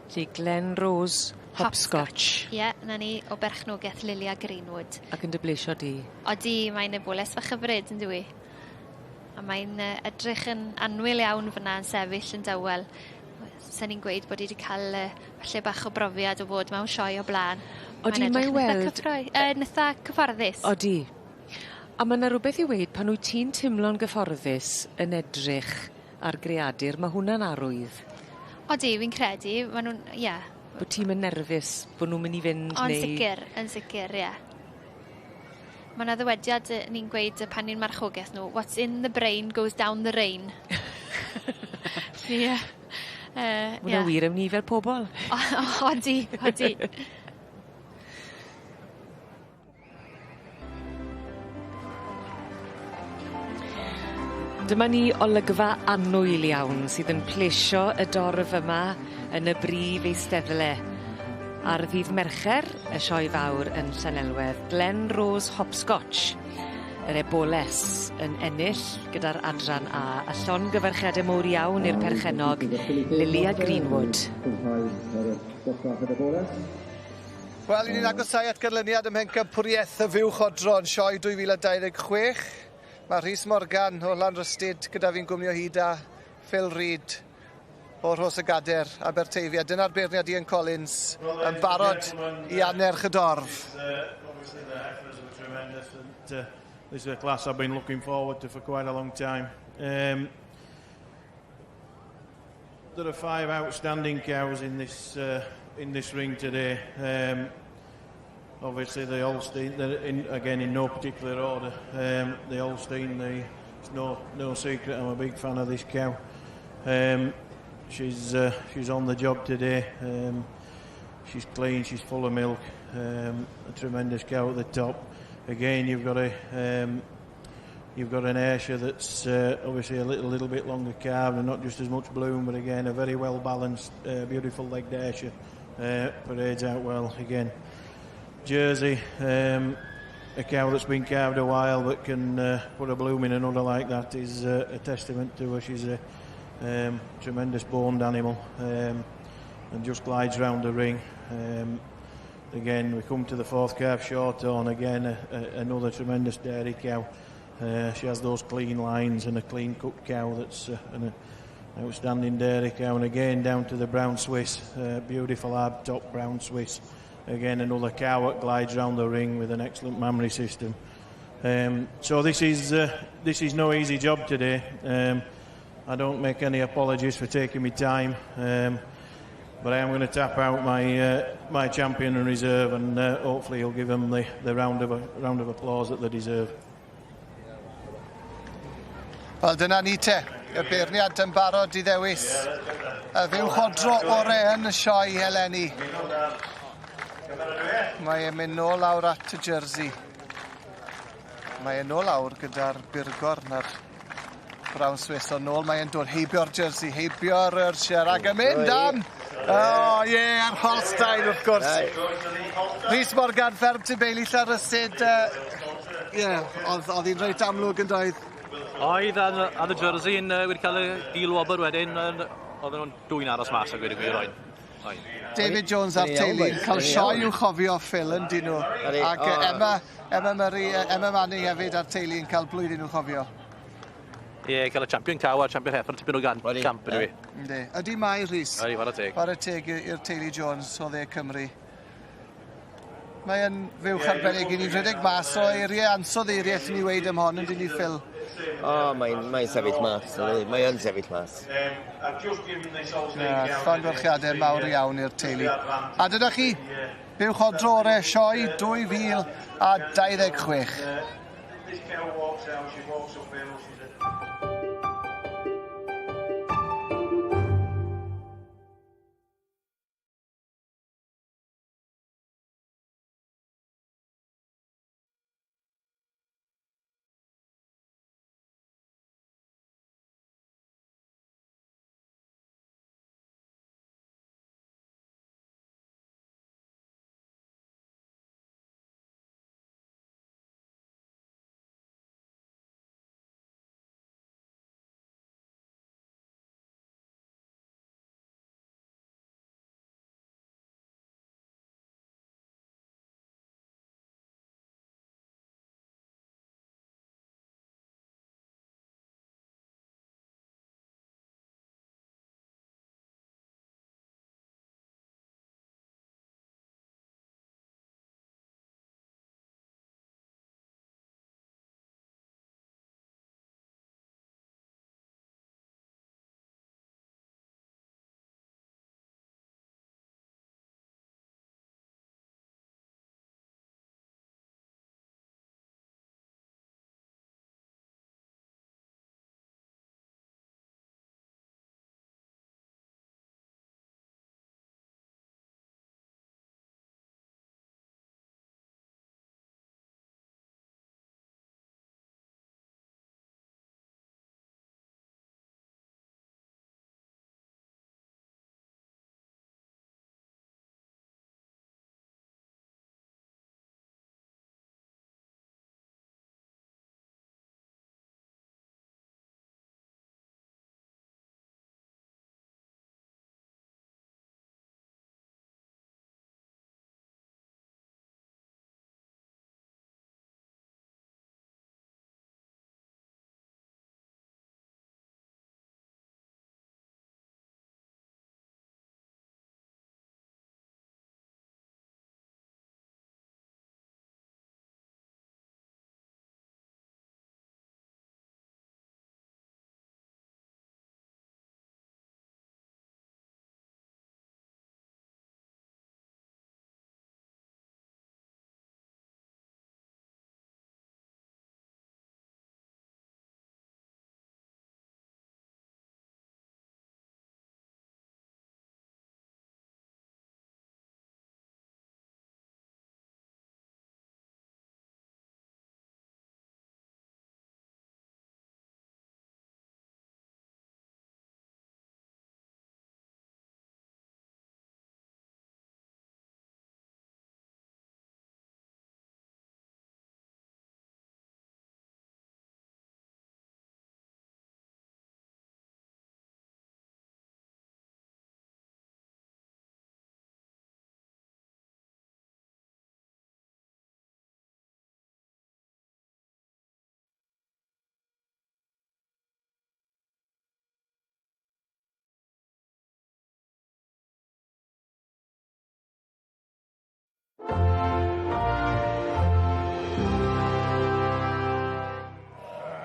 'Lly Glen Rose Hopscotch. Ie, 'na ni o berchnogeth Lilia Greenwood. Ac yn dy blesio di? Odi mae'n eboles fach hyfryd yndyw 'i? A mae'n yy edrych yn annwyl iawn fyn 'na yn sefyll yn dawel. Sen i'n gweud bod 'i 'di ca'l yy falle bach o brofiad o fod mewn sioe o bla'n. Odi mae weld... Mae'n edrych yn itha cyffroi- yy yn itha cyfforddus. Odi. A ma' 'na rwbeth i weud pan wyt ti'n timlo'n gyfforddus yn edrych ar greadur ma' hwnna'n arwydd. Odi fi'n credu ma' nw'n ie. Bo' ti'm yn nerfus bo' nw'n myn' i fynd O'n neu... sicir yn sicir ie. Ma' 'na ddywediad yy ni'n gweud yy pan ni'n marchogeth nw what's in the brain goes down the rain. Ie. Yy ie. Ma' wnna wir am ni fel pobol. Odi odi. Dyma ni olygfa annwyl iawn sydd yn plesio y dorf yma yn y brif eisteddle. Ar ddydd Mercher, y sioe fawr yn Llanelwedd, Glen Rose Hopscotch, yr eboles yn ennill gyda'r adran A, a llongyfarchiade mowr iawn i'r perchennog, Lilia Greenwood. Wel, 'yn ni'n agosau at ganlyniad ym Mhencampwriaeth y Fuwch Odro yn Sioe 2026. Mae Rhys Morgan o Lanrhystyd gyda fi'n gwmni o hyd a Phil Reid o Rhos y Gader, Aberteifi. A dyna'r beirniad Ian Collins yn barod i annerch y dorf. This is a class I've been looking forward to for quite a long time. There are five outstanding cows in this uh, in this ring today. Um, obviously the Holstein, in, again in no particular order. Um, the Holstein, the, it's no no secret I'm a big fan of this cow. Um, she's uh, she's on the job today. Um, she's clean, she's full of milk. Um, a tremendous cow at the top. Again, you've got a um, You've got an Ayrshire that's uh, obviously a little, little bit longer carved and not just as much bloom, but again, a very well balanced, uh, beautiful legged Ayrshire Parades out well again. Jersey, a cow that's been calved a while but can put a bloom in another like that is a testament to her. She's a tremendous boned animal and just glides round the ring. Again, we come to the fourth calf, Shorthorn, again, another tremendous dairy cow. She has those clean lines and a clean cut cow that's an outstanding dairy cow. And again, down to the brown Swiss, beautiful hard top brown Swiss. Again, another cow that glides round the ring with an excellent mammary system. So this is no easy job today. I don't make any apologies for taking me time. But I am going to tap out my champion and reserve, and hopefully he'll give them the round of applause that they deserve. Wel, dyna ni te. Y beirniad yn barod i ddewis y fuwch odro ore yn y sioe eleni. Mae e'n mynd nôl lawr at y jersey. Mae e'n nôl lawr gyda'r burgorn a'r brown Swiss ond nôl. Mae e'n dod heibio'r jersey, heibio'r Ayrshire ac yn mynd am... O, ie, a'r Holstein wrth gwrs. Rhys Morgan, fferm Tŷ Llanrhystud. Ie, oedd hi'n reit amlwg yn doedd? Oedd, a y jersey yn wedi cael y gilwobr wedyn, oedden nhw'n dwy'n aros mas a gweud y gwir oed. David Jones a'r teulu yn cael sioe i'w chofio Phil yn dyn nhw. Ac Emma Murray, Emma Manning hefyd a'r teulu yn cael blwyddyn i'w chofio. Ie, cael y champion cow a'r champion heifer, tipyn o gamp ydw i. Yndi. Ydy mai, Rhys? Ydy, chwarae teg. Chwarae teg i'r teulu Jones o dde Cymru. Mae yn fuwch arbennig i ni'n rhedeg mas o eiriau, ansawdd eiriau allan ni weud am hon, yn dyn ni, Phil? O, mae'n sefyll mas. Mae'n sefyll mas. Llongyfarchiadau mawr iawn i'r teulu. A dyna chi, buwch odro ore sioe 2026. This cow walks out, she walks uphill, she's a...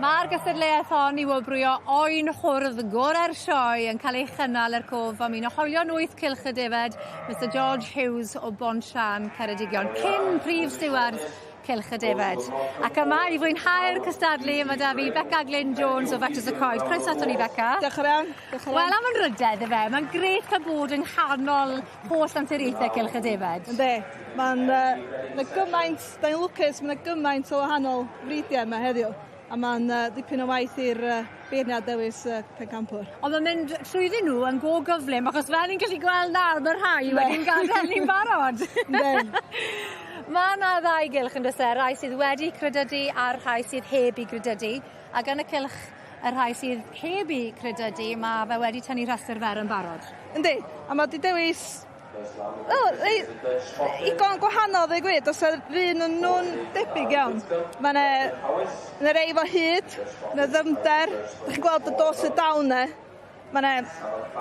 Mae'r gystadleuaeth hon i wobrwyo oen hwrdd gorau'r sioe yn cael ei chynnal er cof am un o hoelion wyth cylch y defed, Mister George Hughes o Bont-siân, Ceredigion, cyn prif stiward Cylch y Defed. Ac yma i fwynhau'r cystadlu mae 'da fi Beca Glyn Jones o Fetws y Coed. Croeso aton ni Beca. Diolch yn iawn. Diolch yn Wel am anrhydedd yfe, mae'n grêt cael bod yng nghanol holl anturiaethau Cylch y Defed. Yndi. Mae'n yy ma' gymaint, 'dan ni'n lwcus ma' 'na gymaint o wahanol fridiau yma heddiw a ma'n yy dipyn o waith i'r yy beirniad dewis y pencampwr. Ond ma'n mynd trwyddyn nhw yn go gyflym achos fel ni'n gallu gweld nawr ma' rhai wedi'n gadel ni'n barod. Yndyn. Ma' 'na ddau gylch on'd o's e? Rai sydd wedi credydu a'r rhai sydd heb 'u gredydu ac yn y cylch y rhai sydd heb 'u credydu ma' fe wedi tynnu rhestyr fer yn barod. Yndi a ma' 'di dewis Wel rei igon gwahanol ddeu gwir do's 'a 'run o'n nw'n debyg iawn. Ma' 'ne ma' 'ne rei efo hyd, ma' 'ne ddyfnder, 'dych chi'n gweld y dos y dawn 'ne. Ma' 'ne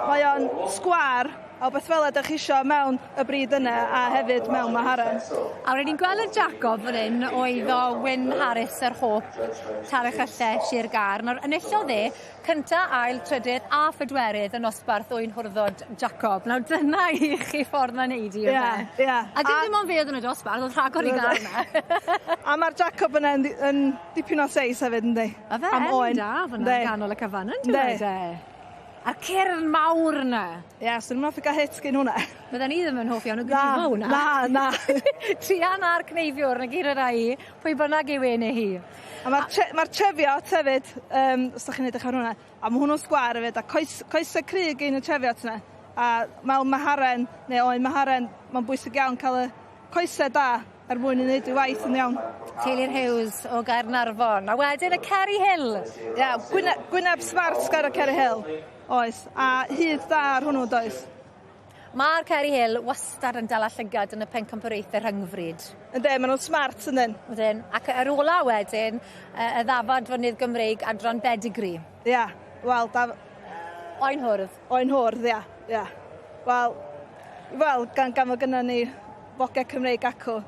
mae o'n sgwâr a wbeth fel 'a 'dach chi isio mewn y bryd yne a hefyd mewn maharen. A wedyn ni'n gweld y Jacob fan 'yn oedd o Wyn Harris yr Hope Talychelle Shir Gâr. Nawr enillodd e Cynta, ail, trydydd a phedwerydd yn nosbarth ŵyn hwrddod Jacob. Nawr dyna i chi ffordd mae'n neud i yfe? Ie ie. A dim dim ond fe o'dd yn y dosbarth o'dd rhagor i ga'l yna. A ma'r Jacob yna yn ddi- yn dipyn o seis hefyd yndi? Ma' fe Am yn oen. da fyn 'na yn ganol y cyfan on'd yw e de? A'r cyrn mawr 'na. Ie, swn i'm offi ga'l hit gin hwnna. Bydden i ddim yn hoff iawn o grifo hwnna. Na, na. Druan â'r cneifiwr 'na gyd fydda i, pwy bynnag yw e ne' hi. A ma'r che- ma'r cheviot hefyd yym os 'dach chi'n edrych ar hwnna, a ma' hwnnw'n sgwâr efyd a coes coese cry gin y cheviot 'na. A mewn maharen neu oen maharen ma'n bwysig iawn ca'l y coese da er mwyn i neud 'i waith yn iawn. Teulu'r Hughes o Gaernarfon. A wedyn y Kerry Hill. Ie, gwyne- gwyneb smart gar y Kerry Hill. Oes, a hyd da ar hwnnw does? Ma'r Kerry Hill wastad yn dala llygad yn y pencampwriaethe rhyngfryd. Yndyn, ma' nw'n smart yndyn? Ydyn, ac yr ola wedyn yy y ddafad fynydd Gymreig adran Bedigri. Ia, wel daf- Oen hwrdd. Oen hwrdd, ia, ia. Wel, wel, gan gan fo' gynnon ni foge Cymreig acw,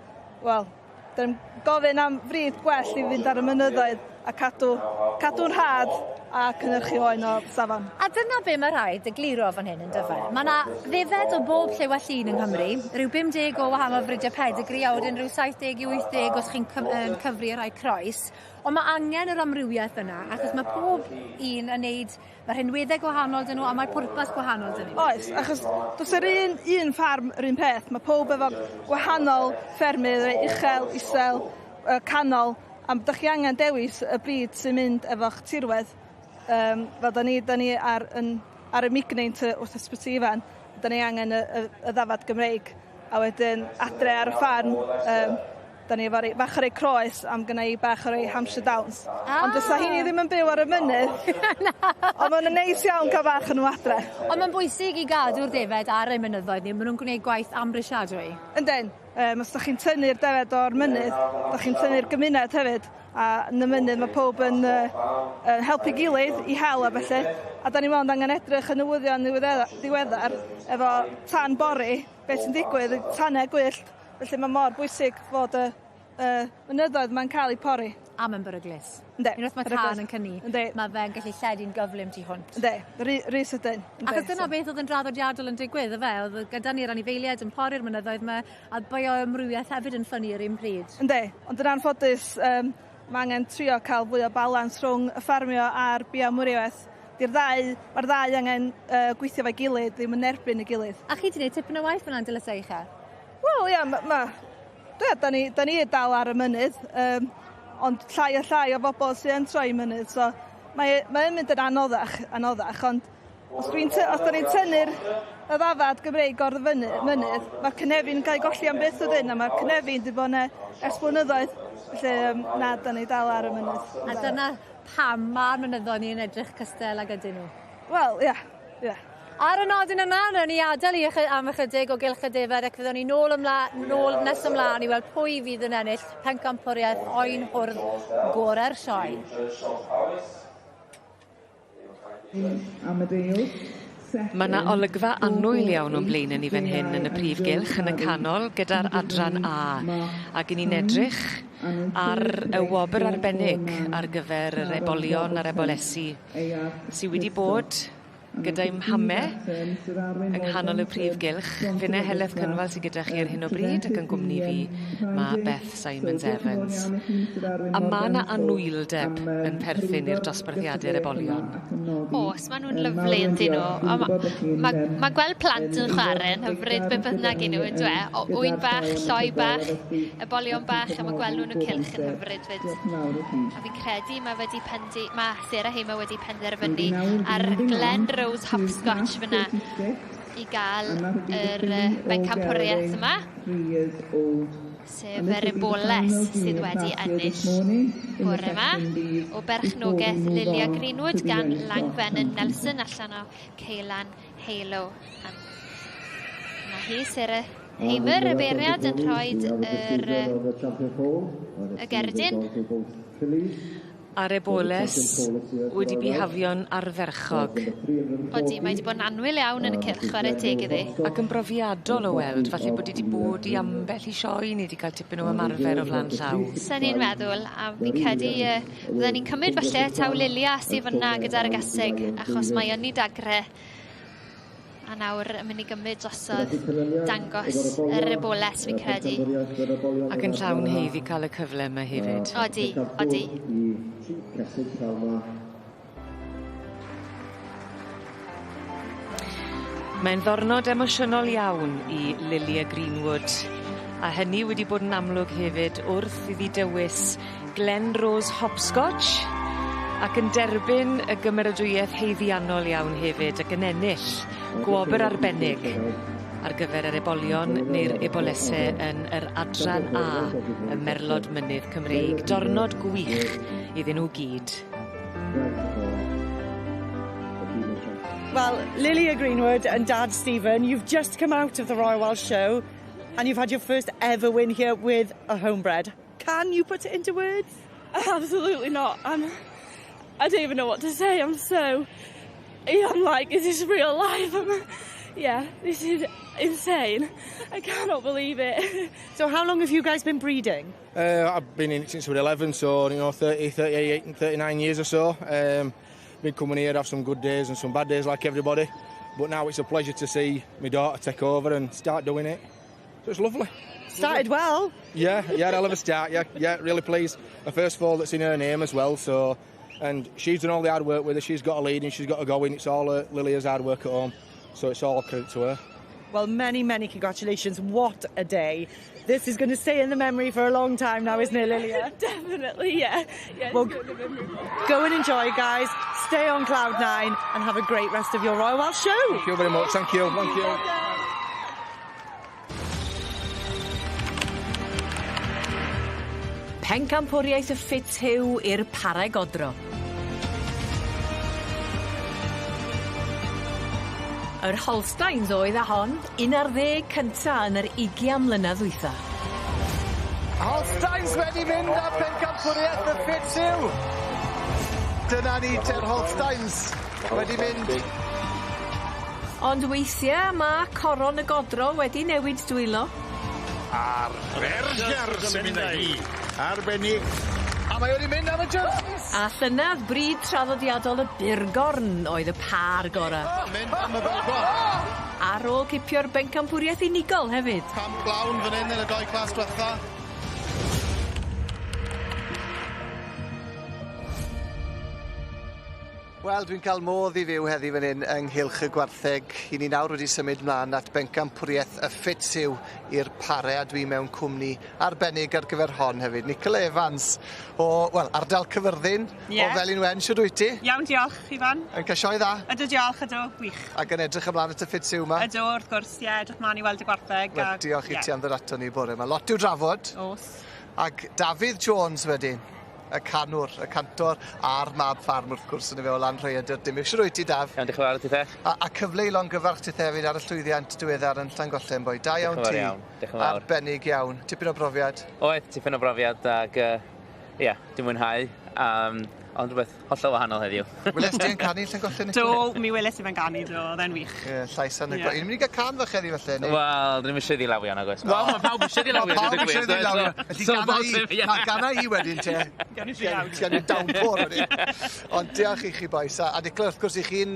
wel, 'dan gofyn am fryd gwell i fynd ar y mynyddoedd a cadw cadw'n rhad a cynyrchu oen o safon. A dyna be' ma' rhaid egluro fan hyn on'd yfe? Ma' 'na ddefed o bob lliw a llun yng Nghymru, ryw 50 o wahanol fridia pedigri a wedyn ryw 70 i 80 os chi'n cyf- yn cyfri y rhai croes. On' ma' angen yr amrywieth yna achos ma' pob un yn neud ma' rhinwedde gwahanol 'dyn n'w a mae pwrpas gwahanol 'dyn n'w. Oes achos do's yr un un ffarm yr un peth ma' powb efo gwahanol ffermydd rei uchel isel yy canol a m- 'dach chi angen dewis y brîd sy'n mynd efo'ch tirwedd. Yym fel 'dan ni 'dan ni ar yn ar y Migneint yy wrth Ysbyty Ifan 'dan ni angen y y y ddafad Gymreig a wedyn adre ar y ffarm yym 'dan ni efo rei bach o rei croes a ma' gynna i bach o rei Hampshire Downs. Ah! Ond fysa heini ddim yn byw ar y mynydd. Na! On' ma' nw'n neis iawn ca'l bach o n'w adre. Ond ma'n bwysig i gadw'r defaid ar eu mynyddoedd ni ma' nw'n gwneud gwaith amhrisiadwy. Yndyn yym os 'dach chi'n tynnu'r defaid o'r mynydd 'dach chi'n tynnu'r gymuned hefyd a yn y mynydd ma' powb yn yy yn helpu gilydd i hel a ballu a 'dan ni mond angen edrych y newyddion ddiweddera- ddiweddar efo tan bori beth sy'n digwydd y tane gwyllt Felly ma' mor bwysig fod y y mynyddoedd 'ma'n ca'l 'u pori. A ma'n beryglus. Yndi. Unwaith ma' tân yn cynni. Yndi. Ma' fe'n gallu lledu'n gyflym tu hwnt. Yndi ry ry sydyn. Yndi. Achos dyna beth o'dd yn draddodiadol yn digwydd yfe o'dd yy gyda ni'r anifeiliaid yn pori'r mynyddoedd 'ma a bioamrywiaeth hefyd yn ffynnu yr un pryd. Yndi ond yn anffodus yym ma' angen trio ca'l fwy o balans rhwng y ffarmio a'r bioamrywiaeth. 'Di'r ddau ma'r ddau angen yy gweithio efo'i gilydd ddim yn erbyn 'i gilydd. A chi 'di neud tipyn o waith fan 'na yn dylese ucha? Wel ia ma' ma' ie 'dan ni 'dan ni dal ar y mynydd yym ond llai a llai o bobol sy yn troi mynydd so mae mae yn mynd yn anoddach anoddach ond os dwi'n ty- os 'dan ni'n tynnu'r y ddafad Gymreig o'r fyny mynydd ma'r cynefin yn ca'l 'i golli am byth wedyn a ma'r cynefin 'di bo' 'ne ers blynyddoedd felly yym na 'dan ni dal ar y mynydd. A dyna pam ma'r mynyddoedd ni yn edrych cystel ag ydyn nhw. Wel ia ia. Ar y nodyn yna, newn ni adel i am ychydig o gylch y defaid ac fyddwn ni nôl ymla- nôl nes ymlaen i weld pwy fydd yn ennill pencampwriaeth oen hwrdd gore'r sioe. Mae 'na olygfa annwyl iawn o'n blaene ni fan hyn yn y prif gylch yn y canol gyda'r adran A ag 'yn ni'n edrych ar y wobr arbennig ar gyfer yr ebolion a'r ebolesi sy wedi bod gyda'i mhame yng nghanol y prif gylch. Finne Heledd Cynwal sy gyda chi ar hyn o bryd ac yn gwmni fi ma' Beth Simons Evans. A ma' 'na anwyldeb yn perthyn i'r dosbarthiade'r ebolion. O's, ma' nw'n lyfli yndyn nhw. A ma' ma' ma' gweld plant yn chware yn hyfryd be' bynnag 'yn nhw on'd yw e? O- ŵyn bach, lloi bach, ebolion bach a ma' gweld nhw yn y cylch yn hyfryd 'fyd. A fi'n credu ma' wedi pendi- ma' Sarah Hamer wedi penderfynu ar Glen Rose Hopscotch fyna i gael yr bencampwriaeth yma. Sef yr Eboles sydd wedi ennill bore yma o berchnogaeth Lilia Greenwood gan Langfenyn Nelson allan o Ceulan Halo. A 'na hi Sarah Hamer, y beirniad, yn rhoi yr, y gerdyn. A'r eboles wedi bihafio'n ardderchog. Odi, mae 'di bod yn annwyl iawn yn y cylch, chware teg iddi. Ac yn brofiadol o weld, falle bod 'i 'di bod i ambell i sioe neu 'di cael tipyn o ymarfer o flan llaw. Sen i'n meddwl, a fi'n credu yy bydden ni'n cymryd falle taw Lilia sy fynna gyda'r gaseg, achos mae yn 'i dagre a nawr yn mynd i gymryd drosodd dangos yr eboles fi'n credu. Ac yn llawn haeddu cael y cyfle yma hefyd. Odi, odi. Mae'n ddornod emosiynol iawn i Lilia Greenwood a hynny wedi bod yn amlwg hefyd wrth iddi dywys Glen Rose Hopscotch ac yn derbyn y gymeradwyaeth haeddiannol iawn hefyd ac yn ennill gwobr arbennig ar gyfer yr ebolion neu'r ebolese yn yr adran A y Merlod Mynydd Cymreig. Dornod gwych iddyn nhw gyd. Well, Lilia Greenwood and Dad Stephen, you've just come out of the Royal Welsh Show and you've had your first ever win here with a homebred. Can you put it into words? Absolutely not. I don't even know what to say. I'm so, I'm like, is this real life? Yeah, this is insane. I cannot believe it. So how long have you guys been breeding? I've been in it since I was 11, so, 30, 38, 39 years or so. Been coming here, have some good days and some bad days like everybody. But now it's a pleasure to see my daughter take over and start doing it. So it's lovely. Started well. Yeah, hell of a start, yeah, really pleased. Her first foal that's in her name as well, so... And she's done all the hard work with her, she's got a lead and she's got a go in. It's all Lilia's hard work at home, so it's all credit to her. Well, many, many congratulations. What a day. This is going to stay in the memory for a long time now, isn't it, Lilia? Definitely, yeah. Yeah, well, it's going to be memorable. Go and enjoy, guys. Stay on cloud nine and have a great rest of your Royal Welsh Show. Thank you very much. Thank you. Thank you. Pencampwriaeth y Fitzhugh i'r parau godro. Yr Holsteins oedd a hon, 11 cynta yn yr 20 mlynedd dwytha. Holsteins wedi mynd â pencampwriaeth y Fitzhugh. Dyna ni, Ter Holsteins wedi mynd. Ond weithiau mae coron y godro wedi newid dwylo. A'r Berger sy'n mynd â hi. Arbennig. A mae wedi mynd am y jerseys. A llynedd bryd traddodiadol y Burgorn oedd y pâr gora. Mynd am y Burgorn. Ar ôl cipio'r bencampwriaeth unigol hefyd. Camp lawn fan hyn yn y doi clas diwetha. Wel, dwi'n cael modd i fyw heddi fan hyn ynghylch y gwartheg. I ni nawr wedi symud mlaen at bencampwriaeth y Fitzhugh i'r pare, a dwi mewn cwmni arbennig ar gyfer hon hefyd. Nicola Evans o, wel, ardal Cyfyrddin, o Felin Wen, siwr wyt ti? Iawn, diolch, Ifan. Yn cael sioe dda? Ydw, diolch, ydw, gwych. Ac yn edrych ymlaen at y Fitzhugh yma? Ydw, wrth gwrs, ie, edrych ymlaen i weld y gwartheg. Wel, diolch i ti am ddod ato ni bore yma. Lot i'w drafod. Oes. Ac Dafydd Jones wedyn. Y canwr, y cantor a'r mab ffarm wrth gwrs yn y fe o Lanrhaeadr Dinbych. Siwr wyt ti, Daf? Iawn, diolch yn fawr i ti, Beth. A cyfle i longyfarch ti hefyd ar y llwyddiant diweddar yn Llangollen, boi. Da iawn ti. Iawn, diolch yn fawr. Arbennig iawn. Tipyn o brofiad. Oedd, tipyn o brofiad ac, ia, dwi'n mwynhau. Ond rhywbeth hollol wahanol heddiw. Weles ti yn canu Llangollen? Do, mi weles i fe'n canu, do, oedd e'n wych. Ie, llais anhygoel. Yeah. Ni'n mynd i gael can fach heddi falle? Neu? Wel, ddim eisiau iddi lawio nag oes. Wel, mae pawb eisiau iddi lawio. Mae pawb eisiau iddi lawio. Felly gana i, na, gana i wedyn te. Gan i triawd. Gan i downpour wedyn. Ond diolch i chi bois. A, a Nicola, wrth gwrs, i chi'n,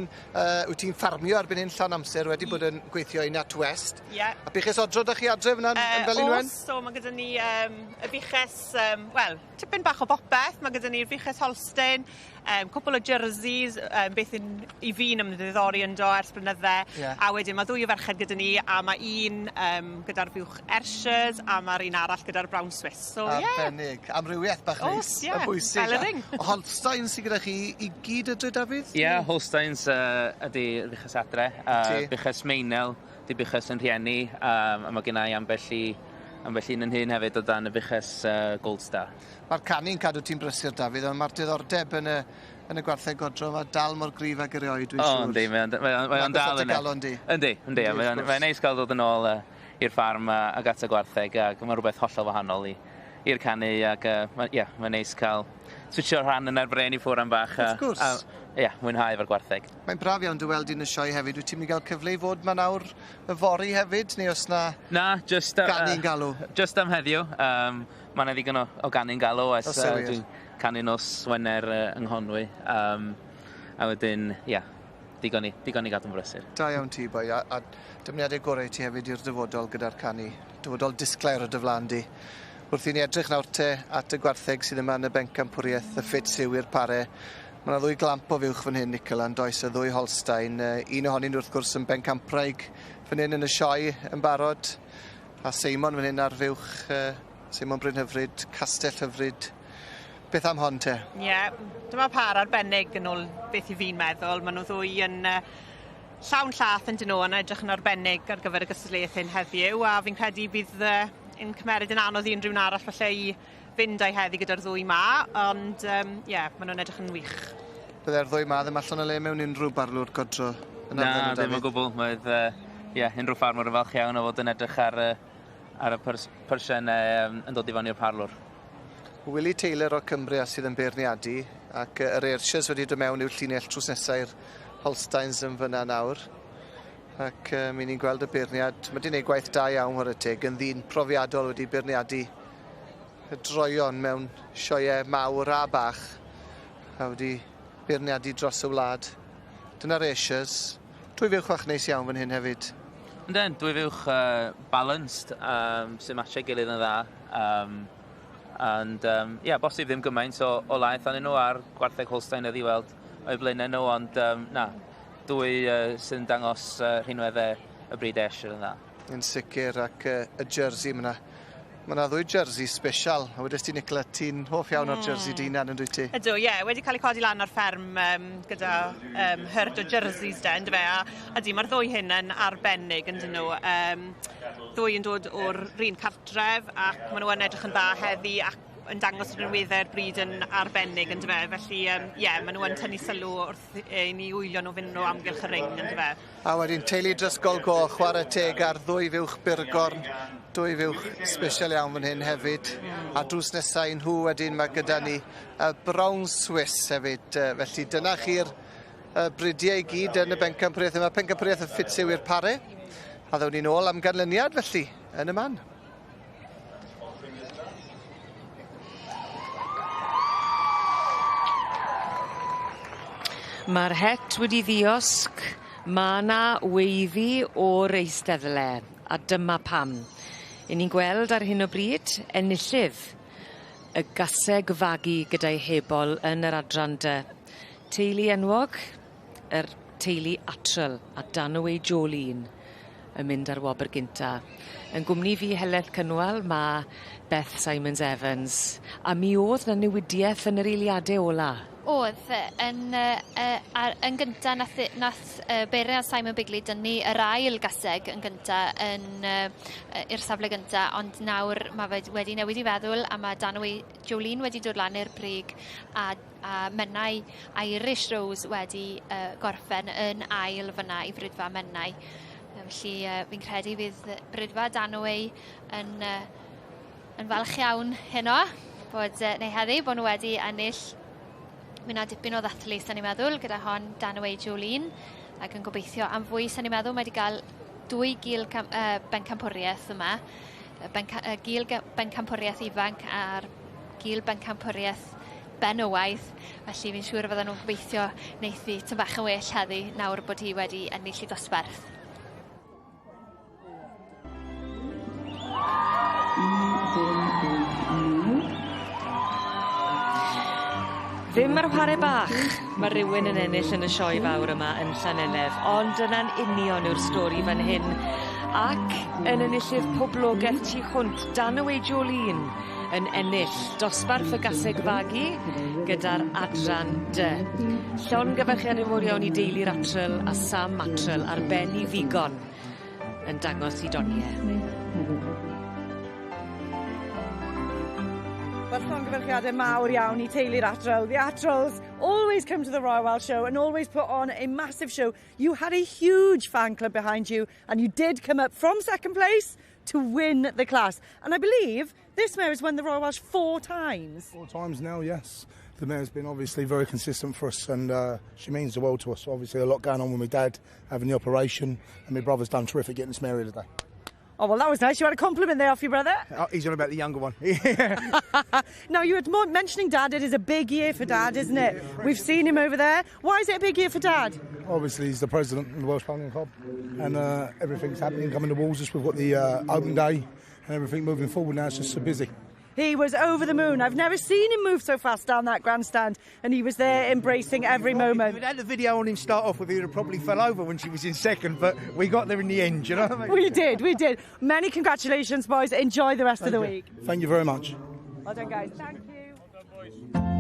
wyt ti'n ffarmio erbyn hyn llawn amser, wedi bod yn gweithio i Nat West. Ie. Yeah. A buches odro da chi adre fyna yn Felin Wen? Oes, so mae gyda ni y buches, wel, tipyn bach o bopeth. Mae gyda ni'r fuches Holstein, cwpl o jerseys, beth yn, i fi'n ymddiddori ynddo ers blynydde. Yeah. A wedyn mae ddwy o ferched gyda ni, a mae un gyda'r fuwch Ayrshires, a mae'r un arall gyda'r Brown Swiss. So, ie. Yeah. Arbennig. Amrywiaeth bach neis. Oes, ie. Yn bwysig. Fel y ring. Holstein sydd gyda chi i gyd ydre, Dafydd? Ie, yeah, Holsteins ydy buches adre. Buches Meinel, di buches yn rhieni, a mae gen i ambell i ambell un yn hyn hefyd o dan y buches Gold Star. Mae'r canu'n cadw ti'n brysur, Dafydd, ond mae'r diddordeb yn y, yn y gwartheg godro, mae dal mor gryf ag erioed, dwi'n siŵr. O, yndi, mae o'n dal yna. Galon di. Yndi, yndi, mae'n neis gael dod yn ôl i'r ffarm ag at y gwartheg, ac mae rhywbeth hollol wahanol i'r canu, ac ie, mae'n neis cael switsio'r rhan yna'r bren i ffwrdd am bach. Wrth gwrs. Ie, mwynhau efo'r gwartheg. Mae'n braf iawn dy weld i'n y sioe hefyd. Wyt ti'n mynd i gael cyfle i fod ma nawr yfory hefyd, neu os na... Na, just... Ganu'n galw? Just am heddiw. Mae yna ddigon o ganu'n galw. Ers, dwi'n canu nos Wener yng Nghonwy. A wedyn, ie, digon i, digon i gadw'n brysur. Da iawn ti, boi, a dymuniadau gorau i ti hefyd i'r dyfodol gyda'r canu. Dyfodol disglair o dy flan di. Wrth i ni edrych nawr te at y gwartheg sydd yma yn y bencampwriaeth, y ffit yw i'r pare. Mae yna ddwy glamp o fuwch fan hyn, Nicola, yn does, y ddwy Holstein. Un ohonyn nhw, wrth gwrs, yn bencampwraig fan hyn yn y sioe yn barod. A Seimon fan hyn ar fuwch, Seimon Bryn Hyfryd, Castell Hyfryd. Beth am hon te? Ie, yeah, dyma par arbennig yn ôl beth i fi'n meddwl. Maen nhw ddwy yn llawn llath yn dyn nhw yn edrych yn arbennig ar gyfer y gystadleuaeth hyn heddiw, a fi'n credu bydd yn cymeryd yn anodd i unrhyw un arall falle i fynd â'i heddi gyda'r ddwy ma, ond ie, yeah, maen nhw'n edrych yn wych. Byddai'r ddwy ma ddim allan o le mewn unrhyw barlwr godro yn Na, ddim o gwbl. Mae'r unrhyw ffarmwr yn falch iawn o fod yn edrych ar, ar y persiennau yn dod i fewn i'r parlwr. Willie Taylor o Cymru sydd yn beirniadu, ac yr Ayrshires wedi dod mewn i'w llinell drws nesaf i'r Holsteins yn fyna nawr. Ac mi ni'n gweld y beirniad, mae wedi gwneud gwaith da iawn chwarae teg, yn ddyn profiadol wedi beirniadu y droion mewn sioeau mawr a bach, a wedi beirniadu dros y wlad. Dyna'r Ayrshires. Dwy fuwch fach neis iawn fan hyn hefyd. Yndyn, dwy fuwch balanced, sy'n matchio gilydd yn dda. And, yeah, bosib ddim gymaint o laeth arnyn nhw a'r gwartheg Holstein oedd i weld o'i blaenau nhw, ond na, dwy sy'n dangos rhinweddau y bryd Ayrshire yn dda. Yn sicr, ac y jersey yna. Mae yna ddwy jersey special, a wedys ti, Nicola, ti'n hoff iawn o'r jersey dy hunan yn dwyt ti? Ydw, ie, yeah, wedi cael ei codi lan ar fferm gyda herd o jerseys de, yndyfe, a ydy, mae'r ddwy hyn yn arbennig yn dyn nhw. Ddwy yn dod o'r un cartref, ac maen nhw yn edrych yn dda heddi, ac yn dangos yr rinweddau'r bryd yn arbennig, yndyfe. Felly, ie, yeah, maen nhw yn tynnu sylw wrth i ni wylio nhw fynd o amgylch y ring, yndyfe. A wedyn teulu Drysgol Goch, chwarae teg ar ddwy fuwch burgorn, dwy fuwch special iawn fan hyn hefyd. A drws nesaf i nhw wedyn mae gyda ni y Brown Swiss hefyd. Felly dyna chi'r bridiau i gyd yn y bencampwriaeth yma. Pencampwriaeth y ffits yw i'r pare. A ddown ni'n ôl am ganlyniad felly yn y man. Mae'r het wedi ddiosg. Ma' 'na weiddi o'r eisteddle, a dyma pam. 'Yn ni'n gweld ar hyn o bryd enillydd y gaseg fagu gyda'i hebol yn yr adran dy. Teulu enwog, yr teulu Atrel a Danaway Jolene yn mynd ar wobr gynta. Yn gwmni fi Heledd Cynwal ma' Beth Simons Evans, a mi o'dd 'na newidieth yn yr eiliade ola. O'dd yn yn gynta nath beirniad Simon Bigley dynnu yr ail gaseg yn gynta yn i'r safle gynta, ond nawr ma' fe wedi newid i feddwl a ma' Danaway Jolene wedi dod lan i'r brig a Menai Irish Rose wedi gorffen yn ail fyna i Brydfa Menai. Felly fi'n credu fydd Brydfa Danaway yn falch iawn heno bod neu heddi bod nhw wedi ennill Mi 'na dipyn o ddathlu sa'n i'n meddwl gyda hon Danaway Jolene ac yn gobeithio am fwy sa'n i'n meddwl mae 'di ga'l dwy gil cam- yy bencampwrieth yma. Y benca- y gil ge- bencampwrieth ifanc a'r gil bencampwrieth benywaidd felly fi'n siŵr y fydden nw'n gobeithio neith 'i tym bach yn well heddi nawr bod hi wedi ennill 'i dosbarth. Ddim ar whare bach ma' rywun yn ennill yn y sioe fawr yma yn Llaneledd ond dyna'n union yw'r stori fan hyn ac yn enillydd poblogeth tu hwnt Danaway Jolene yn ennill dosbarth y gaseg fagu gyda'r adran dy. Llongyfarchiade mowr iawn i deulu'r Attrell a Sam Attrell ar ben 'i ddigon yn dangos 'i donie. Wel llongyfarchiade mawr iawn i teulu'r Attrell. The Attrells always come to the Royal Welsh Show and always put on a massive show. You had a huge fan club behind you and you did come up from second place to win the class. And I believe this mare has won the Royal Welsh four times. Four times now, yes. The mare's been obviously very consistent for us and she means the world to us. Obviously a lot going on with my dad having the operation and my brother's done terrific getting this mare here today. Oh, well, that was nice. You had a compliment there off your brother. Oh, he's on about the younger one. Now, you were mentioning Dad. It is a big year for Dad, isn't it? We've seen him over there. Why is it a big year for Dad? Obviously, he's the president of the Welsh Pony Club and everything's happening coming towards us. We've got the open day and everything moving forward now. It's just so busy. He was over the moon. I've never seen him move so fast down that grandstand, and he was there embracing every moment. If we'd had the video on him start off with, he would have probably fell over when she was in second, but we got there in the end, you know what I mean? We did. Many congratulations, boys. Enjoy the rest of the Thank you. week. Thank you very much. Well done, guys. Thank you.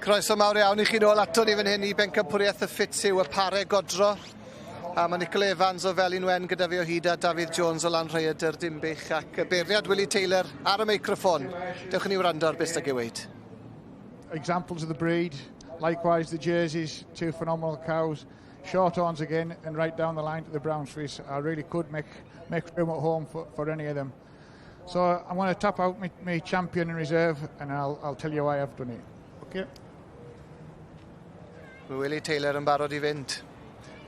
Croeso mawr iawn i chi nôl ato ni fan hyn i bencampwriaeth y Ffits yw y pare godro. A mae Nicola Evans o Felin Wen gyda fi o hyd a Dafydd Jones o Lanrhaeadr Dinbych ac y beirniad Willie Taylor ar y meicroffon. Dewch i ni wrando ar beth sy'n ei weud. Examples of the breed, likewise the Jerseys, two phenomenal cows. Shorthorns again and right down the line to the Brown Swiss. I really could make, make room at home for, for any of them. So I'm going to tap out my, my champion in reserve and I'll, I'll tell you why I've done it. Okay. Mae Willie Taylor yn barod i fynd.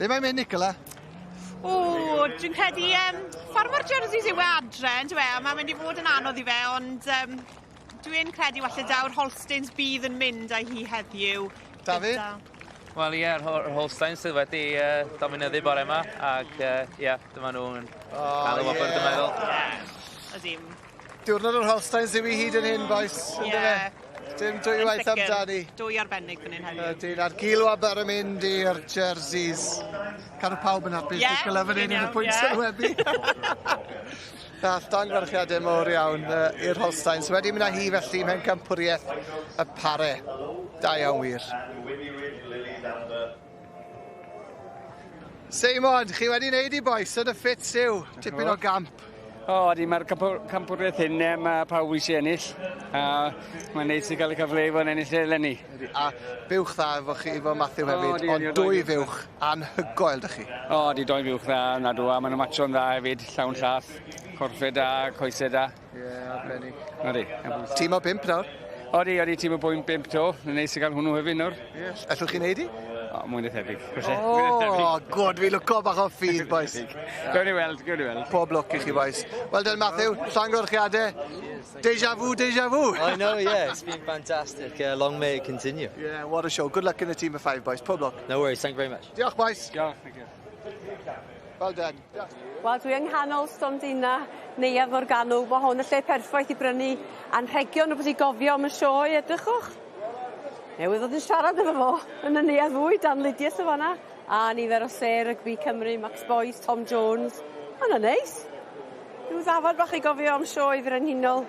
Le mae'n mynd, Nicola? O, dwi'n credu ffarmwr Jerseys yw e adre, on'd yw e? A mae'n mynd i fod yn anodd i fe, ond dwi'n credu falle daw'r Holsteins bydd yn mynd â hi heddiw. Dafydd? Wel ie, yr Holstein sydd wedi dominyddu bore yma, ac ie, yeah, dyma nhw'n cael y wobr, dwi'n meddwl. Ie, ydy. Diwrnod yr Holsteins yw i hyd yn hyn, boys. Ie. Dim dwy waith amdani. Dwy arbennig fan hyn heddiw. Ydyn, a'r gilwabr yn mynd i'r jerseys. Cadw pawb yn hapus. Ie, Nicola fan hyn yn y pwynt sylwebu. Na, llongyfarchiadau mawr iawn i'r Holsteins. Wedi mynd â hi felly mewn campwriaeth y pare. Da iawn wir. Seimon, chi wedi wneud i bois yn y ffit yw. Tipyn o gamp. O, ydy, mae'r campwriaeth hyn, mae pawb eisiau ennill. A mae'n neis i gael y cyfle i fod yn ennill eleni. A buwch dda efo chi, efo Matthew hefyd, O, ond dwy fuwch anhygoel dych chi. O, di, doi fuwch dda, nadw, a maen nhw'n matcho'n dda hefyd, llawn llath, corffau da, coesau da. Ie, yeah, arbennig. Odi. Tîm o bump nawr? Odi, odi, tîm o bwynt bump to. Mae'n neis i gael hwnnw hefyd nawr. Ie. Allwch chi wneud i? O, mwy na thebyg. felly. O, Mwy na thebyg. good, fi lwco bach o ffydd, boys. Gawn ni weld, gawn ni weld. Pob lwc i chi, boys. Well done, Matthew. Llongyfarchiadau. Deja vu, deja vu. I know, yeah, it's been fantastic. Long may it continue. Yeah, what a show. Good luck in the team of five, boys. Pob lwc. No worries, thank you very much. Diolch, boys. Diolch, thank you. Well done. Wel, dwi yng nghanol stondina Neuadd Morgannwg. Mae hwn y lle perffaith i brynu anrhegion rwbeth i gofio am y sioe. Edrychwch. Newydd fod yn siarad efo fo yn y neuadd fwyd Dan Lydiate yn fanna. A nifer o sêr rygbi Cymru, Max Boyce, Tom Jones. Ma' hwnna'n neis. Rhyw ddafad bach i gofio am sioe frenhinol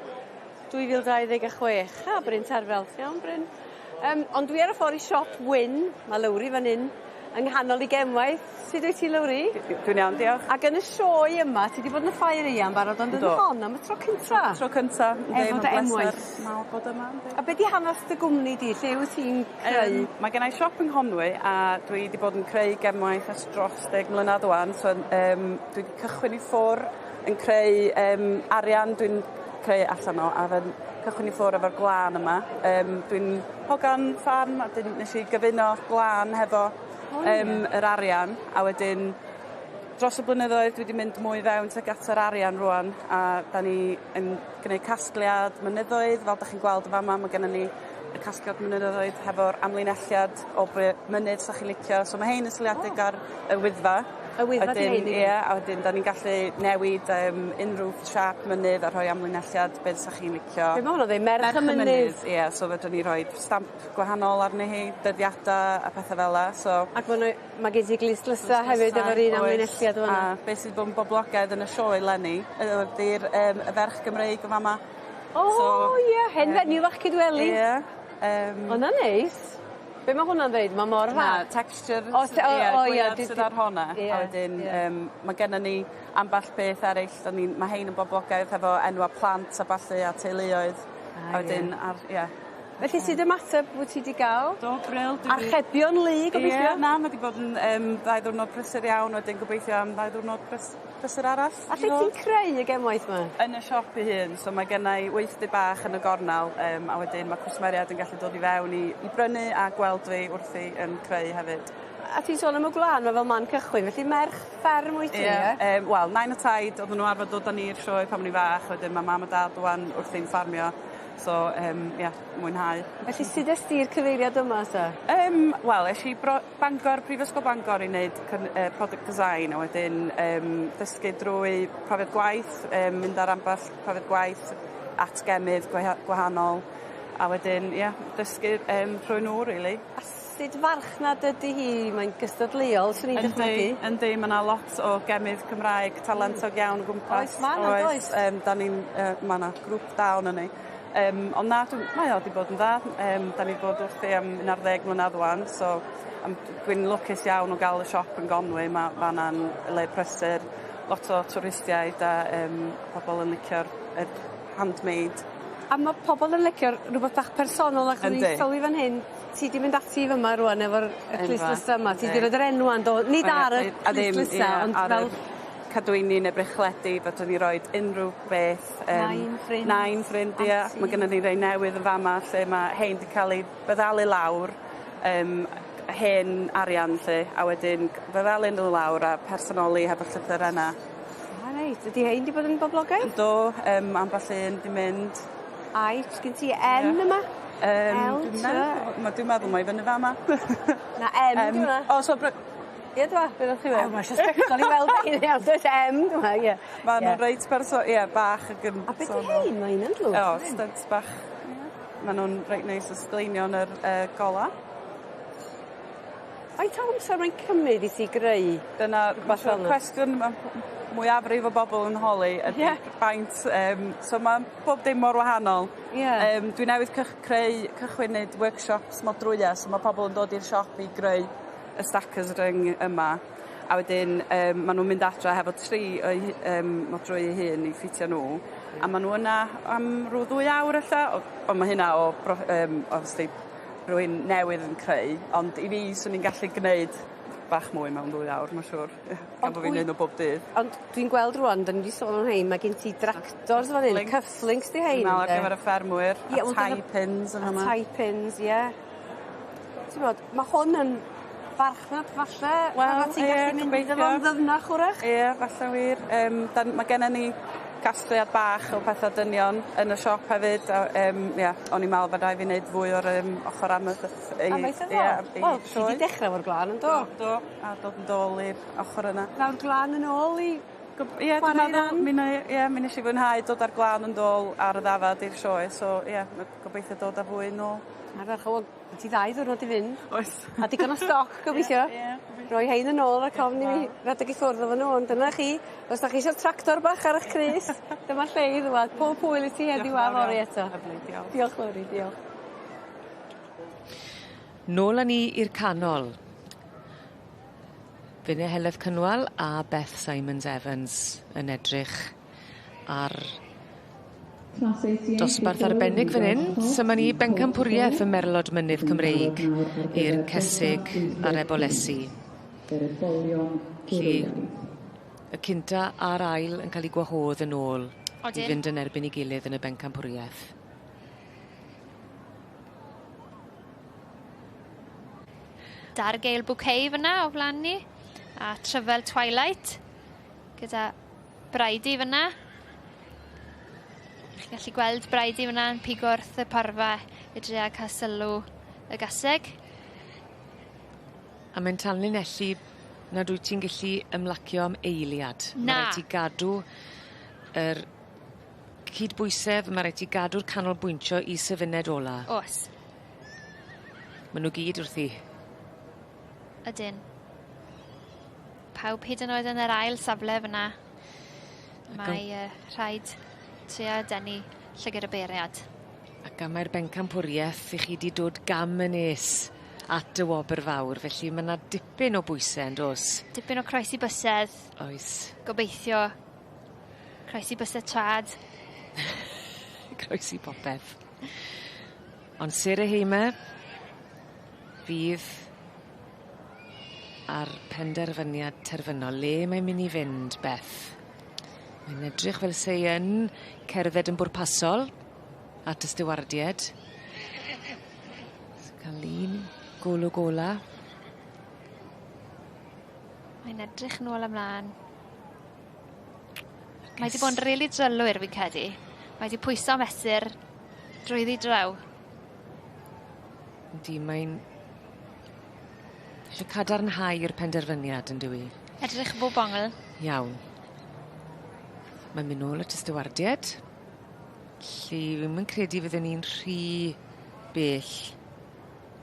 2026. A Bryn Terfel. Iawn, Bryn? Ond dwi ar y ffordd i siop Wyn, mae Lowri fan hyn, yng nghanol i gemwaith. Sut wyt ti, Lowri? Dwi'n iawn, diolch. Ac yn y sioe yma, ti wedi bod yn y ffair eang barod, ond yn Do. hon am y tro cynta. Tro cynta. Yndi, Efo ma'n dy bleser emwaith. Mawr bod yma, yndi. A be di hanes dy gwmni di? Lle wyt ti'n creu? Mae gen i siop yng Nghonwy a dwi wedi bod yn creu gemwaith ers dros 10 mlynedd ŵan. So dwi wedi cychwyn i ffwr yn creu arian dwi'n creu allan o a fe'n cychwyn i ffwr efo'r gwlân yma. Dwi'n hogan ffarm a dyn nes i gyfuno gwlân hefo O, ie. yr arian a wedyn dros y blynyddoedd dwi wedi mynd mwy fewn tuag at yr arian rŵan a da ni yn gwneud casgliad mynyddoedd fel 'dach chi'n gweld yn fama ma' gynnon ni y casgliad mynyddoedd hefo'r amlinelliad o be mynydd 'sach chi'n licio so ma' hein yn seiliedig ar y Wyddfa. Y Wyddfa 'di Wedyn hein i gyd? ie a wedyn 'dan ni'n gallu newid unrhyw siâp mynydd a rhoi amlinelliad be' 'sach chi'n licio. Be' ma' hwnna'n ddeud? Merch y Mynydd? Ie so fedrwn ni roid stamp gwahanol arni hi, dyddiada a pethe fel 'a so. Ac ma' 'na ma' gen ti glustlysau hefyd efo'r un Oes. amlinelliad yn fan'na. A beth sydd 'di bod yn boblogaidd yn y sioe leni ydi'r y ferch Gymreig yn fama. O ie, hen fenyw fach Cydweli. Ie. O 'na'n neis. Be' ma' hwnna'n ddeud? Ma' mor Na, dda. texture O te- o ie, o ie gwaelod sydd ar honna. Ie, A wedyn ie. ma' gennon ni amball beth eryll 'dan ni'n ma' hein yn boblogaidd hefo enwa' plant a ballu a teuluoedd. Ah, A wedyn ie. ar ie. Felly sud ymateb wyt ti 'di ga'l? Do, bril. Dwi 'di- Archebion lu gobeithio? Ie, na, ma' 'di bod yn ddau ddiwrnod prysur iawn wedyn gobeithio am ddau ddiwrnod prysur arall. A lle ti'n creu y gemwaith 'ma? Yn y siop ei hun, so mae gennai weithdy bach yn y gornel a wedyn ma' cwsmeriaid yn gallu dod i fewn i brynu a gweld fi wrthi yn creu hefyd. A ti'n sôn am y gwlân 'ma fel man cychwyn, felly merch fferm wyt ti, ie? Wel, nain a taid, oedden nhw arfer dod â ni i'r sioe pan o'n i fach, wedyn ma' mam a dad ŵan wrthi'n ffarmio. So ie, mwynhau. Felly sud est ti i'r cyfeiriad yma ta? Wel, es i Bangor, Prifysgol Bangor i wneud product design a wedyn dysgu drwy profiad gwaith, mynd ar ambell profiad gwaith at gemydd gwahanol a wedyn, ie, dysgu trwy nhw, really. A sut farchnad ydy hi? Mae'n gystadleuol, swn i'n dychmygu. Yndi, ma' 'na lot o gemydd Cymraeg talentog iawn o gwmpas. Oes, ma' 'na, does? Da ni'n, ma' 'na grŵp da ohonon ni. Ond na dw mae o 'di bod yn dda 'dan ni 'di bod wrthi am 11 mlynadd ŵan so dwi'n lwcus iawn o ga'l y siop yn Gonwy ma' fan 'na'n le prysur lot o twristiaid a yym pobol yn licio'r yr handmade. A ma' pobol yn licio'r rwbeth bach personol ac o'n i'n sylwi fan hyn ti 'di mynd ati fy' 'ma rŵan efo'r y clustlysa 'ma ti 'di roid yr enw yndo nid ar y clustlysa ond fel cadwyni ne' brechledi fedrwn ni roid unrhyw beth yym... Nain ffrind. Nain ffrind ia. Ma' gynnon ni rei newydd yn fa' 'ma lle ma' hein 'di ca'l eu feddalu lawr yym hen arian 'lly a wedyn feddalu n'w lawr a personoli hefo llythyrenna. A reit ydi hein 'di bod yn boblogaidd? Yndw yym ambell un 'di mynd. Ait sgin ti en yma? Yym dwi'n meddwl ma' dwi'n meddwl mai fyny fa' 'ma. Na em 'di wnna. O so bry- Ie dwa? Be' oddach chi feddwl? O ma' isio sbectol i weld rhein yn iawn does? Em dwi me'wl ie. Ma' n'w reit berso- ie bach ag yn... A be' 'di rhein? Ma' heina'n dlws. O styds bach. Ie. Ma' nw'n reit neis a sgleinio yn yr yy gola. Faint o amser mae'n cymryd i ti greu Dyna rwbath fel 'na? cwestiwn ma' mwyafrif o bobol yn holi ydi... Ie. ...faint yym so ma' pob dim mor wahanol. Ie. Yym dwi newydd cych- creu cychwyn neud workshops modrwya so ma' pobol yn dod i'r siop i greu y stackers ring yma a wedyn yym ma' nw'n mynd adra hefo tri o'u hu- yym modrwy eu hun i ffitio n'w a ma' n'w yna am rw ddwy awr ella o- on' ma' hynna o bro- yym obviously rywun newydd yn creu ond i fi swn i'n gallu gneud bach mwy mewn ddwy awr ma' siŵr. Gan bo' fi'n neud n'w bob dydd. Ond dwi'n gweld rŵan 'dan ni 'di sôn am rhein ma' gen ti dractors fan 'yn cufflinks 'di rhein Dwi'n me'wl ar ynde? gyfer y ffermwyr Ie a wel tie dyna... pins yn A fama. tie pins ie. T'mod ma' hwn yn farchnad falle Wel fydda ti'n gallu mynd iddo fo'n ddyfnach 'w'rach? Ie falle wir yym 'dan ma' gennon ni casgliad bach o petha dynion yn y siop hefyd a yym ia o'n i'n me'wl ma' rai' fi neud fwy o'r yym ochor amaeth- i Amaethyddol? ie i Wel ti sioe. 'di dechre efo'r gwlân yndo? Do do a dod yn dôl i'r ochor yna. Daw'r gwlân yn ôl i Gob- ie dwi meddwl mi 'nai ie mi nesh i fwynhau dod â'r gwlân yn dôl ar y ddafad i'r sioe so ie ma' gobeithio dod â fwy nôl. Ardderchog. Wel ti ddau ddiwrnod i fynd. Oes. A digon o stoc gobeithio. Ie ie gobeithio. Roi hein yn ôl rhac ofn i mi redeg i ffwrdd efo n'w ond dyna chi. Os 'dach chi isio tractor bach ar 'ych crys dyma lle i ddwad. Pob hwyl i ti heddiw a fory eto. Lyfli diolch. Diolch Lowri diolch. Nôl â ni i'r canol. Finne Heledd Cynwal a Beth Simons Evans yn edrych ar dosbarth arbennig fan 'yn. Dyma ni bencampwriaeth y Merlod Mynydd Cymreig i'r cesig a'r ebolesi. Felly y cynta a'r ail yn ca'l 'u gwahodd yn ôl Odyn. i fynd yn erbyn 'i gilydd yn y bencampwriaeth. Dargale Bouquet fyna o flan ni a Tryfel Twilight gyda Bridie fyna. Chi'n gallu gweld Bridie fyna yn pigo wrth y porfa i dria ca'l sylw y gaseg. A mae'n tanlinellu nad wyt ti'n gellu ymlacio am eiliad. Na. Ma' raid ti gadw yr cydbwysedd, ma' raid ti gadw'r canolbwyntio i syfuned ola. O's. Ma' nw gyd wrthi. Ydyn. Pawb hyd yn oed yn yr ail safle fyna. Mae yy rhaid trio denu llygad y beiriad. Ac am mae'r bencampwrieth 'ych chi 'di dod gam yn nes at y wobr fawr felly ma' 'na dipyn o bwyse yndos? Dipyn o croesi bysedd. Oes. Gobeithio croesi bysedd trad. Croesi popeth. Ond Sarah Hamer fydd ar penderfyniad terfynol le mae'n myn' i fynd Beth? Mae'n edrych fel se 'i yn cerdded yn bwrpasol at y stiwardied. Ca'l un golwg ola. Mae'n edrych nôl a mlan. Mae 'di bod yn rili drylwyr fi'n credu. Mae 'di pwyso a mesur drwyddi draw. Yndi mae'n isie cadarnhau'r penderfyniad on'd yw 'i? Edrych bob ongl. Iawn. Mae'n myn' nôl at y stiwardied. 'Lly wi'm yn credu fydden ni'n rhy bell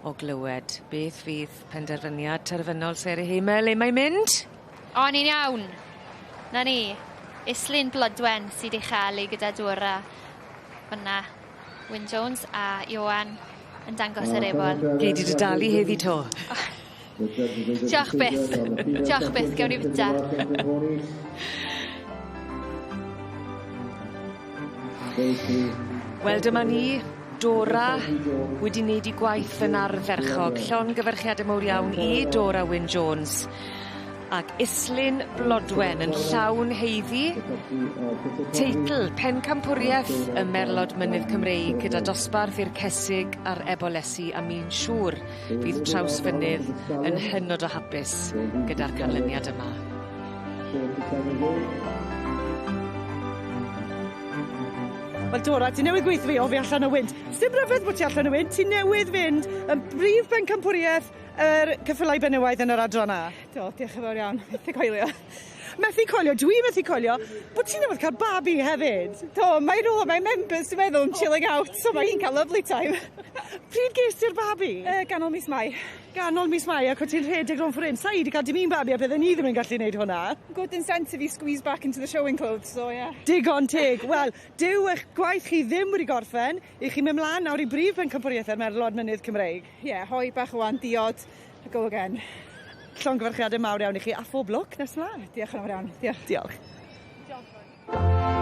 o glywed beth fydd penderfyniad terfynol Sarah Hamer le mae'n mynd? O ni'n iawn. 'Na ni. Islyn Blodwen sy 'di chael 'i gyda Dwra fyn 'na. Wyn Jones a Ioan yn dangos yr ebol. Gei di dy dalu heddi 'to. Diolch byth. Diolch byth, gewn ni fita. Wel dyma ni, Dora wedi neud 'i gwaith yn ardderchog. Llongyfarchiade mowr iawn i Dora Wyn Jones. Ac Islyn Blodwen yn llawn haeddu teitl pencampwrieth y Merlod Mynydd Cymreig gyda dosbarth i'r cesig a'r ebolesi a mi'n siŵr fydd Trawsfynydd yn hynod o hapus gyda'r canlyniad yma. Wel Dora, ti newydd gweutho fi o fi allan o wynt. Sdim ryfedd bo' ti allan o wynt, ti newydd fynd yn brif bencampwrieth yr ceffylau benywaidd yn yr adran A. Do, diolch yn fawr iawn. Methu coelio. Methu coelio, dwi methu coelio bod ti newydd cael babi hefyd. Do, mae rhywle, mae members dwi'n meddwl yn chilling out, so mae hi'n cael lovely time. Pryd ges ti'r babi? Ganol mis Mai. Ganol mis Mai ac o' ti'n rhedeg rownd ffor 'yn. Sa i 'di ca'l dim un babi a bydden i ddim yn gallu neud hwnna. Good incentive i squeeze back into the showing clothes, so yeah. Digon teg. Wel, dyw eich gwaith chi ddim wedi gorffen. 'Ych chi'n mynd mlan nawr i brif bencampwriaeth yr Merlod Mynydd Cymreig. Ie, yeah, hoe bach rwan, diod, a go again. Llongyfarchiade mawr iawn i chi a phob lwc nes mlaen. Diolch yn fawr iawn. Diolch. Diolch. Diolch.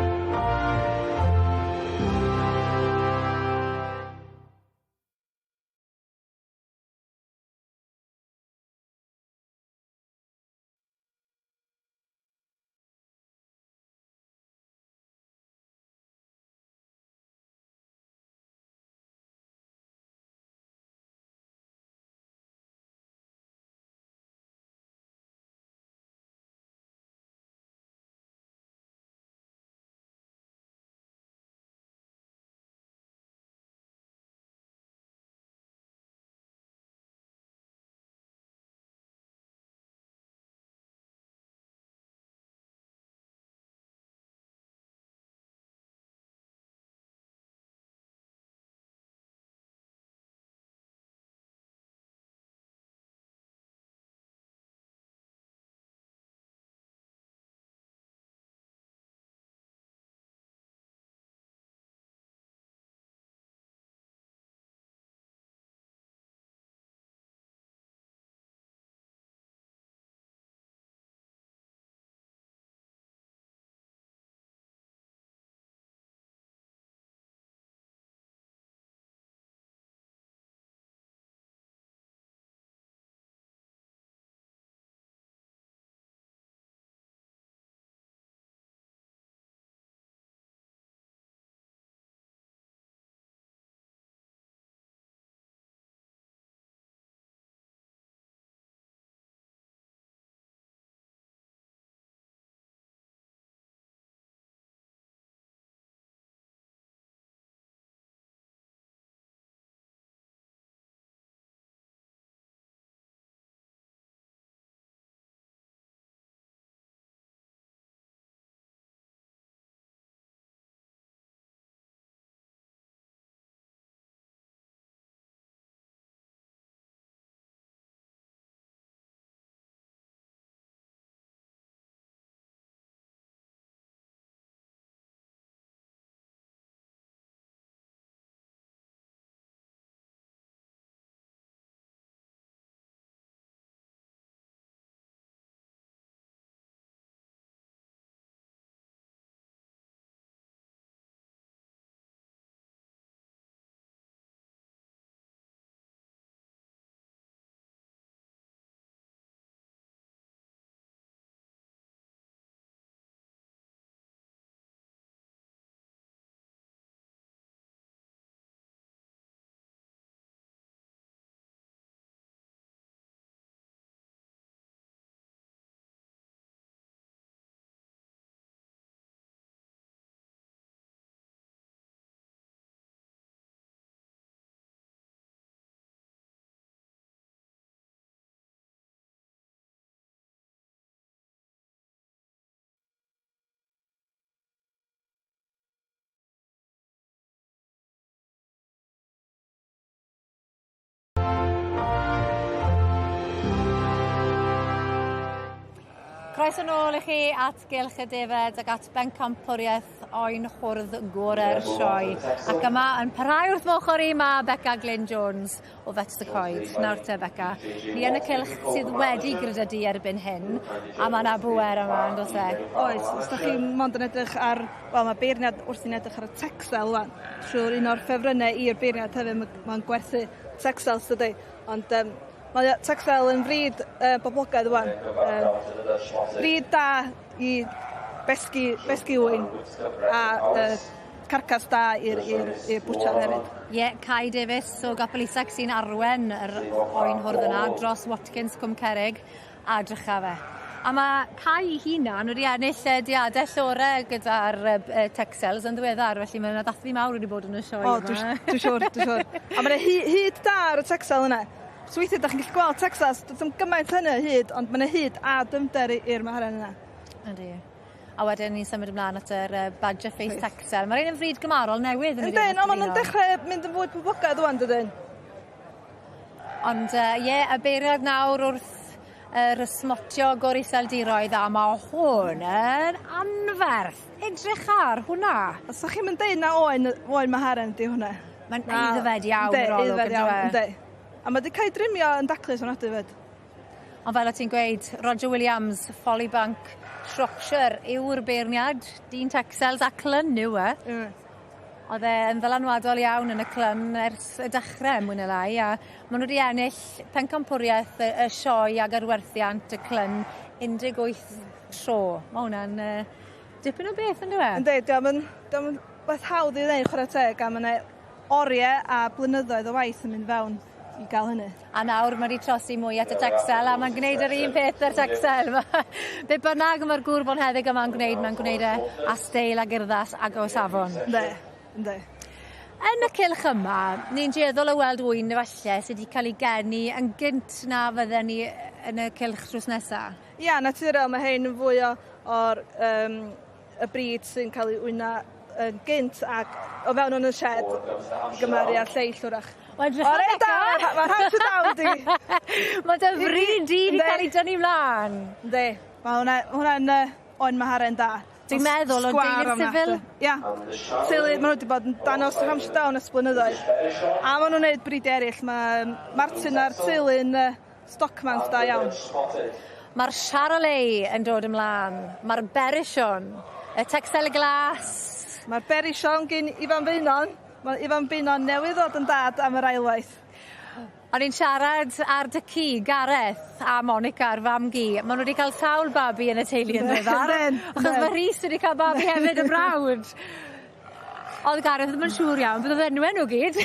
Croeso nôl i chi at Gylch y Defed ac at bencampwriaeth oen hwrdd gore'r sioe. Ac yma yn parhau wrth fy ochr i ma' Beca Glyn Jones o Fets y Coed. Nawr te Beca, ni yn y cylch sydd wedi grydydu erbyn hyn, a ma' 'na bŵer yma on'd o's e? Oes, os 'dach chi mond yn edrych ar wel ma' beirniad wrthi'n edrych ar y Texel ŵan trw'r un o'r ffefrynne i'r beirniad hefyd ma' ma'n gwerthu Texels dydi? Ond yym Mae yy Texel yn frid yy boblogaidd ŵan. Yym brid da i besgi besgi ŵyn a yy carcas da i'r i'r i'r bwtsiar hefyd. Ie, Cai Davies o Gapel Isac sy'n arwen yr oen hwrdd yna dros Watkins Cwm Cerrig a drycha fe. A ma' Cai 'i hunan wedi ennill y diadell ore gyda'r yy b- yy Texels yn ddiweddar felly ma' 'na ddathlu mawr wedi bod yn y sioe O yma. dwi s- dwi siŵr dwi siŵr. A ma' 'na hy- hyd da ar y Texel yna. So weithie 'dach chi'n gallu gweld Texas do's dim gymaint hynny o hyd ond ma' 'na hyd a dyfnder i i'r maharen yna. Ydi. A wedyn ni'n symud ymlaen at yr yy Badger Face Texel. Ma' rein yn frîd gymarol newydd yn Yndyn on' ma' nw'n dechre mynd yn fwy poblogaidd ŵan dydyn? Ond yy ie y beiriad nawr wrth yr ysmotio gor-iseldiroedd a ma' hwn yn anferth. Edrych ar hwnna. Os 'dach chi'm yn deud na oen yy oen maharen 'di hwnna. Mae'n aeddfed iawn yr olwg Yndi aeddfed iawn yndi. A ma' 'di cael ei drimio yn daclus ofnadwy 'fyd. Ond fel o' ti'n gweud Roger Williams Folly Bank Shropshire yw'r beirniad, dyn Texels a Clun yw e. Ie. O'dd e yn ddylanwadol iawn yn y Clun ers y dechre mwy ne' lai a ma' n'w 'di ennill pencampwrieth y y sioe ag arwerthiant y Clun 18 tro. Ma' wnna'n yy dipyn o beth on'd yw e? Yndi 'di o'm yn 'di o'm yn beth hawdd i ddeu chware teg a ma' 'ne orie a blynyddoedd o waith yn mynd fewn i ga'l hynny. A nawr ma' 'di trosi mwy at y Texel a ma'n gneud yr un peth â'r Texel. Be' bynnag ma'r gŵr bonheddig yma'n gwneud ma'n gwneud e â steil ag urddas ag o safon. Yndi yndi. Yn y cylch yma ni'n dueddol o weld ŵyn efalle sy 'di ca'l 'u geni yn gynt na fydden ni yn y cylch drws nesa. Ia naturiol ma' hein yn fwy o o'r yym y brîd sy'n ca'l 'i wyna yn gynt ac o fewn yn y sied i gymaru â'r lleill 'w'rach. Wel drycha O reit da ma' rhaid ti dal di. Ma' dy fryd di 'di ca'l 'i dynnu mlan. Yndi ma' wnna ma' hwnna'n yy oen maharen da. Dwi'n meddwl o deulu'r sifil. Ia. Teulu ma' n'w 'di bod yn danos Hampshire Down ers blynyddoedd. A ma' nw'n neud bridia eryll ma' yym Martin a'r teulu'n yy stockmans da iawn. Ma'r Charolais yn dod ymlan. Ma'r Berrichon, y Texel Glas. Ma'r Berrichon gin Ifan Beunon. Ma' Ifan Beunon newydd ddod yn dad am yr ailwaith. O'n i'n siarad ar dy ci, Gareth a Monica a'r fam gi. Ma' n'w wedi ca'l sawl babi yn y teulu yn ddiweddar. Yndyn. Achos ma' Rhys wedi ca'l babi hefyd y brawd. O'dd Gareth ddim yn siŵr iawn beth o'dd enwe n'w gyd.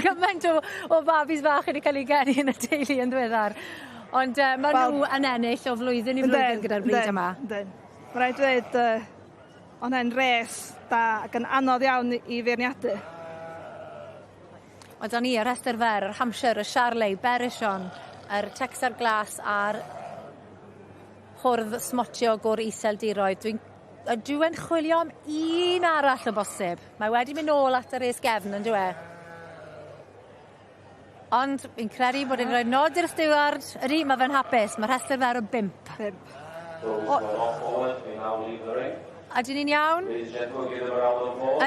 Cymaint o o babis fach wedi ca'l 'u geni yn y teulu yn ddiweddar. Ond yy ma' n'w yn ennill o flwyddyn i flwyddyn gyda'r brîd yma. Yndyn. Ma' raid dweud yy o' 'ne'n res da ac yn anodd iawn i feirniadu. Wel 'dan ni y rhestyr fer yr Hampshire, y Charolais, Berrichon, yr Texar Glas a'r hwrdd smotiog o'r Iseldiroedd. Dwi'n ydw yn chwilio am un arall o bosib. Mae wedi mynd nôl at y res gefn on'd yw e? Ond fi'n credu bod e'n rhoi nod i'r stiward. Ydi, ma' fe'n hapus. Ma' rhestr fer o bump. Pump. O Ydyn ni'n iawn?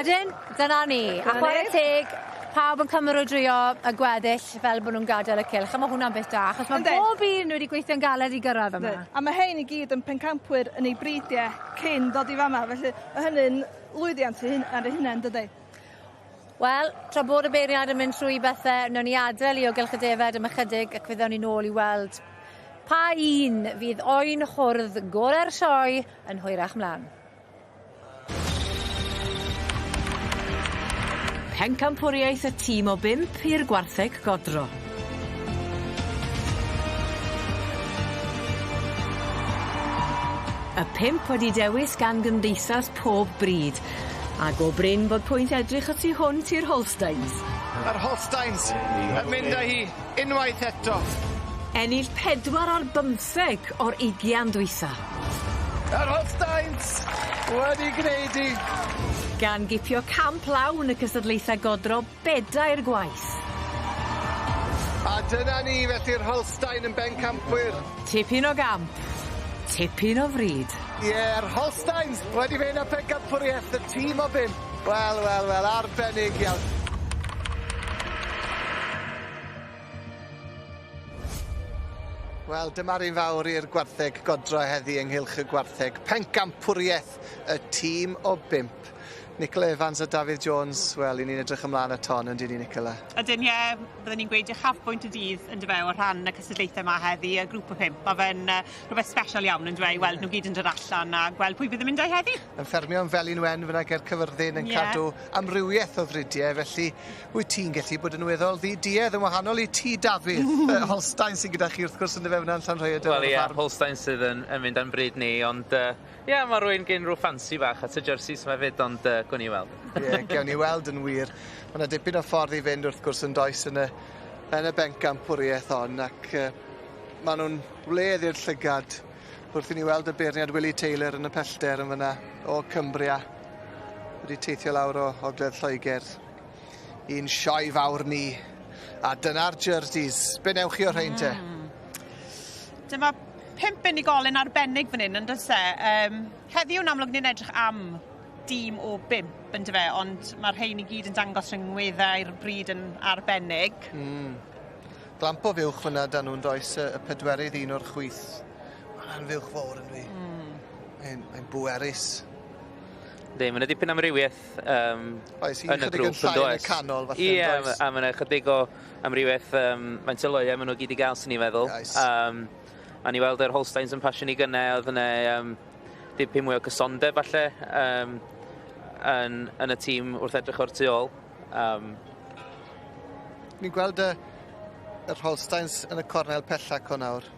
Ydyn, dyna ni. A chware teg, pawb yn cymeradwyo y gweddill fel bo' nw'n gadel y cylch a ma' hwnna'n beth da achos ma' bob un wedi gweithio'n galed i gyrradd yma. A ma' hein i gyd yn pencampwyr yn eu bridie cyn dod i fama felly ma' hynny'n lwyddiant i hun ar eu hunen dydi? Wel, tra bod y beirniad yn mynd trwy bethe, newn ni adel i o gylch y defed am ychydig ac fe ddown ni nôl i weld pa un fydd oen hwrdd gore'r sioe yn hwyrach mlan. Pencampwriaeth y tîm o bump i'r gwartheg godro. Y pump wedi dewis gan gymdeithas pob brîd. A go brin bod pwynt edrych y tu hwnt i'r Holsteins. Yr Holsteins yn mynd â hi unwaith eto. Ennill 4 ar bymtheg o'r ugian dwytha. Yr Holsteins wedi gneud 'i. Gan gipio camp lawn y cystadlaethau godro bedair gwaith. A dyna ni felly'r Holstein yn bencampwyr. Tipyn o gamp. Tipyn o fryd. Ie'r Holsteins wedi mynd â pencampwriaeth y tîm o bump. Wel, wel, wel, arbennig iawn. Wel, dyma'r un fawr i'r gwartheg godro heddi ynghylch y gwartheg. Pencampwriaeth y tîm o bump. Nicola Evans a Dafydd Jones, wel, 'yn ni'n edrych ymlaen at hon, yndyn ni, Nicola? Ydyn, ie, byddwn ni'n gweud uchafbwynt y dydd yndyfe o rhan y cystadlaethau 'ma heddi, y grŵp o pump. Ma' fe'n yy rhywbeth sbesial iawn yndyfe i weld nhw gyd yn dod allan a gweld pwy fydd yn mynd â 'i heddi. Yn ffermio yn Felin Wen fyna ger Cyfyrddin yn Ie. cadw amrywieth o fridiau, felly wyt ti'n gellu bod yn weddol ddi-duedd yn wahanol i ti, Dafydd. Holstein sy'n gyda chi wrth gwrs yndyfe fyna yn Llanrhaeadr Wel ar y ie, ffarm. Holstein sydd yn yn mynd am bryd ni, ond yy Ie, ma' rywun gin rw ffansi bach at y jerseys 'ma 'fyd ond yy gwn i weld. Ie, gewn ni weld yn wir. Ma' 'na dipyn o ffordd i fynd wrth gwrs yndoes yn y yn y bencampwriaeth hon ac yy ma' nw'n wledd i'r llygad wrth i ni weld y beirniad Willie Taylor yn y pellter yn fyna o Cumbria wedi teithio lawr o Ogledd Lloeger i'n sioe fawr ni. A dyna'r jerseys. Be' newch chi o rhein te? Hmm. Dyma pump unigolyn arbennig fan hyn, yn does e? Um, heddiw yn amlwg ni'n edrych am dîm o bump, yn dyfe, ond mae'r rhain i gyd yn dangos rhyngweddau'r bryd yn arbennig. Mm. Glamp o fuwch fyna dan nhw'n does, y, y pedwerydd un o'r chwith. Mae'n fuwch fawr yn dwi. Mm. Mae'n mae bwerus. Yndi, ma' 'na dipyn o amrywieth yym Oes, un yn y chydig yn grŵp llai yn y yndoes? canol falle Ie, yndoes? a ma' 'na chydig o amrywieth yym faint o loeau ma' nw gyd i ga'l swn i'n feddwl. Oes. Yym a ni weld yr Holsteins yn pasio ni gynne o'dd yne yym dipyn mwy o cysondeb falle yym yn yn y tîm wrth edrych o'r tu ôl. Yym. Ni'n gweld y yr Holsteins yn y cornel pella 'co nawr.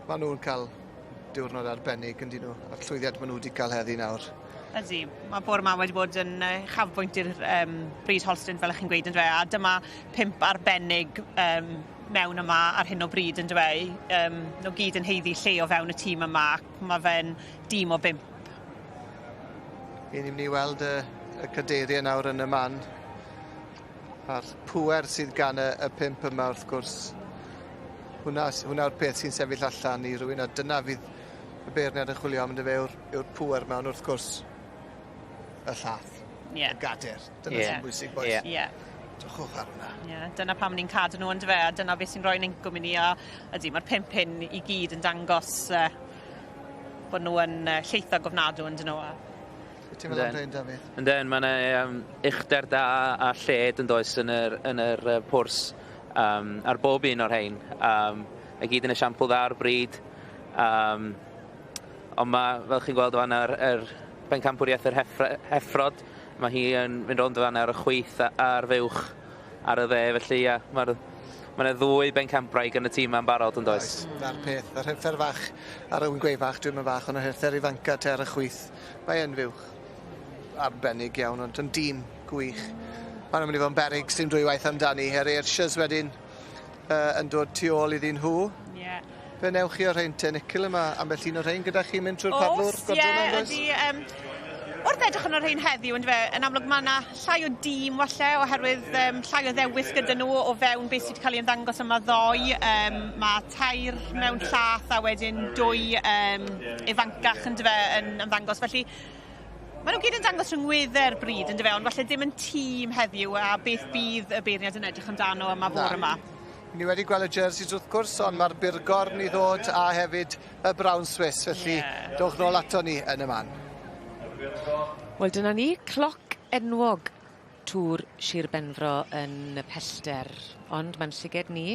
Ma' nw'n ca'l diwrnod arbennig yndyn nhw, a'r llwyddiant ma' nw 'di ca'l heddi nawr. Ydi, ma' bore 'ma wedi bod yn yy uchafbwynt i'r yym bryd Holstein fel 'ych chi'n gweud yndyfe a dyma pump arbennig yym mewn yma ar hyn o bryd yndyfe yym nw gyd yn haeddu lle o fewn y tîm yma ac ma' fe'n dîm o bump. Ry'n ni myn' i weld y y cadeirie nawr yn y man. A'r pŵer sydd gan y y pump yma wrth gwrs. Hwnna s- hwnna yw'r peth sy'n sefyll allan i rywun a dyna fydd y beirniad yn chwilio am yndyfe yw'r yw'r pŵer mewn wrth gwrs. Y llath. Ie. Y gader. Dyna Ie. sy'n bwysig bois. Ie. Ie. Drychwch ar wnna. Ie, dyna pam ni'n cadw nhw on'd yfe a dyna beth sy'n roi'n incwm i ni a ydi ma'r pump hyn i gyd yn dangos yy bo' nw yn yy lleithog ofnadw on'd 'yn nw a Be' ti'n meddwl am rhein Dafydd? Ynden ma' 'ne yym uchder da a lled yndoes yn yr yn yr yy pwrs yym ar bob un o'r rhein yym i gyd yn esiampl dda o'r bryd yym on' ma' fel chi'n gweld fan 'na'r yr bencampwriaeth yr heffre- heffrod ma' hi yn mynd rownd yn fan 'na ar y chwith a a'r fuwch ar y dde felly ia ma'r ma' 'na ddwy bencampwraig yn y tîm 'ma'n barod yndoes? Oes, 'na'r peth, yr heffer fach ar y wi'n gweud fach dwi'm yn fach on' yr heffer ifanca te ar y chwith. Mae yn fuwch arbennig iawn ond yn dîm gwych. Ma' nw'n mynd i fod yn beryg sdim dwywaith amdani. Yr Ayrshires wedyn yy yn dod tu ôl iddyn nhw. Ie. Be' newch chi o'r rhein te Nicol ma' ambell un o'r rhein gyda chi mynd trwy'r padlwr O's ie ydi yym wrth edrych arno rhein heddiw on'd yfe yn amlwg ma' 'na llai o dîm falle oherwydd yym llai o ddewis gyda nhw o fewn beth sy 'di ca'l 'i ymddangos yma ddoe yym ma' tair mewn llath a wedyn dwy yym ifancach yndyfe yn ymddangos felly ma' nw gyd yn dangos rhyngwydde'r bryd yndyfe ond falle dim yn tîm heddiw a beth bydd y beirniad yn edrych amdano yma bore 'ma. Ni wedi gweld y jerseys wrth gwrs ond ma'r burgorn i ddod a hefyd y brown Swiss felly Ie. dowch nôl ato ni yn y man. Wel dyna ni, cloc enwog Tŵr Shir Benfro yn y pellter ond ma'n llyged ni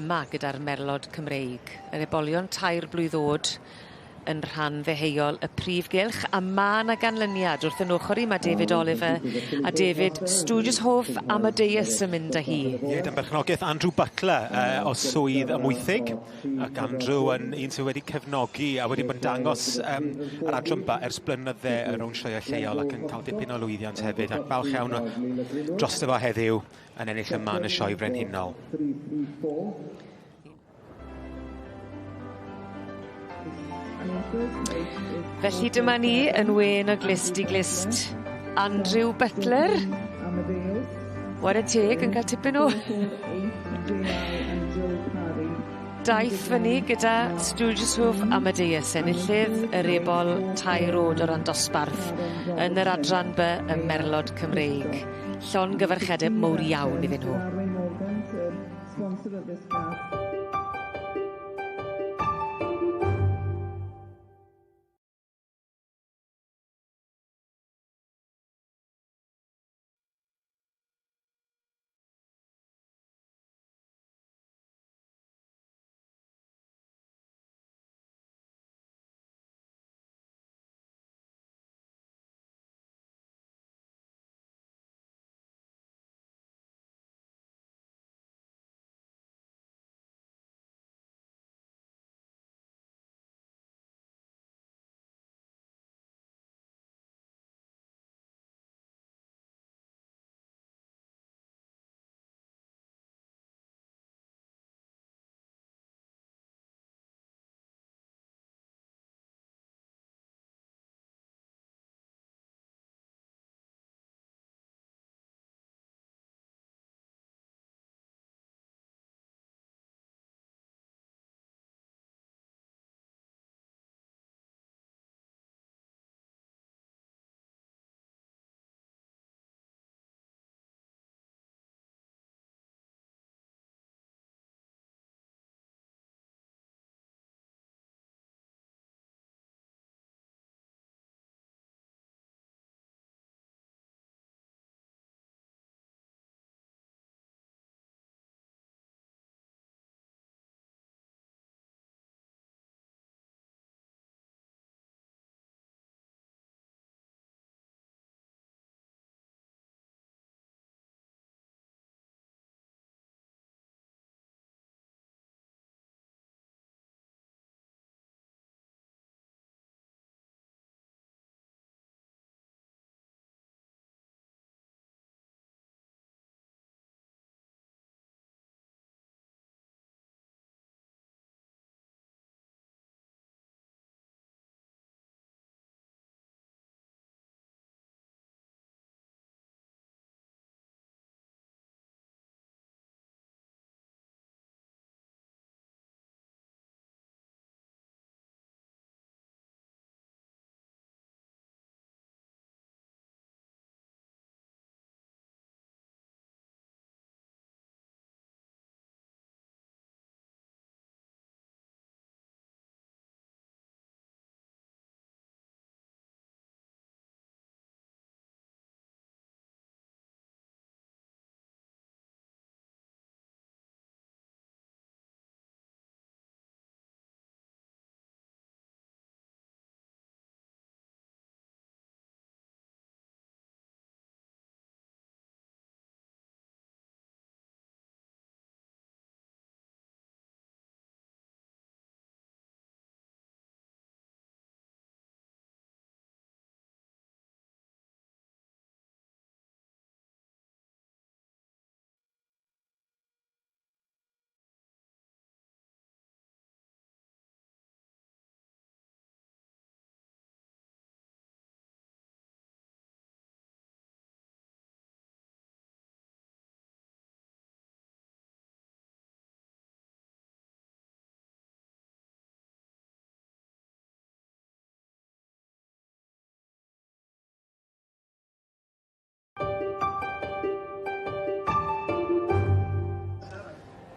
yma gyda'r merlod Cymreig, yr ebolion tair blwydd o'd yn rhan ddeheuol y prif gylch a ma' 'na ganlyniad wrth 'yn ochor i ma' David Oliver a David Stewdeshof Amadeus yn mynd â hi. Ie, dan berchnogaeth Andrew Butler yy o Swydd Amwythig ac Andrew yn un sydd wedi cefnogi a wedi bod yn dangos yym yr adran 'ma ers blynydde y rownd sioeau lleol ac yn cael dipyn o lwyddiant hefyd ac falch iawn o drosto fo heddiw yn ennill yma yn y Sioe Frenhinol. Felly dyma ni yn wên o glust i glust. Andrew Butler. Ware teg yn ca'l tipyn o daith fyny gyda Stooges Hoof Amadeus, enillydd yr ebol tair o'd o ran dosbarth yn yr adran By ym Merlod Cymreig. Llongyfarchiade mowr iawn iddyn nhw.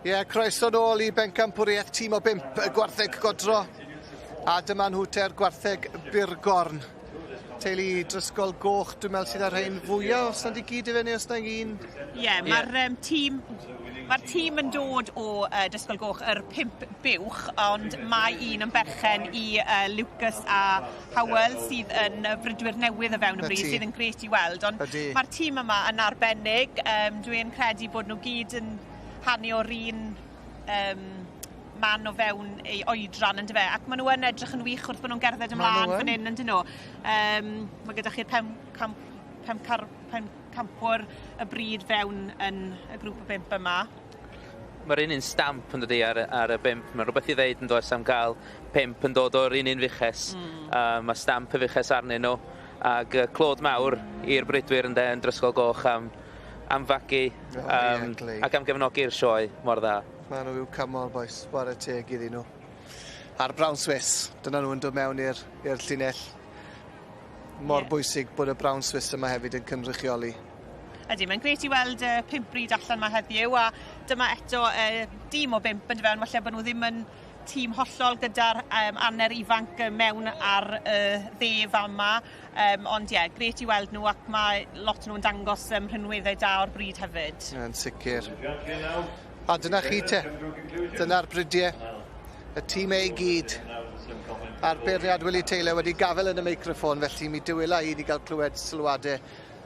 Ie, yeah, croeso nôl i bencampwriaeth tîm o bump y gwartheg godro. A dyma nhw te'r gwartheg Burgorn. Teulu Drysgol Goch, dwi'n meddwl sydd ar rhain fwyaf, os nad i gyd i fyny, os nag un. Ie, yeah, mae'r tîm Mae'r tîm yn dod o Drysgol Goch, yr 5 buwch, ond mae un yn berchen i Lucas a Howell sydd yn frydwyr newydd o fewn y bryd, sydd yn grêt i weld. Ond mae'r tîm yma yn arbennig. Dwi'n credu bod nhw gyd yn hanu o'r un man o fewn ei oedran, yndyfe? Ac maen nhw yn edrych yn wych wrth bod nhw'n gerdded ymlaen fan hyn, yndyn nhw. Mae gyda chi'r pencampwr y bryd fewn yn y grŵp o 5 yma. Mae'r un un stamp yn dod ar y 5. Mae rhywbeth i ddeud yn does am gael 5 yn dod o'r un un fuches. Mae stamp y fuches arnyn nhw. Ac clod mawr i'r brydwyr yn Drysgol Goch am fagu ac am gefnogi'r sioe mor dda. Maen nhw i'w canmol, bois. Whare teg iddyn nhw. A'r Brown Swiss, dyna nhw'n dod mewn i'r llinell. Mor bwysig bod y Brown Swiss yma hefyd yn cynrychioli. Ydy, mae'n grêt i weld 5 brîd allan 'ma heddiw, a dyma eto dîm o 5 yn fewn, falle bod nhw ddim yn tîm hollol gyda'r aner ifanc mewn ar y dde fama, ond ie, yeah, grêt i weld nhw ac mae lot nhw'n dangos rhinweddau da o'r brîd hefyd. Yn sicr. A dyna chi te, dyna'r bridiau, y tîm ei gyd. A'r beirniad Willie Taylor wedi gafel yn y meicroffon, felly mi dywela i wedi cael clywed sylwadau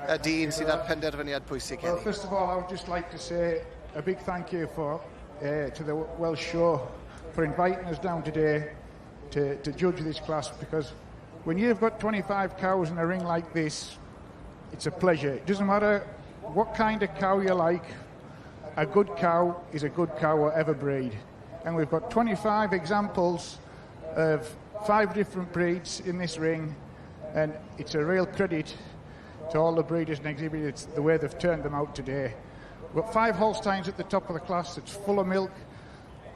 y dyn sydd â'r penderfyniad pwysig Well, heddi. first of all, I would just like to say a big thank you to the Welsh Show for inviting us down today to judge this class, because when you've got 25 cows in a ring like this, it's a pleasure. It doesn't matter what kind of cow you like, a good cow is a good cow, whatever breed. And we've got 25 examples of 5 different breeds in this ring, and it's a real credit to all the breeders and exhibitors the way they've turned them out today. We've got 5 Holsteins at the top of the class that's full of milk.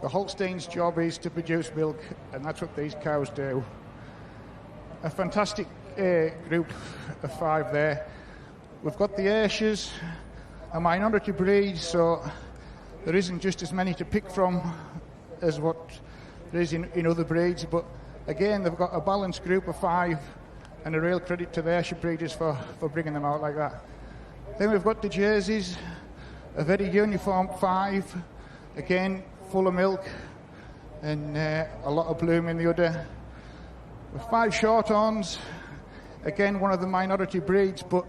The Holstein's job is to produce milk, and that's what these cows do. A fantastic group of 5 there. We've got the Ayrshires, a minority breed, so there isn't just as many to pick from as what there is in other breeds, but again, they've got a balanced group of 5, and a real credit to the Ayrshire breeders for bringing them out like that. Then we've got the Jerseys, a very uniform 5, again, full of milk and a lot of bloom in the udder. With 5 Shorthorns, again, one of the minority breeds, but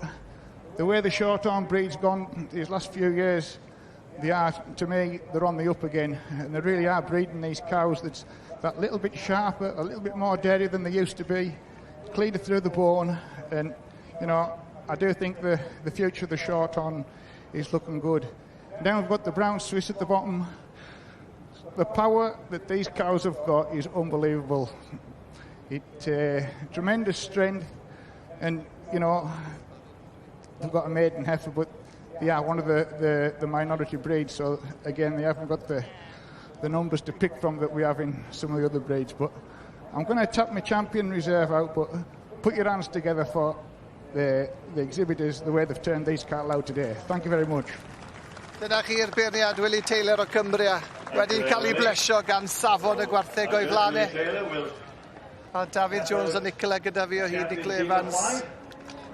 the way the Shorthorn breed's gone these last few years, they are, to me, they're on the up again, and they really are breeding these cows that's that little bit sharper, a little bit more dairy than they used to be, cleaner through the bone, and, you know, I do think the future of the Shorthorn is looking good. Now we've got the Brown Swiss at the bottom. The power that these cows have got is unbelievable. It tremendous strength, and, you know, they've got a maiden heifer, but they are one of the minority breeds, so again, they haven't got the numbers to pick from that we have in some of the other breeds. But I'm going to tap my champion reserve out, but put your hands together for the exhibitors, the way they've turned these cattle out today. Thank you very much. Dyna chi'r beirniad Willie Taylor o Cumbria, wedi cael ei blesio gan safon y gwartheg o'i flaenau. A David Jones a Nicola gyda fi o hyd, Nicola Evans.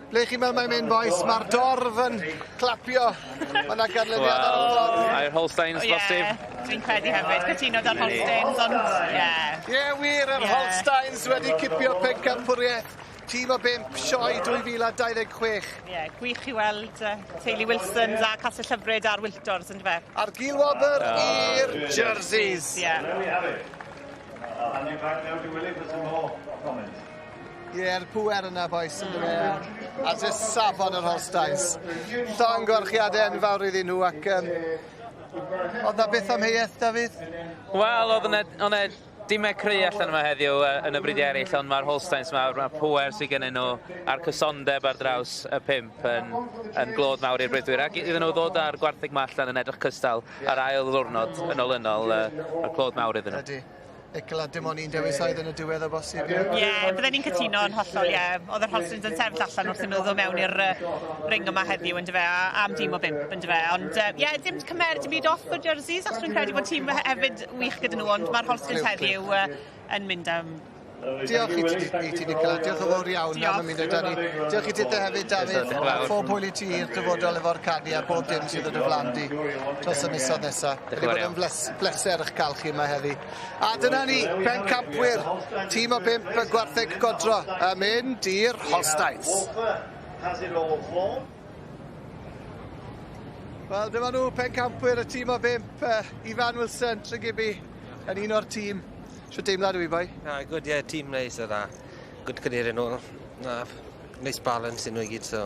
Ble chi'n meddwl mae'n mynd, boys? Mae'r dorf yn clapio. Mae yna ganlyniad ar y ffordd. A'r Holsteins, bosib. Dwi'n credu hefyd, cytuno da'r Holsteins, ond ie. Ie, wir, yr Holsteins wedi cipio pencampwriaeth. Tîm o 5, sioe 2026. Ie, gwych i weld teulu Wilsons a Castell Hyfryd a'r Wiltors, yn dyfe? A'r gilwobr i'r Jerseys. Ie. I'll hand you back now to Willie for some more comments. Ie'r pŵer yna, boys, yn dyfe. A jyst safon yr Holsteins. Llongyfarchiadau enfawr iddyn nhw, ac oedd na beth am heiaeth, Dafydd? Wel, oedd yna dimau cry allan yma heddiw yn y bryd eraill, ond mae'r Holsteins yma, mae'r pŵer sydd gennyn nhw a'r cysondeb ar draws y 5 yn glod mawr i'r brydwyr. Ac iddyn nhw ddod â'r gwartheg yma allan yn edrych cystal ar ail ddiwrnod yn olynol, mae'r clod mawr iddyn nhw. Ydy. Nicola, dim ond un dewis oedd yn y diwedd o bosib, ie? Ie, bydden ni'n cytuno yn hollol, ie. Oedd yr Holsteins yn sefyll allan wrth nhw ddod mewn i'r ring yma heddiw, yn dyfe, am dîm o 5, yn dyfe. Ond, ie, dim cymer dim byd off y Jerseys, achos dwi'n credu bod tîm hefyd wych gyda nhw, ond mae'r Holsteins heddiw yn mynd am... Diolch i ti, Nicola. Diolch yn fawr iawn am ymuno â ni. Diolch i ti hefyd, Dafydd. Pob hwyl i ti i'r dyfodol efo'r canu a bob dim sydd yn y flan di dros y misoedd nesaf. Wedi bod yn bleser eich cael chi yma heddi. A dyna ni, pencampwyr, tîm o 5 y gwartheg godro yn mynd i'r Holsteins. Wel, dyma nhw, pencampwyr y tîm o 5, Ifan Wilson, Trygibi, yn un o'r tîm. Shwt deimlad yw i, boi? Na, good, ie, tîm neis oedd a good cadeirio nôl. Na, nice balance yn nhw i gyd, so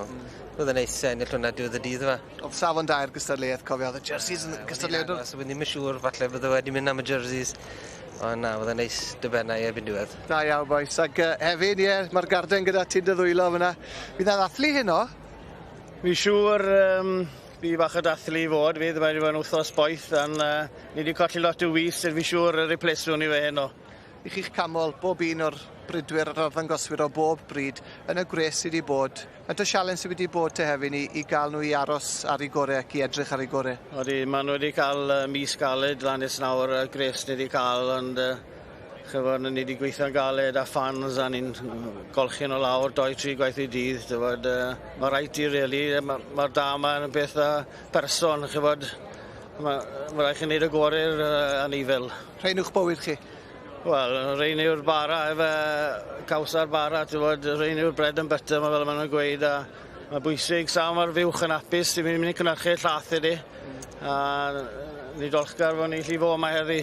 oedd yn neis ennill hwnna diwedd y dydd yma. Oedd safon da i'r gystadleuaeth, cofio, oedd y jerseys yn gystadleuaeth. So, ddim yn siŵr, falle bydde wedi mynd am y jerseys. Ond na, oedd yn neis dibennau erbyn diwedd. Da iawn, boys. Ac hefyd, ie, mae'r garden gyda ti'n dy ddwylo fyna. Fydd na ddathlu heno? Fi'n siŵr, Fi bach o dathlu i fod, fydd, mae wedi bod yn wythnos boeth, ond ni wedi colli lot o wys, fi siŵr y replacement i fe heno. I chi'ch camol, bob un o'r bridwyr a'r arddangoswyr o bob bryd yn y gwres sydd wedi bod. Faint o sialens sydd wedi bod te hefyd i gael nhw i aros ar eu gorau ac i edrych ar eu gorau? Odi, maen nhw wedi cael mis galed lan nes nawr, y gwres ni wedi cael, ond chybod, ni wedi gweithio'n galed a ffans a ni'n golchi nhw lawr 2-3 gwaith i dydd. Tybod, mae rhaid i, really, mae'r ma da yma yn beth a person, chybod, mae rhaid chi wneud y gorau'r anifel. Rhain yw'ch bywyd chi? Wel, rhain yw'r bara, efe caws a'r bara, tybod, rhain yw'r bread and butter, mae fel maen nhw'n gweud, a mae bwysig, sa mae'r fuwch yn hapus, ti'n mynd i cynhyrchu llath iddi, a ni dolchgar fod ni'n lli fo yma heddi.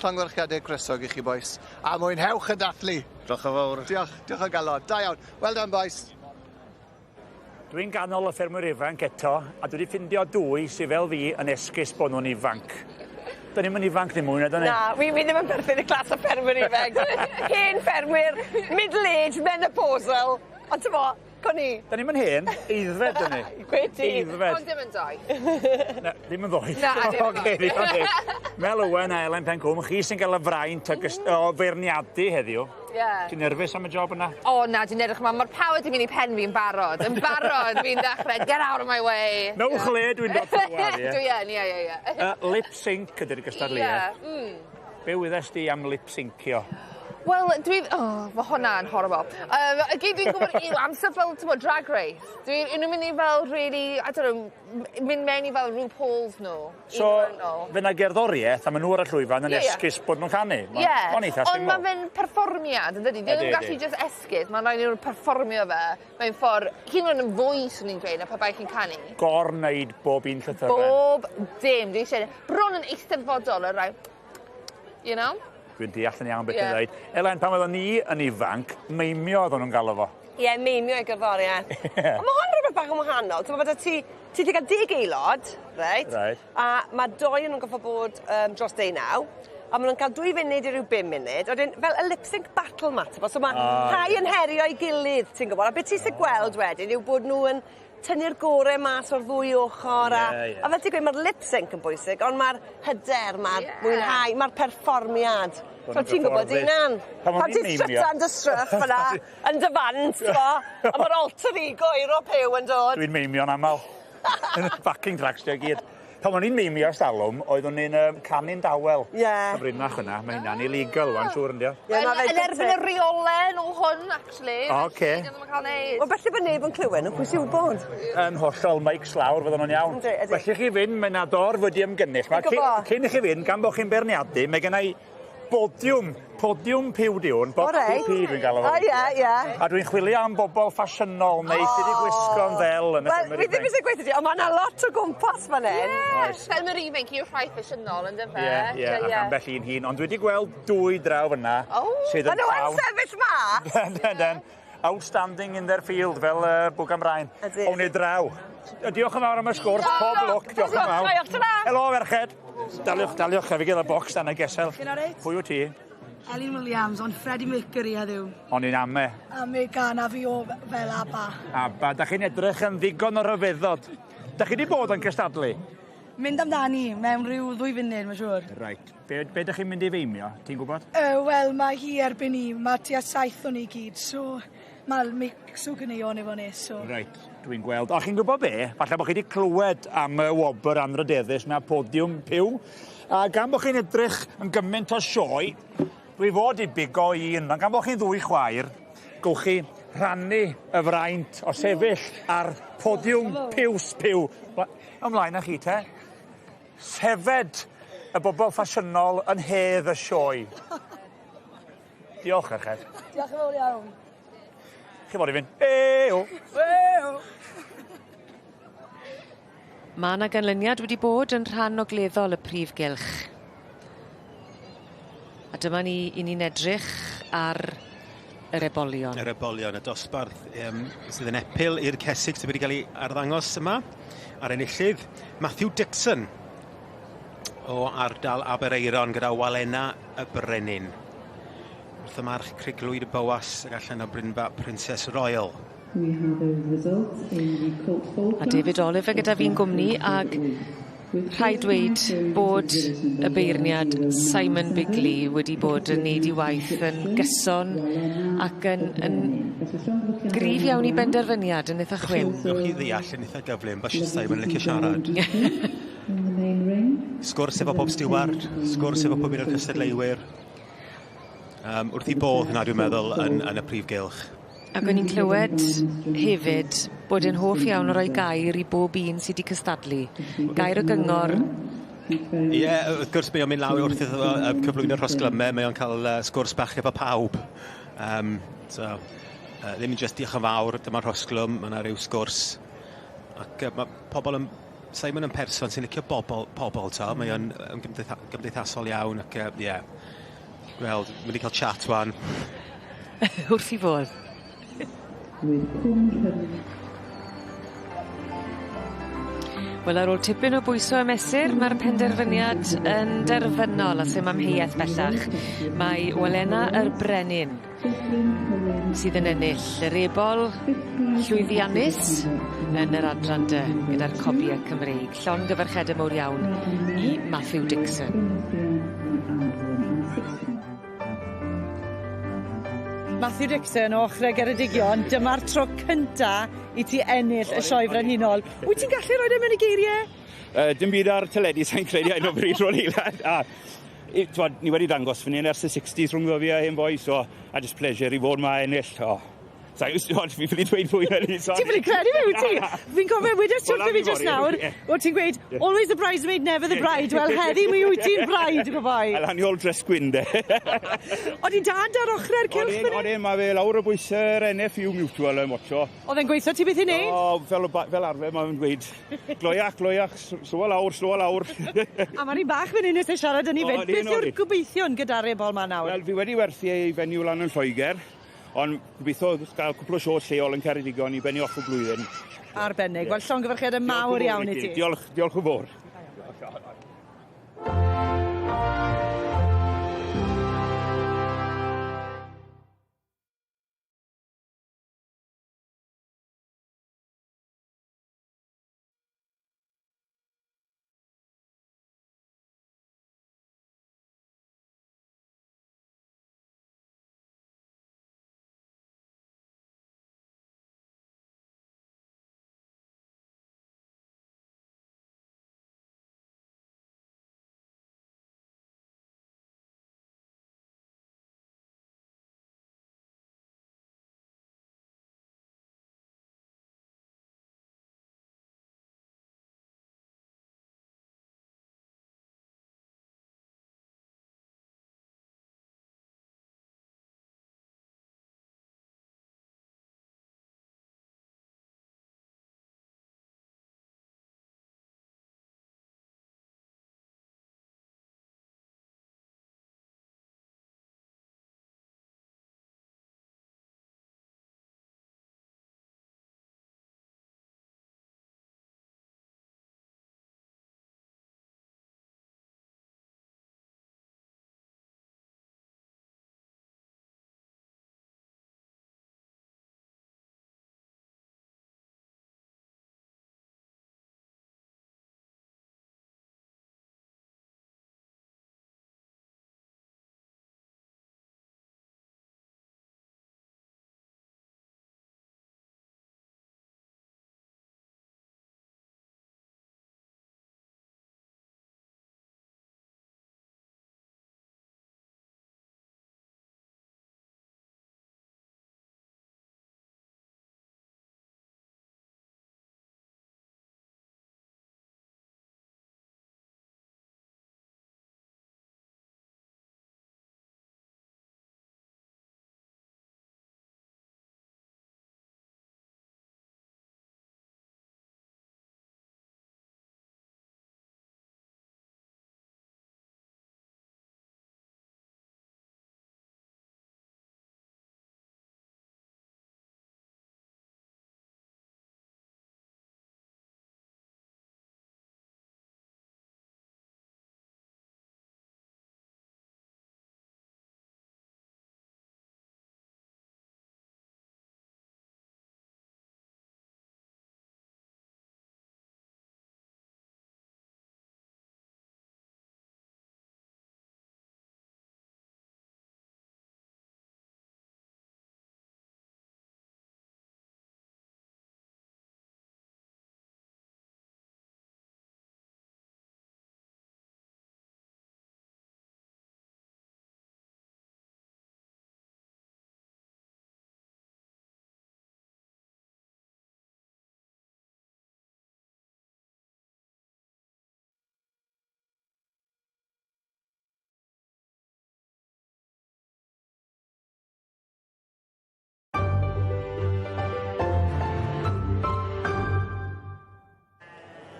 Llongyfarchiadau gwresog i chi, bois. A mwynhewch y dathlu. Diolch yn fawr. Diolch, diolch o galon. Da iawn. Well done, boys. Dwi'n ganol y ffermwyr ifanc eto, a dwi wedi ffindio dwy sydd fel fi yn esgus bod nhw'n ifanc. Dyn ni'm yn ifanc ddim mwy, na dyn ni? Na, wi ddim yn perthyn i class o ffermwyr ifanc. Hen ffermwyr, middle age, menopausal. Ond t'mo, co ni. Dyn ni'm yn hen, aeddfed dyn ni. Gwe ti. Aeddfed. Ond dim yn doeth. Na, ddim yn ddoeth. Na, ddim yn Ocê, ddigon teg. Mel Owen a Elen Pencwm, chi sy'n cael y fraint o feirniadu heddiw. Ie. Ti'n nerfus am y job yna? O na, dwi'n edrych ymlaen. Mae'r power 'di mynd i pen fi'n barod. Yn barod, fi'n dechrau, get out of my way. Nowch le dwi'n dod trwadd, ie. Dwi yn, ie. Lip sync ydy'r gystadleuaeth. Ie. Be wyddes di am lip syncio? Wel, dwi... Oh, mae hwnna'n horrible. Y gyd dwi'n gwybod yw amser fel, ti'n bod, Drag Race. Dwi'n nhw'n mynd i fel really, I don't know, mynd mewn i fel RuPaul's nhw. So, fe na gerddoriaeth, a maen nhw ar y llwyfan yn Ie, ie. esgus bod nhw'n canu. Ie, Mae'n eitha ond syml. mae fe'n perfformiad, yn dydi? Dyn nhw'n gallu just esgus, mae'n rhaid i nhw'n perfformio fe mewn ffordd, hyd yn oed yn fwy, swn i'n dweud, na pe bai chi'n canu. Gor-wneud bob un llythyren. Bob dim, dwi eisiau... Bron yn eisteddfodol, y rai... You know? Dwi'n deall yn iawn beth ti'n Ie. dweud. Elen, pan oeddwn ni yn ifanc, meimio oedden nhw'n galw fo. Ie, yeah, meimio i gerddoriaeth. Ond mae hwn rhywbeth bach yn wahanol. Ti'n bod ti 'di cael 10 aelod, reit? Right. A mae doi yn nhw'n gorfod bod dros 19. A maen nhw'n cael 2 funud i ryw 5 munud. A wedyn, fel y lip sync battle ma, t'bo'? So mae rhai yn herio ei gilydd, ti'n gwybod? A beth ti eisiau gweld wedyn yw bod nhw yn tynnu'r gore mas o'r ddwy ochr. A, Ie, ie. a fel ti'n gweud, mae'r lip sync yn bwysig, ond mae'r hyder, mae'r mwynhau, mae'r perfformiad. Bod So yn ti'n gwybod gyfforddus. hunan. Pan o'n Pan i'n ti'n meimio- strytan dy stryff fyna, yn dy fan, t'bo? A mae'r alter ego Euro Pew yn dod. Dwi'n meimio'n aml. Yn y backing tracks di o gyd. Pan o'n i'n meimio ers talwm, oeddwn i'n canu'n dawel. Ie. Cyfrinach yna, mae hynna'n illegal wan, siŵr yndio. Ie, ma' fe Yn erbyn y reolau yn ôl hwn, actually. Ocê. Dyn nhw'n cael neud. Wel, felly bod neb yn clywed nhw, pwy sy'n wybod? Yn hollol, mics lawr, fydden nhw'n iawn. Yndi, ydi. Felly chi fynd, mae 'na dorf wedi ymgynnull. Ma' Dwi'n gwbo. cyn i chi fynd, gan bod chi'n beirniadu, mae gen i bodiwm, podiwm piw di hwn, O, bob reit. P dwi'n galw fo. O, ie, ie. A dwi'n chwilio am bobl ffasiynol neu sydd wedi gwisgo'n ddel yn y Wel, ffermwyr fi ddim ifanc. eisiau gweithio ti, ond mae yna lot o gwmpas fan hyn. Ie, ffermwyr ifanc yw'r rhai ffasiynol, yn dyfe? Ie, ie, ac ambell un hun. Ond dwi wedi gweld dwy draw fyna. O. sydd yn Ma' nhw yn llawn- sefyll ma? Den, den, den. Outstanding in their field, fel bwg am rain. Ydi. O'n i draw. Diolch yn fawr am y sgwrs, pob lwc, diolch yn fawr. Diolch, ta-ra. Helo, ferched. Daliwch, daliwch, a fi gyda bocs dan y gesel. Chi'n alright? Pwy wyt ti? Elin Williams, ond Freddie Mercury heddiw. O'n i'n ame. A mi gana fi o fel ABBA. ABBA, da chi'n edrych yn ddigon o ryfeddod. Da chi wedi bod yn cystadlu? Mynd amdani mewn rhyw 2 funud, mae'n siŵr. Reit. Be da chi'n mynd i feimio, ti'n gwybod? Wel, mae hi erbyn ni, mae tua 7 o'n ni gyd, so mae'r mix o ganeuon efo ni, so... Reit, dwi'n gweld. O, chi'n gwybod be? Falle bod chi wedi clywed am y wobr anrydeddus na podiwm piw. A gan bod chi'n edrych yn gymaint o sioe, dwi fod i bigo un, ond gan bod chi'n ddwy chwaer, gowch chi rhannu y fraint o sefyll ar podiwm piws piw. Ymlaen â chi te. Sefed y bobl ffasiynol yn hedd y sioe. Diolch, ferched. Diolch yn fawr iawn. Chi fod i fynd. Eo! Eo! Mae 'na ganlyniad wedi bod yn rhan ogleddol y prif gylch. A dyma ni, 'yn ni'n edrych ar yr ebolion. Yr ebolion, y dosbarth sydd yn epil i'r cesig sydd wedi cael ei arddangos yma. A'r enillydd, Matthew Dixon o ardal Aberaeron gyda Walena y Brenin. Wrth y march Criglwyd y Bowas ac allan o Brynfa Princess Royal. A David Oliver gyda fi'n gwmni ag rhaid dweud bod y beirniad Simon Bigley wedi bod yn neud 'i waith yn gyson ac yn yn gryf iawn i benderfyniad yn itha chwim. Newch chi ddeall yn itha gyflym bo' Simon yn licio siarad. Sgwrs efo pob stiward, sgwrs efo pob un o'r cystadleuwyr. Wrth 'i bodd hwnna dwi'n meddwl yn yn y prif gylch. Ac o'n i'n clywed hefyd bod e'n hoff iawn o roi gair i bob un sy 'di cystadlu. Gair o gyngor. Ie, wrth gwrs mae o'n mynd lawr wrth iddo fo cyflwyno'r rhosglyme, mae o'n ca'l sgwrs bach efo pawb. So ddim yn jyst diolch yn fawr, dyma'r rhosglwm, ma' 'na ryw sgwrs. Ac ma' pobol yn Simon yn person sy'n licio bobol pobol t'o' mae o'n yn gymdeithasol iawn ac ie. Gweld, mynd i ca'l chat ŵan. Wrth 'i fodd. Wel ar ôl tipyn o bwyso a mesur ma'r penderfyniad yn derfynol a sim amheuaeth bellach. Mae Welena yr Brenin sydd yn ennill yr ebol llwyddiannus yn yr adran dy gyda'r cobie Cymreig. Llongyfarchiade mowr iawn i Matthew Dixon. Matthew Dixon o Ochre Geredigion, dyma'r tro cynta i ti ennill y Sioe Frenhinol. Wyt ti'n gallu roid e mewn i geirie? Dim byd ar teledu sai'n credu ar 'yn o bryd Rhôn a t'wod ni wedi dangos fan 'yn ers y sixties rhwngddo fi a hen foi so a jyst pleasure i fod 'ma a ennill o. Sai t'wod fi ffili dweud fwy na 'ny sori. Ti ffili credu fe wyt ti? Fi'n cofio wedes ti wrtho fi jyst nawr, o' ti'n gweud always the bridesmaid never the bride. Wel heddi mi wyt ti'n bride good boy. A lan i ôl dress gwyn de. Odi dad ar ochre'r cylch fan 'yn? Odyn, ma' fe lawr o bwys yr NFU Mutual yn watcho. O'dd e'n gweitho ti beth i neud? O, fel o ba- fel arfer ma' fe'n gweud gloiach, gloiach, slowa lawr, slowa lawr. A ma'r un bach fan 'yn isie siarad â ni 'fyd. Beth yw'r gobeithion gyda'r ebol 'ma nawr? Wel, fi wedi werthu e i fenyw lan yn Lloegr. Ond gobeithio gael cwpl o shows lleol yn Ceredigion i benni off y blwyddyn. Arbennig. Wel, llongyfarchiadau mawr iawn i ti. Diolch, diolch yn fawr.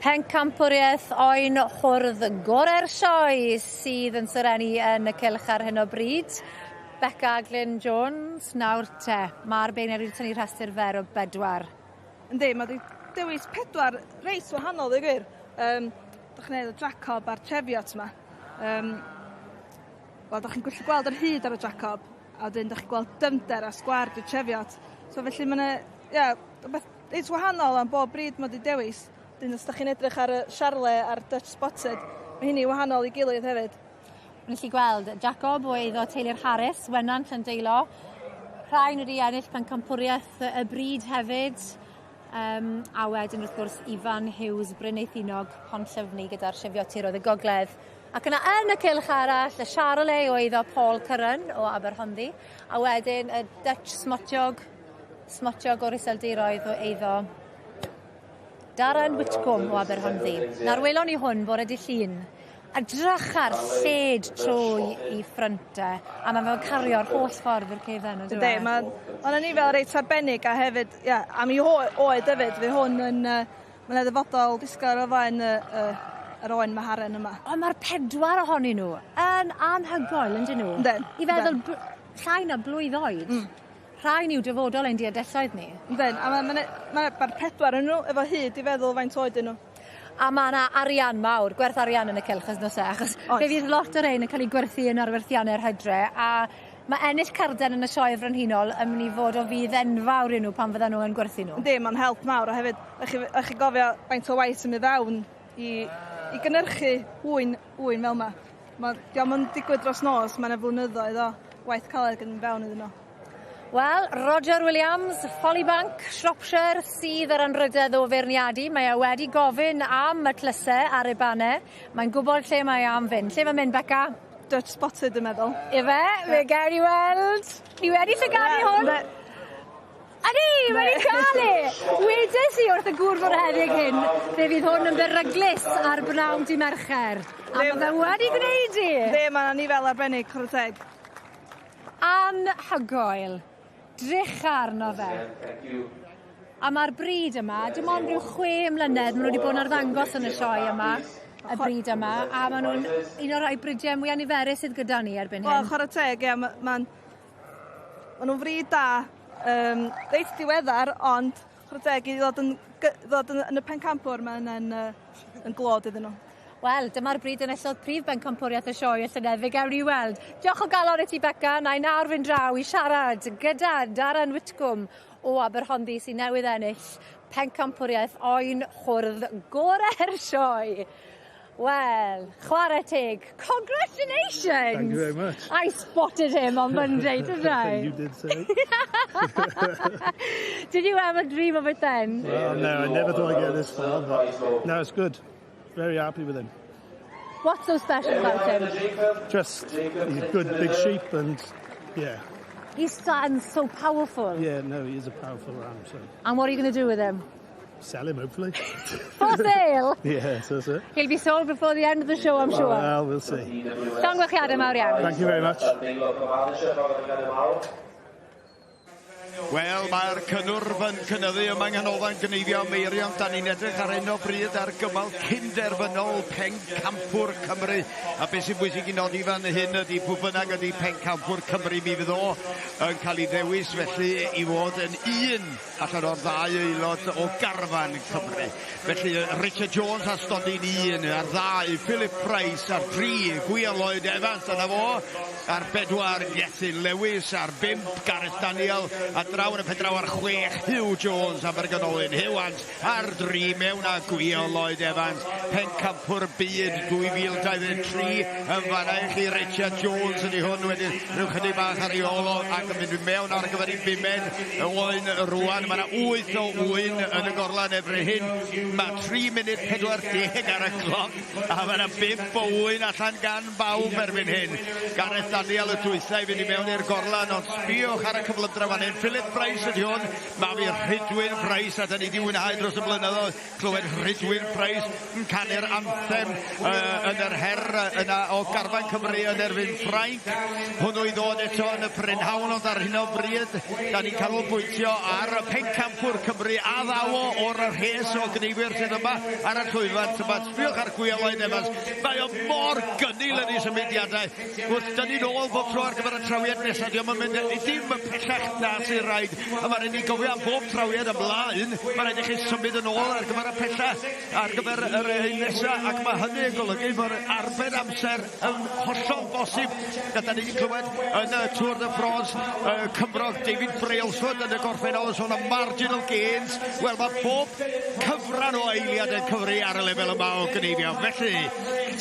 Pencampwriaeth oen hwrdd gore'r sioe sydd yn serennu yn y cylch ar hyn o bryd. Beca Glyn Jones, nawr te, mae'r beirniaid wedi tynnu rhestr fer o bedwar. Yndi, mae wedi dewis pedwar reit wahanol, ddweud gwir. Dych chi'n neud y Jacob a'r Cheviot yma. Wel, dych chi'n gallu gweld yr hyd ar y Jacob, a wedyn dych chi'n gweld dyfnder a sgwâr y Cheviot. So felly mae yna, ie, rhywbeth reit wahanol am bob bryd mae wedi dewis. Dyn os ydych chi'n edrych ar y Charolais a'r Dutch Spotted, mae hynny wahanol i gilydd hefyd. Ni'n gallu gweld Jacob o eiddo teulu'r Harris, Wenan Llandeilo. Rhain wedi ennill pencampwriaeth y bryd hefyd. A wedyn wrth gwrs Ifan Hughes Bryn Eithinog Pontllyfni gyda'r Cheviot Tiroedd y Gogledd. Ac yna yn y cylch arall, y Charolais o eiddo Paul Curran o Aberhonddu. A wedyn y Dutch Smotiog, Smotiog o'r Iseldiroedd o eiddo Darren Whitcomb o Aberhonddu. Nawr welon ni hwn bore dy Llun. A drycha'r lled trwy i ffrynt e, a mae fe'n cario'r holl ffordd i'r cefen, on'd yw e? Yndi, ma'n ma' 'na nifer reit arbennig a hefyd, ia, am 'i oed hefyd, fydd hwn yn ma' 'na ddyfodol disgwyl o flaen y y yr oen maharen yma. Ond ma'r pedwar ohonyn nhw yn anhygoel, yndyn nhw? Yndyn. I feddwl llai na blwydd oed. Rhain yw dyfodol ein diadelloedd ni. Yndyn, a ma' ma' 'ne ma' ma'r pedwar yn nhw efo hyd i feddwl faint oed 'dyn nhw. A ma' 'na arian mawr, gwerth arian yn y cylch os nos e, achos Oes. fe fydd lot o rein yn ca'l 'u gwerthu yn arwerthianne'r Hydre a ma' ennill carden yn y Sioe Frenhinol yn myn' i fod o fudd enfawr i nw pan fyddan nw yn gwerthu nw. Yndi, ma'n help mawr a hefyd 'ych chi 'ych chi gofio faint o waith sy'n mynd fewn i gynyrchu ŵyn ŵyn fel 'ma. Ma' 'di o'm yn digwydd dros nos, ma' 'na flynyddoedd o waith caled yn mynd fewn iddyn nhw. Wel, Roger Williams, Folly Bank, Shropshire, sydd yr anrhydedd o feirniadu. Mae e wedi gofyn am y tlyse a'r ribane. Mae'n gwybod lle mae e am fynd. Lle mae'n mynd, Beca? Dutch Spotted, dwi'n meddwl. Ife? Fe gewn ni weld. Ni wedi llygadu hwn. Ydi, wedi ca'l e! Wedes i wrth y gŵr bonheddig hyn, fe fydd hwn yn beryglus ar bnawn dy Mercher. A ma' fe wedi gwneud 'i! Yndi, ma' 'na nifel arbennig, chware teg. Anhygoel. Drych arno fe. A ma'r bryd yma, dim ond ryw chwe mlynedd ma' nw wedi bod yn arddangos yn y sioe yma, y bryd yma, a ma' nw'n un o'r rhai brydie mwya niferus sydd gyda ni erbyn hyn. Wel, chware teg, ie, ma' ma'n ma' nw'n fryd da, reit diweddar, ond chware teg i ddod yn ddod yn y pencampwr, ma' ynna'n yn glod iddyn nhw. Wel, dyma'r bryd enillodd prif bencampwriaeth y sioe y llynedd, fe gewn ni weld. Diolch o galon i ti Beca, na i nawr fynd draw i siarad gyda Darren Whitcomb o Aberhonddu sy'n newydd ennill pencampwriaeth oen hwrdd gore'r sioe. Wel, chwarae teg. Congratulations! Thank you very much. I spotted him on Monday, didn't I? You did say. Did you ever dream of it then? Well, no, I never thought I'd get this far, but no, it's good. Very happy with him. What's so special about him? Just, he's a good big sheep and, yeah. He stands so powerful. Yeah, no, he is a powerful ram, so. And what are you going to do with him? Sell him, hopefully. For sale? Yes, that's it. He'll be sold before the end of the show, I'm sure. Well, we'll see. Llongyfarchiadau mawr iawn. Thank you very much. Wel, mae'r cynnwrf yn cynyddu yma yng Nghanolfan Gneifio Meirion. Da ni'n edrych ar hyn o bryd ar gymal cynderfynol Pencampwr Cymru. A beth sy'n bwysig i nodi fan hyn ydy pwy bynnag ydy Pencampwr Cymru mi fydd o yn cael ei ddewis felly i fod yn un allan o'r ddau aelod o garfan Cymru. Felly Richard Jones a stondin 1, ar ddau Philip Price, ar 3 Gwion Lloyd Evans, yna fo, ar 4 Gethin Lewis, ar 5 Gareth Daniel, a draw yn y pendraw ar 6 Hugh Jones Abergynolwyn, Hugh Ant ar 3 mewn a Gwion Lloyd Evans, pencampwr byd 2023 yn fanna i chi. Richard Jones ydy hwn wedi rhyw chydig bach ar ei ôl o ac yn mynd mewn ar gyfer ei bumed oen rwan. Mae yna 8 o ŵyn yn y gorlan erbyn hyn. Mae 3 munud 40 ar y cloc a mae yna 5 o ŵyn allan gan bawb erbyn hyn. Gareth Daniel y dwytha i fynd i mewn i'r gorlan, ond sbiwch ar y cyflymdra fan hyn. Philip Philip Price ydy hwn. Mae fi Rhydwyn Price, a da ni wedi mwynhau dros y blynyddoedd clywed Rhydwyn Price yn canu'r anthem yn yr her yna o garfan Cymru yn erbyn Ffrainc. Hwnnw i ddod eto yn y prynhawn, ond ar hyn o bryd, da ni'n canolbwyntio ar y pencampwr Cymru a ddaw o o'r rhes o gneifwyr sydd yma ar y llwyfan. Tybad, sbiwch ar Gwion Lloyd Evans. Mae o mor gynnil yn ei symudiadau. Wrth dynnu nôl bob tro ar gyfer y trawiad nesaf, diolch yn mynd dim yn pellach na sy'n rhaid. A mae'n rhaid ni gofio am bob trawiad ymlaen, mae'n rhaid i chi symud yn ôl ar gyfer y pellach, ar gyfer yr un nesaf, ac mae hynny yn golygu bod arbed amser yn hollol bosib. Gyda ni wedi clywed yn y Tour de France y Cymro David Brailsford yn y gorffennol yn sôn am marginal gains. Wel, mae bob cyfran o eiliad yn cyfri ar y lefel yma o gneifio. Felly,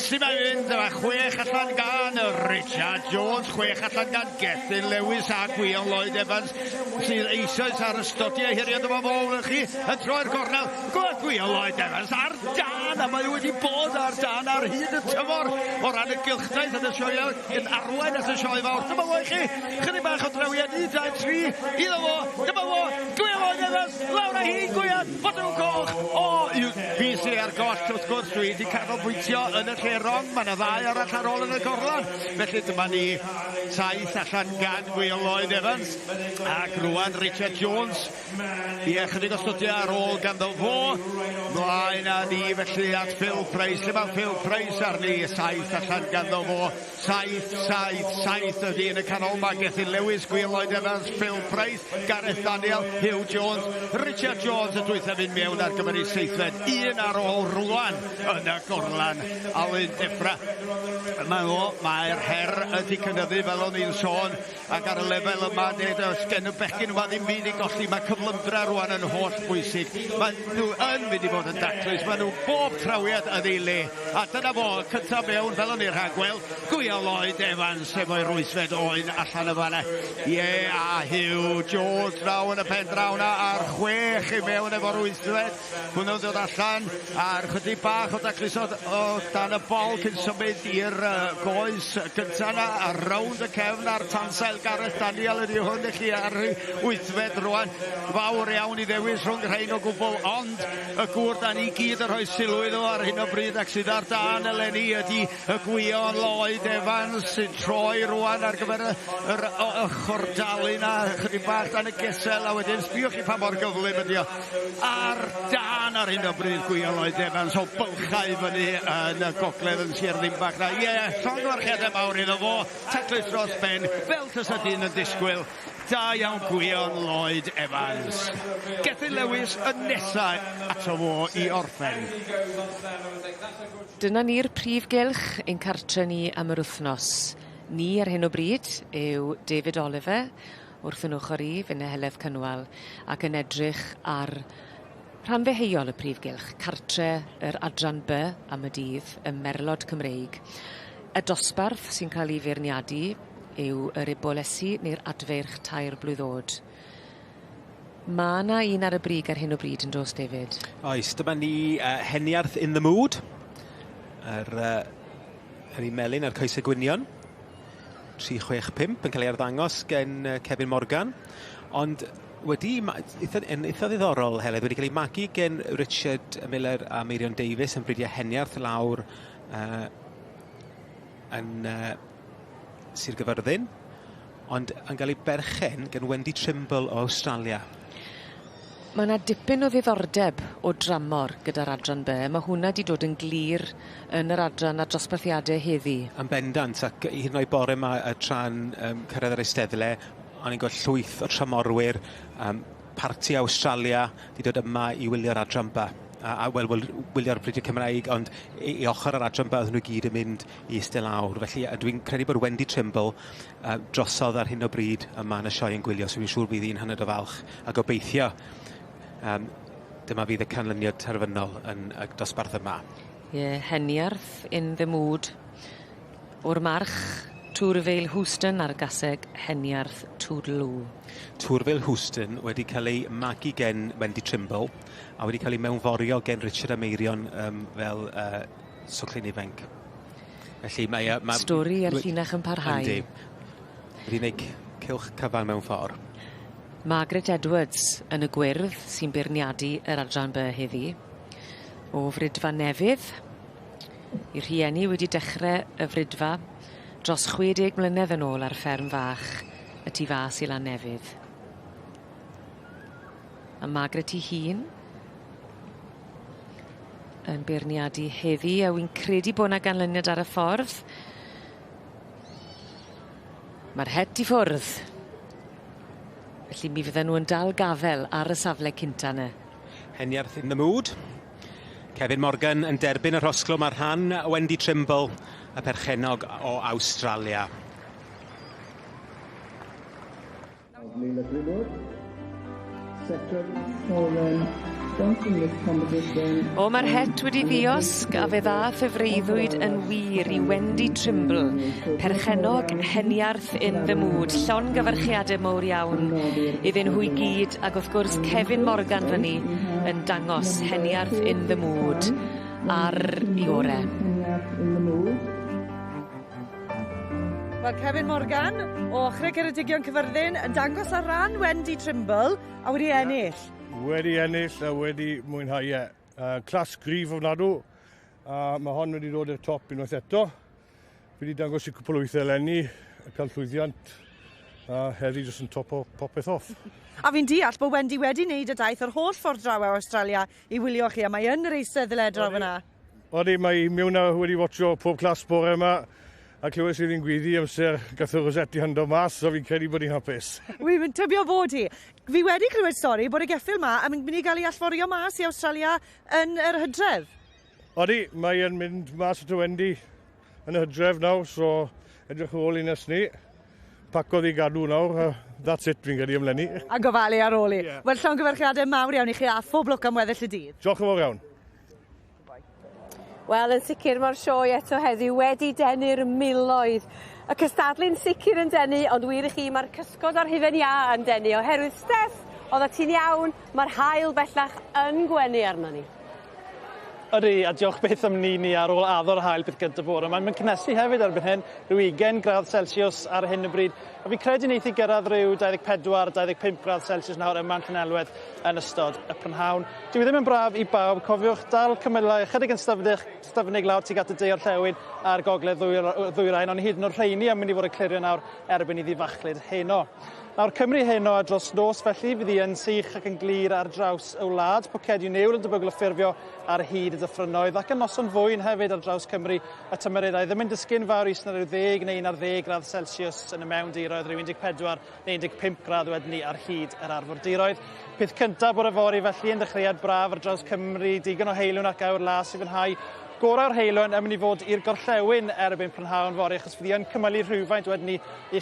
sy'n mae'n mynd? Yma chwech allan gan Richard Jones, chwech allan gan Gethin Lewis a Gwion Lloyd Evans, sydd eisoes ar y stodiau hirion. Dyma fo, welwch chi, yn troi'r gornel. Gwion Lloyd Evans ar dân, a mae wedi bod ar dân ar hyd y tymor o ran y gylchdaith yn y sioeau, yn arwain at y sioe fawr. Dyma fo i chi, chydig bach o drawiad, 1, 2, 3, iddo fo, dyma fo, Gwion Lloyd Evans, lawr â hi, Gwion, botwm coch, o, fi sy ar goll, wrth gwrs, dwi wedi canolbwyntio yn y lle rong, mae yna ddau arall ar ôl yn y gorlan, felly dyma ni, saith allan gan Gwion Lloyd Evans, ac rwan Richard Jones, Ie, chydig o stydiau ar ôl ganddo fo. Mlaen â ni felly at Phil Price. Lle mae Phil Price arni? Saith allan ganddo fo. Saith, saith, saith ydy yn y canol. Mae Gethin Lewis, Gwyn Lloyd Evans, Phil Price, Gareth Daniel, Hugh Jones, Richard Jones y dwythaf un mewn ar gyfer ei seithfed. Un ar ôl rwan yn y gorlan. Alun Defra. Mae o, mae'r her ydy cynyddu fel o'n i'n sôn. Ac ar y lefel yma, nid oes gen y bechgyn yma ddim byd i golli. Mae cyflymdra rwan yn holl bwysig. Mae nhw yn mynd i fod yn daclus. Mae nhw bob trawiad yn ei le. A dyna fo, cyntaf mewn, fel o'n i'n rhagweld, Gwion Lloyd Evans efo'i rwysfed oen allan y fanna. Ie, a Hugh Jones draw yn y pen draw na, a'r chwech i mewn efo'r wythfed. Hwnnw'n dod allan a'r chydig bach o dacluso o dan y bol cyn symud i'r goes gynta 'na a rownd y cefn a'r tansail Gareth Daniel ydi hwn i chi ar ei wythfed rwan. Fawr iawn i ddewis rhwng rhain o gwbl ond y gŵr da ni gyd yn rhoi sylw iddo ar hyn o bryd ac sydd ar dân eleni ydi y Gwion Lloyd Evans sy'n troi rwan ar gyfer y, yr ochr dalu na, chydig bach dan y gesel a wedyn sbiwch chi pa mor gyflym ydi o. Ar dân ar hyn o bryd Gwion Lloyd Evans o bylchau fyny yn y gogledd yn Sir Ddinbach na. Ie, yeah, llongyfarchiadau mawr iddo fo, taclus dros ben, fel tysa dyn yn disgwyl. Da iawn Gwion Lloyd Evans. Gethin Lewis yn nesa ato fo i orffen. Dyna ni'r prif gylch ein cartre ni am yr wythnos. Ni ar hyn o bryd yw David Oliver wrth 'yn ochor i, finne Heledd Cynwal, ac yn edrych ar rhan ddeheuol y prif gylch, cartre yr adran By am y dydd, y Merlod Cymreig. Y dosbarth sy'n cael ei feirniadu yw yr ebolesi neu'r adfeirch tair blwydd o'd. Ma' 'na un ar y brig ar hyn o bryd yn do's David? Oes, dyma ni uh, Heniarth in the mood. Yr, uh, yr un melyn a'r coesau gwynion. 365 yn cael ei arddangos gen Kevin Morgan. Ond wedi, eitha, yn eitha ddiddorol, Heledd, wedi cael ei magu gen Richard Miller a Meirion Davies yn bridiau Heniarth lawr uh, yn uh, Sir Gyfyrddin, ond yn gael ei berchen gan Wendy Trimble o Awstralia. Mae 'na dipyn o ddiddordeb o dramor gyda'r adran By. Ma' hwnna 'di dod yn glir yn yr adran a dosbarthiade heddi. Yn bendant, ac hyd yn oed bore 'ma y tra'n yym cyrraedd yr eisteddle, o'n i'n gweld llwyth o tramorwyr, yym parti Awstralia 'di dod yma i wylio'r adran By. A a wel wel wylio'r bridiau Cymraeg, ond i i ochor yr adran By oedden nhw gyd yn mynd i eistedd lawr. Felly a dwi'n credu bod Wendy Trimble uh, drosodd ar hyn o bryd yma yn y sioe yn gwylio, so fi'n siŵr bydd hi'n hynod o falch a gobeithio um, dyma fydd y canlyniad terfynol yn y dosbarth yma. Ie, yeah, Heniarth in the mood. O'r march Twrfeil Houston ar gaseg Heniarth Toodaloo. Twrfeil Houston wedi cael ei magu gen Wendy Trimble a wedi cael ei mewnforio gen Richard a Meirion um, fel uh, swclyn ifanc. Felly mae yy ma'... Stori a'r llinach yn parhau. Yndi. Wedi neud cylch cyfan mewn ffor. Margaret Edwards yn y gwyrdd sy'n beirniadu yr adran By heddi. O Fridfa Nefydd. 'I rhieni wedi dechre y Fridfa dros 60 mlynedd yn ôl ar fferm fach y tu fas i Lannefydd. A Margaret 'i hun yn beirniadu heddi a wi'n credu bo' 'na ganlyniad ar y ffordd. Ma'r het i ffwrdd. Felly mi fydden nhw yn dal gafel ar y safle cynta 'ny. Heniarth in the mood. Kevin Morgan yn derbyn y rhosglwm ar rhan Wendy Trimble, y perchennog o Awstralia. Leila Greenwood. Second, Lauren Johnson this competition. O ma'r het wedi ddiosg a fe ddath y freuddwyd yn wir i Wendy Trimble, perchennog Heniarth in the Mood. Llongyfarchiade mowr iawn iddyn nhw i gyd ac wrth gwrs Kevin Morgan fyny yn dangos Heniarth in the Mood ar 'i ore. Heniarth in the mood. Wel Kevin Morgan o Ochre Ceredigion Cyfyrddin yn dangos ar ran Wendy Trimble a wedi ennill. Wedi ennill a wedi mwynhau e. Clas gryf ofnadw, a mae hon wedi dod i'r top unwaith eto. Fi wedi dangos i cwpl o weithiau eleni, cael llwyddiant, a heddi jyst yn top o popeth off. A fi'n deall bod Wendy wedi wneud y daith o'r holl ffordd draw o Australia i wylio chi, a mae yn yr eisteddle draw fyna. Odi, mae mewn a wedi watcho pob clas bore yma, a clywes i ddi'n gwyddi amser gath o Rosette i hando mas, so fi'n credu bod hi'n hapus. Wi'n tybio bod hi. Fi wedi clywed stori bod y geffyl ma yn mynd i gael ei allforio mas i Australia yn yr hydref. Odi, mae yn mynd mas at y Wendy yn y hydref nawr, so edrych ar ôl i nes ni. Pacodd i gadw nawr, a that's it fi'n credu am 'leni. A gofalu ar ôl i. Yeah. Wel, llongyfarchiadau mawr iawn i chi a phob lwc am weddill y dydd. Diolch yn fawr iawn. Wel, yn sicr mae'r sioe eto heddiw wedi denu'r miloedd. Y cystadlu'n sicr yn denu, ond wir i chi, mae'r cysgod a'r hufen iâ yn denu, oherwydd Steff, oeddet ti'n iawn, mae'r haul bellach yn gwenu arno ni. Ydy, a diolch beth am ni ni ar ôl addo'r haul beth gyda bore. Mae'n mynd cynnesu hefyd erbyn hyn, rhyw 20 gradd Celsius ar hyn o bryd. A fi credu neith i gyrraedd rhyw 24-25 gradd Celsius nawr yma yn Llanelwedd yn ystod y prynhawn. Dyw e ddim yn braf i bawb, cofiwch dal cymylau ychydig yn styfnig, styfnig lawr tuag at y de orllewin a'r gogledd ddwyrain, ond hyd yn oed rheini yn mynd i fod yn clirio nawr erbyn iddi fachlud heno. Nawr Cymru heno a dros nos felly fydd hi yn sych ac yn glir ar draws y wlad. Pocedi niwl yn debygol o ffurfio ar hyd y dyffrynnoedd ac yn noson fwyn hefyd ar draws Cymru y tymereddau ddim yn disgyn fawr is na rhyw 10 neu 11 gradd Celsius yn y mewndiroedd, rhyw 14 neu 15 gradd wedyn ni ar hyd yr arfordiroedd. Peth cyntaf bore fory felly yn ddechreuad braf ar draws Cymru, digon o heulwen ac awyr las i fwynhau. Gorau'r heulwen yn mynd i fod i'r gorllewin erbyn prynhawn fory, achos fydd hi yn cymylu rhywfaint wedyn ni i